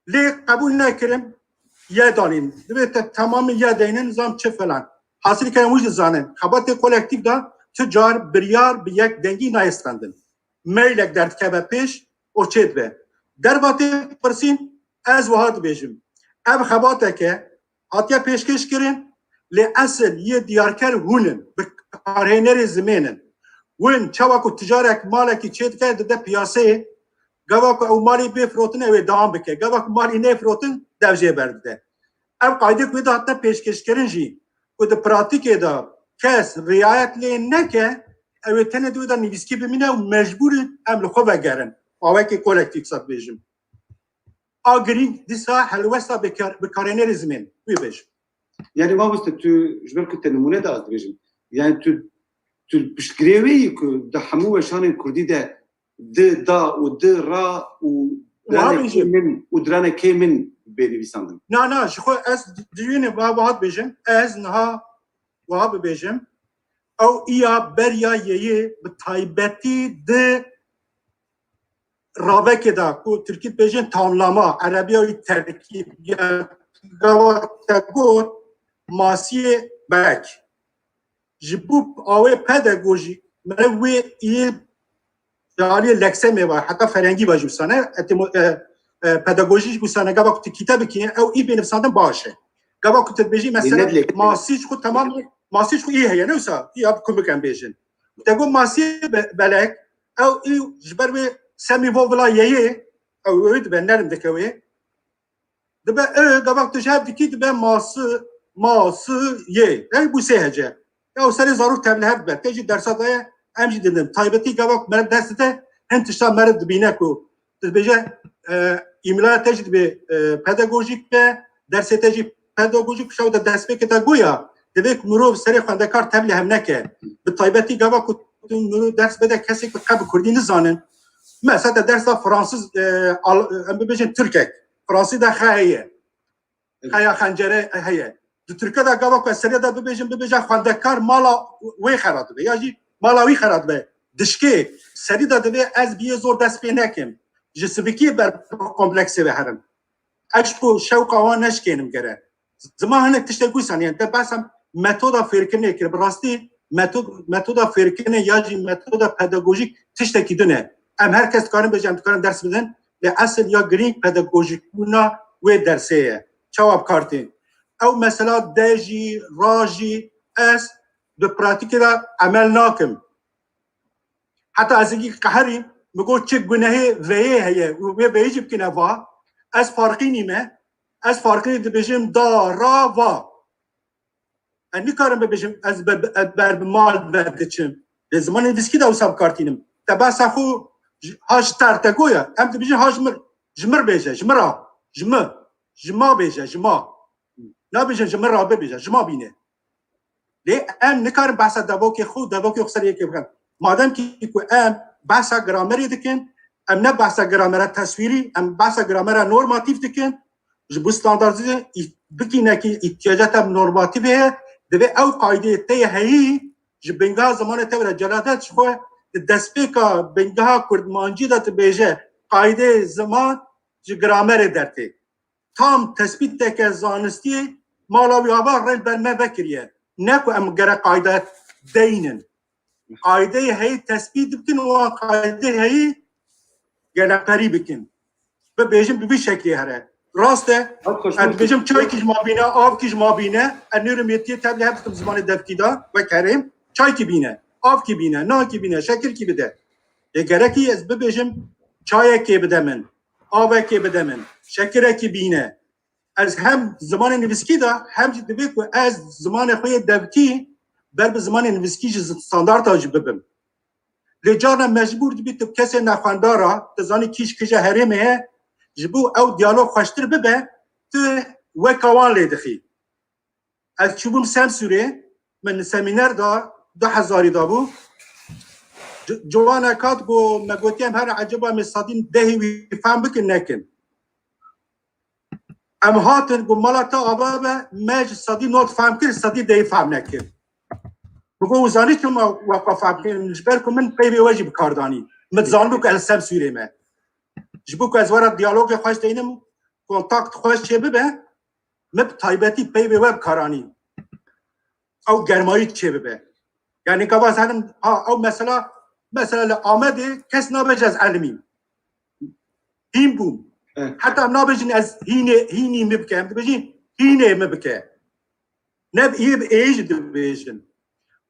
Lê qebûl nekirin, ye danîn. Divê te temamî ye deynin, zam çi filan. Hasilî kerem wî jî zanin. Xebatê kolektîf de tu car biryar bi yek dengî nayê stendin. Mailek derdikeve pêş û çêdibe. Dervatê pirsîn, ez wiha dibêjim. Ev xebateke hatiye pêşkêş kirin, lê esil yê diyarker hûn in, bikarhênerê zimên in. Win çawa ku ticarek malekî çêdike dide piyaseyê, gava ku ew malî bê firotin ew ê dewam bike. Gava ku malî nê firotin dev jê berdide. Ev qaydê ku wê de hatine pêşkêşkirin jî ku di pratîkê de kes riayet lê neke, ew ê tenê di wê de nivîskî bimîne û mecbûr in em li xwe vegerin. Awekê kolektîf qise dibêjim. A girîng dîsa helwesta bikar-, bikarênerê zimên. Wî bêjim. Yani mamoste tu ji ber ku te nimûne da ez dibêjim. Yani tu, tu piştgirê wê yî ku di hemû weşanên kurdî de di da û di ra û Wiha diranekê bêjim. min û diranekê min bê nivîsandin. Na, na, ji xwe ez di-, diyûnê ba, ba hat bêjim. Ez niha wiha bibêjim. Ew iya beriya yeyê bi taybetî di ravekê de ku tirkî dibêjin tamlama, erebiya wî terkîb, ya gava te got masiyê bek. Ji bo awê pedagojî, me wê yê aliyê leksemê var, heta ferengî var jî wisa ne, etimo-, e, e, pedagojî jî wisa ne, gava ku tu kîte bikî, ew î bê nivîsandin baş e. Gava ku tu dibêjî, mesela, Millet lê- masî ji xwe temam, masî ji xwe î heye, ne wisa, î ya bi kumik em bêjin. Te got masiyê be-, belek, ew î ji ber wê semî vo vila yeyê, ew wê dibe, nerm dike wê. Dibe, e, gavak tu ji hev dikî dibe masi, masi yê. Ew bû sê hece. Ew serê zarok tevlihev dibe. Te jî dersa daye, em jî didin. Taybetî gavak meriv dest dide, hin tişta meriv dibîne ku dibêje, e, îmlaya te jî dibê, e, pedagojîk be, dersê te jî pedagojîk, pişta wê de destpêkê te goya, Divê ku mirov serê xwendekar tevlî hev neke. Bi taybetî gava ku tu mirov ders bide kesê ku qe bi kurdî nizanin. Mesela te ders da fransiz, e, al-, em bibêjin tirkek. Fransî de xe heye. Xeya xencere heye. Di tirke de gava ku ez serê de bibêjim, bibêje xwendekar mala wê xera dibe. Ya jî mala wî xera dibe. Dişkê, serî de divê ez biyê zor dest pê nekim. Ji sivikiyê ber kompleksê ve herim. Ez ji ku şewqa wan neşkênim gere. Ziman hinek tiştek wisa niye. Te behsa metoda fêrkirinê kir. Bi rastî metod-, metoda fêrkirinê ya jî metoda pedagojîk tiştekî din e. Em her kes dikarin bêje, em dikarin ders bidin. Lê esil ya girîng pedagojîkbûna wê dersê ye. Çawa bi kar tê? Ew mesela de jî, ra jî, ez bi pratîkê de emel nakim. Heta ez yekî qeherîm, min got çi gunehê veyê heye û wê veyê jî bikine va. Ez farqî nîme, ez farqî dibêjim da, ra, va. Ez nikarim bibêjim ez be, be, ber bi mal ve diçim. Lê zimanê nivîskî de wisa bi kar tînim. Te behsa xwe ji, ha ji tertego ye. Em dibêjin ha ji mir, ji mir bêje, ji mir a, ji mi, ji ma bêje, ji ma. Nabêjin ji mir a bibêje, ji ma bîne. Lê em nikarin behsa devokê xwe û devokê xwe ser yekê bikin. Madem ki ku em behsa gramerê dikin, em ne behsa gramera teswîrî, em behsa gramera normatîf dikin, ji bo standardîze î-, bikîne ki îhtiyacata normatîf heye, divê ew qaydeyê te yê heyî ji bingeha zimanê te were. Celadet ji xwe di destpêka bingeha kurdmancî de dibêje, qaydeyê ziman ji gramerê dertê. Tam tespîteke zanistî mala wî ava rê li ber me vekiriye. Ne ku em gerek qayde deynin. Qaydeyê heyî tespît bikin û wan qaydeyê heyî geleqerî bikin. Bibêjin bi vî şeklê here. Rast e. Ev xweş Ez dibêjim çaykî ji ma bîne, avkî ji ma bîne, ez nêrim yetiyê tevlî hev dikim zimanê devkî de, wek herêm, çaykî bîne, avkî bîne, nankî bîne, şekirkî bide. Ê gerekî ez bibêjim çayekê bide min, avekê bide min, şekirekî bîne. Ez hem zimanê nivîskî de hem jî divê ku ez zimanê xwe yê devkî ber bi zimanê nivîskî ji standarta jî bibim. Lê carna mecbûr dibî tu kesê nexwendar a, tu zanî kî ji kîja herêmê ye, ji bo ew diyalog xweştir bibe, tu weka wan lê dixî. Ez çûbûm Semsûrê, min semîner da, du hezarî da bû. Ci-, ciwanek hat got, me gotiye em her eceba me sedî dehê wî fehm bikin nekin. Em hatin, got, mala te ava be, me ji sedî nod fehm kir, sedî dehê fehm nekir. Min got, zanî çima we xwe fehm kirin? Ji ber ku min peyvê we jî bi kar danî. Min zanibû ku ez li Semsûrê me. Ji bo ku ez were diyalogê xweş deynim, kontakt xweş çê bibe, min bi taybetî peyvê we bi kar anî. Ew germayî çê bibe. Yani gava ez herim, ha, ew mesela, mesela li Amedê kes nabêje ez elimîm. Hîn bûm. Evet. Heta em nabêjin ez hînê, hînî min bike. Em dibêjin hînê min bike. Ne bi ê, bi ê jî dibêjin.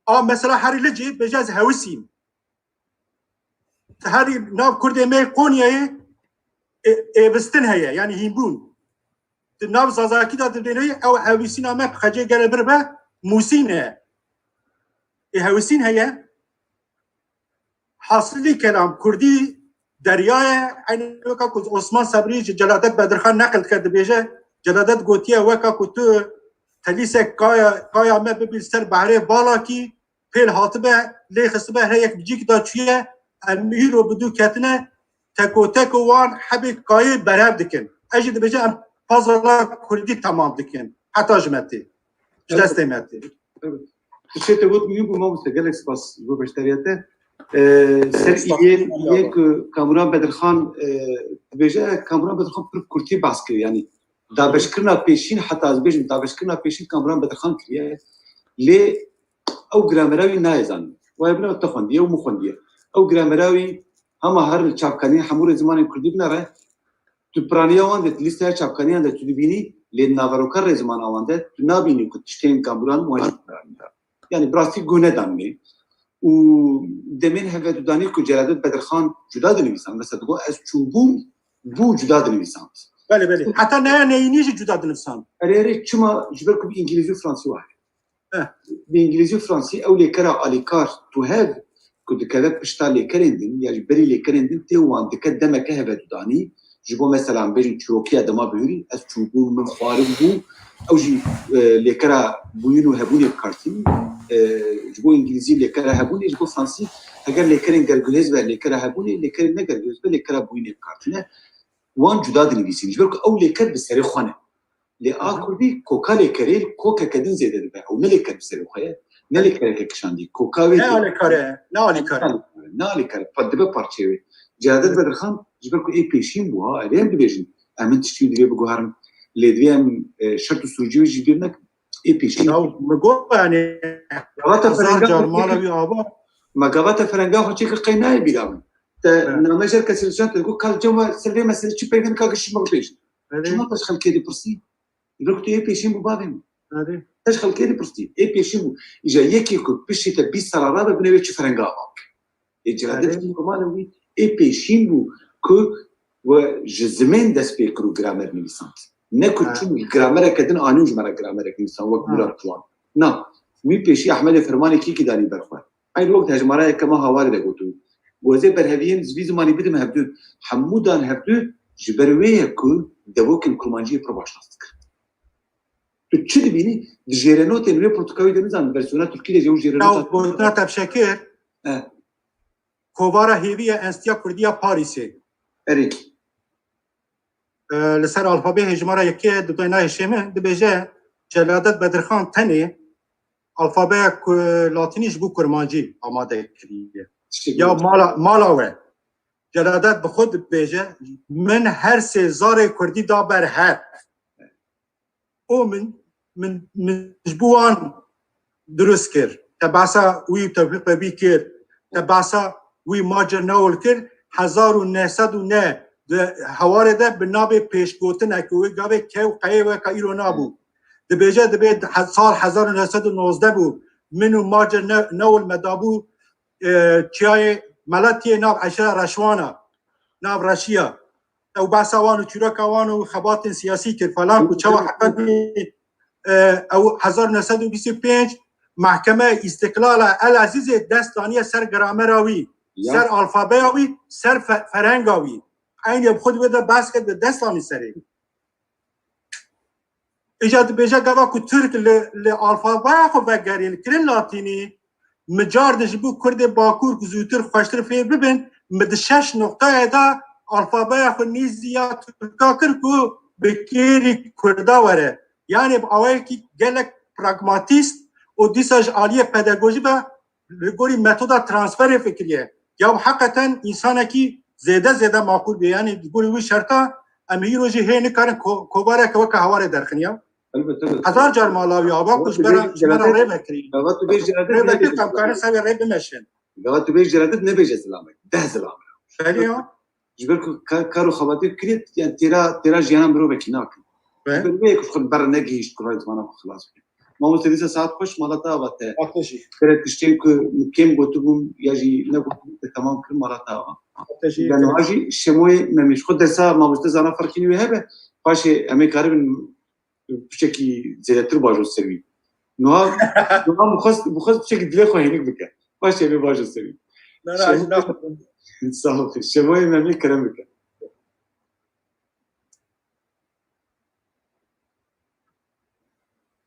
A mesela herî Licê dibêje ez hewisîm. Herî nav Kurdê me Konyayê ê-, êvistin heye, yani hînbûn. Di nav Zazakî de dibêjin ew hewisîna me bi xecê gele bir be, mûsîn e. Ê hewisîn heye. Hasilî kelam, Kurdî derya ye, eynî weka ku Osman Sebrî ji Celadet Bedirxan neqil dike, dibêje, Celadet gotiye, weka ku tu telîsek kaya, kaya me bibî li ser behrê balakî, pêl hatibe, lê xistibe, here yek bi cîk de çûye, em îro bi dû ketine, tekoteko wan hebê kayê berhev dikin. Ez jî dibêje em puzzle Kurdî temam dikin. Heta ji me tê. Ji destê me tê. Evet. Tiştê te got muhîm bû, mamoste, gelek spas ji bo beşdariya te. Ee, ser Spas. Yê, yê ku Kamuran Bedirxan, e, dibêje, Kamuran Bedirxan pir kurtî behs kiriye. Yani dabeşkirina pêşîn, heta ez bêjim dabeşkirina pêşîn Kamuran Bedirxan kiriye. Lê ew gramera wî nayê zanîn. Wayê bina te xwendiye û min xwendiye. Ew gramera wî hema her li çapkaniyên hemû rêzimanên kurdî binere, tu piraniya wan de, tu lîsteya çapkaniyan de tu dibînî, lê naveroka rêzimana wan de tu nabînî ku tiştên Kamuran wan. Yani bi rastî guh nedan me. Û demên hevdûdanî ku Celadet Bedirxan cuda dinivîsan, mesela digot ez çûbûm, bû cuda dinivîsan. Belê, belê. Heta neya neyînî jî cuda dinivîsan. Erê, erê, çima? Ji ber ku bi îngilîzî û fransî were. Heh. Bi îngilîzî û fransî ew lêkera alîkar tu hev ku dikeve pişta lêkerên din ya ji berî lêkerên din tê û wan dike demeke hevdûdanî, Ji bo mesela em bêjin çîrokiya dema bihurî, ez çûbûm, min xwarin bû, ew jî, e, lêkera bûyîn û hebûnê bi kar tînin. E, ji bo îngilîzî lêkera hebûnê, ji bo fransî, heger lêkerên gerguhêz be lêkera hebûnê, lêkerên ne gerguhêz be lêkera bûyînê bi kar tîne. Wan cuda dinivîsîn. Ji ber ku ew lêker bi serê xwe ne. Lê a Hı hı. kurdî koka lêkerê li kokeke din zêde dibe. Ew ne lêker bi serê xwe ye, ne lêkereke kişandî. Koka wê Ne tê- alîkar e, ne alîkar e. Ne alîkar e, ne alîkar e. Pa-, dibe parçeyê wê. Celadet Bedirxan ji ber ku ê pêşîn bû ha, erê em dibêjin. Em hin tiştî wî divê biguherin. Lê divê em, e, şert û sirûcê wî jî bîr nekin. Ê pêşîn. Ya, min got yani, Gava te hezar ferenga car xwe mala çêkir. Wî ava. Me gava te ferenga xwe çêkir qey nayê bîra min. Te Evet. name jer kesê li ser te digot, kal cema ser vê meselê çi peyvên ka gişt min bêjin. Evet. Çima te ji xelkê dipirsî? Li ku tu yê pêşîn bû bavê min. Erê. Te ji xelkê dipirsî. Ê pêşîn bû. Îja yekê ku piştî te bîst sala rabe binê wê çi ferenga ava bike. Ê Celadet Erê. Normal e wî. Ê pêşîn bû ku we ji zimên dest pê kir û gramer nivîsand. Ne ku Ha. çû gramereke din anî û ji me re gramerek nivîsand wek Ha. Murat Ciwan. Na. Wî pêşî Ehmedê Fermanê kîkî danî ber xwe. Eynî wek hejmara yekema hawarê de gotibû. Gozê berheviyên zivî zimanî bidim hevdu. Hemû dan hevdu ji ber wê ye ku devokên kurmanciyê pir baş nas dikir. Tu çi dibînî? Di jêrenotên wê pirtûka wî de nizanim, versiyona tirkî de jî ew jêrenota Ew gotina tevşekir. Eh. Kovara hêvî ya Enstîya Kurdî ya Parîsê. Erê. E, li ser alfabê hejmara yekê dudayna hêşê min dibêje, Celadet Bedirxan tenê alfabeya ku-, latînî ji bo kurmancî amade kiriye. Tiştekî Ya wisa. mala, mala we. Celadet bi xwe dibêje, min her sê zarê kurdî da ber hev. Û min, min, min ji bo wan dirust kir. Te behsa wî Tewfîq Bebî kir. Te behsa wî Mace Newil kir. Hezar û neh sed û neh di hewarê de bi navê pêşgotinek û wê gavê kew qeyê weka îro nabû. Dibêje, dibê he-, sal hezar û neh sed û nozdeh bû. Min û Mace Ne-, Newil me dabû, e, çiyayê Meletiyê nav eşira Reşwana, nav Reşiya. Ew behsa wan û çîroka wan û xebatên siyasî kir falan ku çawa heqetî, e, ew hezar neh sed û bîst û pênc mehkeme Îstiklala El Ezîzê dest daniye ser gramera wî, Ya. ser alfabeya wî, ser fe-, ferenga wî. Eynî bi xwe di wê de behs kir, di dest anî serê. Îja dibêje gava ku Tirk li, li alfabeya xwe vegerîn, kirin latînî, micar de ji bo Kurdê Bakur ku zûtir xweştir fêr bibin, mi di şeş noqtayê de alfabeya xwe nêzî ya Tirka kir ku bi kêrî Kurda were. Yanî bi awayekî gelek pragmatîst û dîsa ji aliyê pedagojî ve li gorî metoda transferê fikiriye. Ya heqeten însanekî zêde zêde maqûl bê. Yanî li gorî wî şerta em îro jî hê nikarin ko-, kovareke weke hewarê derxin ya. Elbet, elbet. Hezar car mala wî ava ku ji bera, ji bera rê vekirî. Gava tu bêj Celadet Rê vekir nebêje. Em karin ser wê rê bimeşin. Gava tu bêj Celadet nebêje zilamek. Deh zilamek. Belê ya. Ji ber ku ka-, kar û xebatê kirêt, yani têra, têra jiyana mirovekî nakin. Be. Ji ber wê ku xwe ber negihîşt ku rayê zimana xwe xilas bike. Mamoste dîsa saet xweş mala te ava te. Ate jî. Tere tiştên ku min kêm gotibûm ya jî negotibûm te temam kir mala te ava. Ate jî. Ya niha jî Şemoyê Memî ji xwe dersa mamoste zana ferqînî wê hebe. Paşê em ê karibin piçekî zêdetir bajo ser wî. Niha, niha bixwest, bixwest piçekî dilê xwe hênik bike. Paşê em ê bajo ser wî. Ne, ne, Şemoyê, ne. Sağ ol. Şemoyê Memî kerem bike.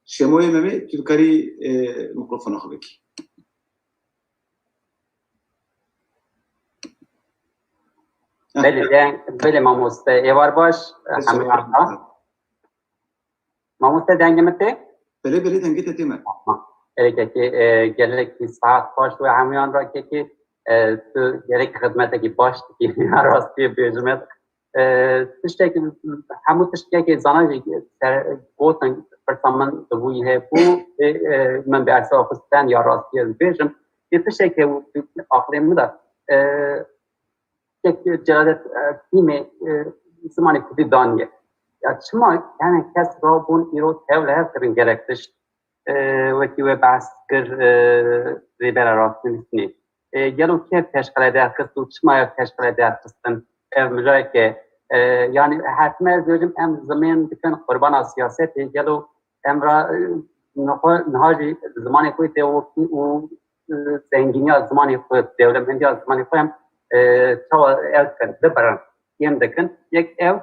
Şemoyê Memê, tu dikarî, e, mikrofona xwe vekî. Belê, deng, belê mamoste. Êvar baş, hemûyan re. Mamoste, dengê min tê? Belê, belê, dengê te tê me. Tamam. Erê kekê, e, gelekî saet xweş we hemûyan re kekê. E, tu gelekî xizmetekî baş dikî, ya rastiyê bêjim ez. E, tiştekî, hemû tiştekî zana jî ser gotin, pirsa min dibûyî heye ku, e, e, min bi ersa xwe sten ya rastî ez bêjim. Ê tiştekî aqilê min de, e, tek Celadet, e, tîmê, e, zimanê kurdî daniye. Ya çima, yani kes rabûn îro tev li hev kirin gelek tişt. E, wekî we behs kir, e, Rêbera Rastnivîsînê. E, gelo kê ev teşkile derxist û çima ev teşkile derxistin? Ev mijareke, e, yani hetme ez dibêjim em zimên dikin qurbana siyasetê. Gelo em ra, e, niha, niha jî zimanê xwe tê wekî û, e, zengîniya zimanê xwe, dewlemendiya zimanê xwe em, e, çawa ew dikin, bibirin. kêm dikin. Yek ew,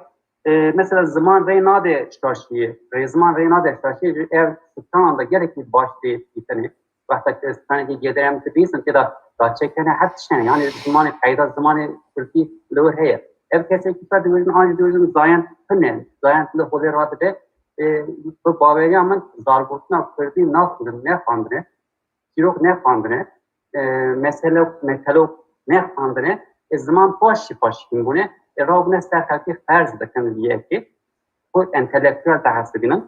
e, mesela ziman rê nade şaşiyê, rê ziman rê nade şaşiyê, ji ev stranan de gelekî baş tê dîtinê. Wexta stranekî gêdeyê em dibîsin, tê de daçekene her tiştene, yani zimanê qeyda zimanê kurdî li wir heye. Ev kesekî ka dibêjin, an jî dibêjin zayend tune, zayend li holê radibe, e, bi baweriya min zargotina kurdî naxwendin, nexwendine, çîrok nexwendine, e, meselok, metelok nexwendine, e, ziman paşî paşî bûne, e, rabûne ser xelkê ferz dikin li yekê, xwe entelektuel dihesibînin.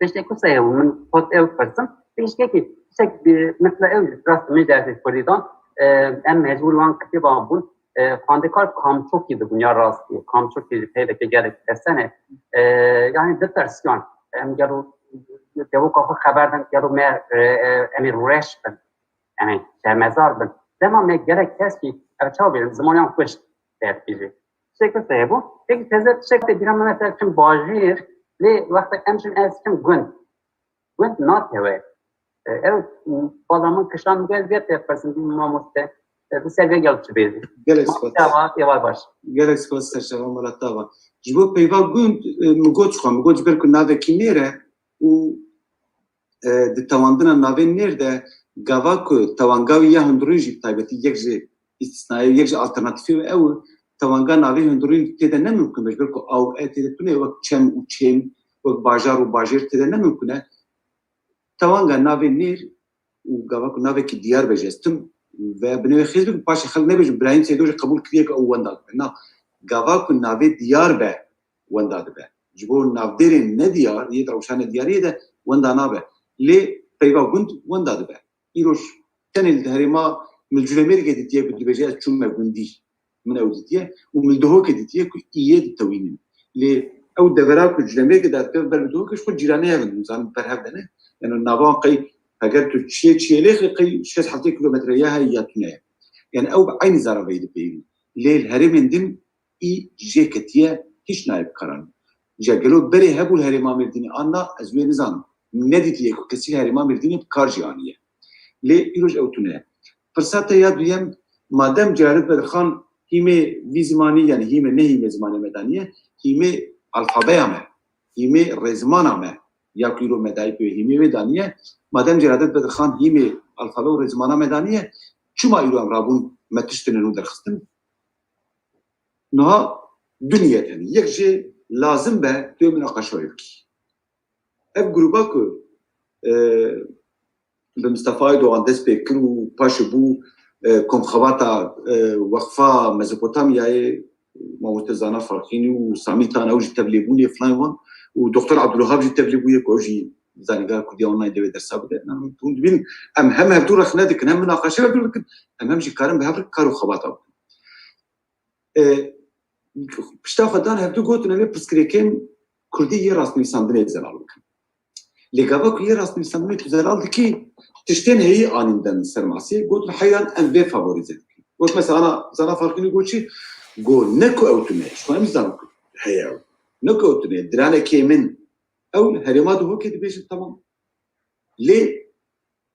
Tiştek ku seye min xwest ew pirsim, piştekî tiştek bi mesela ew rast min dersê kurdî dan, e, em mecbûr wan kitêban bûn, e, xwendekar kamçokî dibûn ya rastî, kamçokî ji peyveke gelek kesene, e, yani ditirsiyan, em gelo devoka xwe xeber din, gelo me, e, e, em ê rûreş bin, em ê şermezar bin. Dema me gelek kes ki ev çawa bêjin, zimaniyan kuşt derdikî jî. Tiştek wisa hebû. Tek teze tiştek te bîra me mesela çim bajêr, lê wexta em çin ez çim gund. Gund natewe. E, ew bala min kişan gel vê te persin bî mamoste. E, bi ser vê gel çi bêjî. Gelek spas. Êvar, êvar baş. Gelek spas serçava mala tava. Ji bo peyva gund, e, min got xwe, min got ji ber ku navekî nêr e û e, di tewandina navê nêr de gava ku tewanga wî ya hundirûn jî bi taybetî yek ji îstisnayê, yek ji alternatîfê wê ew e, tewanga navê hundirûn tê de ne mimkun be, ji ber ku aw e tê de tune wek çem û çêm, wek bajar û bajêr tê de ne mimkun e. Tewanga navê nêr û gava ku navekî diyar be ji ez tim ve binê wê xêz bikim, paşê xelk nebêjin Birahîm Seydo jî qebûl kiriye ku ew wenda dibe. Na, gava ku navê diyar be, wenda dibe. Ji bo navdêrên nediyar, yê di rewşa nediyariyê de wenda nabe. Lê peyva gund wenda dibe. Îroj tenê li herêma, min li Culemêrgê dîtiye ku dibêje ez çûme gundî. Min ew dîtiye û min li Duhokê dîtiye ku îyê ditewînin. Lê ew devera ku Culemêrgê derdikeve ber bi Duhokê ji xwe cîranê hev in, zanin ber hev de ne. Yani nava wan qey heger tu çiyê çiyê lêxê qey şeş heftê kilometre ya heye ya tune ye. Yani ew bi eynî zaraveyî dipeyivin. Lê li herêmên din î jê ketiye, hîç nayê bikaranîn. Ca gelo berê hebû li herêma Mêrdînê an na, ez wê nizanim. Nedîtiye ku kesî li herêma Mêrdînê bi kar jî aniye. Lê îroj ew tune ye. Pirsa te ya duyem, madem Celadet Bedirxan hîmê vî zimanî, yani hîmê, ne hîmê zimanê me daniye, hîmê alfabeya me, hîmê rêzimana me, ya ku îro me dayî pê hîmê wê daniye, madem Celadet Bedirxan hîmê alfabe û rêzimana me daniye, çima îro em rabûn me tiştine nû derxistin? Niha du niyet hene. Yek jê lazim be tu yê minaqeşa wê bikî. Ev grûba ku, e, bi Mistefa Aydogan dest pê kir û paşê bû, e, komxebata, e, Weqfa Mezopotamyayê, mamoste Zana Farqînî û Samî Tan, ew jî tevlîbûnê filan wan û Doktor Abdulwehab jî tevlî bûye ku ew jî zanîngera Kurdî ya online dê wê dersa bide. Hûn dibînin em hem hevdû rexne dikin, hem minaqeşe hevdû dikin, em hem jî karin bi hev re kar û xebata bikin. E, pişta xwe dan hevdû gotin, em ê pirsgirêkên kurdî yê rastnivîsandinê zelal bikin. Lê gava ku yê rastnivîsandinê tu zelal dikî, tiştên heyî anîn den ser masê, gotin heyran em vê favorîze dikin. Got mesela ana Zana Farqînî got çi? Got ne ku ew tune ye, ji xwe em zanin ku heye ew. Ne ku ew tune ye, diranekê min ew li herêma Duhokê dibêjin, temam. Lê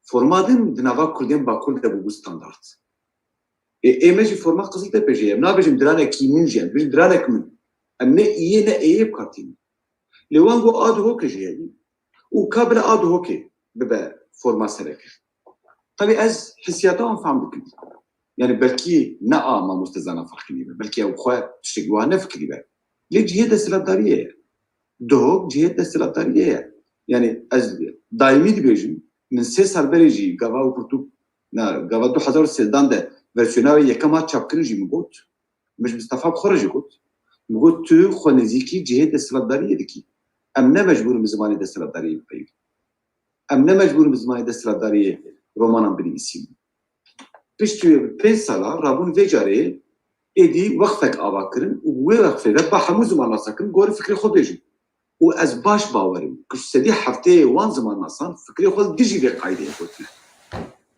forma din di nava Kurdên Bakur de bûbû standart. Ê, ê me jî forma Qiziltepe jî ye. Em nabêjin diranekî min jî, em dibêjin diranek min. Em ne îyê ne êyê bi kar tînin. Lê wan got a Duhokê jî heye. Û ka bila a Duhokê bibe forma sereke. Tabii ez hissiyata wan fehm dikim. Yani belkî ne a mamoste Zana Farqînî be, belkî ew xwe tiştekî wiha nefikirî be. Lê cihê desthilatdariyê ye. Duhok cihê desthilatdariyê ye. Yani ez daîmî dibêjim, min sê sal berê jî gava û pirtûk, na, gava du hezar û sêzdan de versiyona wê yekem hat çapkirin jî min got. Min ji Mistefa bi xwe re jî got. Min got tu xwe nêzîkî cihê desthilatdariyê dikî. Em ne mecbûr in bi zimanê desthilatdariyê bipeyivin. Em ne mecbûr in bi zimanê desthilatdariyê romanan binivîsîn. Piştî wê bi pênc sala rabûn vê carê êdî weqfek ava kirin û wê weqfê ve ba hemû zimannasa kirin gorî fikrê xwe bêjin. Û ez baş bawer im ku ji sedî heftê wan zimannasan fikrê xwe li dijî vê qaydeyê gotine.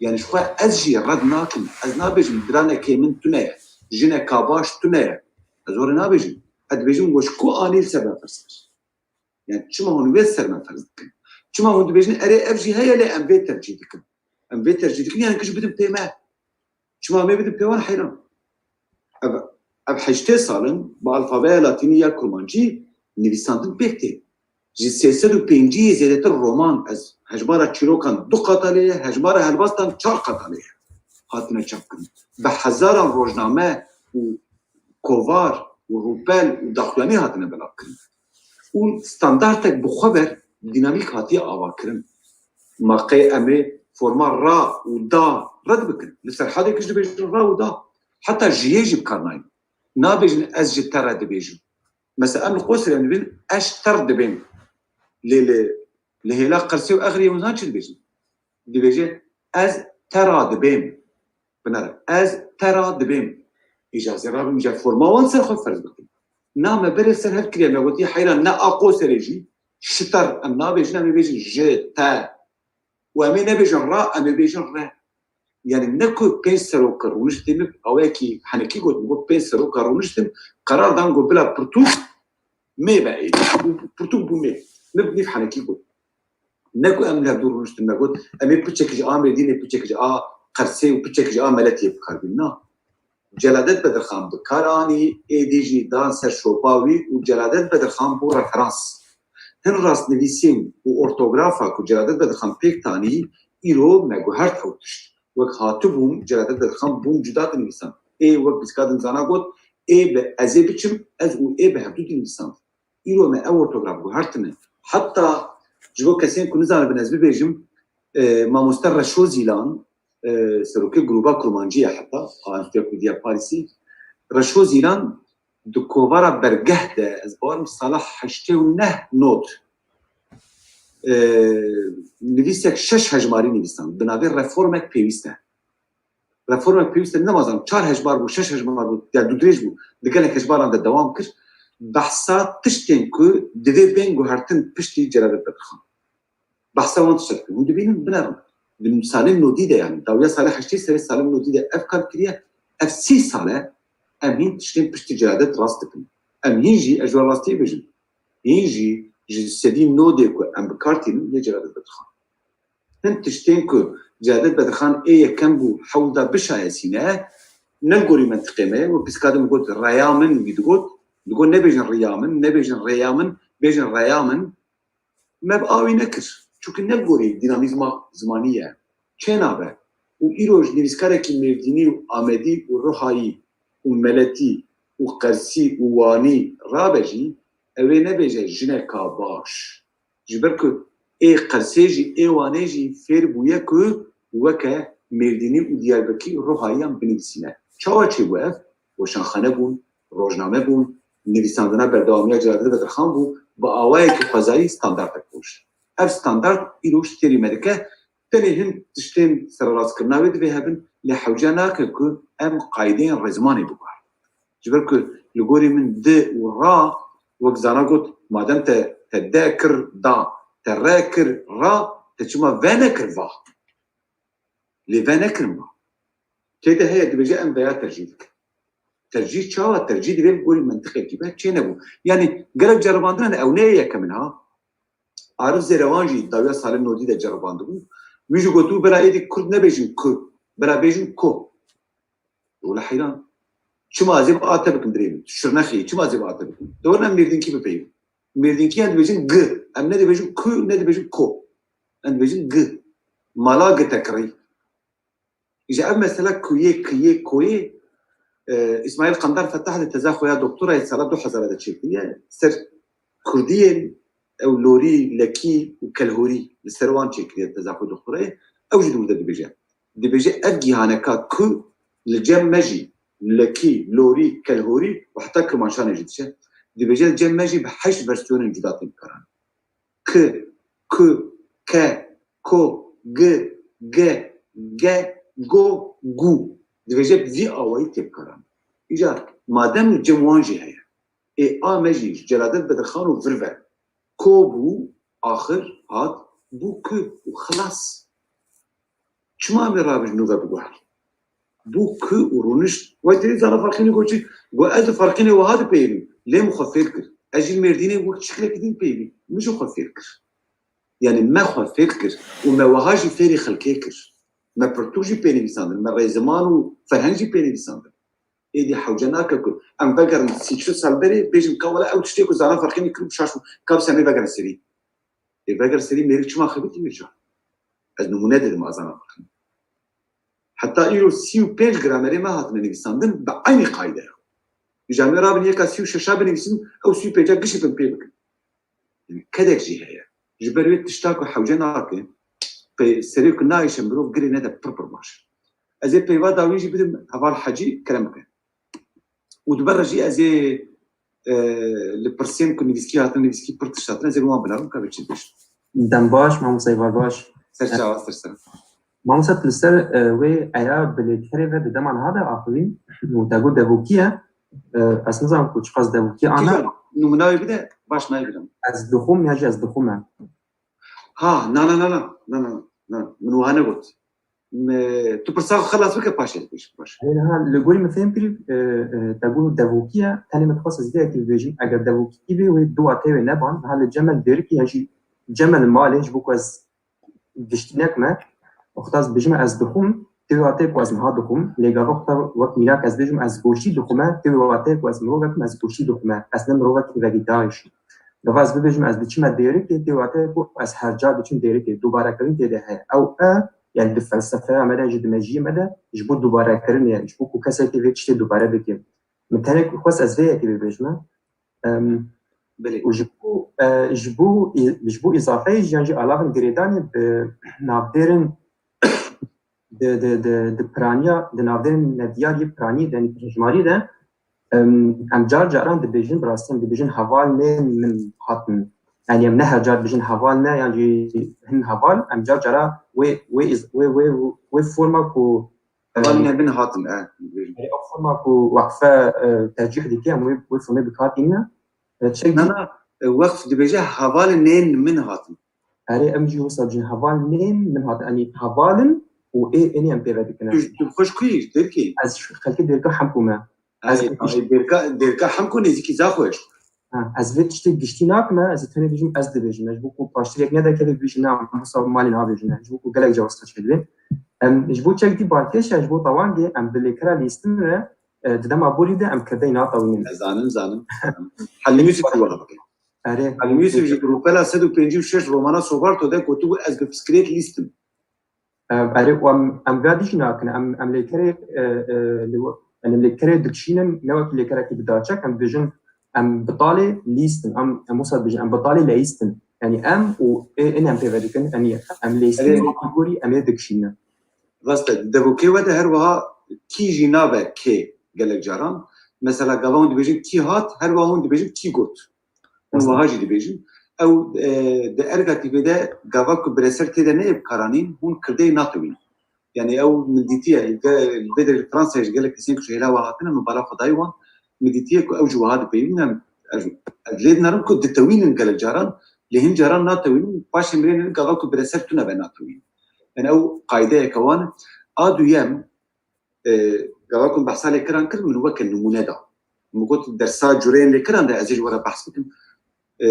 Yani ji xwe ez jî red nakim. Ez nabêjim diranekê min tune ye, jineka baş tune ye. Ez were nabêjim. Ez dibêjim we ji ku anî li ser me ferz kir? Yani çima hûn vê ser me ferz dikin? Çima hûn dibêjin erê ev jî heye lê em vê tercîh dikin? Em vê tercîh dikin yani giş bidin pê me. Çima em ê bidin pê wan heyran? Ev Ev heştê sal in bi alfabeya latînî ya kurmancî nivîsandin pêk tê. Ji sê sed û pêncî yê zêdetir roman, ez hejmara çîrokan du qata lê ye, hejmara helbestan çar qata lê ye, hatine çapkirin. Bi hezaran rojname û kovar û rûpel û daxuyanî hatine belavkirin. Û standartek bi xwe ber dînamîk hatiye avakirin. Ma qey em ê forma ra û da red bikin? Li Serhadê jî dibêjin ra û da. Heta ji yê jî bi kar nayîn. Nabêjin ez ji te re dibêjim. Mesela em li Qoserê em dibên ez ji te re dibêm. Lê li, li hêla Qersê û Exriyê hûn zanin çi dibêjin? Dibêje ez te ra dibêm. Binere, ez te ra dibêm. Îca ez ê rabim, îca forma wan ser xwe ferz bikim. Na me berê ser hev kiriye, me gotî heyran ne a Qoserê jî, şiter em nabêjin, em ê bêjin ji te. Û em ê nebêjin ra, em ê bêjin re. Yani ne ku pênc seroka rûniştê min, awayekî henekî got, min got pênc seroka rûniştin, qerar dan got bila pirtûk mê be êdî. Û pirtûk bû mê. Min bi nîv henekî got. Ne ku em li hevdû rûniştin me got, em ê piçekî ji Amêdînê, piçekî ji a Qersê û piçekî ji a Meletiyê bi kar bînin. Na. Celadet Bedirxan bi kar anî, êdî jî dan ser şopa wî û Celadet Bedirxan bû referans. Hin rastnivîsîn û ortografa ku Celadet Bedirxan pêk tanî, îro me guhert ew tişt. Wek hatibûm, Celadet Bedirxan bûm cuda dinivîsan. Ê wek piska din zana got, ê bi ez ê biçim, ez û ê bi hevdû dinivîsan. Îro me ew ortograf guhertine. Heta ji bo kesên ku nizanibin ez bibêjim, e, mamoste Reşo Zîlan, e, serokê grûba kurmancî ye heta, a Enstitûya Kurdî ya Parîsî. Reşo Zîlan di kovara Bergeh de, ez bawerim sala heştê û neh not, e, nivîsek şeş hejmarî nivîsan, bi navê Reformek Pêwîst e. Reformek pêwîst e, nemazanim çar hejmar bû, şeş hejmar bû, ya dûdirêj bû, di gelek hejmaran de dewam kir. Behsa tiştên ku divê bên guhertin piştî Celadet Bedirxan. Behsa wan tişt dikin. Hûn dibînin, binerin. Di salên nodî de, yani, dawiya salê heştê serê salên nodî de ev kar kiriye, ev sî sal e, em hîn tiştên piştî Celadet rast dikin. Em hîn jî, ez ji we rastiyê bêjim, hîn jî ji sedî nodê ku em bi kar tînin, yê Celadet Bedirxan. Hin tiştên ku Celadet Bedirxan ê yekem bû, hewl da bişayesîne, ne li gorî mentiqê me ye. Wek pîska din got, reya min, wî digot, digot, nebêjin riya min, nebêjin rêya min, bêjin reya min. Me bi awî nekir. Çunke ne li gorî dînamîzma zimanî ye. Çênabe. Û îro ji nivîskarekî Mêrdînî û Amedî û Ruhayî û Meletî û Qersî û Wanî rabe jî, ew ê nebêje jineka baş. Ji ber ku ê Qersê jî, ê Wanê jî fêr bûye ku weke Mêrdînî û Diyarbekirî û Ruhayiyan binivîsîne. Çawa çêbû ev? Weşanxane bûn, rojname bûn, nivîsandina berdewamiya Celadet Bedirxan bû, bi awayekî xwezayî standartek rûşt. Ev standart îro ji têrî me dike, tenê hin tiştên sererastkirina wê divê hebin, lê hewce nake ku em qaydeyên rêzimanê biguherin. Ji ber ku li gorî min di û ra, wek zana got, madem te, te de kir da, te re kir ra, te çima ve nekir va? Lê ve nekirin va. Tê de heye dibêje em veya tercîh dikin. Tercîh çawa? Tercîh divê li gorî mentiqekî be, çê nebû. Yani gelek ceribandin hene, ew ne yê yekem in ha. Arif Zêrewan jî dawiya salên nodî de ceribandibû. Wî jî gotibû, bela êdî kurd nebêjin ku, bela bêjin ko. Wele heyran. Çima ez ê bi a te bikim birê min? Şirnexê, çima ez ê bi a te bikim? De werin em mêrdînkî bipeyivin. Mêrdînkiyan dibêjin gi. Em ne dibêjin ku, ne dibêjin ko. Em dibêjin gi. Mala gi te kirî. Îja ev mesela kuyê, kiyê, koyê, e, Îsmaîl Qandar Fetah di teza xwe ya doktorayê sala du hezar de çêkiriye. Ser kurdiyên ew lorî, lekî û kelhorî li ser wan çêkiriye teza xwe doktorayê. Ew jî di wir de dibêje. Dibêje ev gihaneka ku li cem me jî lekî, lorî, kelhorî û heta kirmanşanê jî diçe. Dibêje li cem me jî bi heşt versiyonên cuda tên karan. K, ku, ke, ko, gi, ge, ge, go, gu. Dibêje bi vî awayî tê bikaran. Îcar madem li cem wan jî heye, ê a me jî ji Celadet Bedirxan û vir ve ko bû, axir hat, bû ku û xilas. Çima em ê rabin nû ve biguherin? Bû ku û rûnişt. Wek tê zana Farqînê got çi? Got, ez li Farqînê wiha dipeyivim. Lê min xwe fêr kir. Ez jî li Mêrdînê wek çiklekî din dipeyivî. Min jî xwe fêr kir. Yani me xwe fêr kir. Û me wiha jî fêrî xelkê kir. Me pirtûk jî pê nivîsandin. Me rêziman û ferheng jî pê nivîsandin. êdî hewce nake ku em vegerin sî çil sal berê, bêjin ka wele ew tiştê ku Zana Ferqînî kiribû şaş bû, ka bi semê vegerin serî. Ê veger serî mêrik çima xebitî Mîrcan? Ez nimûne didim a Zana Ferqînî. Heta îro sî û pênc gramerê me hatine nivîsandin bi eynî qayde. Îja me rabin yeka sî û şeşa binivîsin, ew sî û pênca gişî bin pê bikin. Yanî kedek jî heye. Ji ber wê tişta ku hewce nake, pe-, serê ku nayêşe mirov girê nede pir pir baş. Ez ê peyva dawî jî bidim heval Hecî, kerem bike. Û di ber re jî ez ê, e, li pirsên ku nivîskî hatin, nivîskî pir tişt hatin, ez ê li wan binavim, ka vê çi dibêjin. Dem baş, mamoste Êvar baş. Ser çawa, ser ser. Mamoste, tu li ser, e, wê eya bi lêkerê ve di dema niha de axivî û te got devokî ye. E, ez nizanim ku çiqas devokî ana. Kîjan? Nûmuna wê bide, baş nayê bidim. Ez dixwim ya jî ez dixwim e. Ha, na, na, na, na, na, na, na, min wiha negot. Me, tu pirsa xwe xelas bike, paşê dibêjim, baş. Erê, niha li gorî min fêm kirî, e, e, te got devokî ye, tenê min dixwest ez vê yekê bibêjim. Eger devokî bê, wê du wateyê wê neban. Niha li Cemel Dêrikê ya jî Cemel malê, ji bo ku ez giştî nekime, wexta ez dibêjim ez dixwim, tê wê wateyê ku ez niha dixwim, lê gava wexta wek mînak ez bêjim ez goştî dixwime, tê wê wateyê ku ez mirovek im, ez goştî dixwime. Ez ne mirovekî vegetariş. Gava ez bibêjim ez diçime Dêrikê, tê wateyê ku ez her car diçim Dêrikê. Dubarekirin tê de heye. Ew e, yani di felsefeya me de jî, di mejiyê me de ji bo dubarekirinê ye, ji bo ku kesekî vê tiştê dubare bike. Min tenê ku xwest ez vê yekê bibêjime. Em, Belê. Û ji bo, e, ji bo î-, ji bo îzafeyê jî, yan jî alavên girêdanê bi navdêrin di, di, di, di piraniya, di navdêrin nediyar yê piranî de, hejmarî de, em, em car caran dibêjin, bi rastî em dibêjin hevalên min hatin. Yani em ne her car dibêjin heval ne, yan jî hin heval, em car cara wê, wê îz-, wê, wê, wê forma ku Hevalên min hatin, e, dibêjin. Erê, ew forma ku weqfe, e, tercîh dike, em wê, wê formê bi kar tînine. E, çek Na, na, e, weqf dibêje hevalên min hatin. Erê, em jî wisa dibêjin hevalên min hatin. Yanî hevalin û ê, ênê em pê ve dikine. Tu, tu xweş ku yî, Dêrikê? Ez xelkê Dêrika Hemko me. Ez Ay, vê tişt- ay, Dêrika, Dêrika Hemko nêzîkî Zaxo ye. Ha, ez vê tiştê giştî nakime, ez ê tenê bêjim, ez dibêjim. Ji bo ku paştirek nedekeve bibêjin, na, em wisa malê nabêjin. Ji bo ku gelek caran wisa çêdibe. Em, ji bo çek dî balkêş e, ji bo tawangê, em bi lêkera lîstin re, e, di dema borî de em kirdeyê natewînin. Ez zanim, zanim. Halim Yusuf jî wiha dike. Erê. Halim Yusuf jî bi rûpela sed û pêncî û şeş romana Sovarto de gotibû, ez bi piskirêt lîstim. Em, erê, û em, em vêya dî jî nakin. Em, em lêkerê, e, e, li we-, em lêkerê dikişînin, ne wekî lêkerekî bi daçek, em dibêjin, em bitalê lîstin, em, em wisa dibêjin, em bitalê leyîstin. Yanî em û ê, ên em pê ve dikin, em, em leyîstin Erê. Gorî em ê dikişînin. Rast e, di devokê we de her wiha kî jî nabe kê gelek caran. Mesela gava hûn dibêjin kî hat, her wiha hûn dibêjin kî got. Hûn Rast e. Wiha jî dibêjin. Ew, e, di erga tîvê de gava ku bireser tê de neyê bikaranîn, hûn kirdeyê natewîn. Yani ew min dîtiye, li vê derê li Fransayê ji gelek kesên ku ji hêla we hatine, min bala xwe dayî wan, min dîtiye ku ew ji wiha dipeyivînin, em, ez, ez lê dinarim ku ditewînin gelek caran, lê hin caran natewînin, paşê mirênin gava ku bireser tune be natewînin. Yani ew qaydeyeke wan e. A duyem, e, gava ku behsa lêkiran kir, min weke nimûne da. Min got, dersa cureyên lêkiran de ez ê ji we re behs bikim. E,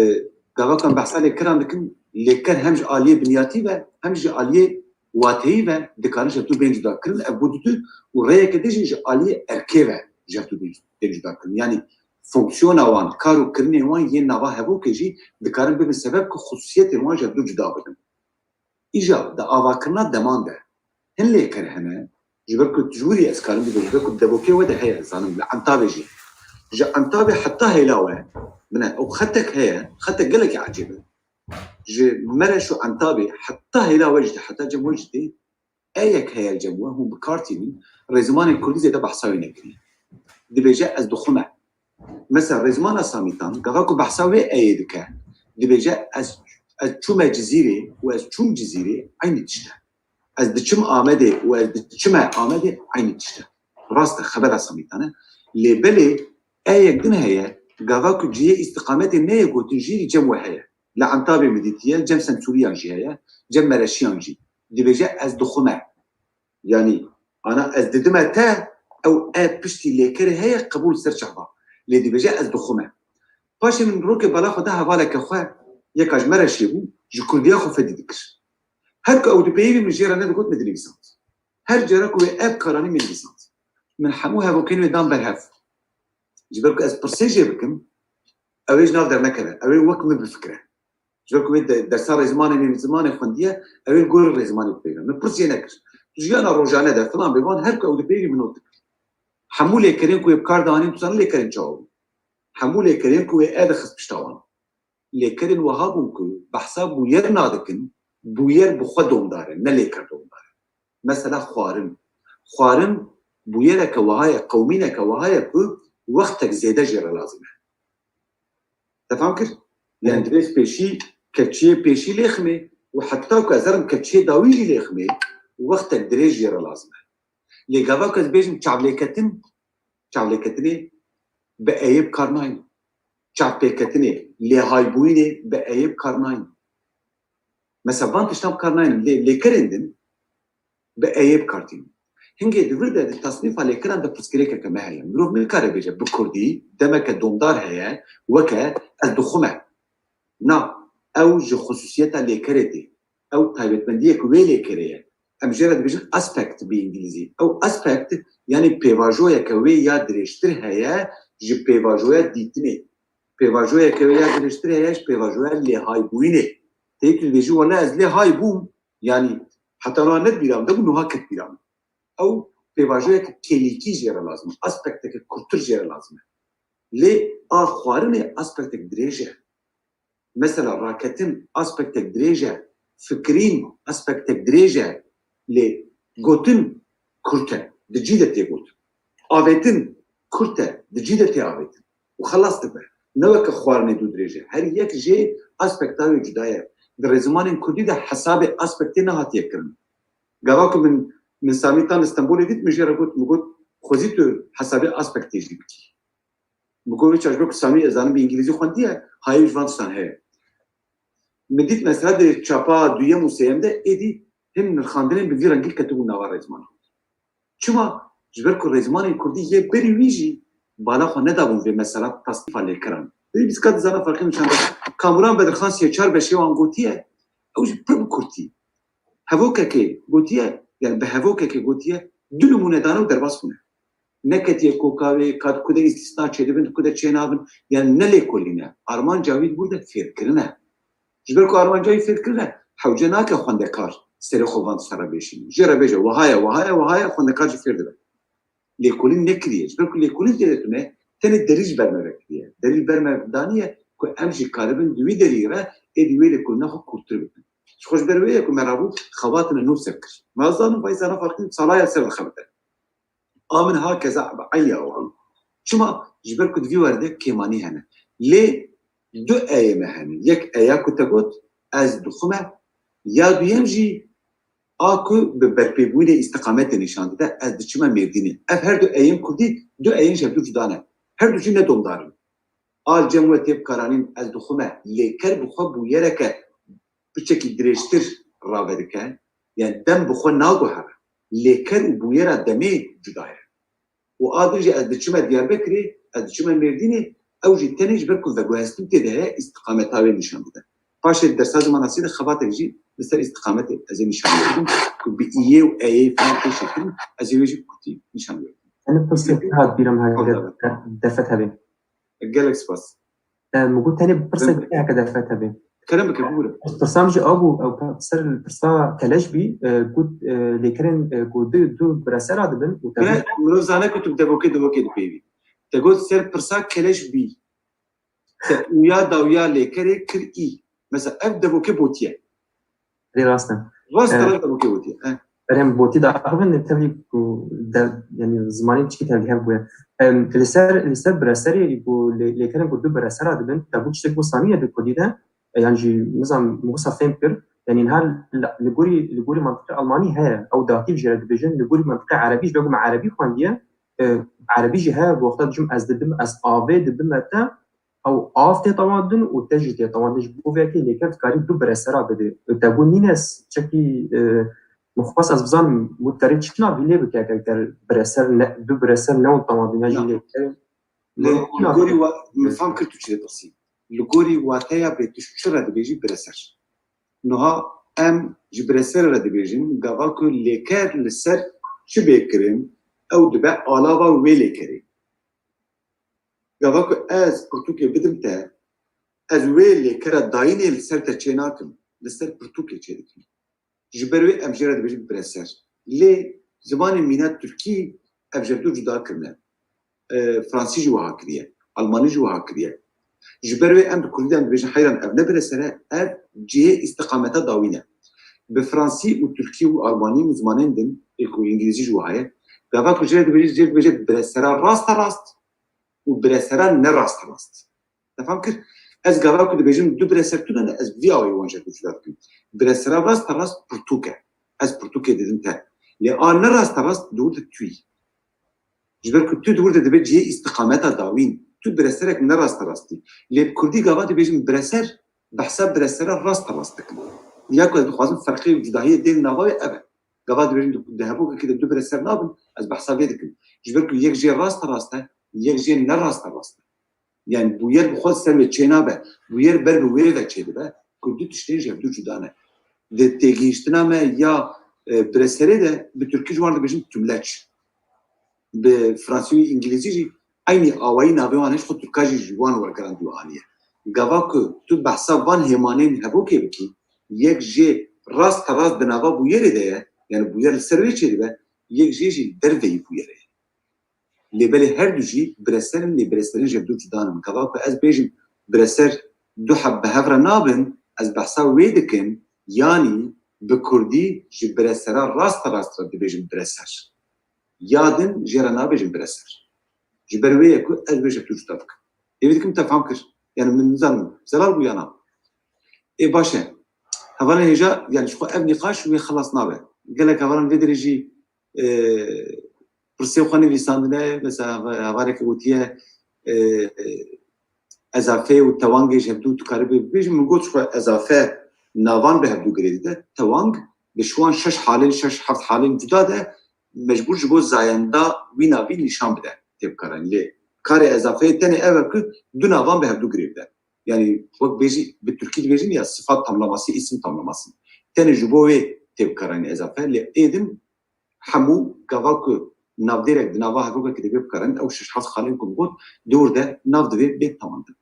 gava ku em behsa lêkiran dikin, lêker hem ji aliyê binyatî ve, hem ji aliyê wateyî ve dikarin ji hevdû bên cuda kirin. Ev bo didu û rêyeke din jî ji aliyê erkê ve ji hevdû bên, bên cuda kirin. Yanî fonksiyona wan, kar û kirinên wan yên nava hevokê jî dikarin bibin sebeb ku xusûsiyetên wan ji hevdû cuda bibin. Îja di avakirina deman de hin lêker hene, ji ber ku ji wir re ez karim bibêjim, ji ber ku devokê we de heye, ez zanim, li Entabê jî. Ji Entabê heta hêla we, bine, ew xetek heye, xetek gelekî ecêb e. Ji Mereş û Entabê heta hêla we jî tê, heta cem we jî tê, eyek heye li cem we, hûn bi kar tînin, rêzimanên kurdî zêde behsa wê nekiriye. Dibêje, ez dixwim e. Mesela rêzimana Samîtan, gava ku behsa wê eyê dike, dibêje, ez, ez çûme Cizîrê û ez çûm Cizîrê, eynî tişt e. Ez diçim Amedê û ez diçime Amedê, eynî tişt e. Rast e, xebera Samîtan e. Lê belê eyek din heye, gava ku cihê îstiqametê neyê gotin jî li cem we heye. Li Entabê min dîtiye, cem Semsûriyan jî heye, cem Mereşiyan jî. Dibêje, ez dixwim e. Yanî, ana ez didime te, ew e piştî lêkerê heye, qebûl ser çava. Lê dibêje, ez dixwim e. Paşê min rokê bala xwe da hevaleke xwe, yeka ji Mereşê bû, ji kurdiya xwe fedî dikir. Her ku ew dipeyivî min jê re nedigot, min dinivîsand. Her cara ku wê ev karanî min nivîsand. Min hemû hevokên wê dan ber hev. Ji ber ku ez pirsê jê bikim, ew ê ji nav dernekeve. Ew ê wek min bifikire. Ji ber ku wê de-, dersa rêzimanê, nêvzimanê xwendiye, ew ê li gorî rêzimanê bipeyve. Min pirs jê nekir. Tu jiyana rojane de filan bêvan, her ku ew dipeyvî min ot dikir. Hemû lêkerên ku wê bi kar dianîn, tu zanî lêkerên çawa bûn? Hemû lêkerên ku wê e dixist pişta wan. Lêkerên wiha bûn ku behsa bûyer nadikin, bûyer bi xwe domdar e, ne lêker domdar e. Mesela xwarin. Xwarin bûyereke wiha ye, qewmîneke wiha ye ku wextek zêde jê re lazim e. Te fam kir? Yani divê pêşî, keçiyê pêşî lêximê û heta ku ez herim keçiyê dawî jî lêximê, wextek dirêj jê re lazim e. Lê gava ku ez bêjim çavlêketin, çavlêketinê bi eyê bi kar nayîn. Çavpêketinê, lêhaybûyînê bi eyê bi kar nayîn. Mesela van tiştan bi kar nayîn, lê lêkerên din bi eyê bi kar tînin. Hingê di vir de di tasnîfa lêkeran de pirsgirêkeke me heye. Mirov nikare bêje bi kurdî, demeke domdar heye, weke ez dixwim e. Na, ew ji xusûsiyeta lêkerê tê. Ew taybetmendiyek wê lêkerê ye. Em jê re dibêjin aspect bi îngilîzî. Ew aspect, yanî pêvajoyeke wê ya dirêjtir heye ji pêvajoya dîtinê. Pêvajoyeke wê ya dirêjtir heye ji pêvajoya lêhaybûyînê. Tê tu dibêjî, wele ez lêhay bûm, yanî heta niha ne di bîra min de bû, niha ket bîra min. Ew pêvajoyeke kêlîkî jê re lazim e, aspekteke kurtir jê re lazim e. Lê a xwarinê aspektek dirêj e. Mesela raketin aspektek dirêj e, fikirîn aspektek dirêj e, lê gotin kurt e, di cî de tê gotin. Avêtin kurt e, di cî de tê avêtin. Û xelas dibe. Ne weke xwarinê dû dirêj e. Her yek jê aspekta wê cuda ye. Di rêzimanên kurdî de hesabê aspektê nehatiye kirin. Gava ku min, min Samî tan li Stenbolê dît, min jê re got, min got, xwezî tu hesabê aspektê jî bikî. Min got, wê çaşbek Samî, ez zanim bi îngilîzî xwendiye, hayê ji van tiştan heye. Min dît mesela di çapa duyem û sêyem de êdî hin nirxandinên bi vî rengî ketibûn nava rêzmanan. Çima? Ji ber ku rêzmanên kurdî yê berî wî jî bala xwe nedabûn vê mesela tasnîfa lêkeran. Dibî bîska dizana ferqê nîşan de. Kamuran Bedirxan sê çar beşê wan gotiye, ew jî pir bi kurtî. Hevokekê gotiye, yani bi hevokekê gotiye, du nimûne dane û derbas bûne. Neketiye koka wê, ka di ku de îstîsna çêdibin, di ku de çênabin, yani ne lêkolîn e. Armanca wî li wir de fêrkirin e. Ji ber ku armanca wî fêrkirin e, hewce nake xwendekar serê xwe van tişta re bêşîne. Jê re bêje, wiha ye, wiha ye, wiha ye, xwendekar jî fêr dibe. Lêkolîn nekiriye. Ji ber ku lêkolîn tê de tune, tenê derî ji ber me vekiriye. Derî ji ber me daniye ku em jî karibin di wî derî re êdî wê lêkolîna xwe kûrtir bikin. Ji xwe ji ber wê ye ku me rabû xebatine nû ser kir. Me zanin vay zana farkî sala ya ser dixebite. A min ha keza bi eya wan. Çima? Ji ber ku di vî werdê kêmanî hene. Lê du eyê me hene. Yek eya ku te got, ez dixwim e. Ya duyem jî a ku bi berpêbûyînê îstiqametê nîşan dide, ez diçime Mêrdînê. Ev her du eyên kurdî, du eyên ji hevdû cuda ne. Her du jî ne domdar in. A li cem we tê bikaranîn, ez dixwim e. Lêker bi xwe bûyereke piçekî dirêjtir rave dike. Yani dem bi xwe naguhere. Lêker û bûyera demê cuda ye. Û a din jî ez diçime Diyarbekirê, ez diçime Mêrdînê, ew jî tenê ji ber ku veguhestin tê de heye, îstiqameta wê nîşan dide. Paşê di dersa zimanasî de xebatek jî li ser îstiqametê ez ê nîşan bidim ku bi iyê û eyê falan tê şêkirin, ez ê wê jî kutî nîşan bidim. Tenê pirsek hat bîra min heke Tamam. Derfet hebê. Gelek spas. E, min got tenê pirsek Kerem bike heke derfet hebê. Kerem bike, bibûre. Pirsam jî ew bû, ew pe-, ser pirsa keleş bî, e, got, e, lêkerên, e, ku du, du biresera dibin û te Bire, mirov zane ku tu bi devokê devokê dipeyvî. Te got ser pirsa keleş bî. Te uya dawiya lêkerê kir î. Mesela ev devokê botiye. Rê rast e. Rast E, e, rast devokê botiye. E. Berê em botî daxivin, tevlî ku de, yani zimanê piçkî tevlî hev bûye. Em, li ser, li ser bireserê ku lê-, lêkerên ku du biresera dibin, te bû tiştek bo samî ye di kurdî de, e, yan jî nizam wisa fêm kir, yani niha li, li gorî, li gorî mantiqê almanî heye, ew dativ jê re dibêjin, li gorî mantiqê erebî, ji ber ku me erebî xwendiye, e, erebî jî heye, bi wexta dijim ez didim, ez avê didim te, ew av tê tewandin û te jî tê tewandin. Ji bo vê yekê lêker dikarî du biresera bidê. Te got nîne çekî, e, min xwest ez bizanim, got te rê çi navî lê bike, eger te bireser ne, du bireser newin tewandin, ya jî Na. lêker Lê Min li gorî wa, min fam kir tu çi dipirsî. Li gorî wateya bê tu çi re dibêjî bireser. Niha em ji bireser re dibêjin, gava ku lêker li ser çi bê kirin, ew dibe alava wê lêkerê. Gava ku ez pirtûkê bidim te, ez wê lêkera dayînê li ser te çênakim, li ser pirtûkê çêdikim. Ji ber wê em jê re dibêjin bireser. Lê zimanê mîna tirkî ev ji hev du cuda kirine. E, fransî jî wiha kiriye, almanî jî wiha kiriye. Ji ber wê em bi kurdî de em dibêjin heyran ev ne bireser e, ev cihê îstiqameta dawîn e. Bi fransî û tirkî û almanî û zimanên din, ê ku îngilîzî jî wiha ye, gava ku jê re dibêjin, jê re dibêje biresera rasterast û biresera nerasterast. Te fam kir? Ez gava ku dibêjim du bireser tune ne, ez vî awayî wan ji hev du cuda dikim. Biresera rasterast pirtûk e. Ez pirtûkê didim te. Lê a nerasterast di wir de tu yî. Ji ber ku tu di wir de dibe cihê îstiqameta dawîn. Tu bireserek nerasterast î. Lê bi kurdî gava dibêjim bireser, behsa biresera rasterast dikim. Ya ku ez dixwazim ferqê û cudahiyê dên nava wê ev e. Gava dibêjim di, di hevokekê de du bireser nabin, ez behsa vê dikim. Ji ber ku yek jê rasterast e, yek jê nerasterast e. Yani bûyer bi xwe ser wê çênabe, bûyer ber bi wê ve çêdibe, ku du tiştên ji hev du cuda ne. Di têgihiştina me ya, e, bireserê de bi tirkî ji wan dibêjin tümleç. Bi fransî û îngilîzî jî eynî awayî navê wan hişt xwe tirka jî ji wan wergerandî û aniye. Gava ku tu behsa van hêmanên hevokê bikî, yek jê rast te rast di nava bûyerê de ye, yani bûyer li ser wê çêdibe, yek jê jî derveyî bûyerê ye. Lê belê her du jî bireser in, lê bireserên ji hev du cuda ne. Gava ku ez bêjim bireser du heb bi hev re nabin, ez behsa wê dikim, yanî bi kurdî ji biresera rasterast re dibêjim bireser. Ya din jê re nabêjim bireser. Ji ber wê ye ku ez wê ji hev du cuda dikim. Hêvî dikim te fam kir. Yani min nizanim zelal bû ya na. Ê baş e. Hevalên hêja, yani ji xwe ev nîqaş wê xilas nabe. Gelek hevalan vê derê jî e, pirsê xwe nivîsandine, mesela hevaleke gotiye, e, e, ezafe û tewangê ji hevdû tu karibê bibêjin, min got ji xwe ezafe navan bi hevdû girê dide, tewang bi şiwan şeş halên, şeş heft halên cuda de mecbûr ji bo zayenda wî navî nîşan bide têbikaranî. Lê karê ezafeyê tenê ev e ku du navan bi hevdû girê bide. Yani wek bêjî bi tirkî dibêjin ya sıfat tamlaması, isim tamlaması. Tenê ji bo wê têbikaranî ezafe, lê êdin hemû gava ku navdêrek di nava hevokekê de bê bikarin, ew şeş heft xalên ku min got, dor de nav divê bê tewandin.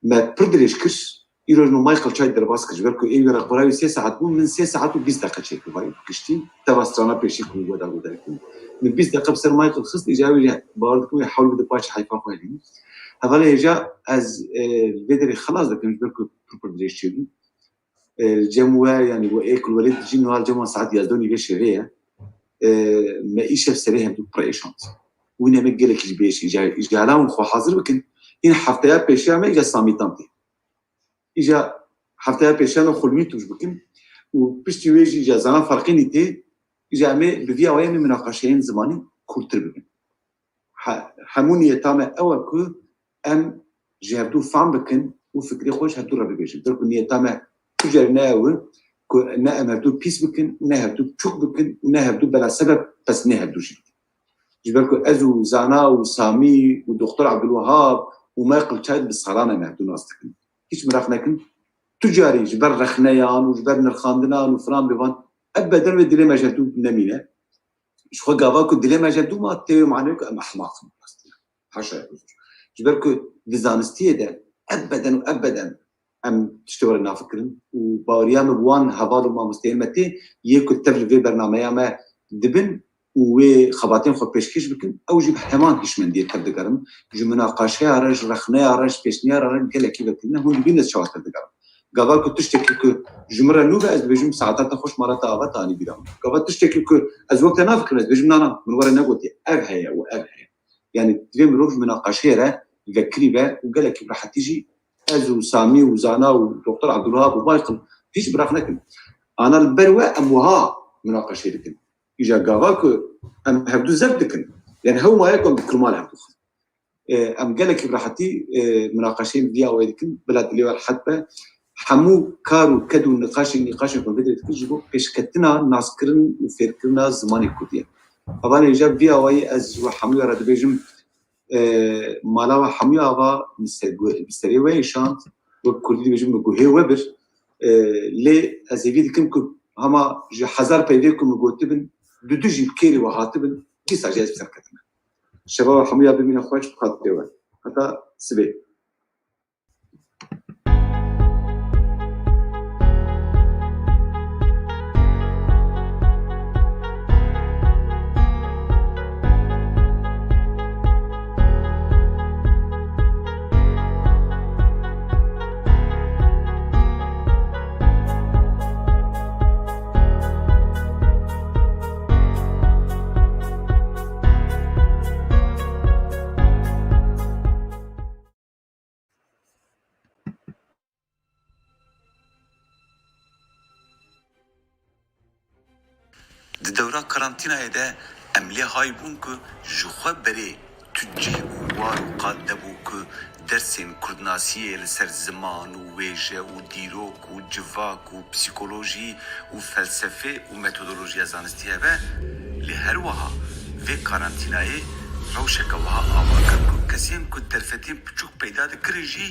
Me pir dirêj kir, îro min Michael Chait derbas kir, ji ber ku ê wî reqbera wî sê saet bû, min sê saet û bîst deqe çêkir, vay giştî, teva strana pêşî ku min goda goda kirin. Min bîst deqe bi ser Michael xist, îca wî bawer dikim wê hewl bide paşê heyfa xwe helî. Hevalê hêja ez, e, vê derê xilas dikim, ji ber ku pir pir dirêj çêbû. E, li cem we, yani we ê ku welêt dijî, niha li cem wan saet yazdeh û nîvê şevê ye. E, me îşev serê hevdû pir êşand. Wî ne me gelekî ji bêş, îca, îca lan xwe hazir bikin. Hîn hefteya pêşiya me îca Samîtan tê. Îca hefteya pêşiya me xwe li wî tûj bikin. Û piştî wê jî îca zana ferqînî tê, îca em ê bi vî awayê em ê minaqeşeyên zimanî kûrtir bibin. He-, hemû niyeta me ew e ku em ji hevdû fam bikin û fikrê xwe ji hevdû re bibêjin. Ber ku niyeta me tu cer ne ew e ku ne em hevdû pîs bikin, ne hevdû çûk bikin û ne hevdû bela sebeb pes ne hevdû jî bikin. Ji ber ku ez û Zana û Samî û Doktor Abdulwehab û Michael Chait bi salan em hevdû nas dikin. Hiç miraq nekin. Tu carî ji ber rexneyan û ji ber nirxandinan û filan bêvan ebeden wê dilê me ji hevdû nemîne. Ji xwe gava ku dilê me ji hevdû ma tê wê manê ku em ehmaq in. Haşa huzur. Ji ber ku di zanistiyê de ebeden û ebeden em tiştê were nafikirin û baweriya min bi wan heval û mamosteyên me tê, yê ku tev li vê bernameya me dibin û wê xebatên xwe pêşkêş bikin, ew jî bi heman hişmendiyê tev digerin. Ji minaqaşeya re, ji rexneya re, ji pêşniyara re gelekî vekirine hûn dibînin ez çawa tev digerim. Gava ku tiştekî ku ji min re nû be, ez dibêjim saeta te xweş, mala te ava, te anî bîra min. Gava tiştekî ku ez wek te nafikirim, ez dibêjim na na, min we re negotiye. Ev heye û ev heye. Yani divê mirov ji minaqaşeyê re vekirî be û gelekî bi rehetî jî ez û Samî û Zana û Doktor Abdulwahab û Michael hiç biraq nekin. Ana li ber we em wiha minaqeşê dikin. Îja gava ku em hevdu zevk dikin. Yani hew maye ku em bi kirmal hevdu xwin. E, em gelekî bi rehetî, e, minaqeşeyên vî awayî dikin, bila dilê we rehet be. Hemû kar û ked û niqaşên, nîqaşên ku vê derê dikin ji bo pêşketina naskirin û fêrkirina zimanê kurdî ye. Hevalên hêja vî awayî ez ji we hemûya re dibêjim, e, mala we hemûya ava bi ser-, bi serê we êşand, wek kurdî dibêjim bi guhê we bir. E, lê ez hêvî dikim ku hema ji hezar peyvê ku min gotibin, du du jî bi kêrê we hatibin, dîsa jî ez bi ser ketime. Şeva we hemûya bimîne xweş bi xatirê we. Heta sibê. Di dewra karantînayê de em lê hay bûn ku ji xwe berê tu cih û war û qal nebû ku dersên kurdnasiyê li ser ziman û wêje û dîrok û civak û psîkolojî û felsefê û metodolojiya zanistî hebe, lê her wiha vê karantînayê rewşeke wiha ava kir ku kesên ku derfetên piçûk peyda dikirin jî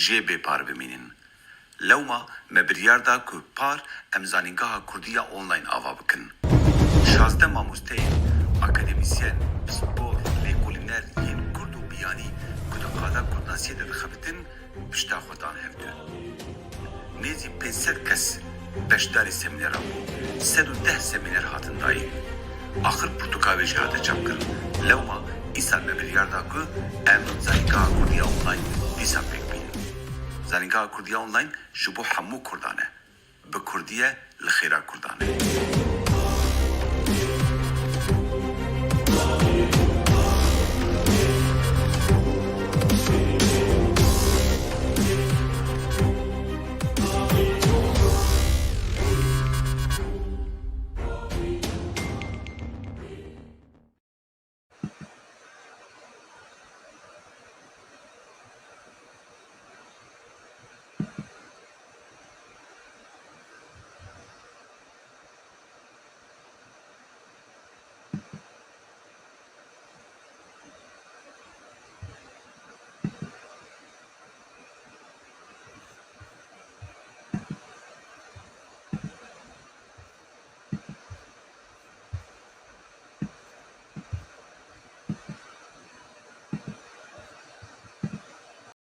jê bê par bimînin. Lewma me biryar da ku par em Zanîngeha Kurdî ya Online ava bikin. Şazdeh mamosteyên, akademîsyen, pispor, lêkolîner yên kurd û biyanî ku di qada kurdnasiyê de dixebitin, pişta xwe dan hevdû. Nêzî pênc sed kes beşdarî semînera bûn. Sed û deh semîner hatin dayîn. Axir pirtûka wê jî hate çapkirin. Lewma îsal me biryar da ku em Zanîngeha Kurdî ya Online dîsa pêk bînin. Zanîngeha Kurdî ya Online ji bo hemû kurdan e. Bi kurdî ye, li xêra kurdan e.